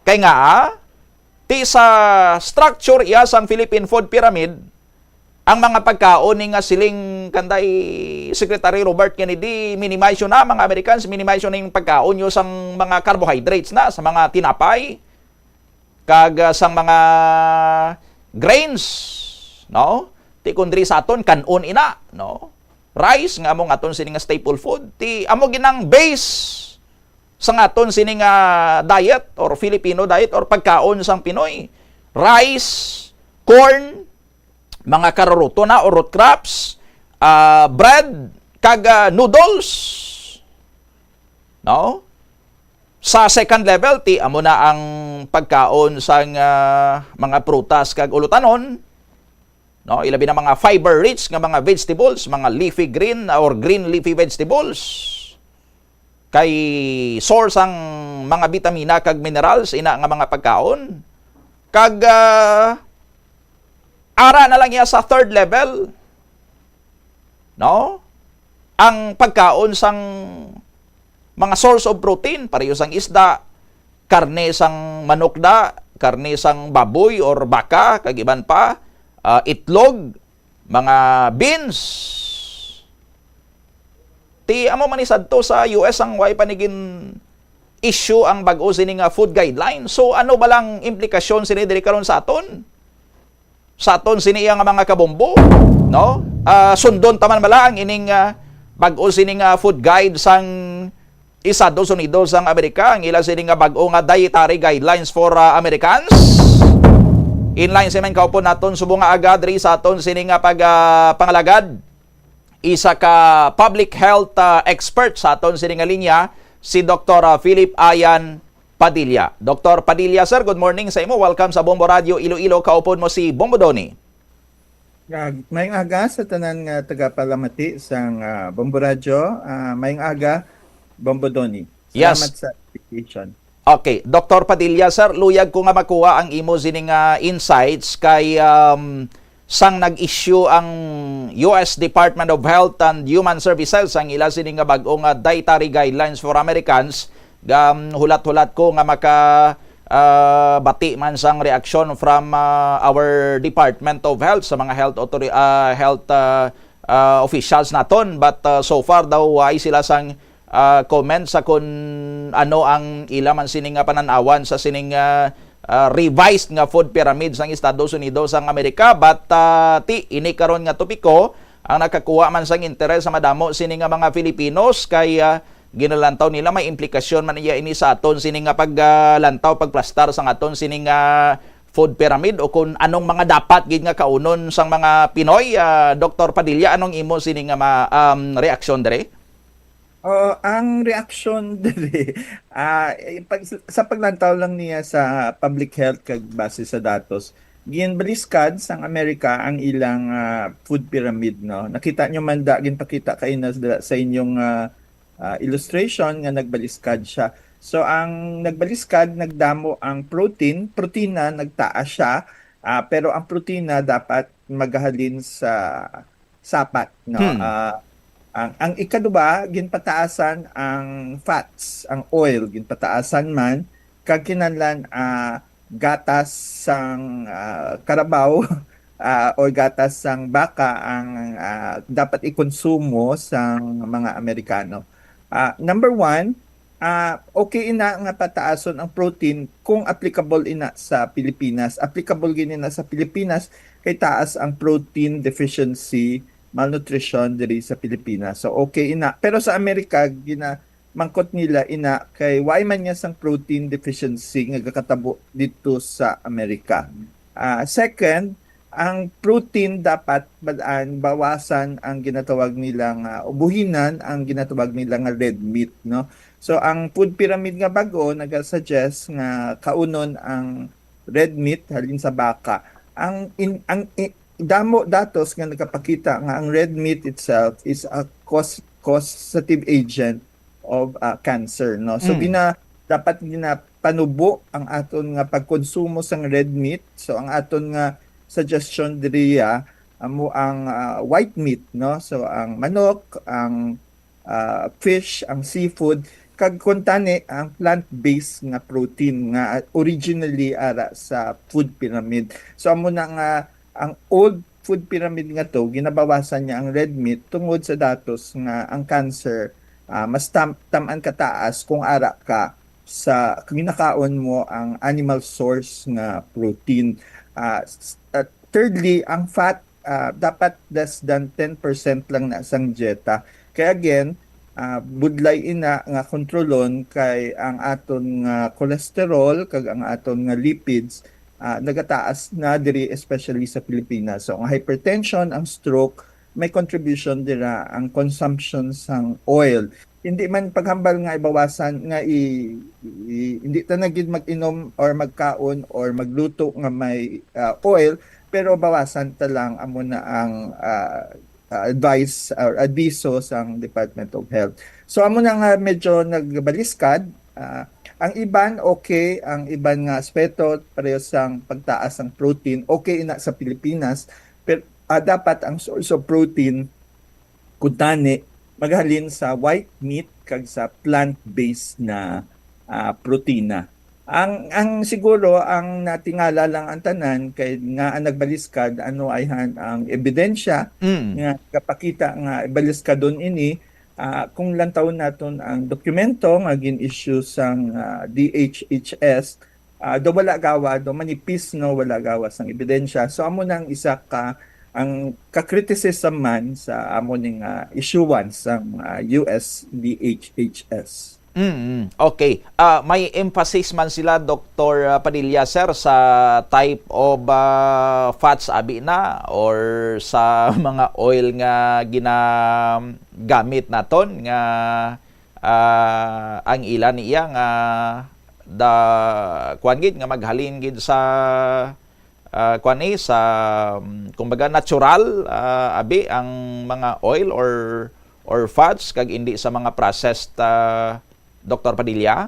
Kay nga, ah, ti sa structure iya sang Philippine Food Pyramid, ang mga pagkaon ni nga siling kanday Secretary Robert Kennedy, minimize yun na, mga Americans, minimize yun na yung pagkaon nyo sang mga carbohydrates na, sa mga tinapay, kag, ah, sang mga grains, no? Ti kundri sa aton, kan-on ina, no? Rice, nga among aton sini nga staple food, ti amo ginang base sang aton sini nga diet or Filipino diet or pagkaon sang Pinoy. Rice, corn, mga karuruto na or root crops, ah, bread, kag, ah, noodles. No? Sa second level, ti amo na ang pagkaon sang, ah, mga prutas kag ulutanon, no? Ilabi na mga fiber-rich nga mga vegetables, mga leafy green or green leafy vegetables. Kay source ang mga bitamina kag minerals ina nga mga pagkaon. Kag, ah, ara na lang iya sa third level, no? Ang pagkaon sang mga source of protein, pareho sang isda, karne sang manok da, karne sang baboy or baka, kag iban pa, ah, itlog, mga beans. Ti amo man ni sadto sa U S ang way pa ni gin-issue ang bag-o sini nga food guidelines. So, ano ba lang implikasyon sini diri karon sa aton? Sa aton sini iya nga mga kabombo, no? Ah, sundon ta man bala ang ining, ah, bag-o sini nga food guide sang Estados Unidos sang Amerika, ang ila sini nga bag-o nga dietary guidelines for, ah, Americans. In line sa man kaupon naton subong nga aga diri sa aton sini nga pag, ah, pangalagad, isa ka public health, ah, expert sa aton sini nga linya, si Doktor, ah, Philip Ayan Padilla. Doktor Padilla, sir, good morning sa imo. Welcome sa Bombo Radio Iloilo. Kaupon mo si Bombo Donny. Ag-, maayong aga sa tanan nga tagapalamati sang, ah, Bombo Radio. Ah, maayong aga, Bombo Donny. Yes. Salamat sa invitation. Okay, Doktor Padilla, sir, luyag ko nga makuha ang imo sining, ah, insights kay, um, sang nag-issue ang U S Department of Health and Human Services ang ila sini nga bag-o nga dietary guidelines for Americans. Gam, hulat-hulat ko nga maka, ah, bati man sang reaksyon from, ah, our Department of Health, sa mga health authori-, ah, health, ah, ah, officials naton, but, ah, so far daw way sila sang, ah, comment sa kun ano ang ila man sini nga panan-awan sa sining, ah, ah, revised nga food pyramid sang Estados Unidos sang Amerika. But, ah, ti ini karon nga topiko ang nakakuha man sang interes sa madamo sini nga mga Filipinos kay, ah, ginalantaw nila may implikasyon man iya ini sa aton sini nga paglantaw, pagplastar sang aton sini nga food pyramid, o kung anong mga dapat gid nga kaunon sang mga Pinoy. Ah, Doktor Padilla, anong imo sini nga ma-, um, reaksyon diri? Oo, ang reaksyon diri, ah, eh, pag, sa paglantaw lang niya sa public health kag base sa datos, ginbaliskad sang Amerika ang ilang, ah, food pyramid, no? Nakita nyo man da, ginpakita kaina sa, sa inyong, ah, ah, illustration nga nagbaliskad siya. So, ang nagbaliskad, nagdamo ang protein, protina, nagtaas siya, ah, pero ang protina dapat magahalin sa sapat, no? Hmm. Ah, ang, ang ikaduha, ginpataasan ang fats, ang oil, ginpataasan man, kag kinahanglan, ah, gatas sang, ah, karabaw, ah, or gatas sang baka ang, ah, dapat ikonsumo sang mga Amerikano. Ah, number one, ah, okay ina nga pataason ang protein kung applicable ina sa Pilipinas. Applicable gid ina sa Pilipinas kay taas ang protein deficiency, malnutrition diri sa Pilipinas. So, okay ina. Pero sa Amerika, gina-, mangkot nila ina kay wala man niya sang protein deficiency nga gakatabo dito sa Amerika. Ah, second, ang protein dapat bal-an bawasan ang ginatawag nila nga, o buhinan ang ginatawag nila nga red meat, no? So, ang food pyramid nga bag-o naga-suggest nga kaunon ang red meat halin sa baka. Ang in-, ang i-, damo datos nga nagapakita nga ang red meat itself is a cause-, causative agent of, ah, cancer, no? So, Mm. gina-, dapat ginapanubo ang aton nga pagkonsumo sang red meat. So, ang aton nga suggestion diriya amo ang, ah, white meat, no? So, ang manok, ang, ah, fish, ang seafood, kag kuntani ang plant-based nga protein nga originally ara sa food pyramid. So, amo na nga ang old food pyramid nga to, ginabawasan niya ang red meat tungod sa datos nga ang cancer, ah, mas tam-, tam-an kataas kung ara ka sa ginakaon mo ang animal source nga protein. Ah, s-, at thirdly, ang fat, ah, dapat less than ten percent lang na sang dieta. Kaya again, ah, budlay ina nga kontrolon kay ang aton nga cholesterol kag ang aton nga lipids, ah, nagataas na diri, especially sa Pilipinas. So, ang hypertension, ang stroke, may contribution dira ang consumption sang oil. Hindi man paghambal nga ibawasan, nga i-, i-, hindi ta na gid mag-inom or magkaon or magluto nga may, ah, oil, pero bawasan ta lang, amo na ang, ah, ah, advice or abiso sang Department of Health. So, amo na nga medyo nagbaliskad, ah, Ang iban, okay, ang iban nga aspeto, pareho sang pagtaas sang protein, okay ina sa Pilipinas, pero, ah, dapat ang source of protein, kuntani, maghalin sa white meat kag sa plant-based na, ah, protina. Ang, ang siguro, ang natingala lang ang tanan kay nga ang nagbaliskad, ano ay han-, ang ebidensya Mm. nga kapakita nga baliskadon ini, ah, kung lantawon naton ang dokumento nga gin-issue sang, ah, D H H S, ah, do wala gawa, do manipis, no, wala gawa sang ebidensya. So, amo na ang isa ka, ang ka-criticism man sa amo ning, ah, issuance sang, ah, U S D H H S. Mm, okay. Ah, may emphasis man sila, Doktor, ah, Padilla, sir, sa type of, ah, fats abi na or sa mga oil nga ginagamit naton nga, ah, ang ila niya nga da, kuwan gid nga maghalin gid sa, ah, kuwan ni sa, mm, kumbaga natural, ah, abi ang mga oil or, or fats kag hindi sa mga processed, ah, Doktor Padilla?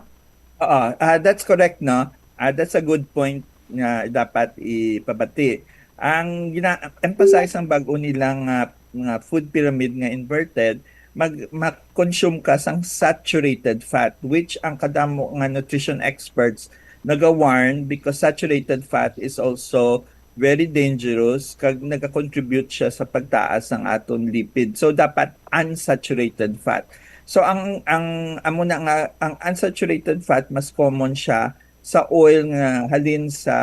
Oo, ah, that's correct, no? Ah, that's a good point nga dapat ipabati. Ang gina-emphasize ang bag-o nilang, ah, nga food pyramid nga inverted, mag-, ma-consume ka sang saturated fat, which ang kadamo nga nutrition experts naga-warn because saturated fat is also very dangerous kag nagakontribute siya sa pagtaas sang aton lipid. So, dapat unsaturated fat. So, ang, ang, amo na nga, ang unsaturated fat, mas common siya sa oil nga halin sa,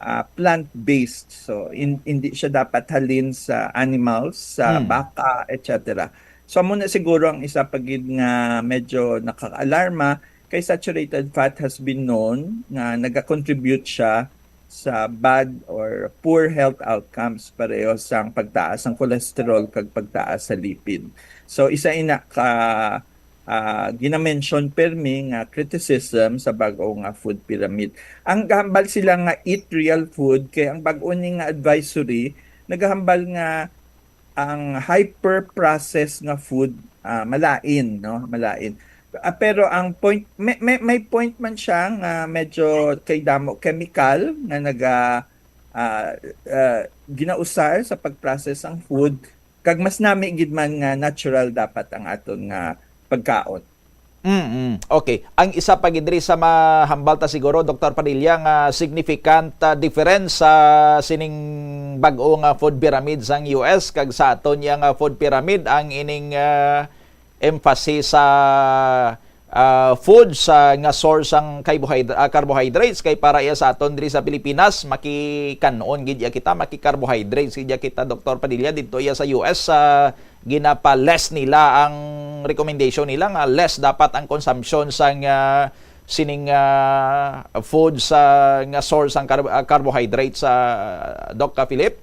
ah, plant-based. So, in-, hindi siya dapat halin sa animals, sa Hmm. baka, et cetera. So, amo na siguro ang isa pa gid nga medyo nakakaalarma kay saturated fat has been known nga nagakontribute siya sa bad or poor health outcomes, pareho sang pagtaas sang cholesterol kag pagtaas sa lipid. So, isa ina ka, ah, ginamention permi nga criticism sa bag-o nga food pyramid. Ang gahambal sila nga eat real food, kay ang bag-o ni nga advisory nagahambal nga ang hyper-processed nga food, ah, malain, no? Malain. Ah, pero ang point, may, may, may point man siya nga medyo kay damo chemical nga naga, ah, ah, ginausar sa pag-process ang food, kag mas nami gid man nga natural dapat ang aton nga pagkaon. Mm, okay. Ang isa pa gid diri sa mahambal ta siguro, Doktor Padilla, nga significant, ah, difference sa sining bag-o nga food pyramid sang U S kag sa aton niya nga food pyramid, ang ining, ah, emphasis sa, ah, foods, ah, nga source sang carbohydra-, ah, carbohydrates. Kay para iya sa aton diri sa Pilipinas, makikan-on gid iya kita, maki-carbohydrates gid iya kita, Doktor Padilla, didto iya sa U S, ah, ginapa-less nila ang recommendation nila nga less dapat ang consumption sang, ah, sining, ah, foods, ah, nga source sang carb-, ah, carbohydrates, ah, Doc, ah, Philip?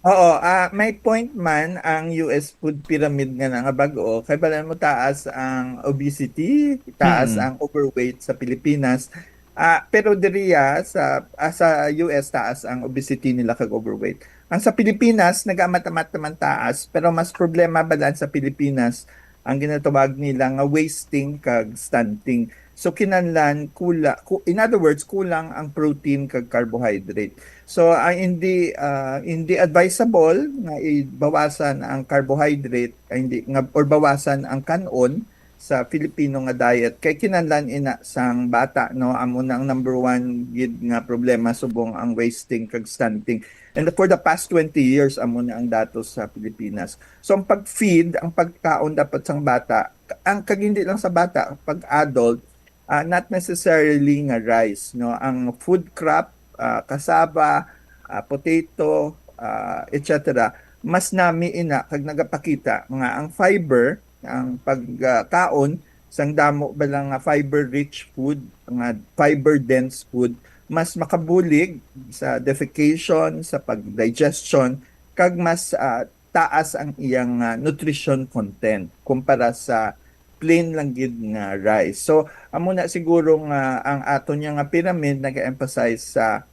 Oo, ah, may point man ang U S food pyramid nga na nga bag-o, kay balan mo taas ang obesity, taas Mm. ang overweight sa Pilipinas. Ah, pero diriya sa, ah, sa U S taas ang obesity nila kag overweight. Ang sa Pilipinas, nagaamat-amat naman taas, pero mas problema balan sa Pilipinas ang ginatawag nila nga wasting kag stunting. So, kinahanglan kula-, ku-, in other words, kulang ang protein kag carbohydrate. So, ang hindi, ah, hindi advisable nga ibawasan ang carbohydrate, ay hindi, nga, or bawasan ang kan-on sa Filipino nga diet. Kay kinahanglan ina sang bata, no, amo na ang number one gid nga problema subong ang wasting kag stunting. And for the past twenty years, amo na ang datos sa Pilipinas. So, ang pag-feed, ang pagkaon dapat sang bata, ang kag hindi lang sa bata, pag adult, ah, not necessarily nga rice, no? Ang food crop, ah, cassava, ah, potato, ah, et cetera, mas nami ina kag nagapakita nga ang fiber, ang pagkaon sang damo ba lang nga fiber-rich food, nga fiber-dense food, mas makabulig sa defecation, sa pag-digestion, kag mas, ah, taas ang iyang, ah, nutrition content kumpara sa plain lang gid nga rice. So, amo na siguro nga ang aton niya nga pyramid nag-emphasize sa,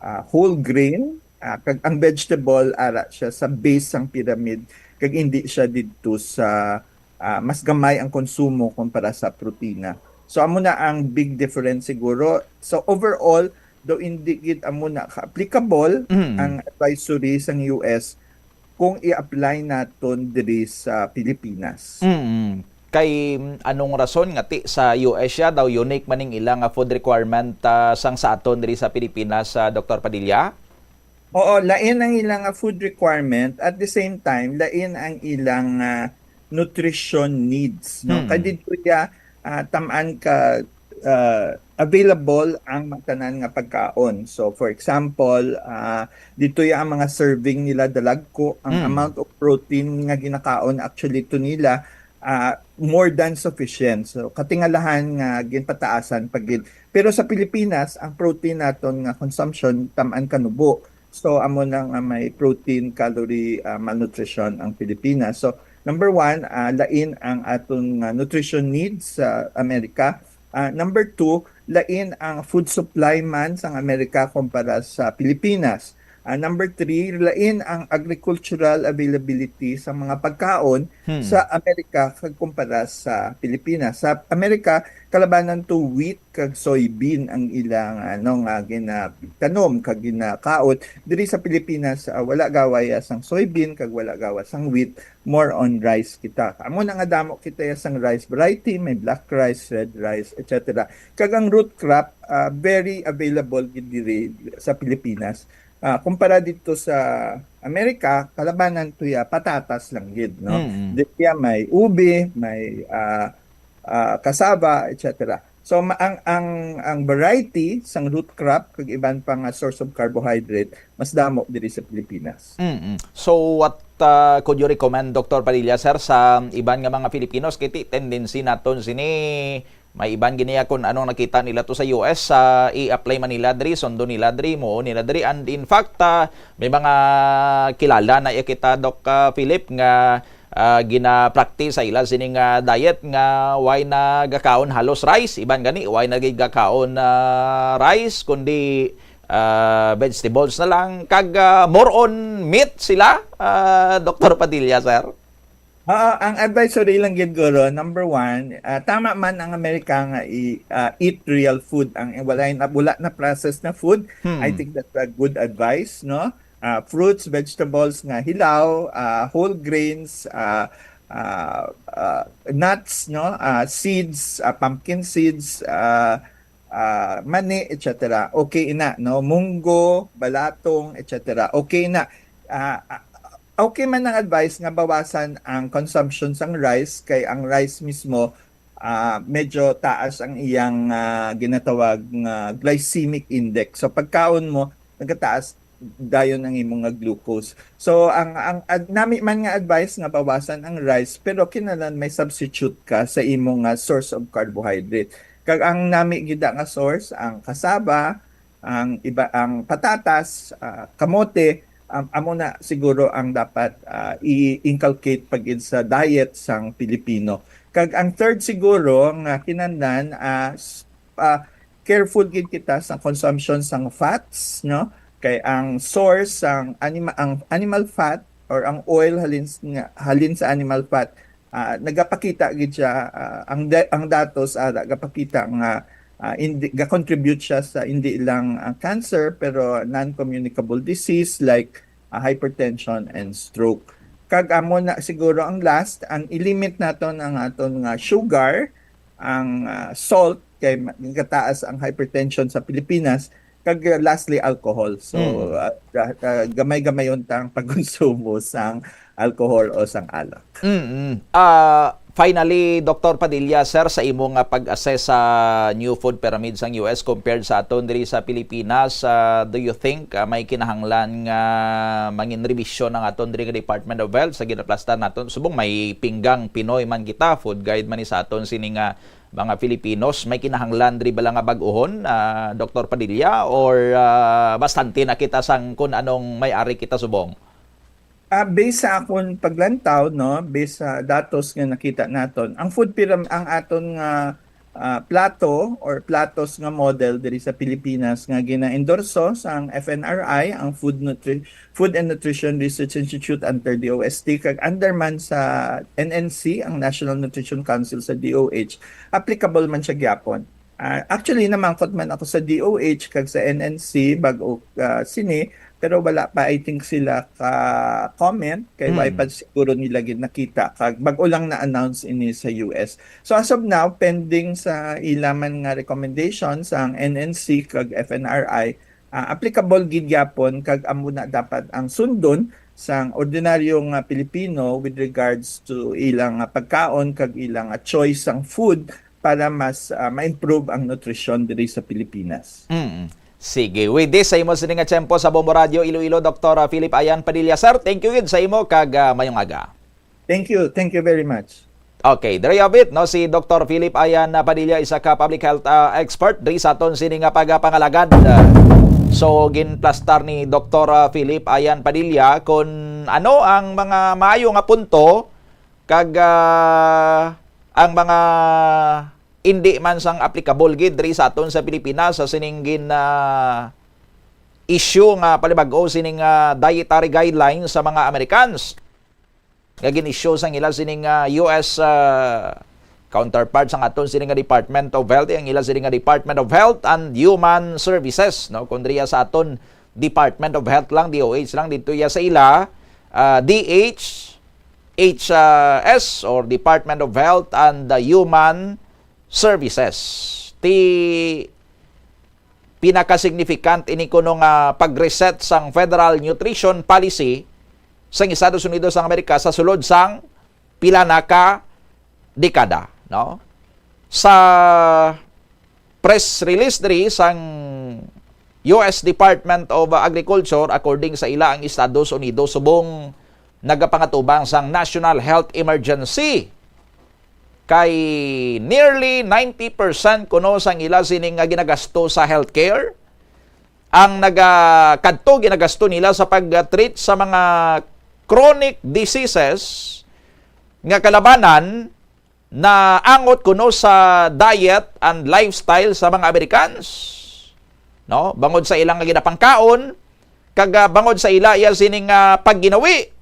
ah, whole grain, ah, kag ang vegetable ara siya sa base sang pyramid kag hindi siya didto sa, ah, mas gamay ang konsumo kumpara sa protina. So amo na ang big difference siguro. So overall, daw hindi gid amo na ka-applicable Mm. ang advisory sang U S kung i-apply naton diri sa Pilipinas. Mm. Kay, mm, anong rason nga ti sa U S siya daw unique man ning ila nga food requirement, ah, sang sa aton diri sa Pilipinas, ah, Doktor Padilla? Oo, lain ang ilang, ah, food requirement. At the same time, lain ang ilang, ah, nutrition needs, no? Hmm. Kay didto ya, ah, tam-an ka, ah, available ang tanan nga pagkaon. So, for example, ah, didto ya ang mga serving nila dalagko, ang Hmm. amount of protein nga ginakaon actually to nila, ah, more than sufficient. So, katingalahan nga ginpataasan pa gid. Pero sa Pilipinas, ang protein naton nga consumption tam-an kanubo. So, amo na nga may protein, calorie, ah, malnutrition ang Pilipinas. So, number one, ah, lain ang aton nga nutrition needs sa Amerika. Ah, number two, lain ang food supply man sang Amerika kumpara sa Pilipinas. Ah, number three, lain ang agricultural availability sa mga pagkaon Hmm. sa Amerika kag kumpara sa Pilipinas. Sa Amerika, kalabanan to wheat kag soybean ang ilang, ano, nga ginatanom kag ginakaon. Diri sa Pilipinas, ah, wala gawa ya sang soybean kag wala gawa sang wheat, more on rice kita. Amo na nga damo kita ya sang rice variety, may black rice, red rice, et cetera. Kag ang root crop, ah, very available gid diri sa Pilipinas. Ah, kumpara dito sa Amerika, kalabanan to ya patatas lang gid, no? Mm. Diri ya may ubi, may, ah, ah, cassava, et cetera. So, ma-, ang, ang, ang variety sang root crop kag iban pa nga source of carbohydrate, mas damo diri sa Pilipinas. Mm-mm. So, what, uh, could you recommend, Doktor Padilla, sir, sa iban nga mga Filipinos? Kay ti-, tendency naton sini, may iban gini ya kung anong nakita nila to sa U S, sa i-apply man nila diri, sundo nila diri, muo nila diri. And in fact, uh, may mga kilala na iya kita, Doc, uh, Philip, nga ah, gina-practice sa ila sining, ah, diet nga way na gakaon halos rice, iban gani way na gid gakaon, ah, rice, kundi, ah, vegetables na lang, kag, ah, more on meat sila, ah, Doktor Padilla, sir? Oo, ang advisory lang gid, guro, number one, ah, tama man ang Amerika nga i-, ah, eat real food, ang wala na, wala na processed na food. Hmm. I think that's a good advice, no? Ah, fruits, vegetables nga hilaw, ah, whole grains, ah, ah, ah, nuts, no? Ah, seeds, ah, pumpkin seeds, ah, ah, mani, et cetera. Okay ina, no? Munggo, balatong, et cetera. Okay na. Ah, ah, okay man ang advice nga bawasan ang consumption sang rice, kay ang rice mismo, ah, medyo taas ang iyang, ah, ginatawag nga glycemic index. So, pagkaon mo, nagataas dayon ang imo nga glucose. So, ang, ang ad-, nami man nga advice nga bawasan ang rice, pero kinahanglan may substitute ka sa imo nga source of carbohydrate. Kag ang nami gid nga source, ang cassava, ang iba, ang patatas, ah, kamote, am-, amo na siguro ang dapat, ah, i-inculcate pa gid sa diet sang Pilipino. Kag ang third siguro nga kinahanglan, ah, s-, ah, careful gid kita sa consumption sang fats, no? Kay ang source sang anima-, ang animal fat or ang oil halin s-, nga, halin sa animal fat, ah, nagapakita gid siya, ah, ang da-, ang datos ara gapakita nga, ah, indi, ga-contribute siya sa indi lang, ah, cancer, pero non-communicable disease like, ah, hypertension and stroke. Kag amo na siguro ang last, ang i-limit naton ang aton nga sugar, ang, ah, salt, kay ma-, gataas ang hypertension sa Pilipinas, kag, ah, lastly, alcohol. So, Mm. ah, ah, ah, gamay-gamay unta ang pagkonsumo sang alcohol o sang alak. Mm-mm. Ah, finally, Doktor Padilla, sir, sa imo nga pag-assess sa new food pyramid sang U S compared sa aton diri sa Pilipinas, ah, do you think, ah, may kinahanglan nga mangin revision ang aton diri nga Department of Health sa ginaplastar naton? Subong may pinggang Pinoy man kita, food guide man ni sa aton sini nga mga Filipinos, may kinahanglan diri bala nga bag-ohon, ah, Doktor Padilla, or, ah, bastante na kita sang kun anong may ari kita subong? Ah, based sa akon paglantaw, no, based sa datos nga nakita naton, ang food pyram-, ang aton nga, ah, plato or platos nga model diri sa Pilipinas nga gina-endorso sang F N R I, ang Food Nutri-, Food and Nutrition Research Institute under D O S T, kag under man sa N N C, ang National Nutrition Council sa D O H, applicable man siya gyapon. Ah, actually, namangkot man ako sa D O H kag sa N N C bag-o, ah, sini, pero wala pa, I think, sila ka-comment kay way Mm. pa siguro nila gid nakita kag bag-o lang na-announce ini sa U S. So, as of now, pending sa ila man nga recommendations ang N N C kag F N R I, ah, applicable gid gyapon kag amo na dapat ang sundon sang ordinaryo nga Pilipino with regards to ilang, ah, pagkaon kag ilang, ah, choice sang food para mas, ah, ma-improve ang nutrisyon diri sa Pilipinas. Mm. Sige, with this, sa imo sini nga tiyempo sa Bombo Radio Iloilo, Doktor Philip Ayan Padilla. Sir, thank you gid sa imo kag, ah, mayong aga. Thank you. Thank you very much. Okay, there you have it, no? Si Doktor Philip Ayan Padilla, isa ka public health, ah, expert diri sa aton sini nga pagapangalagad. Ah, so, ginplastar ni Doktor, ah, Philip Ayan Padilla kung ano ang mga maayo nga punto kag, ah, ang mga indi man sang applicable gid diri sa aton sa Pilipinas sa sining gin, ah, issue nga palibag-o sining, ah, dietary guidelines sa mga Americans nga gin-issue sang ila sining, ah, U S, ah, counterpart sang aton sining nga Department of Health, ang ila sining nga Department of Health and Human Services, no? Kung diri sa aton Department of Health lang, D O H lang, dito iya sa ila, ah, D H H S or Department of Health and the Human Services. Ti pinaka-significant ini kuno nga pag-reset sang Federal Nutrition Policy sang Estados Unidos sang Amerika sa sulod sang pila na ka dekada, no? Sa press release diri sang U S Department of Agriculture, according sa ila, ang Estados Unidos subong nagapangatubang sang national health emergency, kay nearly ninety percent kuno sang ila sining nga ginagasto sa healthcare, ang naga-, kadto ginagasto nila sa pag-treat sa mga chronic diseases nga kalabanan na angot kuno sa diet and lifestyle sa mga Americans, no? Bangod sa ilang nga ginapangkaon, kag, ah, bangod sa ila iya sining, ah, pagginawi.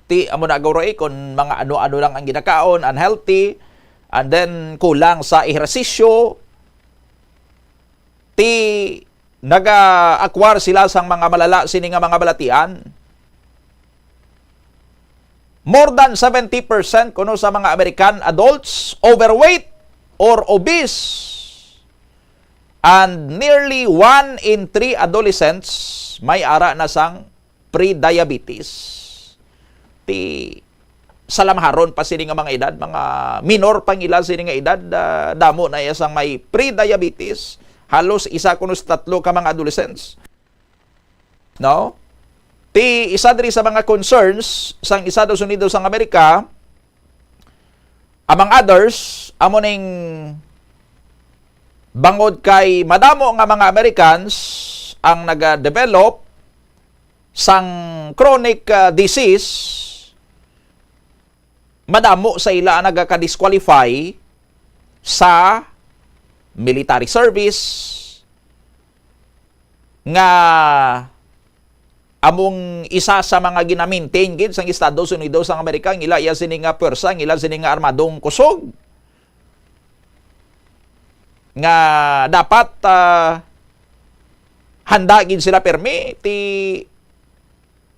Ti amo na guro, eh, kung mga ano-ano lang ang ginakaon, unhealthy, and then kulang sa ehersisyo, ti naga-acquire sila sang mga malala sini nga mga balatian. More than seventy percent kuno sa mga American adults overweight or obese. And nearly one in three adolescents may ara na sang pre-diabetes. Ti sa lamharon pa sini nga mga edad, mga minor pa ang ila sini nga edad, ah, damo na iya sang may pre-diabetes. Halos isa kuno sa tatlo ka mga adolescents. No? Ti isa diri sa mga concerns sang Estados Unidos sang Amerika, among others, amo ning bangod kay madamo nga mga Americans ang naga-develop sang chronic, ah, disease, madamo sa ila ang nagaka-disqualify sa military service, nga among isa sa mga gina-maintain gid sang Estados Unidos sang Amerika, ang ila iya sini nga pwersa, ang ila sini nga armadong kusog, nga dapat, ah, handa gid sila pirmi ti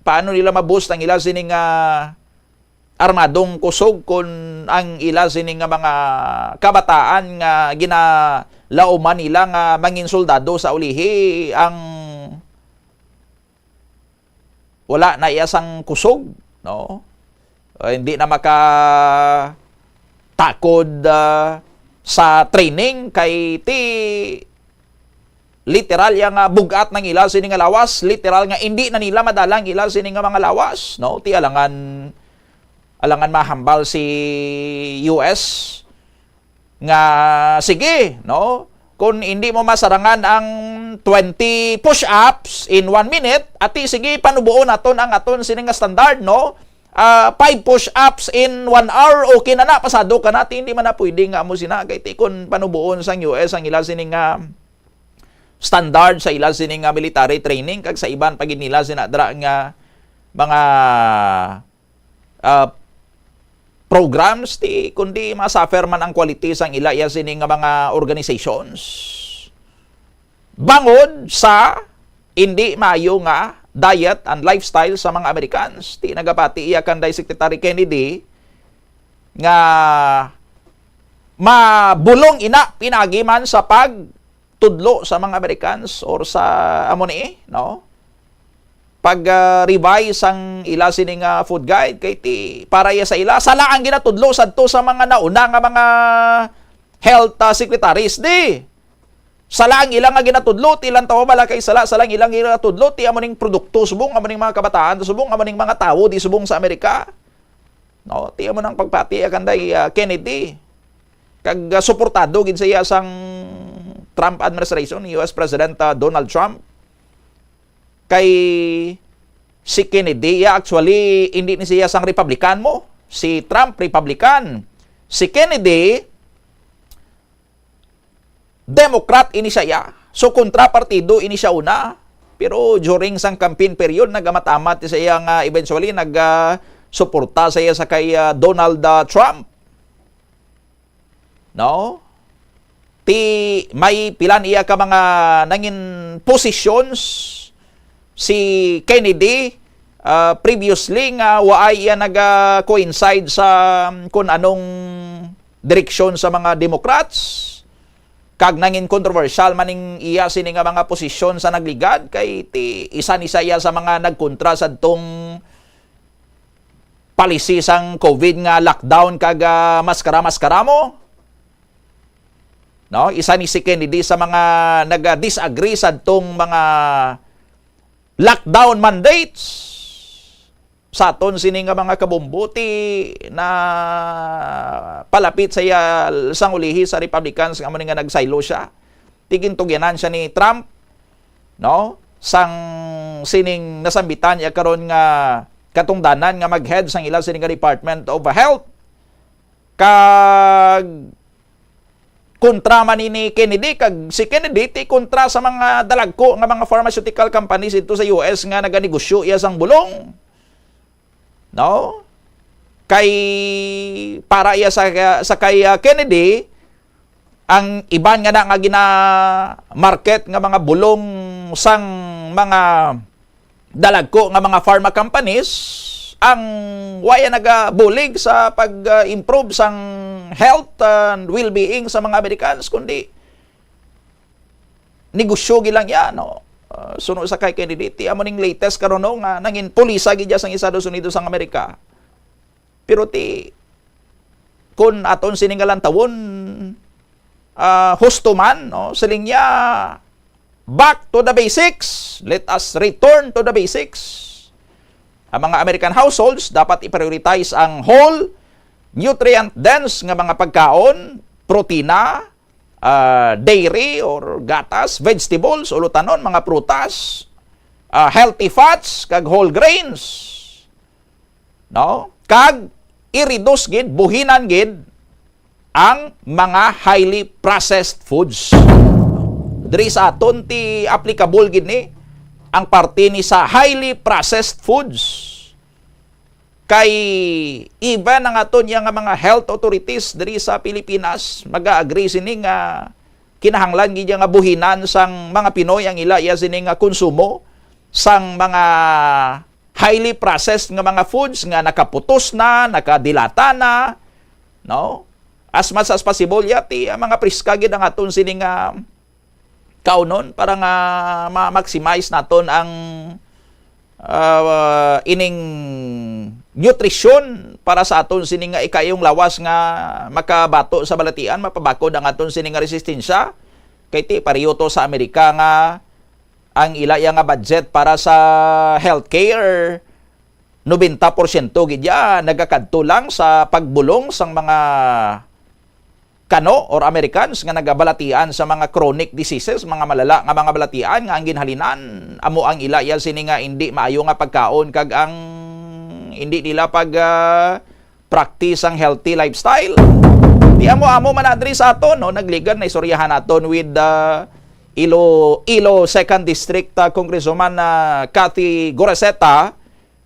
paano nila ma-boost ang ila sini nga armadong kusog, kun ang ila sini nga mga kabataan nga ginalauman nila nga mangin soldado sa ulihi, ang wala na iya sang kusog, no? O, hindi na maka takod, ah, sa training kay ti literal ya nga bug-at nang ila sini nga lawas, literal nga indi na nila madala ang ila sini nga mga lawas, no? Ti alangan, alangan mahambal si U S nga, sige, no? Kung hindi mo masarangan ang twenty push-ups in one minute, ati sige, panubuon naton ang aton sini nga standard, no? ah, five push-ups in one hour, okay na na, pasado ka na, ti hindi man na pwede nga amo sina, kay ti kun panuboon sang U S ang ila sini nga standard sa ila sini nga military training, kag sa iban pa gid nila sina dra nga mga, ah, programs, ti kundi ma-suffer man ang quality sang ila iya sini nga mga organizations. Bangod sa hindi maayo nga diet and lifestyle sa mga Americans. Ti nagapati iya kanday Secretary Kennedy nga mabulong ina pinagi man sa pagtudlo sa mga Americans or sa amo ni, no? Pag, ah, revise ang ila sini nga food guide kay ti para iya sa ila sala ang ginatudlo sadto sa mga nauna nga mga health, ah, secretaries di. Sala ang ila nga ginatudlo, ti ilang tawo bala kay sala, sala ang ilang ginatudlo, ti amo ning produkto subong, amo ning mga kabataan subong, amo ning mga tawo di subong sa Amerika. No, ti amo nang pagpati akan day, ah, Kennedy. Kag, ah, suportado gid siya sang Trump administration, U S President, ah, Donald Trump. Kay si Kennedy, ya, actually, hindi ni siya sang Republican mo. Si Trump, Republican. Si Kennedy, Democrat ini siya, ya. So, kontra partido ini siya una. Pero during sang campaign period, nagamamat-amat siya nga eventually nag, ah, suporta siya sa kay, ah, Donald, ah, Trump. No? Ti may pilan iya ka mga nangin positions si Kennedy, ah, previously nga waay iya naga-coincide sa, um, kun anong direksyon sa mga Democrats. Kag nangin kontrobersyal man ning iya sini nga mga posisyon sa nagligad, kay ti isa ni siya sa mga nagkontra sadtong policy sang COVID nga lockdown kag, ah, maskara-maskara mo. No, isa ni si Kennedy sa mga nag-disagree sadtong mga lockdown mandates. Sa aton sini nga mga kabombo, ti na palapit sa iya sang ulihi sa Republicans nga amo ni nga nagsaylo siya. Ti gintugyanan siya ni Trump, no? Sang sining nasambitan niya karon nga katungdanan nga mag-head sang ila sini nga Department of Health. Kag kontra man ni, ni Kennedy, kag si Kennedy ti kontra sa mga dalagko nga mga pharmaceutical companies dito sa U S nga naganegosyo iya sang bulong. No? Kay para iya sa, sa kay, ah, Kennedy, ang iban nga na nga gina-market nga mga bulong sang mga dalagko nga mga pharma companies, ang waya nagabulig sa pag-improve sang health and well-being sa mga Americans, kundi negosyo gid lang iya, no? Ah, suno sa kay Kennedy, ti amo ning latest karon, no, nga nangin pulisa gid iya sang Estados Unidos sang Amerika. Pero ti, kun aton sini nga lantawon, ah, husto man, no? Siling niya, "Back to the basics. Let us return to the basics." Ang mga American households dapat i-prioritize ang whole, nutrient-dense nga mga pagkaon, protina, ah, dairy or gatas, vegetables, ulutanon, mga prutas, ah, healthy fats, kag whole grains. No? Kag i-reduce gid, buhinan gid ang mga highly processed foods. Diri sa aton ti applicable gid ni ang parte ni sa highly processed foods. Kay even ang aton iya nga mga health authorities diri sa Pilipinas mag-agree sini nga kinahanglan gid iya nga buhinan sang mga Pinoy ang ila iya sini nga konsumo sang mga highly processed nga mga foods nga nakaputos na, nakadilata na, no? As much as possible, yati ang mga priska gid ang aton sini nga kaunon para nga ma-maximize naton ang, ah, ining nutrisyon para sa aton sini nga ikayong lawas nga makabato sa balatian, mapabakod ang aton sini nga resistensya. Kay ti pareho to sa Amerika nga ang ila iya nga budget para sa healthcare, nobenta porsyento gid ya nagakadto lang sa pagbulong sang mga kano or Americans nga nagabalatian sa mga chronic diseases, mga malala nga mga balatian nga ang ginhalinan amo ang ila iya sini nga indi maayo nga pagkaon kag ang Hindi nila pag, ah, practice ang healthy lifestyle. Di amo-amo man na diri sa aton, no? Nagligad na istoryahan naton with, ah, Ilo-, Ilo Second District, ah, Congresswoman, ah, Cathy Goriseta.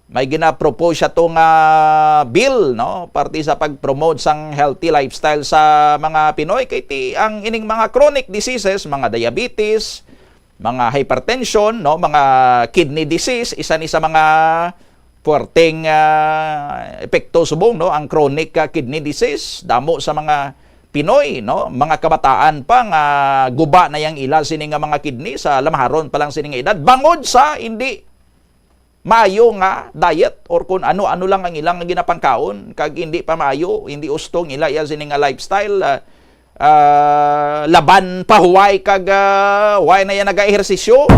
May gina-propose siya tong, ah, bill, no? Parte sa pag-promote sang healthy lifestyle sa mga Pinoy. Kay ti ang ining mga chronic diseases, mga diabetes, mga hypertension, no, mga kidney disease, isa ni sa mga puwerteng, ah, epekto subong, no, ang chronic, ah, kidney disease. Damo sa mga Pinoy, no, mga kabataan pa nga guba na yang ila sini nga mga kidney sa lamharon pa lang sini nga edad, bangod sa hindi maayo nga diet or kung ano-ano lang ang ilang ginapangkaon, kag hindi pa maayo, hindi ustong ila iya sini nga lifestyle, ah, ah, laban pahuway kag, ah, way na yan nag-ehersisyo.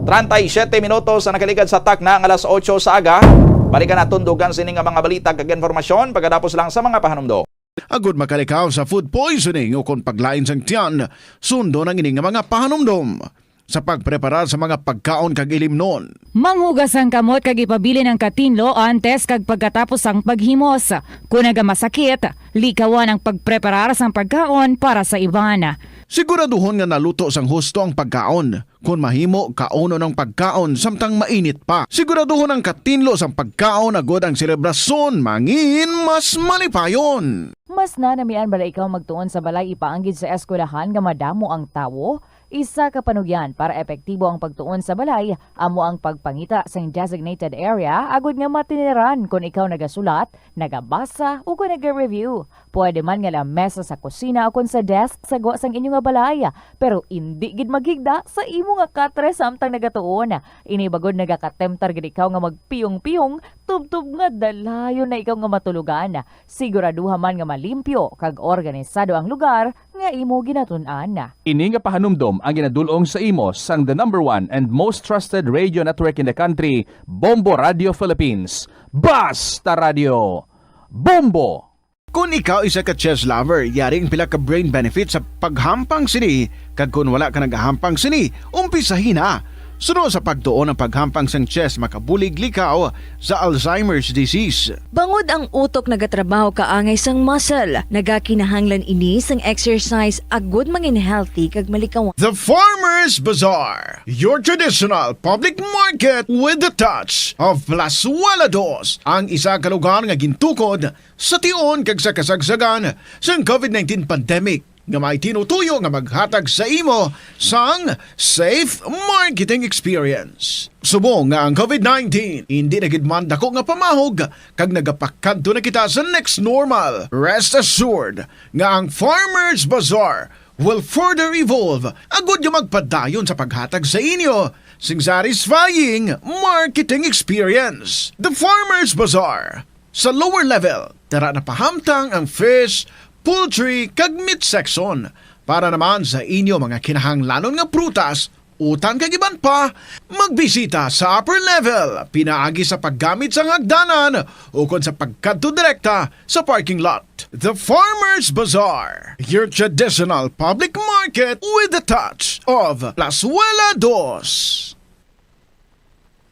Treinta y siete minutos ang nakaligad sa takna nga alas otso sa aga. Balikan naton dugang sini nga mga balita kag informasyon pagkatapos lang sa mga pahanumdom. Agud makalikaw sa food poisoning o kon paglain sang tiyan, sundon ang ini nga mga pahanumdom sa pagpreparar sa mga pagkaon kag ilimnon. Manghugas ang kamot kag ipabilin ang katinlo antes kag pagkatapos sang paghimos. Kon nagamasakit, likawan ang pagpreparar sang pagkaon para sa iban. Siguraduhon nga naluto sang husto ang pagkaon. Kon mahimo, kaunon ang pagkaon samtang mainit pa. Siguraduhon ang katinlo sang pagkaon agud ang selebrasyon mangin mas malipayon. Mas nanamian bala ikaw magtuon sa balay ipaanggid sa eskwelahan nga madamo ang tawo? Isa ka panugyan para epektibo ang pagtuon sa balay amo ang pagpangita sing designated area agud nga matiniran kon ikaw nagasulat, nagabasa, o kon naga-review. Pwede man nga lamesa sa kusina ukon sa desk sa gwa sang inyo nga balay, pero indi gid maghigda sa imo nga katre samtang nagatuon. Ini bagod nagakatemtar gid ikaw nga magpiyong-piyong tubtob nga dalayon na ikaw nga matulogan. Siguraduha man nga malimpyo kag organisado ang lugar nga imo ginatun-an. Ini nga pahanumdom ang ginadul-ong sa imo sang the number one and most trusted radio network in the country, Bombo Radio Philippines. Basta Radio, Bombo! Kon ikaw isa ka chess lover, yari ang pila ka brain benefits sa paghampang sini, kag kon wala ka nagahampang sini, umpisahi na. Suno sa pagtuon ang paghampang sang chess makabulig likaw sa Alzheimer's disease. Bangod ang utok nagatrabaho kaangay sang muscle, nagakinahanglan ini sang exercise agud mangin healthy kag malikawan. The Farmers Bazaar, your traditional public market with the touch of Plazuela Dos, ang isa ka lugar nga gintukod sa tion kag sa kasagsagan sang COVID nineteen pandemic, nga may tinutuyo nga maghatag sa imo sang safe marketing experience. Subong nga ang COVID nineteen indi na gid man dako nga pamahog kag nagapakadto na kita sa next normal, rest assured nga ang Farmers Bazaar will further evolve agud nga magpadayon sa paghatag sa inyo sing satisfying marketing experience. The Farmers Bazaar. Sa lower level, tara na pahamtang ang fish, poultry, kag meat section. Para naman sa inyo mga kinahanglanon nga prutas, utan kag iban pa, magbisita sa upper level pinaagi sa paggamit sang hagdanan ukon sa pagkadto direkta sa parking lot. The Farmers Bazaar, your traditional public market with the touch of Plazuela Dos.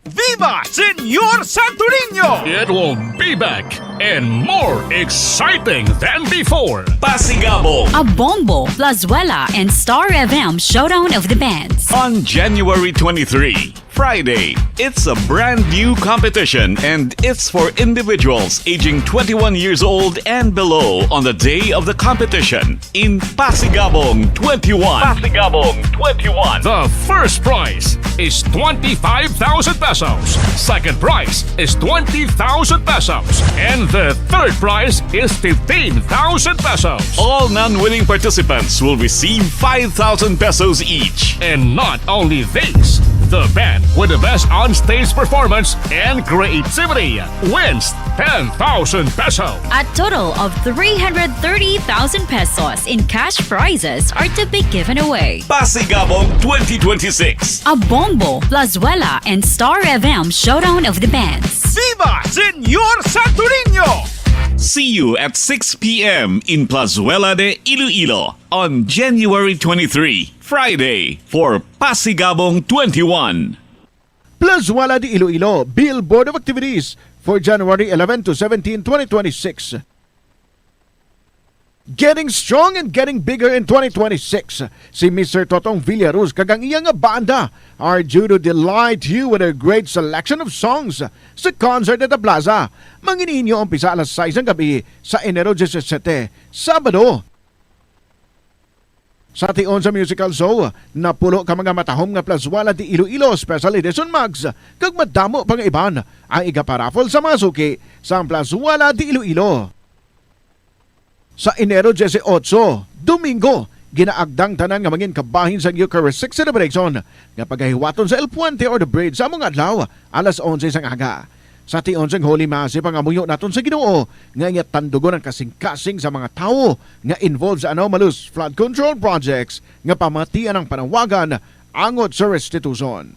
Viva Señor Santo Niño! It will be back and more exciting than before. Pasigabong. A Bombo, Plazuela, and Star F M Showdown of the Bands. On January twenty-three, Friday, it's a brand new competition and it's for individuals aging twenty-one years old and below on the day of the competition. In Pasigabong twenty-one. Pasigabong twenty-one. The first prize is twenty-five thousand pesos. Second prize is twenty thousand pesos. And the third prize is fifteen thousand pesos. All non-winning participants will receive five thousand pesos each. And not only this, the band with the best on-stage performance and creativity wins ten thousand pesos. A total of three hundred thirty thousand pesos in cash prizes are to be given away. Pasigabong twenty twenty-six. A Bombo, Plazuela, and Star F M Showdown of the Bands. Viva Señor Santo Niño! See you at six p m in Plazuela de Iloilo on January twenty-three, Friday, for Pasigabong twenty-one. Plazuela de Iloilo, Billboard of Activities for January eleven to seventeen, twenty twenty-six. Getting strong and getting bigger in twenty twenty-six. Si Mister Totong Villaruz kag ang iya nga banda are due to delight you with a great selection of songs sa concert at the plaza. Mangin ninyo ang pisa alas sais ng gabi sa Enero disisiete, Sabado. Sa tion sa musical show, napulo ka mga matahom nga Plazuela de Iloilo Special Edition mugs kag madamo pa nga iban ang igaparaffle sa mga suki sa Plazuela de Iloilo. Sa Enero dieciocho, Domingo, ginaagdang tanan nga mangin kabahin sa Eucharistic celebration nga pagahiwaton sa El Puente or the Bridge sa among adlaw, alas onse sang aga. Sa tion sang Holy Mass, ipangamuyo naton sa Ginoo nga iya tandugon ang kasing-kasing sa mga tawo nga involved sa anomalous flood control projects nga pamatian ang panawagan angot sa restitution.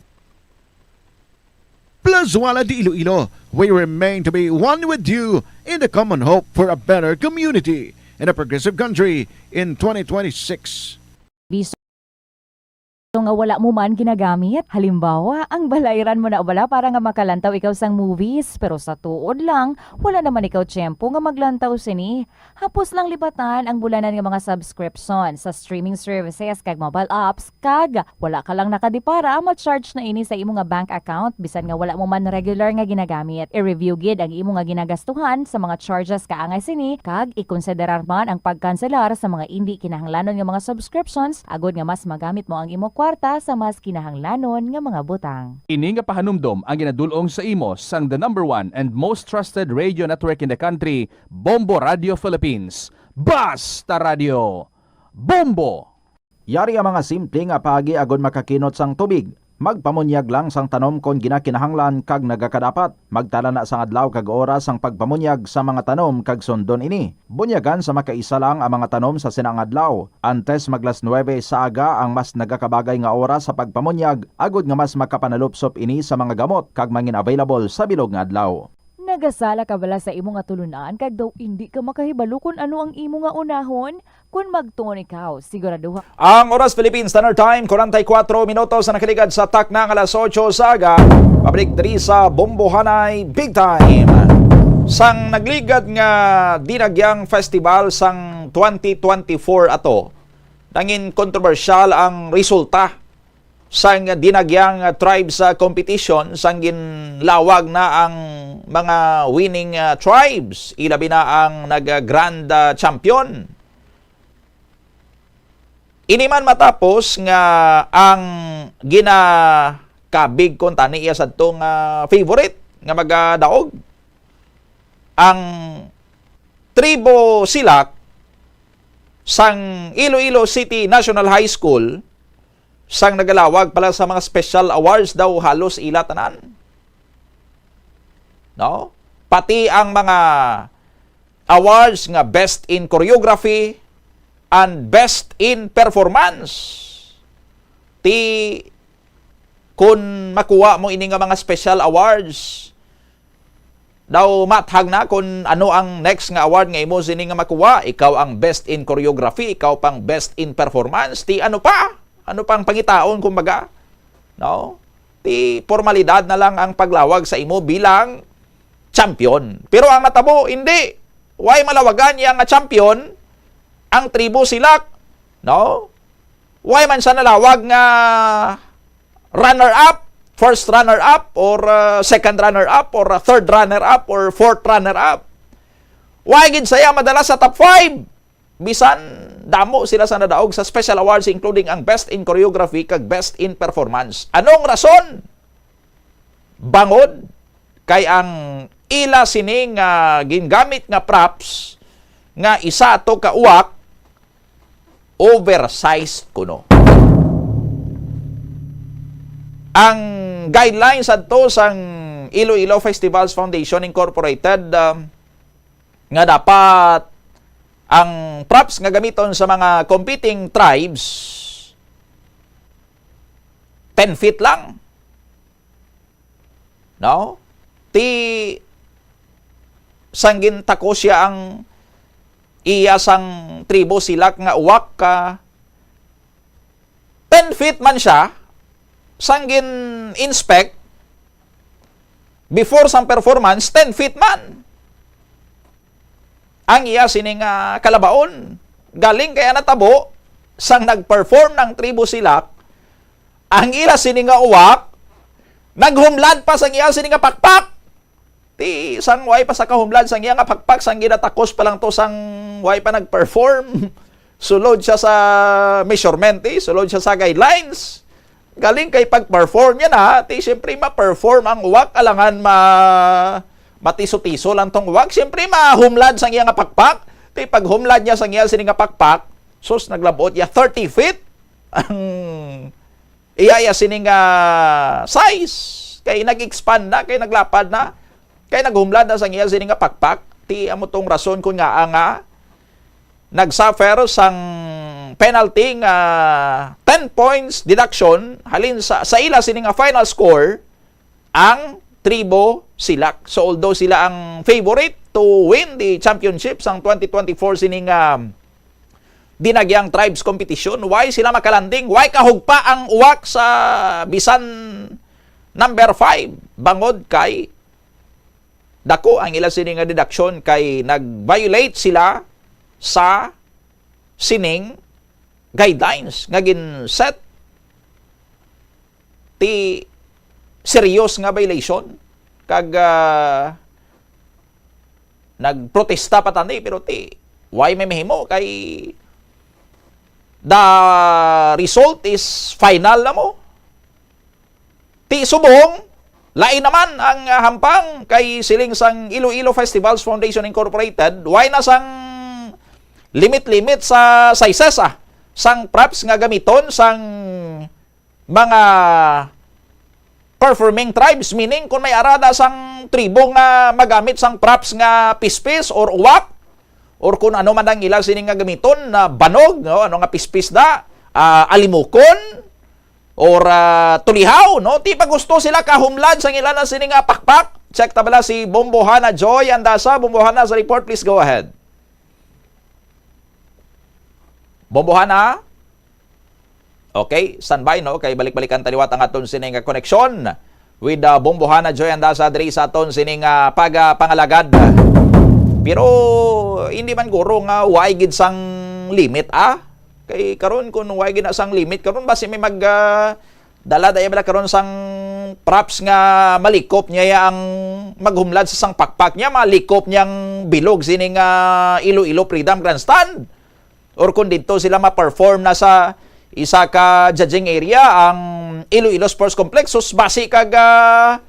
Plazuela de Iloilo, we remain to be one with you in the common hope for a better community and a progressive country in twenty twenty-six. Biso nga wala mo man ginagamit. Halimbawa, ang balayran mo na bala para nga makalantaw ikaw sang movies, pero sa tuod lang, wala naman ikaw tiyempo nga maglantaw sini. Hapos lang libatan ang bulanan nga mga subscription sa streaming services kag mobile apps, kag wala ka lang nakadipara, ma-charge na ini sa imo nga bank account bisan nga wala mo man regular nga ginagamit. I-review gid ang imo nga ginagastuhan sa mga charges kaangay sini, kag ikonsiderar man ang pagkanselar sa mga indi kinahanglanon nga mga subscriptions agod nga mas magamit mo ang imo kwarta sa mas kinahanglanon nga mga butang. Ini nga pahanumdom ang ginadul-ong sa imo sang the number one and most trusted radio network in the country, Bombo Radio Philippines. Basta Radio! Bombo! Yari ang mga simple nga paagi agod makakinot sang tubig. Magpamunyag lang sang tanom kon ginakinahanglan kag nagakadapat. Magtala na sang adlaw kag oras sang pagpamunyag sa mga tanom kag sundon ini. Bunyagan sa makaisa lang ang mga tanom sa sina nga adlaw. Antes mag las nuwebe sa aga ang mas nagakabagay nga oras sa pagpamunyag, agod nga mas makapanalupsop ini sa mga gamot kag mangin available sa bilog nga adlaw. Nagasala ka bala sa imo nga tulunan kag daw indi ka makahibalo kon ano ang imo nga unahon? Kon magtuon ikaw, siguraduha. Ang oras, Philippine Standard Time, forty-four minutos na nakaligad sa takna nga alas otso sa aga. Pabalik diri sa Bombohanay Big Time. Sang nagligad nga Dinagyang Festival sang twenty twenty-four ato, nangin kontrobersyal ang resulta sang Dinagyang Tribes, ah, Competition, sang ginlawag na ang mga winning, ah, tribes, ilabi na ang nag-, ah, grand, ah, champion. Ini man matapos nga ang ginakabig kon tani iya sadto nga favorite nga magadaog, ang Tribo Silak sang Iloilo City National High School, sang nagalawag pala sa mga special awards daw halos ila tanan. No? Pati ang mga awards nga Best in Choreography and Best in Performance. Ti kun makuha mo ini nga mga special awards, daw mathag na kun ano ang next nga award nga imo sini nga makuha. Ikaw ang best in choreography, ikaw pang best in performance. Ti ano pa? Ano pang pangitaon, kumbaga? No? Ti formalidad na lang ang paglawag sa imo bilang champion. Pero ang natabo, hindi. Why malawagan niya nga champion ang Tribo Silak? No? Why man siya nalawag nga runner-up, first runner-up, or uh, second runner-up, or uh, third runner-up, or fourth runner-up? Why gid siya madala sa top five? Bisan damo sila sa nadaog sa special awards, including ang Best in Choreography kag Best in Performance. Anong rason? Bangod kay ang ila sini nga gingamit nga props nga isa ato ka uwak, oversized kuno. Ang guidelines adto sang Iloilo Festivals Foundation Incorporated, um, nga dapat ang props nga gamiton sa mga competing tribes ten feet lang. No? Ti sang gintako siya ang iya sang Tribo Silak nga uwak ka ten feet man siya, sang gin-inspect, before sang performance, ten feet man ang iya sini nga kalabaon. Galing kaya natabo sang nag-perform ng Tribo Silak, ang ila sini nga uwak, naghumlad pa sang iya sini nga pakpak. Ti sang way pa sa kahumlad sang iya nga pakpak, sang ginatakos pa lang to, sang way pa nag-perform. Sulod siya sa measurement, eh. Sulod siya sa guidelines. Galing kay pag-perform niya na, ti siyempre ma-perform ang uwak, alangan ma-, matiso-tiso lang tong uwak. Siyempre mahumlad sang iya nga pakpak. Ti paghumlad niya sang iya sini nga pakpak, sus, naglabot iya thirty feet ang iya, iya sini nga size. Kay nag-expand na, kay naglapad na, kay naghumlad na sang iya sini nga pakpak. Ti amo tong rason kun ngaa nga nag-suffer sang penalty nga ten points deduction halin sa, sa ila sini nga final score ang Tribo Silak. So although sila ang favorite to win the championship sang twenty twenty-four sini nga Dinagyang Tribes competition, why sila makalanding? Why kahugpa ang uwak sa bisan number five? Bangod kay dako ang ila sini nga deduction kay nag-violate sila sa sining guidelines nga gin-set. Ti serious nga violation kag, ah, nagprotesta pa tani, pero ti why may mahimo kay the result is final na mo. Ti subong, lain naman ang, ah, hampang kay siling sang Iloilo Festivals Foundation Incorporated, why na sang limit-limit sa sizes, ah, sang props nga gamiton sang mga performing tribes, meaning kung may arada sang tribo nga magamit sang props nga pispis or uwak, or kung ano man ang ila sini nga gamiton na banog, no? Ano nga pispis da, ah, alimukon, or, ah, tulihaw, no? Ti pa gusto sila kahumlad sang ila na sini nga pakpak. Check ta bala si Bombohana Joy Andasa. Bombohana, sa report, please go ahead. Bombohana? Okay, standby, no? Kay balik-balikan ta liwat ang aton sini nga koneksyon with, uh, Bombohana Joy Andasa diri sa aton sini nga pag, uh, pangalagad. Pero hindi man guro nga way gid sang limit, ah. Kay karon kun way gid na sang limit, karon basi may mag, uh, dala daya bala karon sang props nga malikop niya ang maghumlad sa sang pakpak niya, malikop niyang bilog sini nga Iloilo Freedom Grandstand. Or kung didto sila ma-perform na sa isa ka judging area, ang Iloilo Sports Complex, sus, basi kag, ah,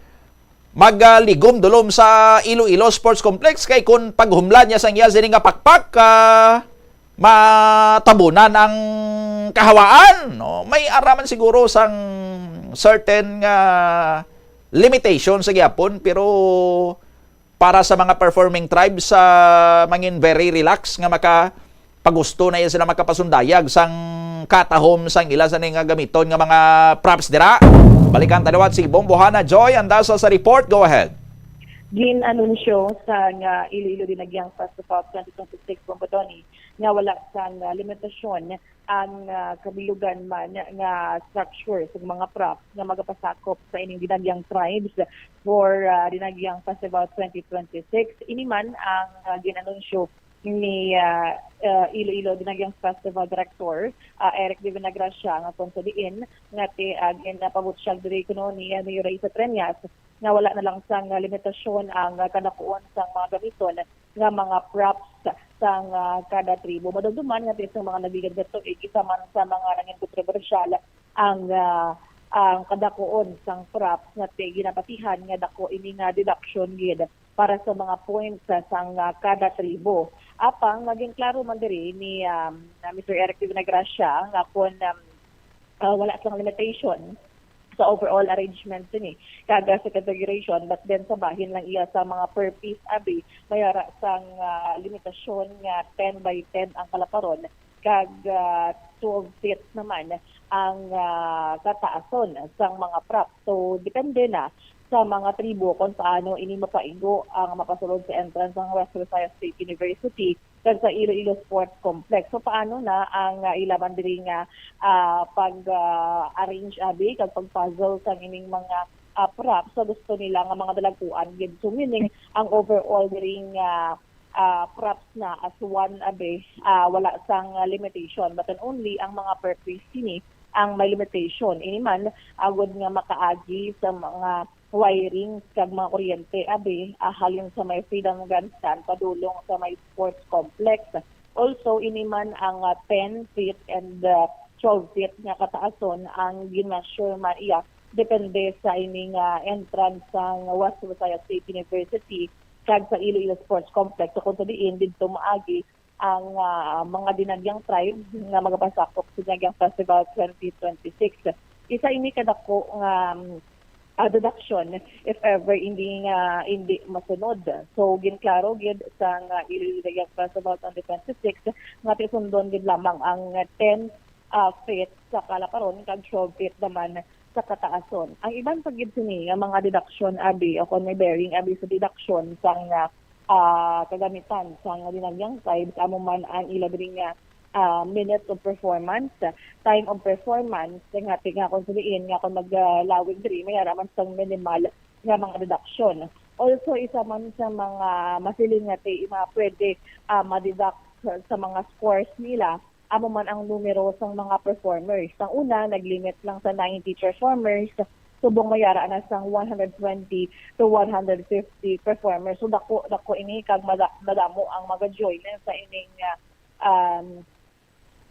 magligom-dulom sa Iloilo Sports Complex, kay kung paghumlad niya sang iya sini nga pakpak, ah, matabunan ang kahawaan, no? May ara man siguro sang certain nga limitation sa gyapon, pero para sa mga performing tribes, ah, mangin very relax nga maka-, pagusto na iya sila makapasundayag sang katahom sang ila sini nga gamiton nga mga props dira. Balikan ta liwat si Bombohana Joy Andasa sa report. Go ahead. Gin-anunsyo sa nga Iloilo Dinagyang Festival twenty twenty-six, Bombo Tony, nga wala sang, ah, limitasyon ang, ah, kabilugan man nga structure sa mga props nga magapasakop sa ining Dinagyang Tribes for, ah, Dinagyang Festival twenty twenty-six. Ini man ang, ah, gin-anunsyo ni, ah, ah, Iloilo Dinagyang Festival Director, ah, Eric de Vinagracia, nga kon sa diin nga ti, ah, ginapabutyag diri kuno ni, ah, Mayor Raisa Treñas nga wala na lang sang, ah, limitasyon ang, ah, kadakuon sang mga gamiton nga mga props sang, ah, kada tribo. Madumduman nga ti sang mga nagligad nga tuig, isa man sa mga nangin kontrobersyal ang, ah, ang kadakuon sang props nga ti ginapatihan nga dako ini nga deduction gid para sa mga points sa, sang, ah, kada tribo. Apang naging klaro man diri ni, um, na Mister Eric de Vinagracia nga kon, um, ah, wala sang limitation sa overall arrangement sini kag sa configuration, but then sa bahin lang iya sa mga per piece abi, may ara sang, ah, limitasyon nga ten by ten ang kalaparon kag, ah, twelve feet naman ang, ah, kataason sang mga props. So depende na sa mga tribo kung paano ini mapaigo ang mapasulod sa entrance sang West Visayas State University kag sa Iloilo Sports Complex. So paano na ang, ah, ila man diri nga, ah, pag, ah, arrange abi kag pag-puzzle sang ining mga ah, props sa gusto nila nga mga dalagkuan gid. So, meaning, ang overall diri nga, ah, props na as one, abi, ah, wala sang, ah, limitation, but then only ang mga per piece sini ang may limitation. Ini man, agod nga makaagi sa mga wirings kag mga kuryente, abi, ah, halin sa may Freedom Grandstand padulong sa may sports complex. Also, ini man ang, ah, ten feet and, ah, twelve feet nga kataason ang gin-measure man iya, depende sa ini nga entrance sang West Visayas State University kag sa Iloilo Sports Complex. So, kung sa diin, didto maagi ang, ah, mga Dinagyang tribe nga magapasakop sa Dinagyang Festival twenty twenty-six. Isa ini kadako nga, um, ah, deduction if ever hindi nga, hindi masunod. So, ginklaro gid sa nga Iloilo Dinagyang Festival twenty twenty-six nga ti sundon gid lamang ang ten, ah, feet sa kalaparon kag twelve feet naman sa kataason. Ang iban pa gid sini nga mga deduction, abi, o kon may bearing, abi, sa deduction sang, ah, ah, kagamitan sang Dinagyang tribe, amo man ang ila diri nga, ah, minutes of performance, time of performance, nga ti nga kung sa diin nga kung maglawig diri, may ara man sang minimal nga mga deduction. Also, isa man sa mga masiling nga ti, mga pwede, ah, ma-deduct sa mga scores nila, amo man ang numero sang mga performers. Ang una, nag-limit lang sa ninety performers, subong may ara na sang one hundred twenty to one hundred fifty performers. So, dako, dako ini kag mada-, madamo ang maga-join sa ining, ah, um,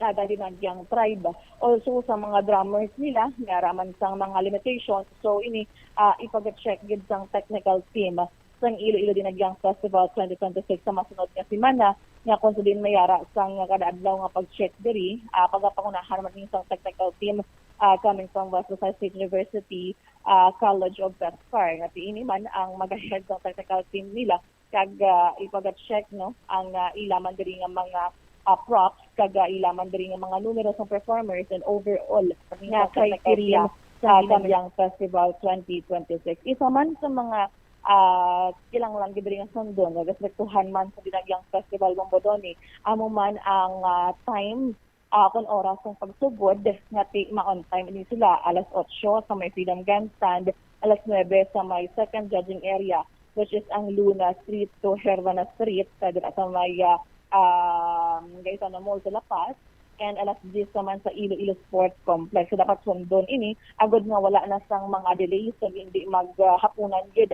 kada Dinagyang tribe. Also, sa mga drummers nila, may ara man sang mga limitations. So, ini, ah, ipaga-check gid sang technical team sang Iloilo Dinagyang Festival twenty twenty-six sa masunod nga semana, nga kung sa diin may ara sang kada adlaw nga pag-check diri, ah, pagapangunahan man ini sang technical team, ah, coming from West Visayas State University, ah, College of Pescar. Nga ti ini man ang magahead sang technical team nila, kag, ah, ipaga-check, no, ang, ah, ila man diri nga mga, ah, props, kag, ah, ila man diri nga mga numero sang performers and overall nga criteria sa Dinagyang Festival twenty twenty-six. Isa man sa mga, ah, kinahanglan gid diri nga sundon, nga respetuhan man sa Dinagyang Festival Bombodone, amo man ang, ah, time, ah, kon oras sang pagsugod, nga ti ma-on time ini sila, alas otso sa may Freedom Grandstand, alas nuebe sa may second judging area, which is ang Luna Street to Hervana Street, sa dira sa may, ah, um, Gaetano Mall sa La Paz, and alas diyes naman sa Iloilo Sports Complex. So, dapat sundon ini, agod nga wala na sang mga delays, kag hindi maghapunan gid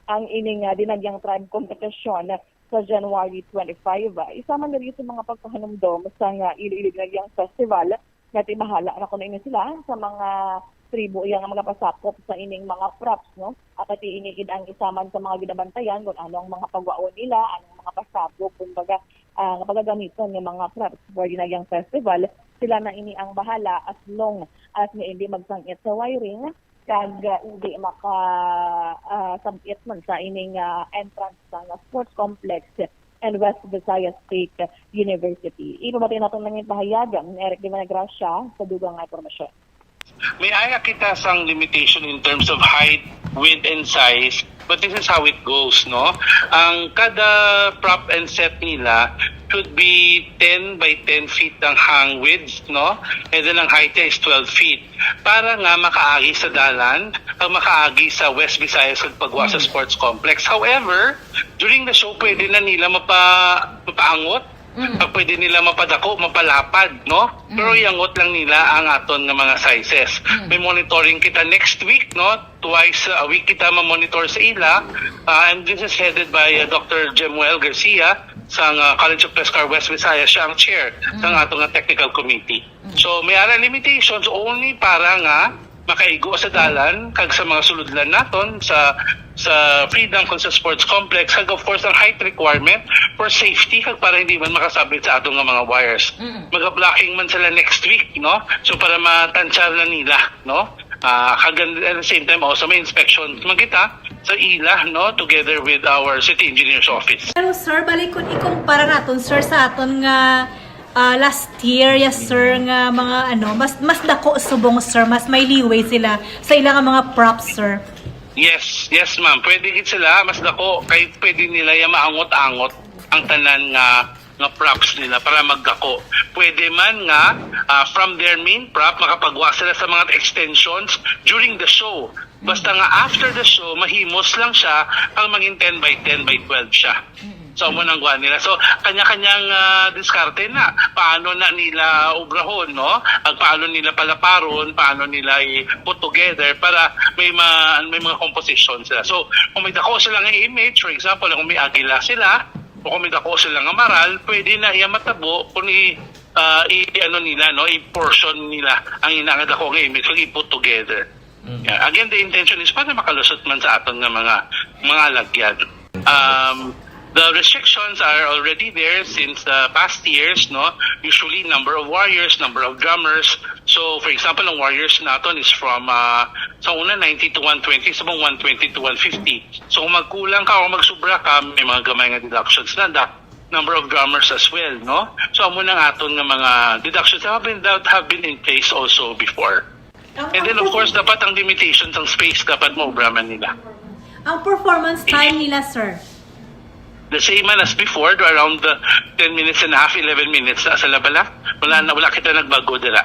ang ining, ah, Dinagyang Tribe competition sa January twenty-five. Isa man diri sa mga pagpahanumdom sa nga Iloilo Dinagyang Festival, nga ti bahala na kuno ini sila sa mga tribo iya nga magapasakop sa ining mga props, no? At ti ini gid ang isa man sa mga ginabantayan kung ano ang mga pagwaon nila, anong mga pasabog, kumbaga, ah, nga pagagamiton nga mga props for Dinagyang Festival. Sila na ini ang bahala as long as nga hindi magsangit sa wiring, kag, ah, hindi maka, ah, sab-it man sa ining, ah, entrance sa nga sports complex and West Visayas State University. Ipamati naton lang yung pahayag ni Eric de Managracia sa dugang nga impormasyon. May ara kita sang limitation in terms of height, width, and size, but this is how it goes, no? Ang kada prop and set nila should be ten by ten feet ang hang width, no? And then ang height niya is twelve feet. Para nga makaagi sa dalan, ang makaagi sa West Visayas ug pagwa sa sports complex. However, during the show, pwede na nila mapa, mapaangot. Mm. Pag pwede nila mapadako, mapalapad, no? Pero iangot lang nila ang aton nga mga sizes. Mm. May monitoring kita next week, no? Twice a week kita ma-monitor sa ila. Uh, and this is headed by uh, Doctor Jemuel Garcia sa uh, College of Pescar West Visayas. Siya ang chair mm. ng aton nga technical committee. Mm. So, may ara limitations only para nga makaigo sa dalan kag sa mga sulodlan naton sa sa Freedom kag sa Sports Complex, kag of course ang height requirement for safety kag para hindi man makasabit sa ato nga mga wires. Mm. Maga-blocking man sila next week, no? So para matansyar na nila, no? Uh, kag at the same time also may inspection man kita sa ila, no, together with our city engineer's office. Pero sir, balik kung ikumpara naton sir sa aton nga uh, last year, yes sir, nga mga ano, mas mas dako subong sir, mas may leeway sila sa ilang mga props sir. Yes, yes ma'am. Pwede gid sila mas dako kay pwede nila ya maangot-angot ang tanan nga nga props nila para magdako. Pwede man nga, ah, from their main prop, makapagwa sila sa mga extensions during the show. Basta nga after the show, mahimos lang siya, ang maging ten by ten by twelve siya. So, amo nang kuha nila. So, kanya-kanyang, ah, diskarte na. Paano na nila obrahon, no? Ang paano nila palaparon, paano nila i-put together para may ma-, may mga composition sila. So, kung may dako sila nga image, for example, kung may agila sila, o kung may dako sila nga maral, pwede na iya matabo kung i-, ah, i-, ano nila, no? I-portion nila ang ina nga dako nga image, kung i-put together. Mm. Yeah. Again, the intention is para makalusot man sa aton nga mga, mga lagyan. Um, the restrictions are already there since the past years, no? Usually, number of warriors, number of drummers. So, for example, ang warriors naton is from, ah, sa una, ninety to one twenty, sa mga one twenty to one fifty. So, kung magkulang ka o magsubra ka, may mga gamay nga deductions na, the number of drummers as well, no? So, amo nang aton nga mga deductions that have been, that have been in place also before. And then, of course, dapat ang limitation sang space, dapat maobra man nila. Ang performance time nila, sir? The same man as before, do around the ten minutes and a half, eleven minutes na sa labala. Wala na, wala kita nagbago dira.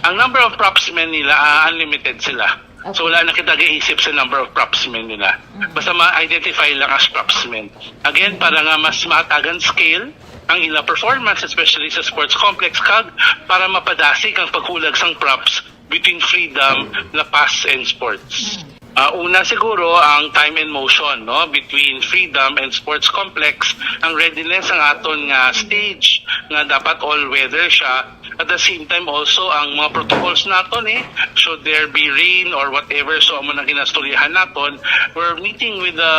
Ang number of props men nila, ah, unlimited sila. So, wala na kita gaisip sa number of props men nila. Basta ma-identify lang as props men. Again, para nga mas mahatagan scale ang ila performance, especially sa sports complex, kag para mapadasig ang paghulag sang props between Freedom, La Paz, and Sports. Ah, una siguro ang time and motion, no, between Freedom and Sports Complex, ang readiness ang aton nga stage nga dapat all weather siya. At the same time also ang mga protocols naton, eh, should there be rain or whatever, so amo nang ginastoryahan naton. We're meeting with the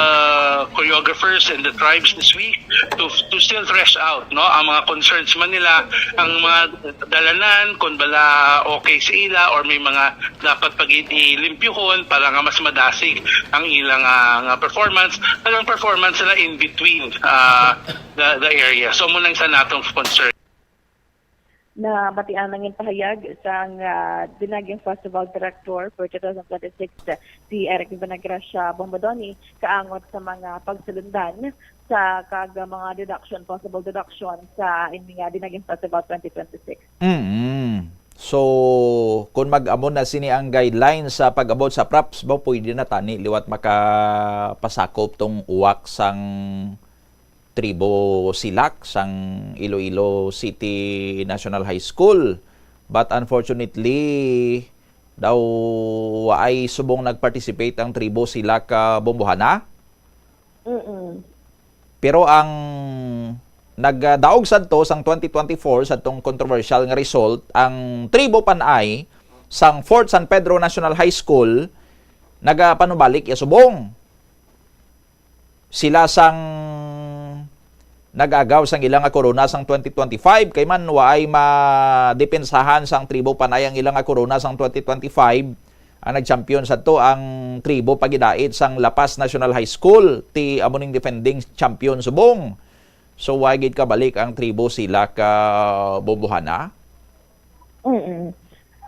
choreographers and the tribes this week to to still thresh out, no, ang mga concerns man nila, ang mga dalanan, kung bala okay sa ila or may mga dapat pag ilimpyuhon para nga mas madasig ang ilang, ah, nga performance. Ang performance nila in between, ah, the, the area. So, amo nang sa natong concern. Nabatian ang pahayag sang, ah, Dinagyang Festival Director for two thousand twenty-six, si Eric Vinagracia Bombodoni, kaangot sa mga pagsulundan sa kag mga deduction, possible deduction sa ini nga Dinagyang Festival twenty twenty-six. Mm. So, kung mag-amo na sini ang guidelines sa pag-abot sa props, ba pwede na tani liwat makapasakop tong uwak sang tribo Silak sang Iloilo City National High School. But unfortunately, daw waay subong nag-participate ang tribo Silak, ah, Bombohana. Mm-mm. Pero ang nagdaog sadto sang twenty twenty-four, sadtong controversial nga result, ang tribo Panay sang Fort San Pedro National High School nagapanubalik iya subong. Sila sang nag-agaw sang ila nga korona sang twenty twenty-five, kay man waay madepensahan sang tribo Panay ang ila nga korona sang twenty twenty-five. Ang nag-champion sadto ang tribo pagidait sang La Paz National High School, ti amo ning defending champion subong. So, wa gid kabalik ang tribo Silak, ah, Bombohana. Mm.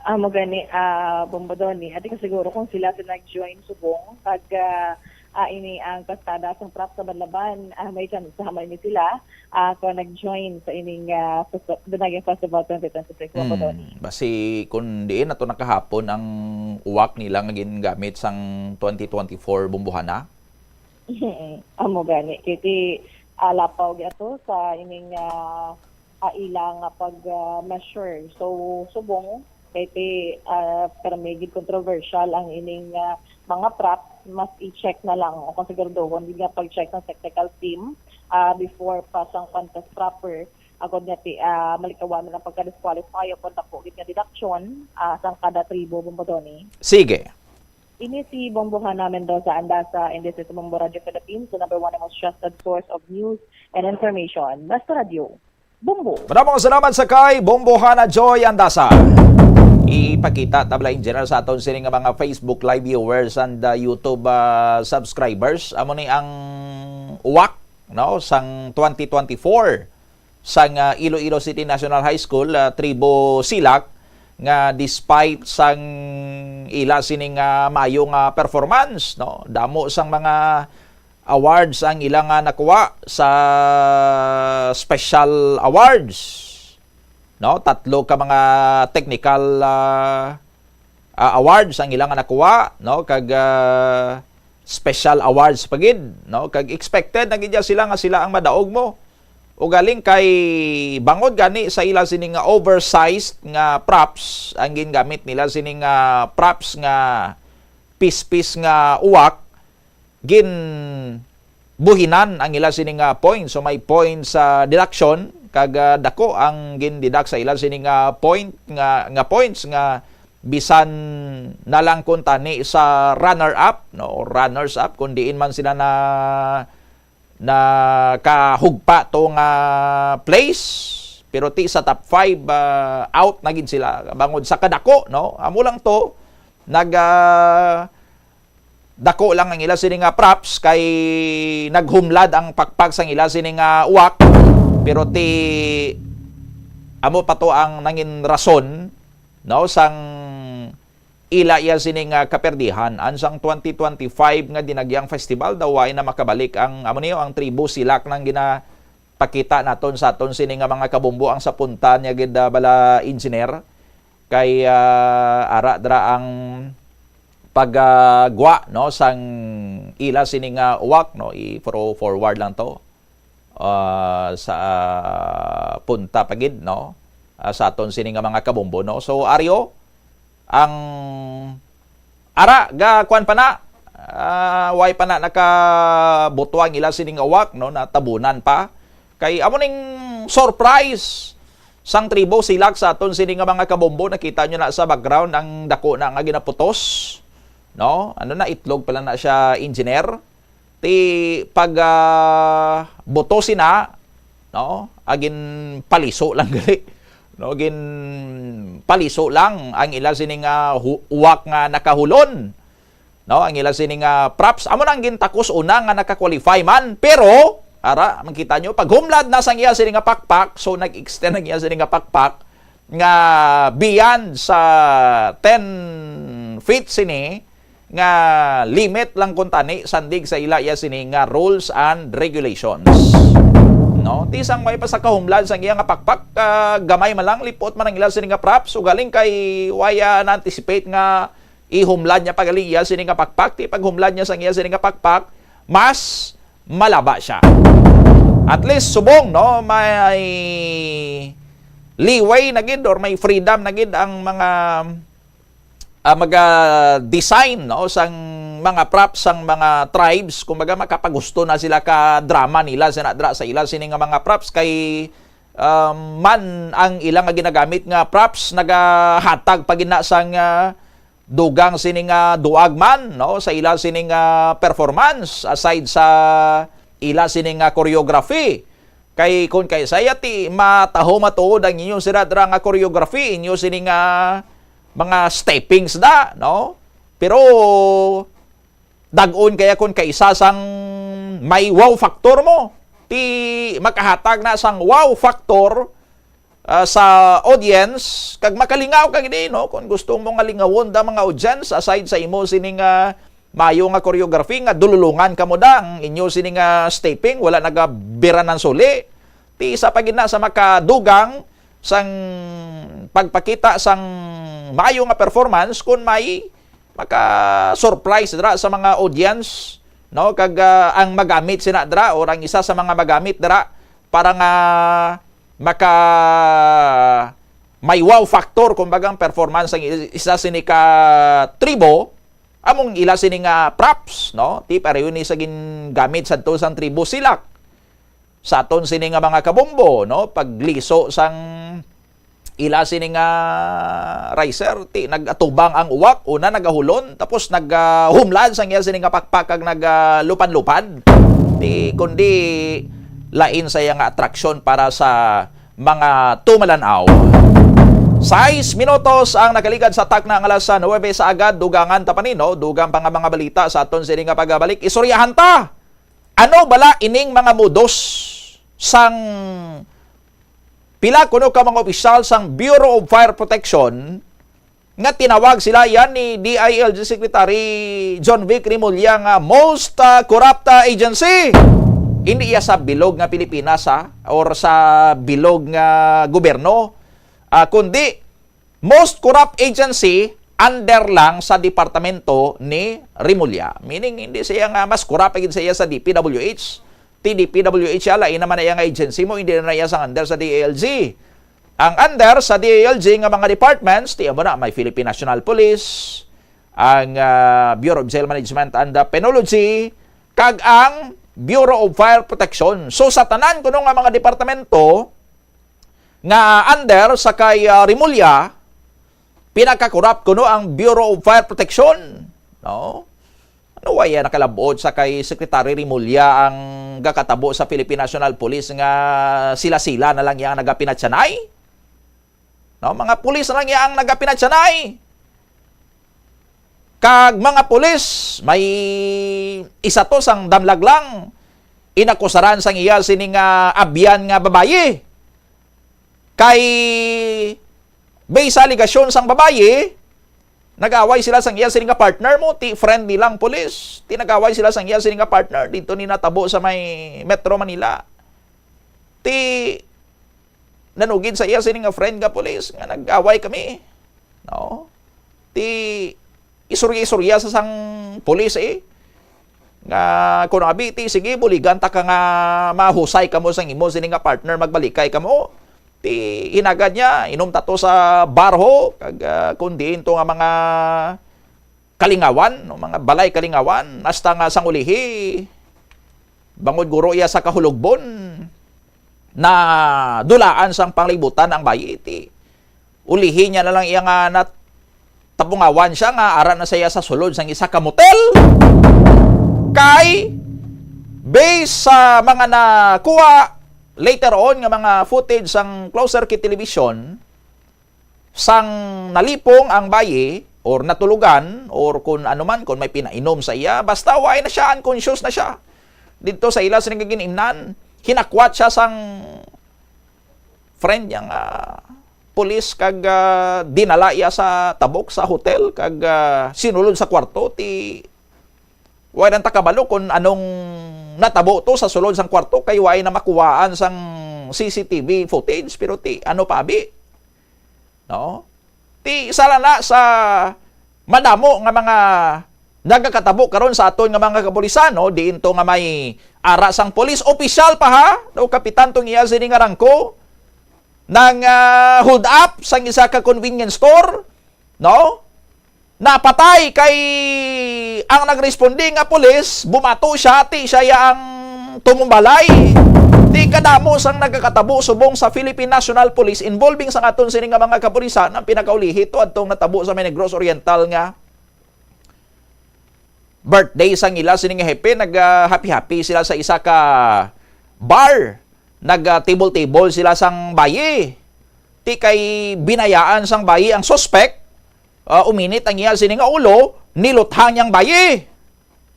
Amo gani, ah, Bombodoni. Ati ka siguro kung sila sa nag-join subong, kag, ah, ah, ini ang kastada sang prop sa Banlaban, ah, may chance sa hamay ni sila, ah, kung nag-join sa ining, ah, festi-, Dinagyang Festival twenty twenty-six, Bombodoni. Hmm. Basi kung diin ato nakahapon ang uwak nila nga gingamit sang twenty twenty-four Bombohana? Amo gani. Kay ti, ah, lapaw gid ato sa ining, ah, ah, ila nga pag, ah, measure. So, subong, kay ti, ah, permi gid controversial ang ining, ah, mga props, mas i-check na lang o kung siguraduhon gid nga pag-check ng technical team, ah, before pa sang contest proper. Agod nga ti, ah, malikawan na ang pagka-disqualify o kung dako gid nga deduction, ah, sang kada tribo, Bombodoni. Sige. Ini si Bombohana Mendoza Andasa, and this is Bombo Radio Philippines, the number one and most trusted source of news and information. Basta Radio, Bombo. Maraming salamat sa kay Bombohana Joy Andasa. Ipakita tabla in general sa aton sini nga mga Facebook Live viewers and, uh, YouTube, uh, subscribers. Amo ni ang uwak, no, sang twenty twenty-four sang, uh, Iloilo City National High School, uh, Tribo Silak, nga despite sang ila sining, uh, maayo nga performance, no, damo sang mga awards ang ila nga nakuha sa special awards, no? Tatlo ka mga technical, ah, ah, awards ang ila nga nakuha, no? Kag, ah, special awards pa gid, no? Kag expected na gid ya sila nga sila ang madaog mo. Ugaling kay bangod gani sa ila sini nga oversized nga props, ang gingamit nila sini nga props nga pispis nga uwak, ginbuhinan ang ila sini nga points. So may points sa deduction, kag, ah, dako ang gindeduct sa ila sini nga point nga, nga points nga bisan na lang kung tani sa runner-up, no, or runners-up, kung diin man sila na, nakahugpa to nga place, pero ti sa top five, ah, out na gid sila bangod sa kadako, no? Amo lang to, nag, ah, dako lang ang ila sini nga props kay naghumlad ang pakpak sang ila sini nga uwak, pero ti amo pa to ang nangin rason, no, sang ila iya sini nga kaperdihan. An sang twenty twenty-five nga Dinagyang Festival daw, way na makabalik ang, amo niyo, ang tribo Silak nang ginapakita naton sa aton sini nga mga kabumbo ang sa punta niya gid, ah, bala, engineer. Kay, ah, ara dra ang pagagwa, no, sang ila sini nga uwak, no, i-forward lang to, ah, sa, ah, punta pa gid, no, ah, sa aton sini nga mga kabumbo, no. So, Ario, ang ara ga kuan pa na, ah, way pa na nakabutwang ila sini nga uwak, no, natabunan pa. Kay amo ning surprise sang tribo Silak sa aton sini nga mga kabombo. Nakita nyo na sa background ang dako na nga ginaputos, no? Ano na, itlog pala na siya, engineer. Ti pag, ah, buto sina, no? Agin paliso lang gali. No, gin paliso lang ang ila sini nga hu-, uwak nga nakahulon. No, ang ila sini nga props, amo na ang gintakos una nga naka-qualify man, pero ara, makita nyo, paghumlad na sang iya sini nga pakpak, so nag-extend ang iya sini nga pakpak nga beyond sa ten feet sini nga limit lang kuntani sandig sa ila iya sini nga rules and regulations. No, ti sang may pa sa kahumlad sang iya nga pakpak, ah, gamay man lang, lipot man ang ila sini nga props, ugaling kay waya na-anticipate nga ihumlad niya pag iya sini nga pakpak, ti paghumlad niya sang iya sini nga pakpak, mas malaba siya. At least subong, no, may leeway na gid or may freedom na gid ang mga, ah, maga-design, no, sang mga props sang mga tribes, kumbaga makapagusto na sila ka drama nila sa nadra sa ila sini nga mga props kay, um, man ang ila nga ginagamit nga props nagahatag pa gid na sang, ah, dugang sini nga duag man, no, sa ila sini nga performance aside sa ila sini nga choreography. Kay kun kay saya ti mataho matuod ang inyo sira dira nga choreography, inyo sini nga mga steppings da, no? Pero dag-on kaya kun kaisa sang may wow factor mo. Ti makahatag na sang wow factor, ah, sa audience, kag makalingaw ka gid, no? Kung gusto mo nga lingawon da mga audience, aside sa imo sining, ah, maayo nga choreography nga dululungan kamo da, ang inyo sining, ah, stepping, wala nagabira ng suli. Ti isa pa gid na sa makadugang sang pagpakita sang maayo nga performance kung may maka-surprise dira sa mga audience, no? Kag, ah, ang magamit sina dira or ang isa sa mga magamit dira para nga maka may wow factor, kumbaga, ang performance ang i-, isa sini ka tribo, among ila sini nga props, no? Ti pareho ni sa gingamit sadto sang tribo Silak. Sa aton sini nga mga kabombo, no? Pagliso sang ila sini nga riser, ti nagatubang ang uwak, una nagahulon, tapos nag, ah, humlad sang iya sini nga pakpak kag nag, ah, lupan-lupan. Ti kundi lain sa iya nga atraksyon para sa mga tumalan-aw. Sais minutos ang nakaligad sa takna nga alas nuebe sa agad. Dugangan ta pa ni, no? Dugang pa nga mga balita sa aton sini nga pagabalik. Istoryahan ta! Ano bala ining mga modus sang pila kuno ka mga opisyal sang Bureau of Fire Protection nga tinawag sila yan ni D I L G Secretary Jonvic Remulla nga most, ah, corrupt, ah, agency. Hindi iya sa bilog nga Pilipinas, ha, or sa bilog nga gobyerno, ah, kundi most corrupt agency under lang sa departamento ni Remulla. Meaning, hindi siya nga mas corrupt gid sa iya sa D P W H. Ti D P W H, ya, lain naman na iya nga agency mo, hindi na iya sang under sa D I L G. Ang under sa D I L G nga mga departments, ti amo na, may Philippine National Police, ang, ah, Bureau of Jail Management and, ah, Penology, kag ang Bureau of Fire Protection. So, sa tanan kuno nga mga departamento nga under sa kay, ah, Remulla, pinakakurap kuno ang Bureau of Fire Protection, no? Ano, wala nakalabot sa kay Secretary Remulla ang gakatabo sa Philippine National Police nga sila-sila na lang iya ang nagapinatsanay? No, mga pulis na lang iya ang nagapinatsanay. Kag mga pulis, may isa to sang damlag lang, inakusaran sang iya sini nga abyan nga babayi. Kay, based sa alegasyon sang babayi, nag-away sila sang iya sini nga partner mo, ti friend nilang pulis. Ti nag-away sila sang iya sini nga partner dito ni natabo sa may Metro Manila. Ti nanugid sa iya sini nga friend nga pulis nga nag-away kami. No? Ti istorya-istorya sa sang pulis, eh. Nga, kuno abi, ti, sige, buligan ta ka nga mahusay kamo sang imo sini nga partner, magbalikay kamo. Ti, hinagad niya, inom ta to sa bar ho, kag, ah, kun diin to nga mga kalingawan, no, mga balay kalingawan, hasta nga sang ulihi, bangod guro iya sa kahulogbon, nadulaan sang panglibutan ang bayi, ti ulihi niya na lang iya nga natapungawan siya nga ara na siya sa sulod sang isa ka motel. Kay, based sa mga nakuha later on nga mga footage sang closed circuit television, sang nalipong ang bayi or natulugan or kun ano man, kun may pinainom sa iya, basta wala na siya, unconscious na siya. Dito sa ila sini nga gin-imnan, hinakwat siya sang friend niya nga pulis kag, ah, dinala iya sa tabok sa hotel kag, ah, sinulod sa kwarto. Ti wala lang ta kabalo kung anong natabo to sa sulod sang kwarto kay wala na makuhaan sang C C T V footage, pero ti ano pa abi? No? Ti sala na sa madamo nga mga nagakatabo karon sa aton nga mga kapulisan, no? Diin to nga may ara sang police opisyal pa, ha? No, kapitan tong iya sini nga rangko nang, ah, hold up sang isa ka convenience store, no? Napatay kay ang nagresponde nga pulis, bumato siya, ti siya ya ang tumumbalay. Ti kadamo sang nagakatabo subong sa Philippine National Police involving sang aton sini nga mga kapulisan ang pinakaulihi to adtong natabo sa may Negros Oriental nga birthday sang ila sini nga hepe, nag, ah, happy-happy sila sa isa ka bar. Nag, ah, table-table sila sang bayi. Ti kay binayaan sang bayi ang suspek, ah, uminit ang iya sini nga ulo, niluthang niya ang bayi.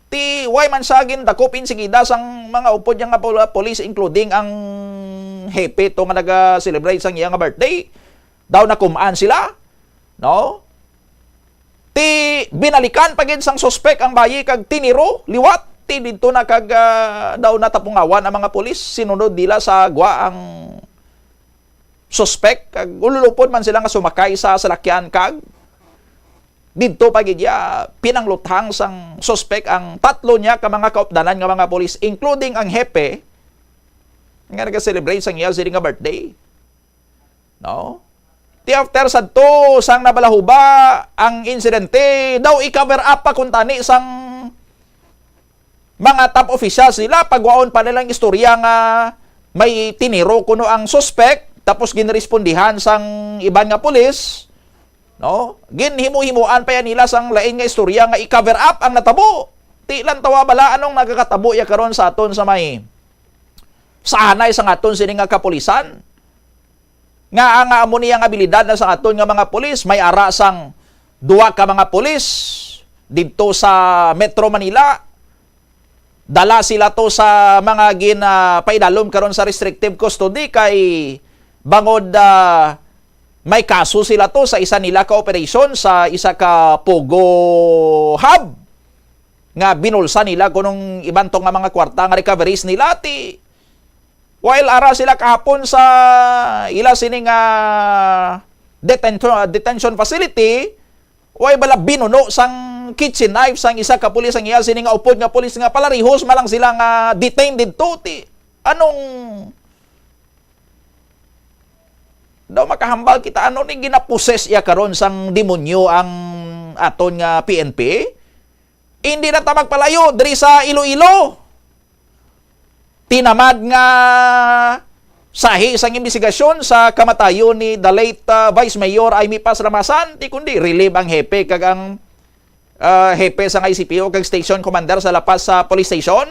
Ti wala man siya gindakop insigida sang mga upod niya nga pol-, police, including ang hepe to nga naga-celebrate sang iya nga birthday. Daw nakum-an sila, no? Ti binalikan pa gid sang suspek ang bayi kag tiniro liwat. Ti didto na kag, ah, daw natapungawan ang mga pulis. Sinunod nila sa gwa ang suspek kag ululupod man sila nga sumakay sa salakyan kag didto pa gid ya pinangluthang sang suspek ang tatlo niya ka mga kaupdanan nga mga pulis, including ang hepe nga naga-celebrate sang iya sini nga birthday. No? Ti after sadto sang nabalahuba ang insidente, daw i-cover up pa kuntani sang mga top officials nila, pagwaon pa nilang istorya nga may tiniro kuno ang suspek, tapos ginrespondihan sang iban nga pulis, no? Ginhimo-himoan pa yan nila sang lain nga istorya nga i-cover up ang natabo. Ti lantawa bala anong nagakatabo ya karon sa aton sa may sahanay sang aton sini nga kapulisan? Nga ang amo niya nga abilidad na sa aton nga mga pulis, may ara sang duha ka mga pulis didto sa Metro Manila. Dala sila to sa mga gin, ah, paidalom karon sa restrictive custody kay bangod, ah, May kaso sila to sa isa nila ka operation sa isa ka Pogo hub nga binulsa nila kunong iban to nga mga kwarta nga recoveries nila. Ti, while ara sila kahapon sa ila sini nga detention, detention facility, way bala binuno sang kitchen knife sang isa ka pulis ang iya sini nga upod nga pulis nga palarihos man lang sila nga detained didto. Ti, anong daw makahambal kita, ano ni ginaposes iya karon sang demonyo ang aton nga P N P? Hindi na ta magpalayo diri sa Iloilo. Tinamad nga sahi sang imbestigasyon sa kamatayon ni the late, ah, Vice Mayor Imee Paz Ramasan, ti kundi relieve ang hepe kag ang, ah, hepe sang I C P O kag station commander sa La Paz sa police station,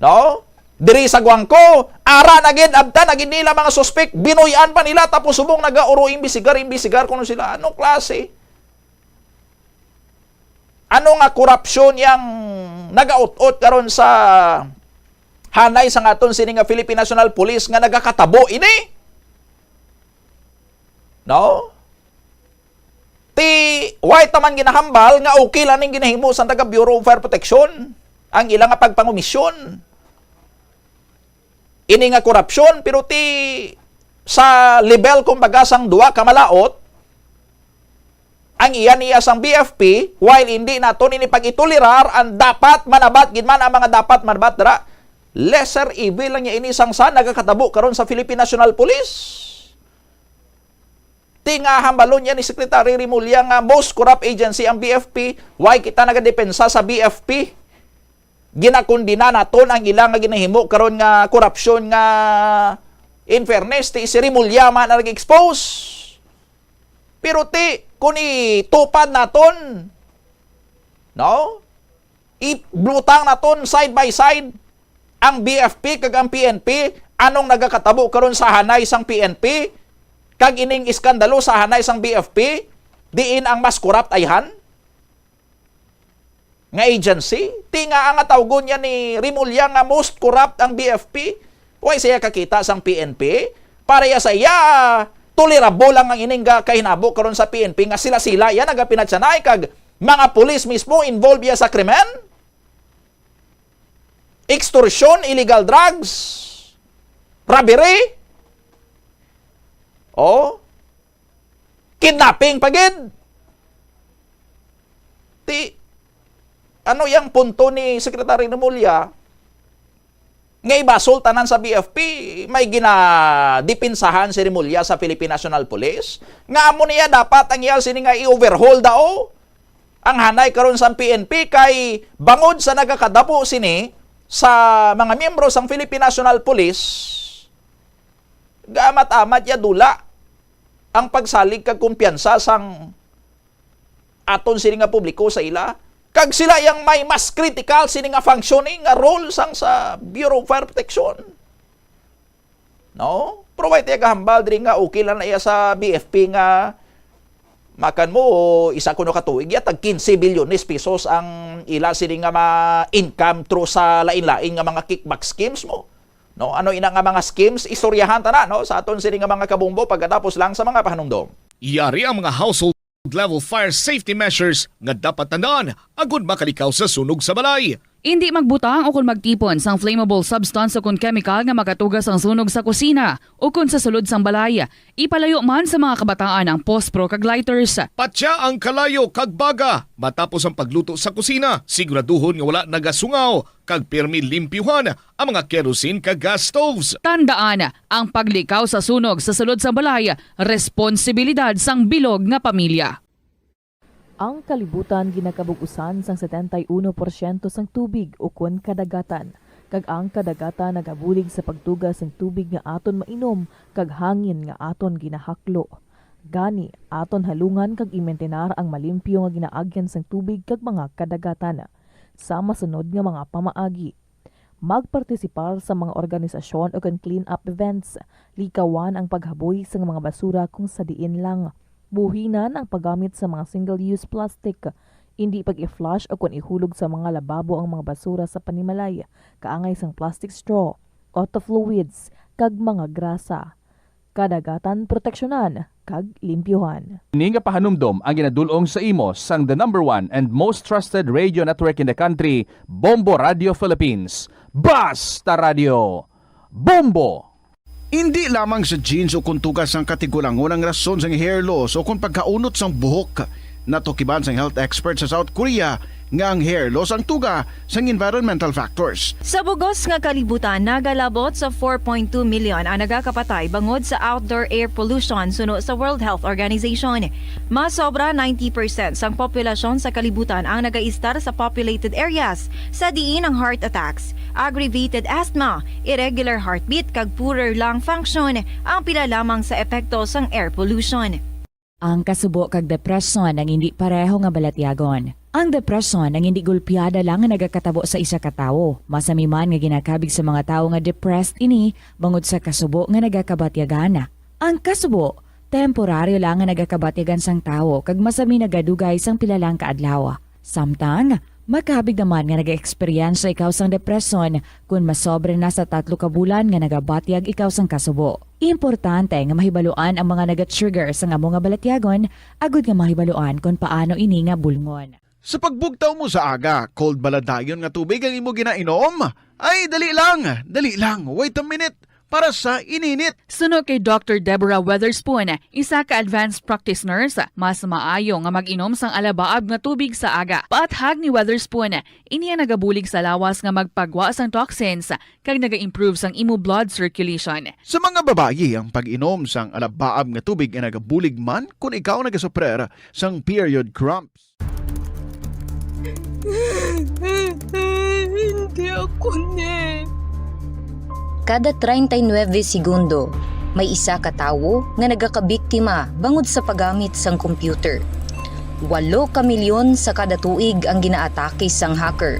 no? Diri sa Guangco, ara na gid, abtan na gid nila mga suspek, binuy-an pa nila, tapos subong nagauro imbestigar, imbestigar kuno sila. Ano klase? Ano nga korupsyon yang nagaut-ot karon sa hanay sang aton sini nga Philippine National Police nga nagakatabo ini? No? Ti, why ta man ginahambal nga okay lang ning ginahimo sa taga Bureau of Fire Protection ang ila nga pagpangomisyon? Ini nga korupsyon, pero ti sa level, kumbaga, sang duwa ka malaut, ang iya niya sang B F P, while hindi naton ini pag-itolerar, ang dapat manabat gid man ang mga dapat manabat dira, lesser evil lang niya ini sang sa nagakatabo karon sa Philippine National Police. Ti nga hambalon niya ni Secretary Remulla nga most corrupt agency ang B F P, why kita nagadepensa sa B F P? Ginakondena naton ang ila nga ginahimo karon nga korupsyon nga, in fairness, ti si Remulla man ang nag-expose. Pero ti, kung itupad naton, no? Ibutang naton side by side ang B F P kag ang P N P, anong nagakatabo karon sa hanay sang P N P kag ining iskandalo sa hanay sang B F P, diin ang mas corrupt ayhan nga agency? Ti nga ang tawgon niya ni Remulla nga most corrupt ang B F P, way siya kakita sang P N P. Para ya sa iya, tolerable lang ang ining ga-, kahinabo karon sa P N P nga sila-sila ya nagapinatsanay kag mga pulis mismo involved ya sa krimen, extortion, illegal drugs, robbery, o kidnapping pa gid. Ti, ano yang punto ni Secretary Remulla nga ibasol tanan sa B F P? May ginadipinsahan si Remulla sa Philippine National Police nga amo niya dapat ang iya sini nga i-overhaul daw ang hanay karon sa P N P, kay bangod sa nagakadabo sini sa mga miyembro sang Philippine National Police, gaamat-amat ya dula ang pagsalig kag kumpiyansa sang aton sini nga publiko sa ila, kag sila yang may mas critical sini nga functioning nga role sang sa Bureau of Fire Protection. No? Pero way tiya gahambal diri nga okay lang na iya sa B F P nga makan mo, isa kuno ka tuig, ya tag quince bilyones pesos ang ila sini nga ma-income through sa lain-lain nga mga kickback schemes mo. No? Ano ina nga mga schemes? Istoryahan ta na, no? Sa aton sini nga mga kabungbo pagkatapos lang sa mga pahanumdom. Yari ang mga household level fire safety measures nga dapat tandaan agud makalikaw sa sunog sa balay. Indi magbutang o kon magtipon sang flammable substance o kon chemical nga makatuga sang sunog sa kusina o kon sa sulod sang balay. Ipalayo man sa mga kabataan ang pospro kag lighters. Patya ang kalayo kag baga matapos ang pagluto sa kusina. Siguraduhon nga wala nagasungaw kag pirmi limpyuhan ang mga kerosene kag gas stoves. Tandaan, ang paglikaw sa sunog sa sulod sang balay, responsibilidad sang bilog nga pamilya. Ang kalibutan ginakabug-usan sang setenta y uno porsyento sang tubig ukon kadagatan, kag ang kadagatan nagabulig sa pagtuga sang tubig nga aton mainom kag hangin nga aton ginahaklo. Gani, aton halungan kag imintenar ang malimpyo nga ginaagyan sang tubig kag mga kadagatan. Sa masunod nga mga pamaagi, magpartisipar sa mga organisasyon ukon clean-up events. Likawan ang paghaboy sang mga basura kung sa diin lang. Buhinan ang paggamit sa mga single-use plastic. Indi pag-i-flush ukon ihulog sa mga lababo ang mga basura sa panimalay, kaangay sang plastic straw, auto fluids, kag mga grasa. Kadagatan proteksyonan, kag limpyuhan. Ini nga pahanumdom ang ginadul-ong sa imo sang the number one and most trusted radio network in the country, Bombo Radio Philippines. Basta Radio, Bombo! Indi lamang sa genes o kon tuga sang katigulangon ang rason sang hair loss o kon pagkaunot sang buhok. Natukiban sang health expert sa South Korea nga ang hair loss ang tuga sang environmental factors. Sa bugos nga kalibutan, nagalabot sa four point two million ang nagakapatay bangod sa outdoor air pollution suno sa World Health Organization. Mas sobra ninety percent sang populasyon sa kalibutan ang nagaistar sa populated areas, sa diin ang heart attacks, aggravated asthma, irregular heartbeat, kag poorer lung function ang pila lamang sa epekto sang air pollution. Ang kasubo kag depresyon ang indi pareho nga balatyagon. Ang depresyon ang indi gulpiada lang nga nagakatabo sa isa ka tawo. Masami man nga ginakabig sa mga tawo nga depressed ini bangod sa kasubo nga nagakabatyagan. Ang kasubo, temporaryo lang nga nagakabatyagan sang tawo kag masami nagadugay sang pila lang ka adlaw. Samtang, makabig naman nga nag-eksperyensya ikaw sang depresyon kon masobra na sa tatlo ka bulan nga nagabatyag ikaw sang kasubo. Importante nga mahibaluan ang mga naga-trigger sang amo nga balatyagon agud nga mahibaluan kon paano ini nga bulngon. Sa pagbugtaw mo sa aga, cold bala dayon nga tubig ang imo ginainom? Ay, dali lang, dali lang, wait a minute, para sa ininit. Suno kay Doctor Deborah Weatherspoon, isa ka advanced practice nurse, mas maayo nga mag-inom sang alabaab nga tubig sa aga. Paathag ni Weatherspoon, ini ang nagabulig sa lawas nga magpagwa sang toxins kag naga-improve sang imo blood circulation. Sa mga babayi, ang pag-inom sang alabaab nga tubig ay nagabulig man kon ikaw nagasuprer sang period cramps. Hindi ako ni. Kada treinta y nueve segundo, may isa ka tawo nga nagakabiktima bangod sa paggamit sang computer. Walo ka milyon sa kada tuig ang ginaatake sang hacker.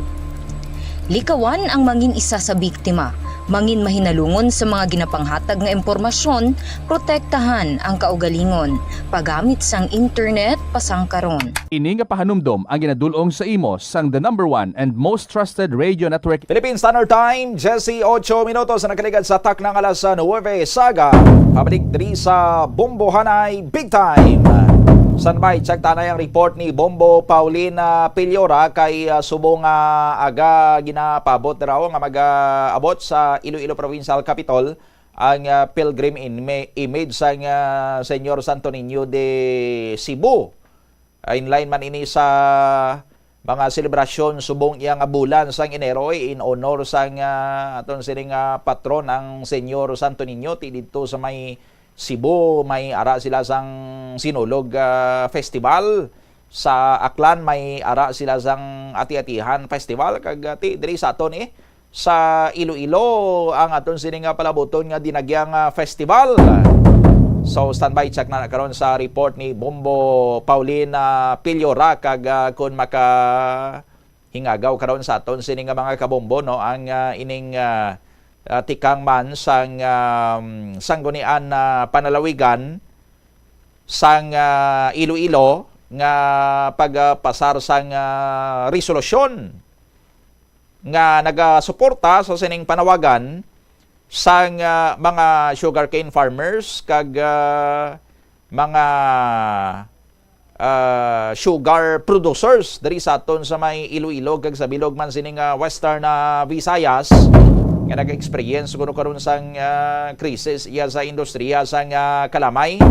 Likawan ang mangin isa sa biktima. Mangin mahinalungon sa mga ginapanghatag nga impormasyon, protektahan ang kaugalingon, paggamit sang internet pasangkaron. Ini nga pahanumdom ang ginadul-ong sa imo sang the number one and most trusted radio network. Philippine Standard Time, diyesotso minutos na nakaligad sa takna nga alas nuwebe sa aga. Pabalik diri sa Bombohanay Big Time. Standby, check ta na ang report ni Bombo Paulina Piliora kay, ah, subong nga aga ginapaabot raw nga mag-abot sa Iloilo Provincial Capitol ang, ah, pilgrim in-, image sang, ah, Señor Santo Niño de Cebu. Ah, in line man ini sa mga selebrasyon subong iya nga bulan sang Enero, eh, in honor sang, ah, aton sining, ah, patron ang Señor Santo Niño. Ti didto sa may Cebu, may ara sila sang Sinulog, ah, Festival. Sa Aklan, may ara sila sang Ati-atihan Festival. Kag, ah, ti diri sa aton, eh, sa Iloilo ang aton sini nga palabuton nga Dinagyang, ah, Festival. So, standby, check na karon sa report ni Bombo Paulina Piliora kag, ah, kun makahingagaw karon sa aton sini nga mga kabombo, no, ang, ah, ining, ah, ah, tikang man sang, um, Sanggunian na Panalawigan sang, ah, Iloilo nga pagpasar sang, ah, resolusyon nga nagasuporta sa sining panawagan sang, ah, mga sugarcane farmers kag, ah, mga, ah, sugar producers diri sa aton sa may Iloilo kag sa bilog man sini nga Western, ah, Visayas nga nag-experience kuno karon sang, ah, krisis iya sa industriya sang, ah, kalamay.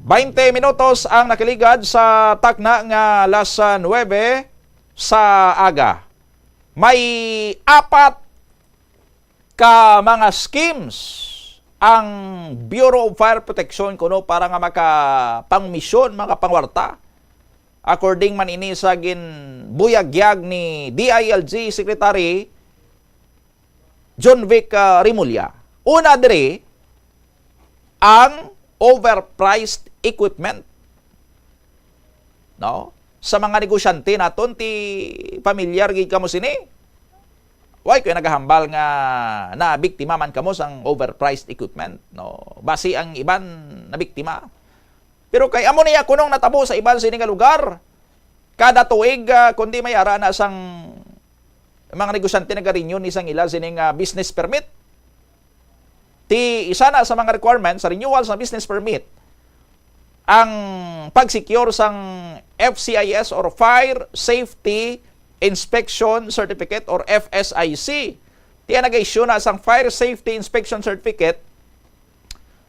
Baynte minutos ang nakaligad sa takna nga alas nuwebe sa aga. May apat ka mga schemes ang Bureau of Fire Protection kuno para nga makapangmisyon, makapangwarta. According man ini sa ginbuyagyag ni D I L G Secretary John Vic, ah, Remulla. Una diri, ang overpriced equipment. No? Sa mga negosyante naton, ti pamilyar gid kamo sini. Way koy nagahambal nga nabiktima man kamo sang overpriced equipment, no? Basi ang iban nabiktima. Pero kay amo niya kunong natabo sa iban sini nga lugar. Kada tuig, ah, kundi may ara na sang mga negosyante nagarenew ni sang ila sining, ah, business permit. Ti isa na sa mga requirements sa renewal sa business permit ang pag-secure sang F C I S or Fire Safety Inspection Certificate or F S I C. Ti ang nag-issue na sang Fire Safety Inspection Certificate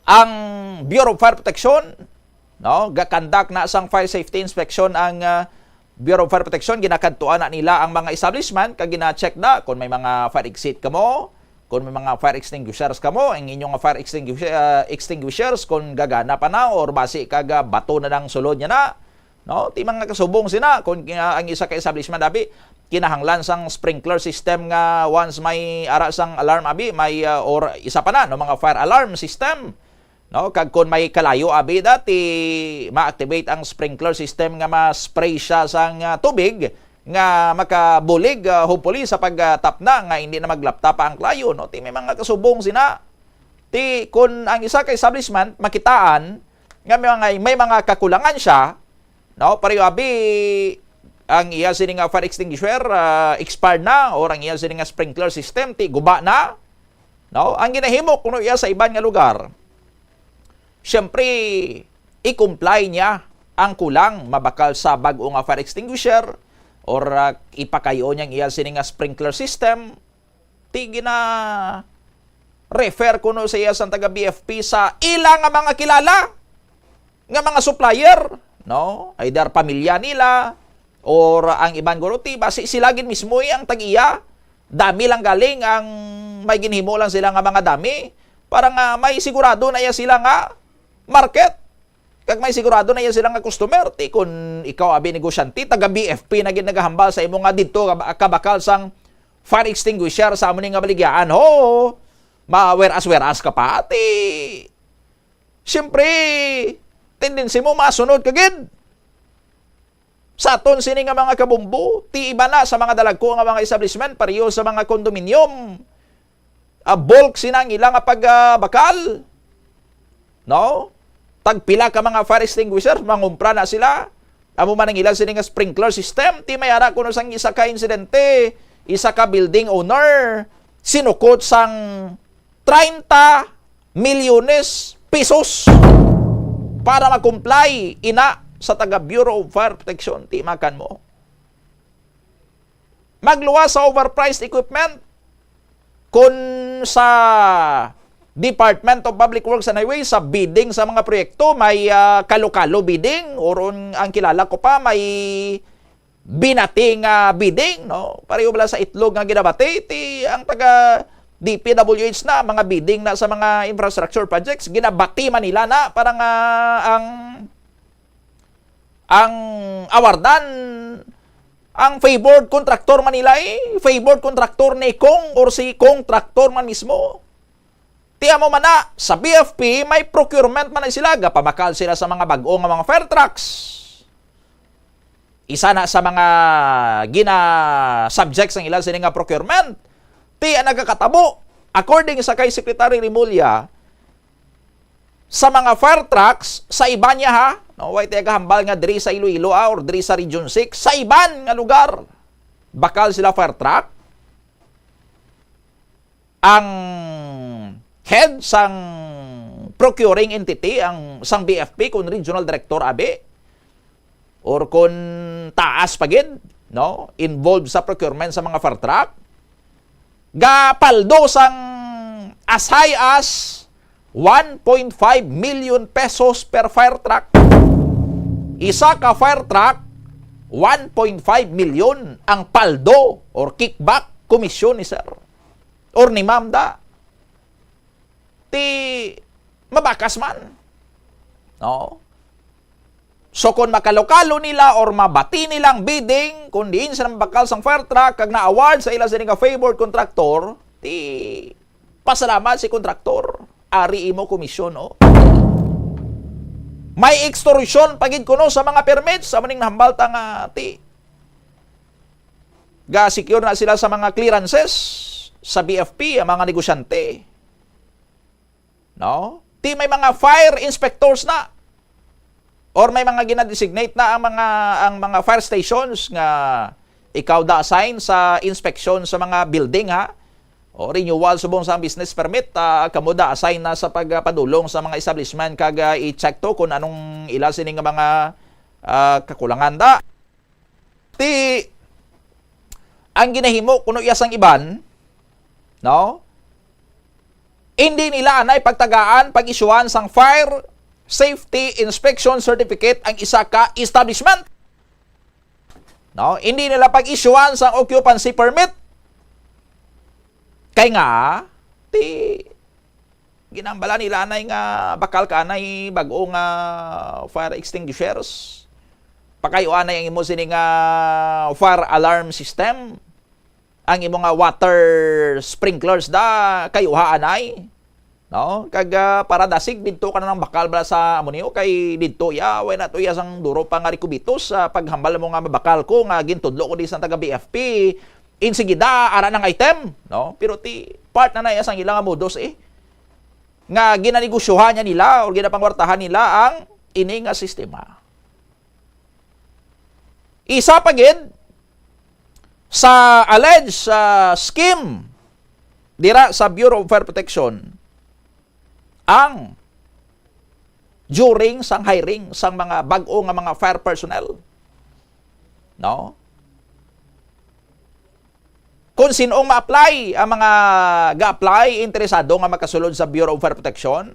ang Bureau of Fire Protection, no? Ga-conduct na sang fire safety inspection ang, ah, Bureau of Fire Protection. Ginakadtuan na nila ang mga establishment kag gina-check na kung may mga fire exit kamo, kung may mga fire extinguishers kamo, ang inyong fire extinguisher, ah, extinguishers kung gagana pa na or basi kag, ah, bato na nang sulod niya na. No, ti mga kasubong sina, kung, ah, ang isa ka establishment abi kinahanglan sang sprinkler system nga once may ara sang alarm abi, may, ah, or isa pa na, no, mga fire alarm system, no, kag kung may kalayo abi dati ma-activate ang sprinkler system nga ma-spray siya sang, ah, tubig nga makabulig, ah, hopefully sa pagtapna nga hindi na maglapta pa ang kalayo, no, ti may mga kasubong sina. Ti kun ang isa ka establishment makitaan nga may mga, may mga kakulangan siya, no? Pareho abi ang iya sini nga fire extinguisher, ah, expired na, or ang iya sini nga sprinkler system ti guba na, no? Ang ginahimo kuno iya sa iban nga lugar, siyempre, i-comply niya ang kulang, mabakal sa bag-o nga fire extinguisher, or, ah, ipakayo niya ang iya sini nga sprinkler system, ti gina-refer kuno sa iya sang taga B F P sa ila nga mga kilala nga mga supplier, no? Either pamilya nila or ang iban guro ti basi sila gid mismo ang tag-iya. Dami lang galing ang may ginhimo lang sila nga mga dami para nga may sigurado na iya sila nga market. Kag may sigurado na iya sila nga customer. Ti kun ikaw, abi, negosyante, taga B F P na gid nagahambal sa imo nga didto ka, kabakal sang fire extinguisher sa amo ni nga baligyaan. Ho! Maweras-weras ka pa. Ti, siyempre, tendency mo masunod ka gid. Sa aton sini nga mga kabumbo, ti iba na sa mga dalagko nga mga establishment, pareho sa mga condominium. Ah, bulk sina ang ila nga pag, ah, bakal. No? Tagpila ka mga fire extinguisher, mangumpra na sila. Amo man ang ila sini nga sprinkler system. Ti may ara kuno sang isa ka insidente, isa ka building owner, sinukot sang treinta milyones pesos para mag-comply ina sa taga Bureau of Fire Protection. Ti makan mo. Magluwas sa overpriced equipment. Kun sa Department of Public Works and Highways, sa bidding sa mga proyekto, may, ah, kalo-kalo bidding, or ang kilala ko pa, may binati nga bidding, no? Pareho bala sa itlog nga ginabati, ti ang taga D P W H na, mga bidding na sa mga infrastructure projects, ginabati man nila na para nga ang ang awardan, ang favored contractor man nila, eh, favored contractor ni Kong or si contractor man mismo. Ti amo man na, sa B F P, may procurement man na sila, gapabakal sila sa mga bag-o nga mga fire trucks. Isa na sa mga gina-subject sang ila sini nga procurement, ti ang nagakatabo, according sa kay Secretary Remulla, sa mga fire trucks sa iban niya, ha? No, way tayo kahambal nga diri sa Iloilo, ah, or diri sa Region six, sa iban nga lugar, bakal sila fire truck. Ang head sang procuring entity, ang sang B F P, kung regional director, abi, or kung taas pa gid, no, involved sa procurement sa mga fire truck, gapaldo sang as high as one point five million pesos per fire truck. Isa ka fire truck, one point five million ang paldo or kickback, komisyon ni sir or ni ma'am da. Ti mabakas man. No? So, kung makalokalo nila or mabati nila ang bidding, kung diin sila mabakal sang fire truck, kag na-award sa ila sini nga favored contractor, ti pasalamat si contractor. Ari imo komisyon, no? May extortion pa gid kuno sa mga permits, sa maning nahambal ta nga ti ga-secure na sila sa mga clearances sa B F P, ang mga negosyante. No? Ti may mga fire inspectors na. Or may mga gina-designate na ang mga, ang mga fire stations nga ikaw da-assign sa inspection sa mga building, ha? O renewal subong sa business permit, ah, kamo da assign na sa pagpadulong sa mga establishment kag, ah, i-check to kung anong ila sini nga mga, ah, kakulangan da. Ti, ang ginahimo kuno iya sang iban, no? Hindi nila anay pagtagaan, pag-isyuhan sang fire safety inspection certificate ang isa ka establishment. No? Hindi nila pag-isyuhan sang occupancy permit. Kay nga, ti, ginambala nila anay nga bakal ka anay bag-o nga fire extinguishers. Pakayo anay ang imo sini nga fire alarm system. Ang imo nga water sprinklers da, kayuha anay. No? Kag, ah, para dasig, didto ka na lang bakal bala sa amo niyo, kay didto iya, way na to iya sang duro pa nga rikubitos sa paghambal mo nga mabakal ko nga gintudlo ko di sa taga B F P. Insigida, ara nang item, no? Pero ti, part na na iya sang ila nga modus, eh. Nga ginanegosyohan niya nila or ginapangwartahan nila ang ini nga sistema. Isa pa gid sa alleged, ah, scheme dira sa Bureau of Fire Protection ang during sang hiring sang mga bag-o nga mga fire personnel. No? Kung sin-ong ma-apply, ang mga ga-apply, interesado nga makasulod sa Bureau of Fire Protection,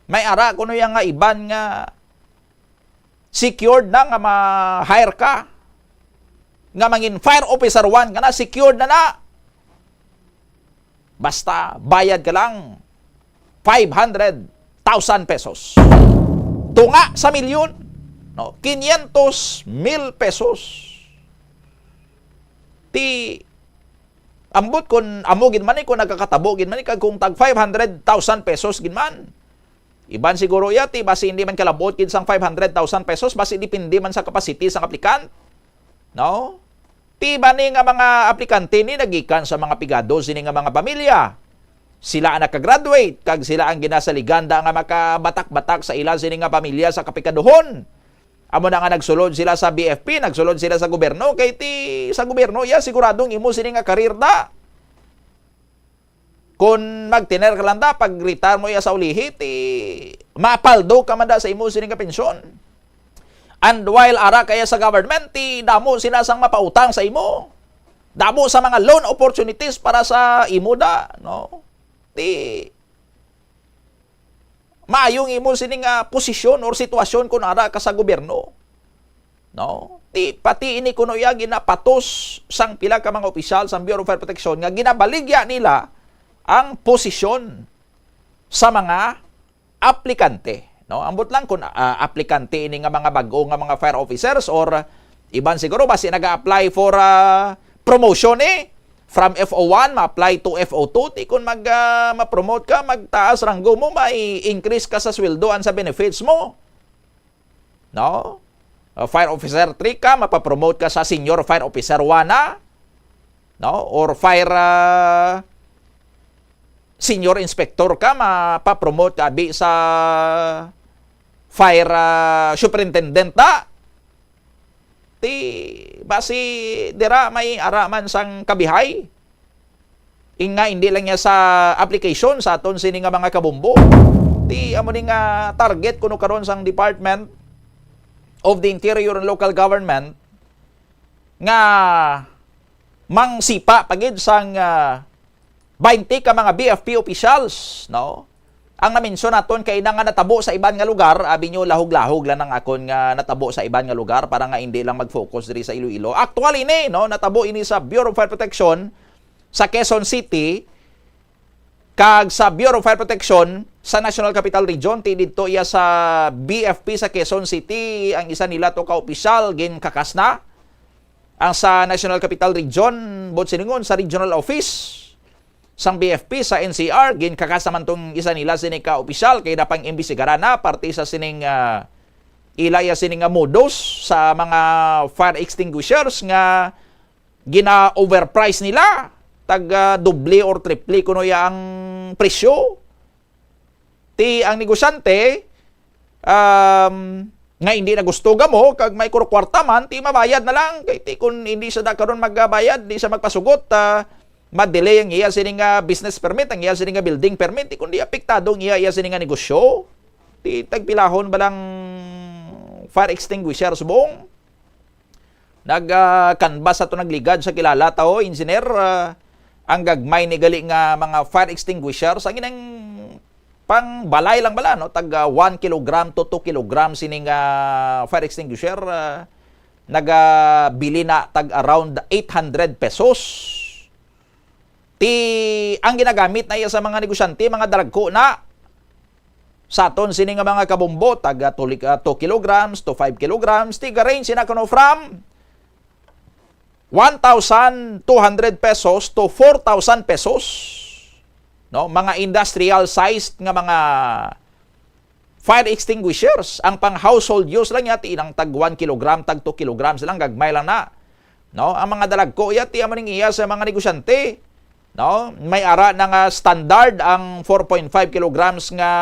may ara kuno yang nga iban nga secured na nga ma-hire ka, nga mangin fire officer one ka na, secured na na. Basta bayad ka lang five hundred thousand pesos. Tunga sa milyon, no? Quinientos mil pesos. Ti, ambot kun amo gid man ni, kun nagakatabo gid man ni, kag kung tag five hundred thousand pesos gid man. Iban siguro iya, ti, basi hindi man kalabot gid sang five hundred thousand pesos, basi depende man sa capacity sang aplikant. No? Ti, ba ni nga mga aplikante ni nagikan sa mga pigado sini nga mga pamilya. Sila ang nakagraduate, kag sila ang ginasaligan da nga makabatak-batak sa ila sini nga pamilya sa kapikaduhon. Amo na nga nagsulod sila sa B F P, nagsulod sila sa gobyerno, kay ti sa gobyerno, iya, siguradong imo sini nga karir da. Kon mag-tenure ka lang da, pag retire mo iya sa ulihi, ti mapaldo ka man da sa imo sini nga pensyon. And while ara kaya sa government, ti damo sila sang mapautang sa imo. Damo sa mga loan opportunities para sa imo da, no? Ti maayo ang imo sini nga posisyon or sitwasyon kon ara ka sa gobyerno. No? Ti, pati ini kuno iya ginapatos sang pila ka mga opisyal sang Bureau of Fire Protection nga ginabaligya nila ang posisyon sa mga aplikante. No? Ambot lang kung, ah, aplikante ini nga mga bag-o nga mga fire officers or iban siguro basi naga-apply for, ah, promotion, eh. From F O one, ma-apply to F O two. Ti kung mag, ah, ma-promote ka, magtaas ranggo mo, may increase ka sa sweldo and sa benefits mo. No? Uh, fire officer three ka, mapapromote ka sa senior fire officer one na. No? Or fire, uh, senior inspector ka, mapapromote ka abi sa fire, uh, superintendent na. Ti, basi dira may ara man sang kabihay. Ing nga, hindi lang niya sa application sa aton sini nga mga kabombo. Ti, amo ni nga target kuno karon sang Department of the Interior and Local Government nga mangsipa pa gid sang, ah, twenty ka mga B F P officials, no? Ang na-mention naton kay na nga natabo sa iban nga lugar, abi nyo, lahog-lahog lang ang akon nga natabo sa iban nga lugar para nga hindi lang mag-focus diri sa Iloilo. Actually, ini, no, natabo ini sa Bureau of Fire Protection sa Quezon City, kag sa Bureau of Fire Protection sa National Capital Region, ti didto iya sa B F P sa Quezon City, ang isa nila to ka opisyal ginkakas na. Ang sa National Capital Region, buot silingon, sa regional office sang B F P sa N C R, ginkakas naman tong isa nila sini ka opisyal kay napang-imbestigaran na parte sa sining, ah, ila iya sini nga modus sa mga fire extinguishers nga gina-overprice nila, tag, ah, doble or triple kuno iya ang presyo. Ti ang negosyante, um, nga hindi na gusto gamo, kag may kurukwarta man, ti mabayad na lang. Kay ti kun hindi siya da karon magbayad, di siya magpasugot, ah, ma-delay ang iya sini nga business permit, ang iya sini nga building permit, di kundi apektado ang iya, iya sini nga negosyo. Di tagpilahon ba lang fire extinguisher subong? Nag, ah, canvas ato, nagligad sa kilala ta, o, engineer, ah, ang gagmay ni gali nga mga fire extinguishers, ang inang pang balay lang bala, no? Tag, ah, one kilogram to two kilogram sining, ah, fire extinguisher, ah, nagabili na tag around eight hundred pesos. Ti, ang ginagamit na iya sa mga negosyante, mga dalagko na. Sa aton sini nga mga kabombo, taga two li-, ah, two kilograms to five kilograms, tiga-range sina kuno from one thousand two hundred pesos to four thousand pesos. No, mga industrial sized nga mga fire extinguishers. Ang pang household use lang niya, ti ilang tag one kilogram, tag two kilograms lang, gagmay lang na. No, ang mga dalagko iya, ti amo ning iya sa mga negosyante. No, may ara na nga standard ang four point five kilograms nga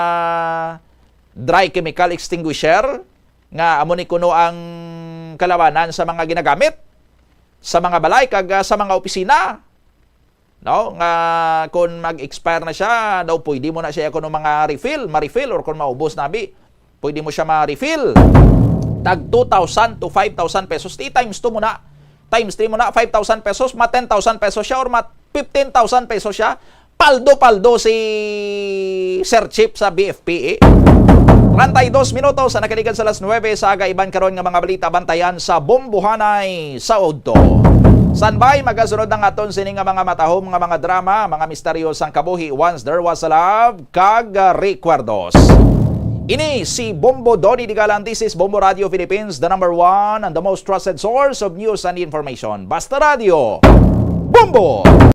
dry chemical extinguisher, nga amo ni kuno ang kalawanan sa mga ginagamit sa mga balay kag, ah, sa mga opisina. No, nga kung mag-expire na siya, daw pwede mo na siya kuno mga refill, ma-refill, or kung maubos na bi, pwede mo siya ma-refill. Tag two thousand to five thousand pesos, ti times two mo na. Times three mo na, five thousand pesos, ma ten thousand pesos siya, or ma fifteen thousand pesos siya. Paldo-paldo si Sir Chief sa B F P E. Treinta y dos minutos sa nakaligad sa alas nuebe sa aga, iban karon nga mga balita bantayan sa Bombohanay sa udto. Standby, magasunod ang aton sini nga mga matahom nga mga drama, mga misteryo sang kabuhi, Once There Was a Love, kag, ah, Recuerdos. Ini si Bombo Donny Digalan. This is Bombo Radio Philippines, the number one and the most trusted source of news and information. Basta Radio, Bombo!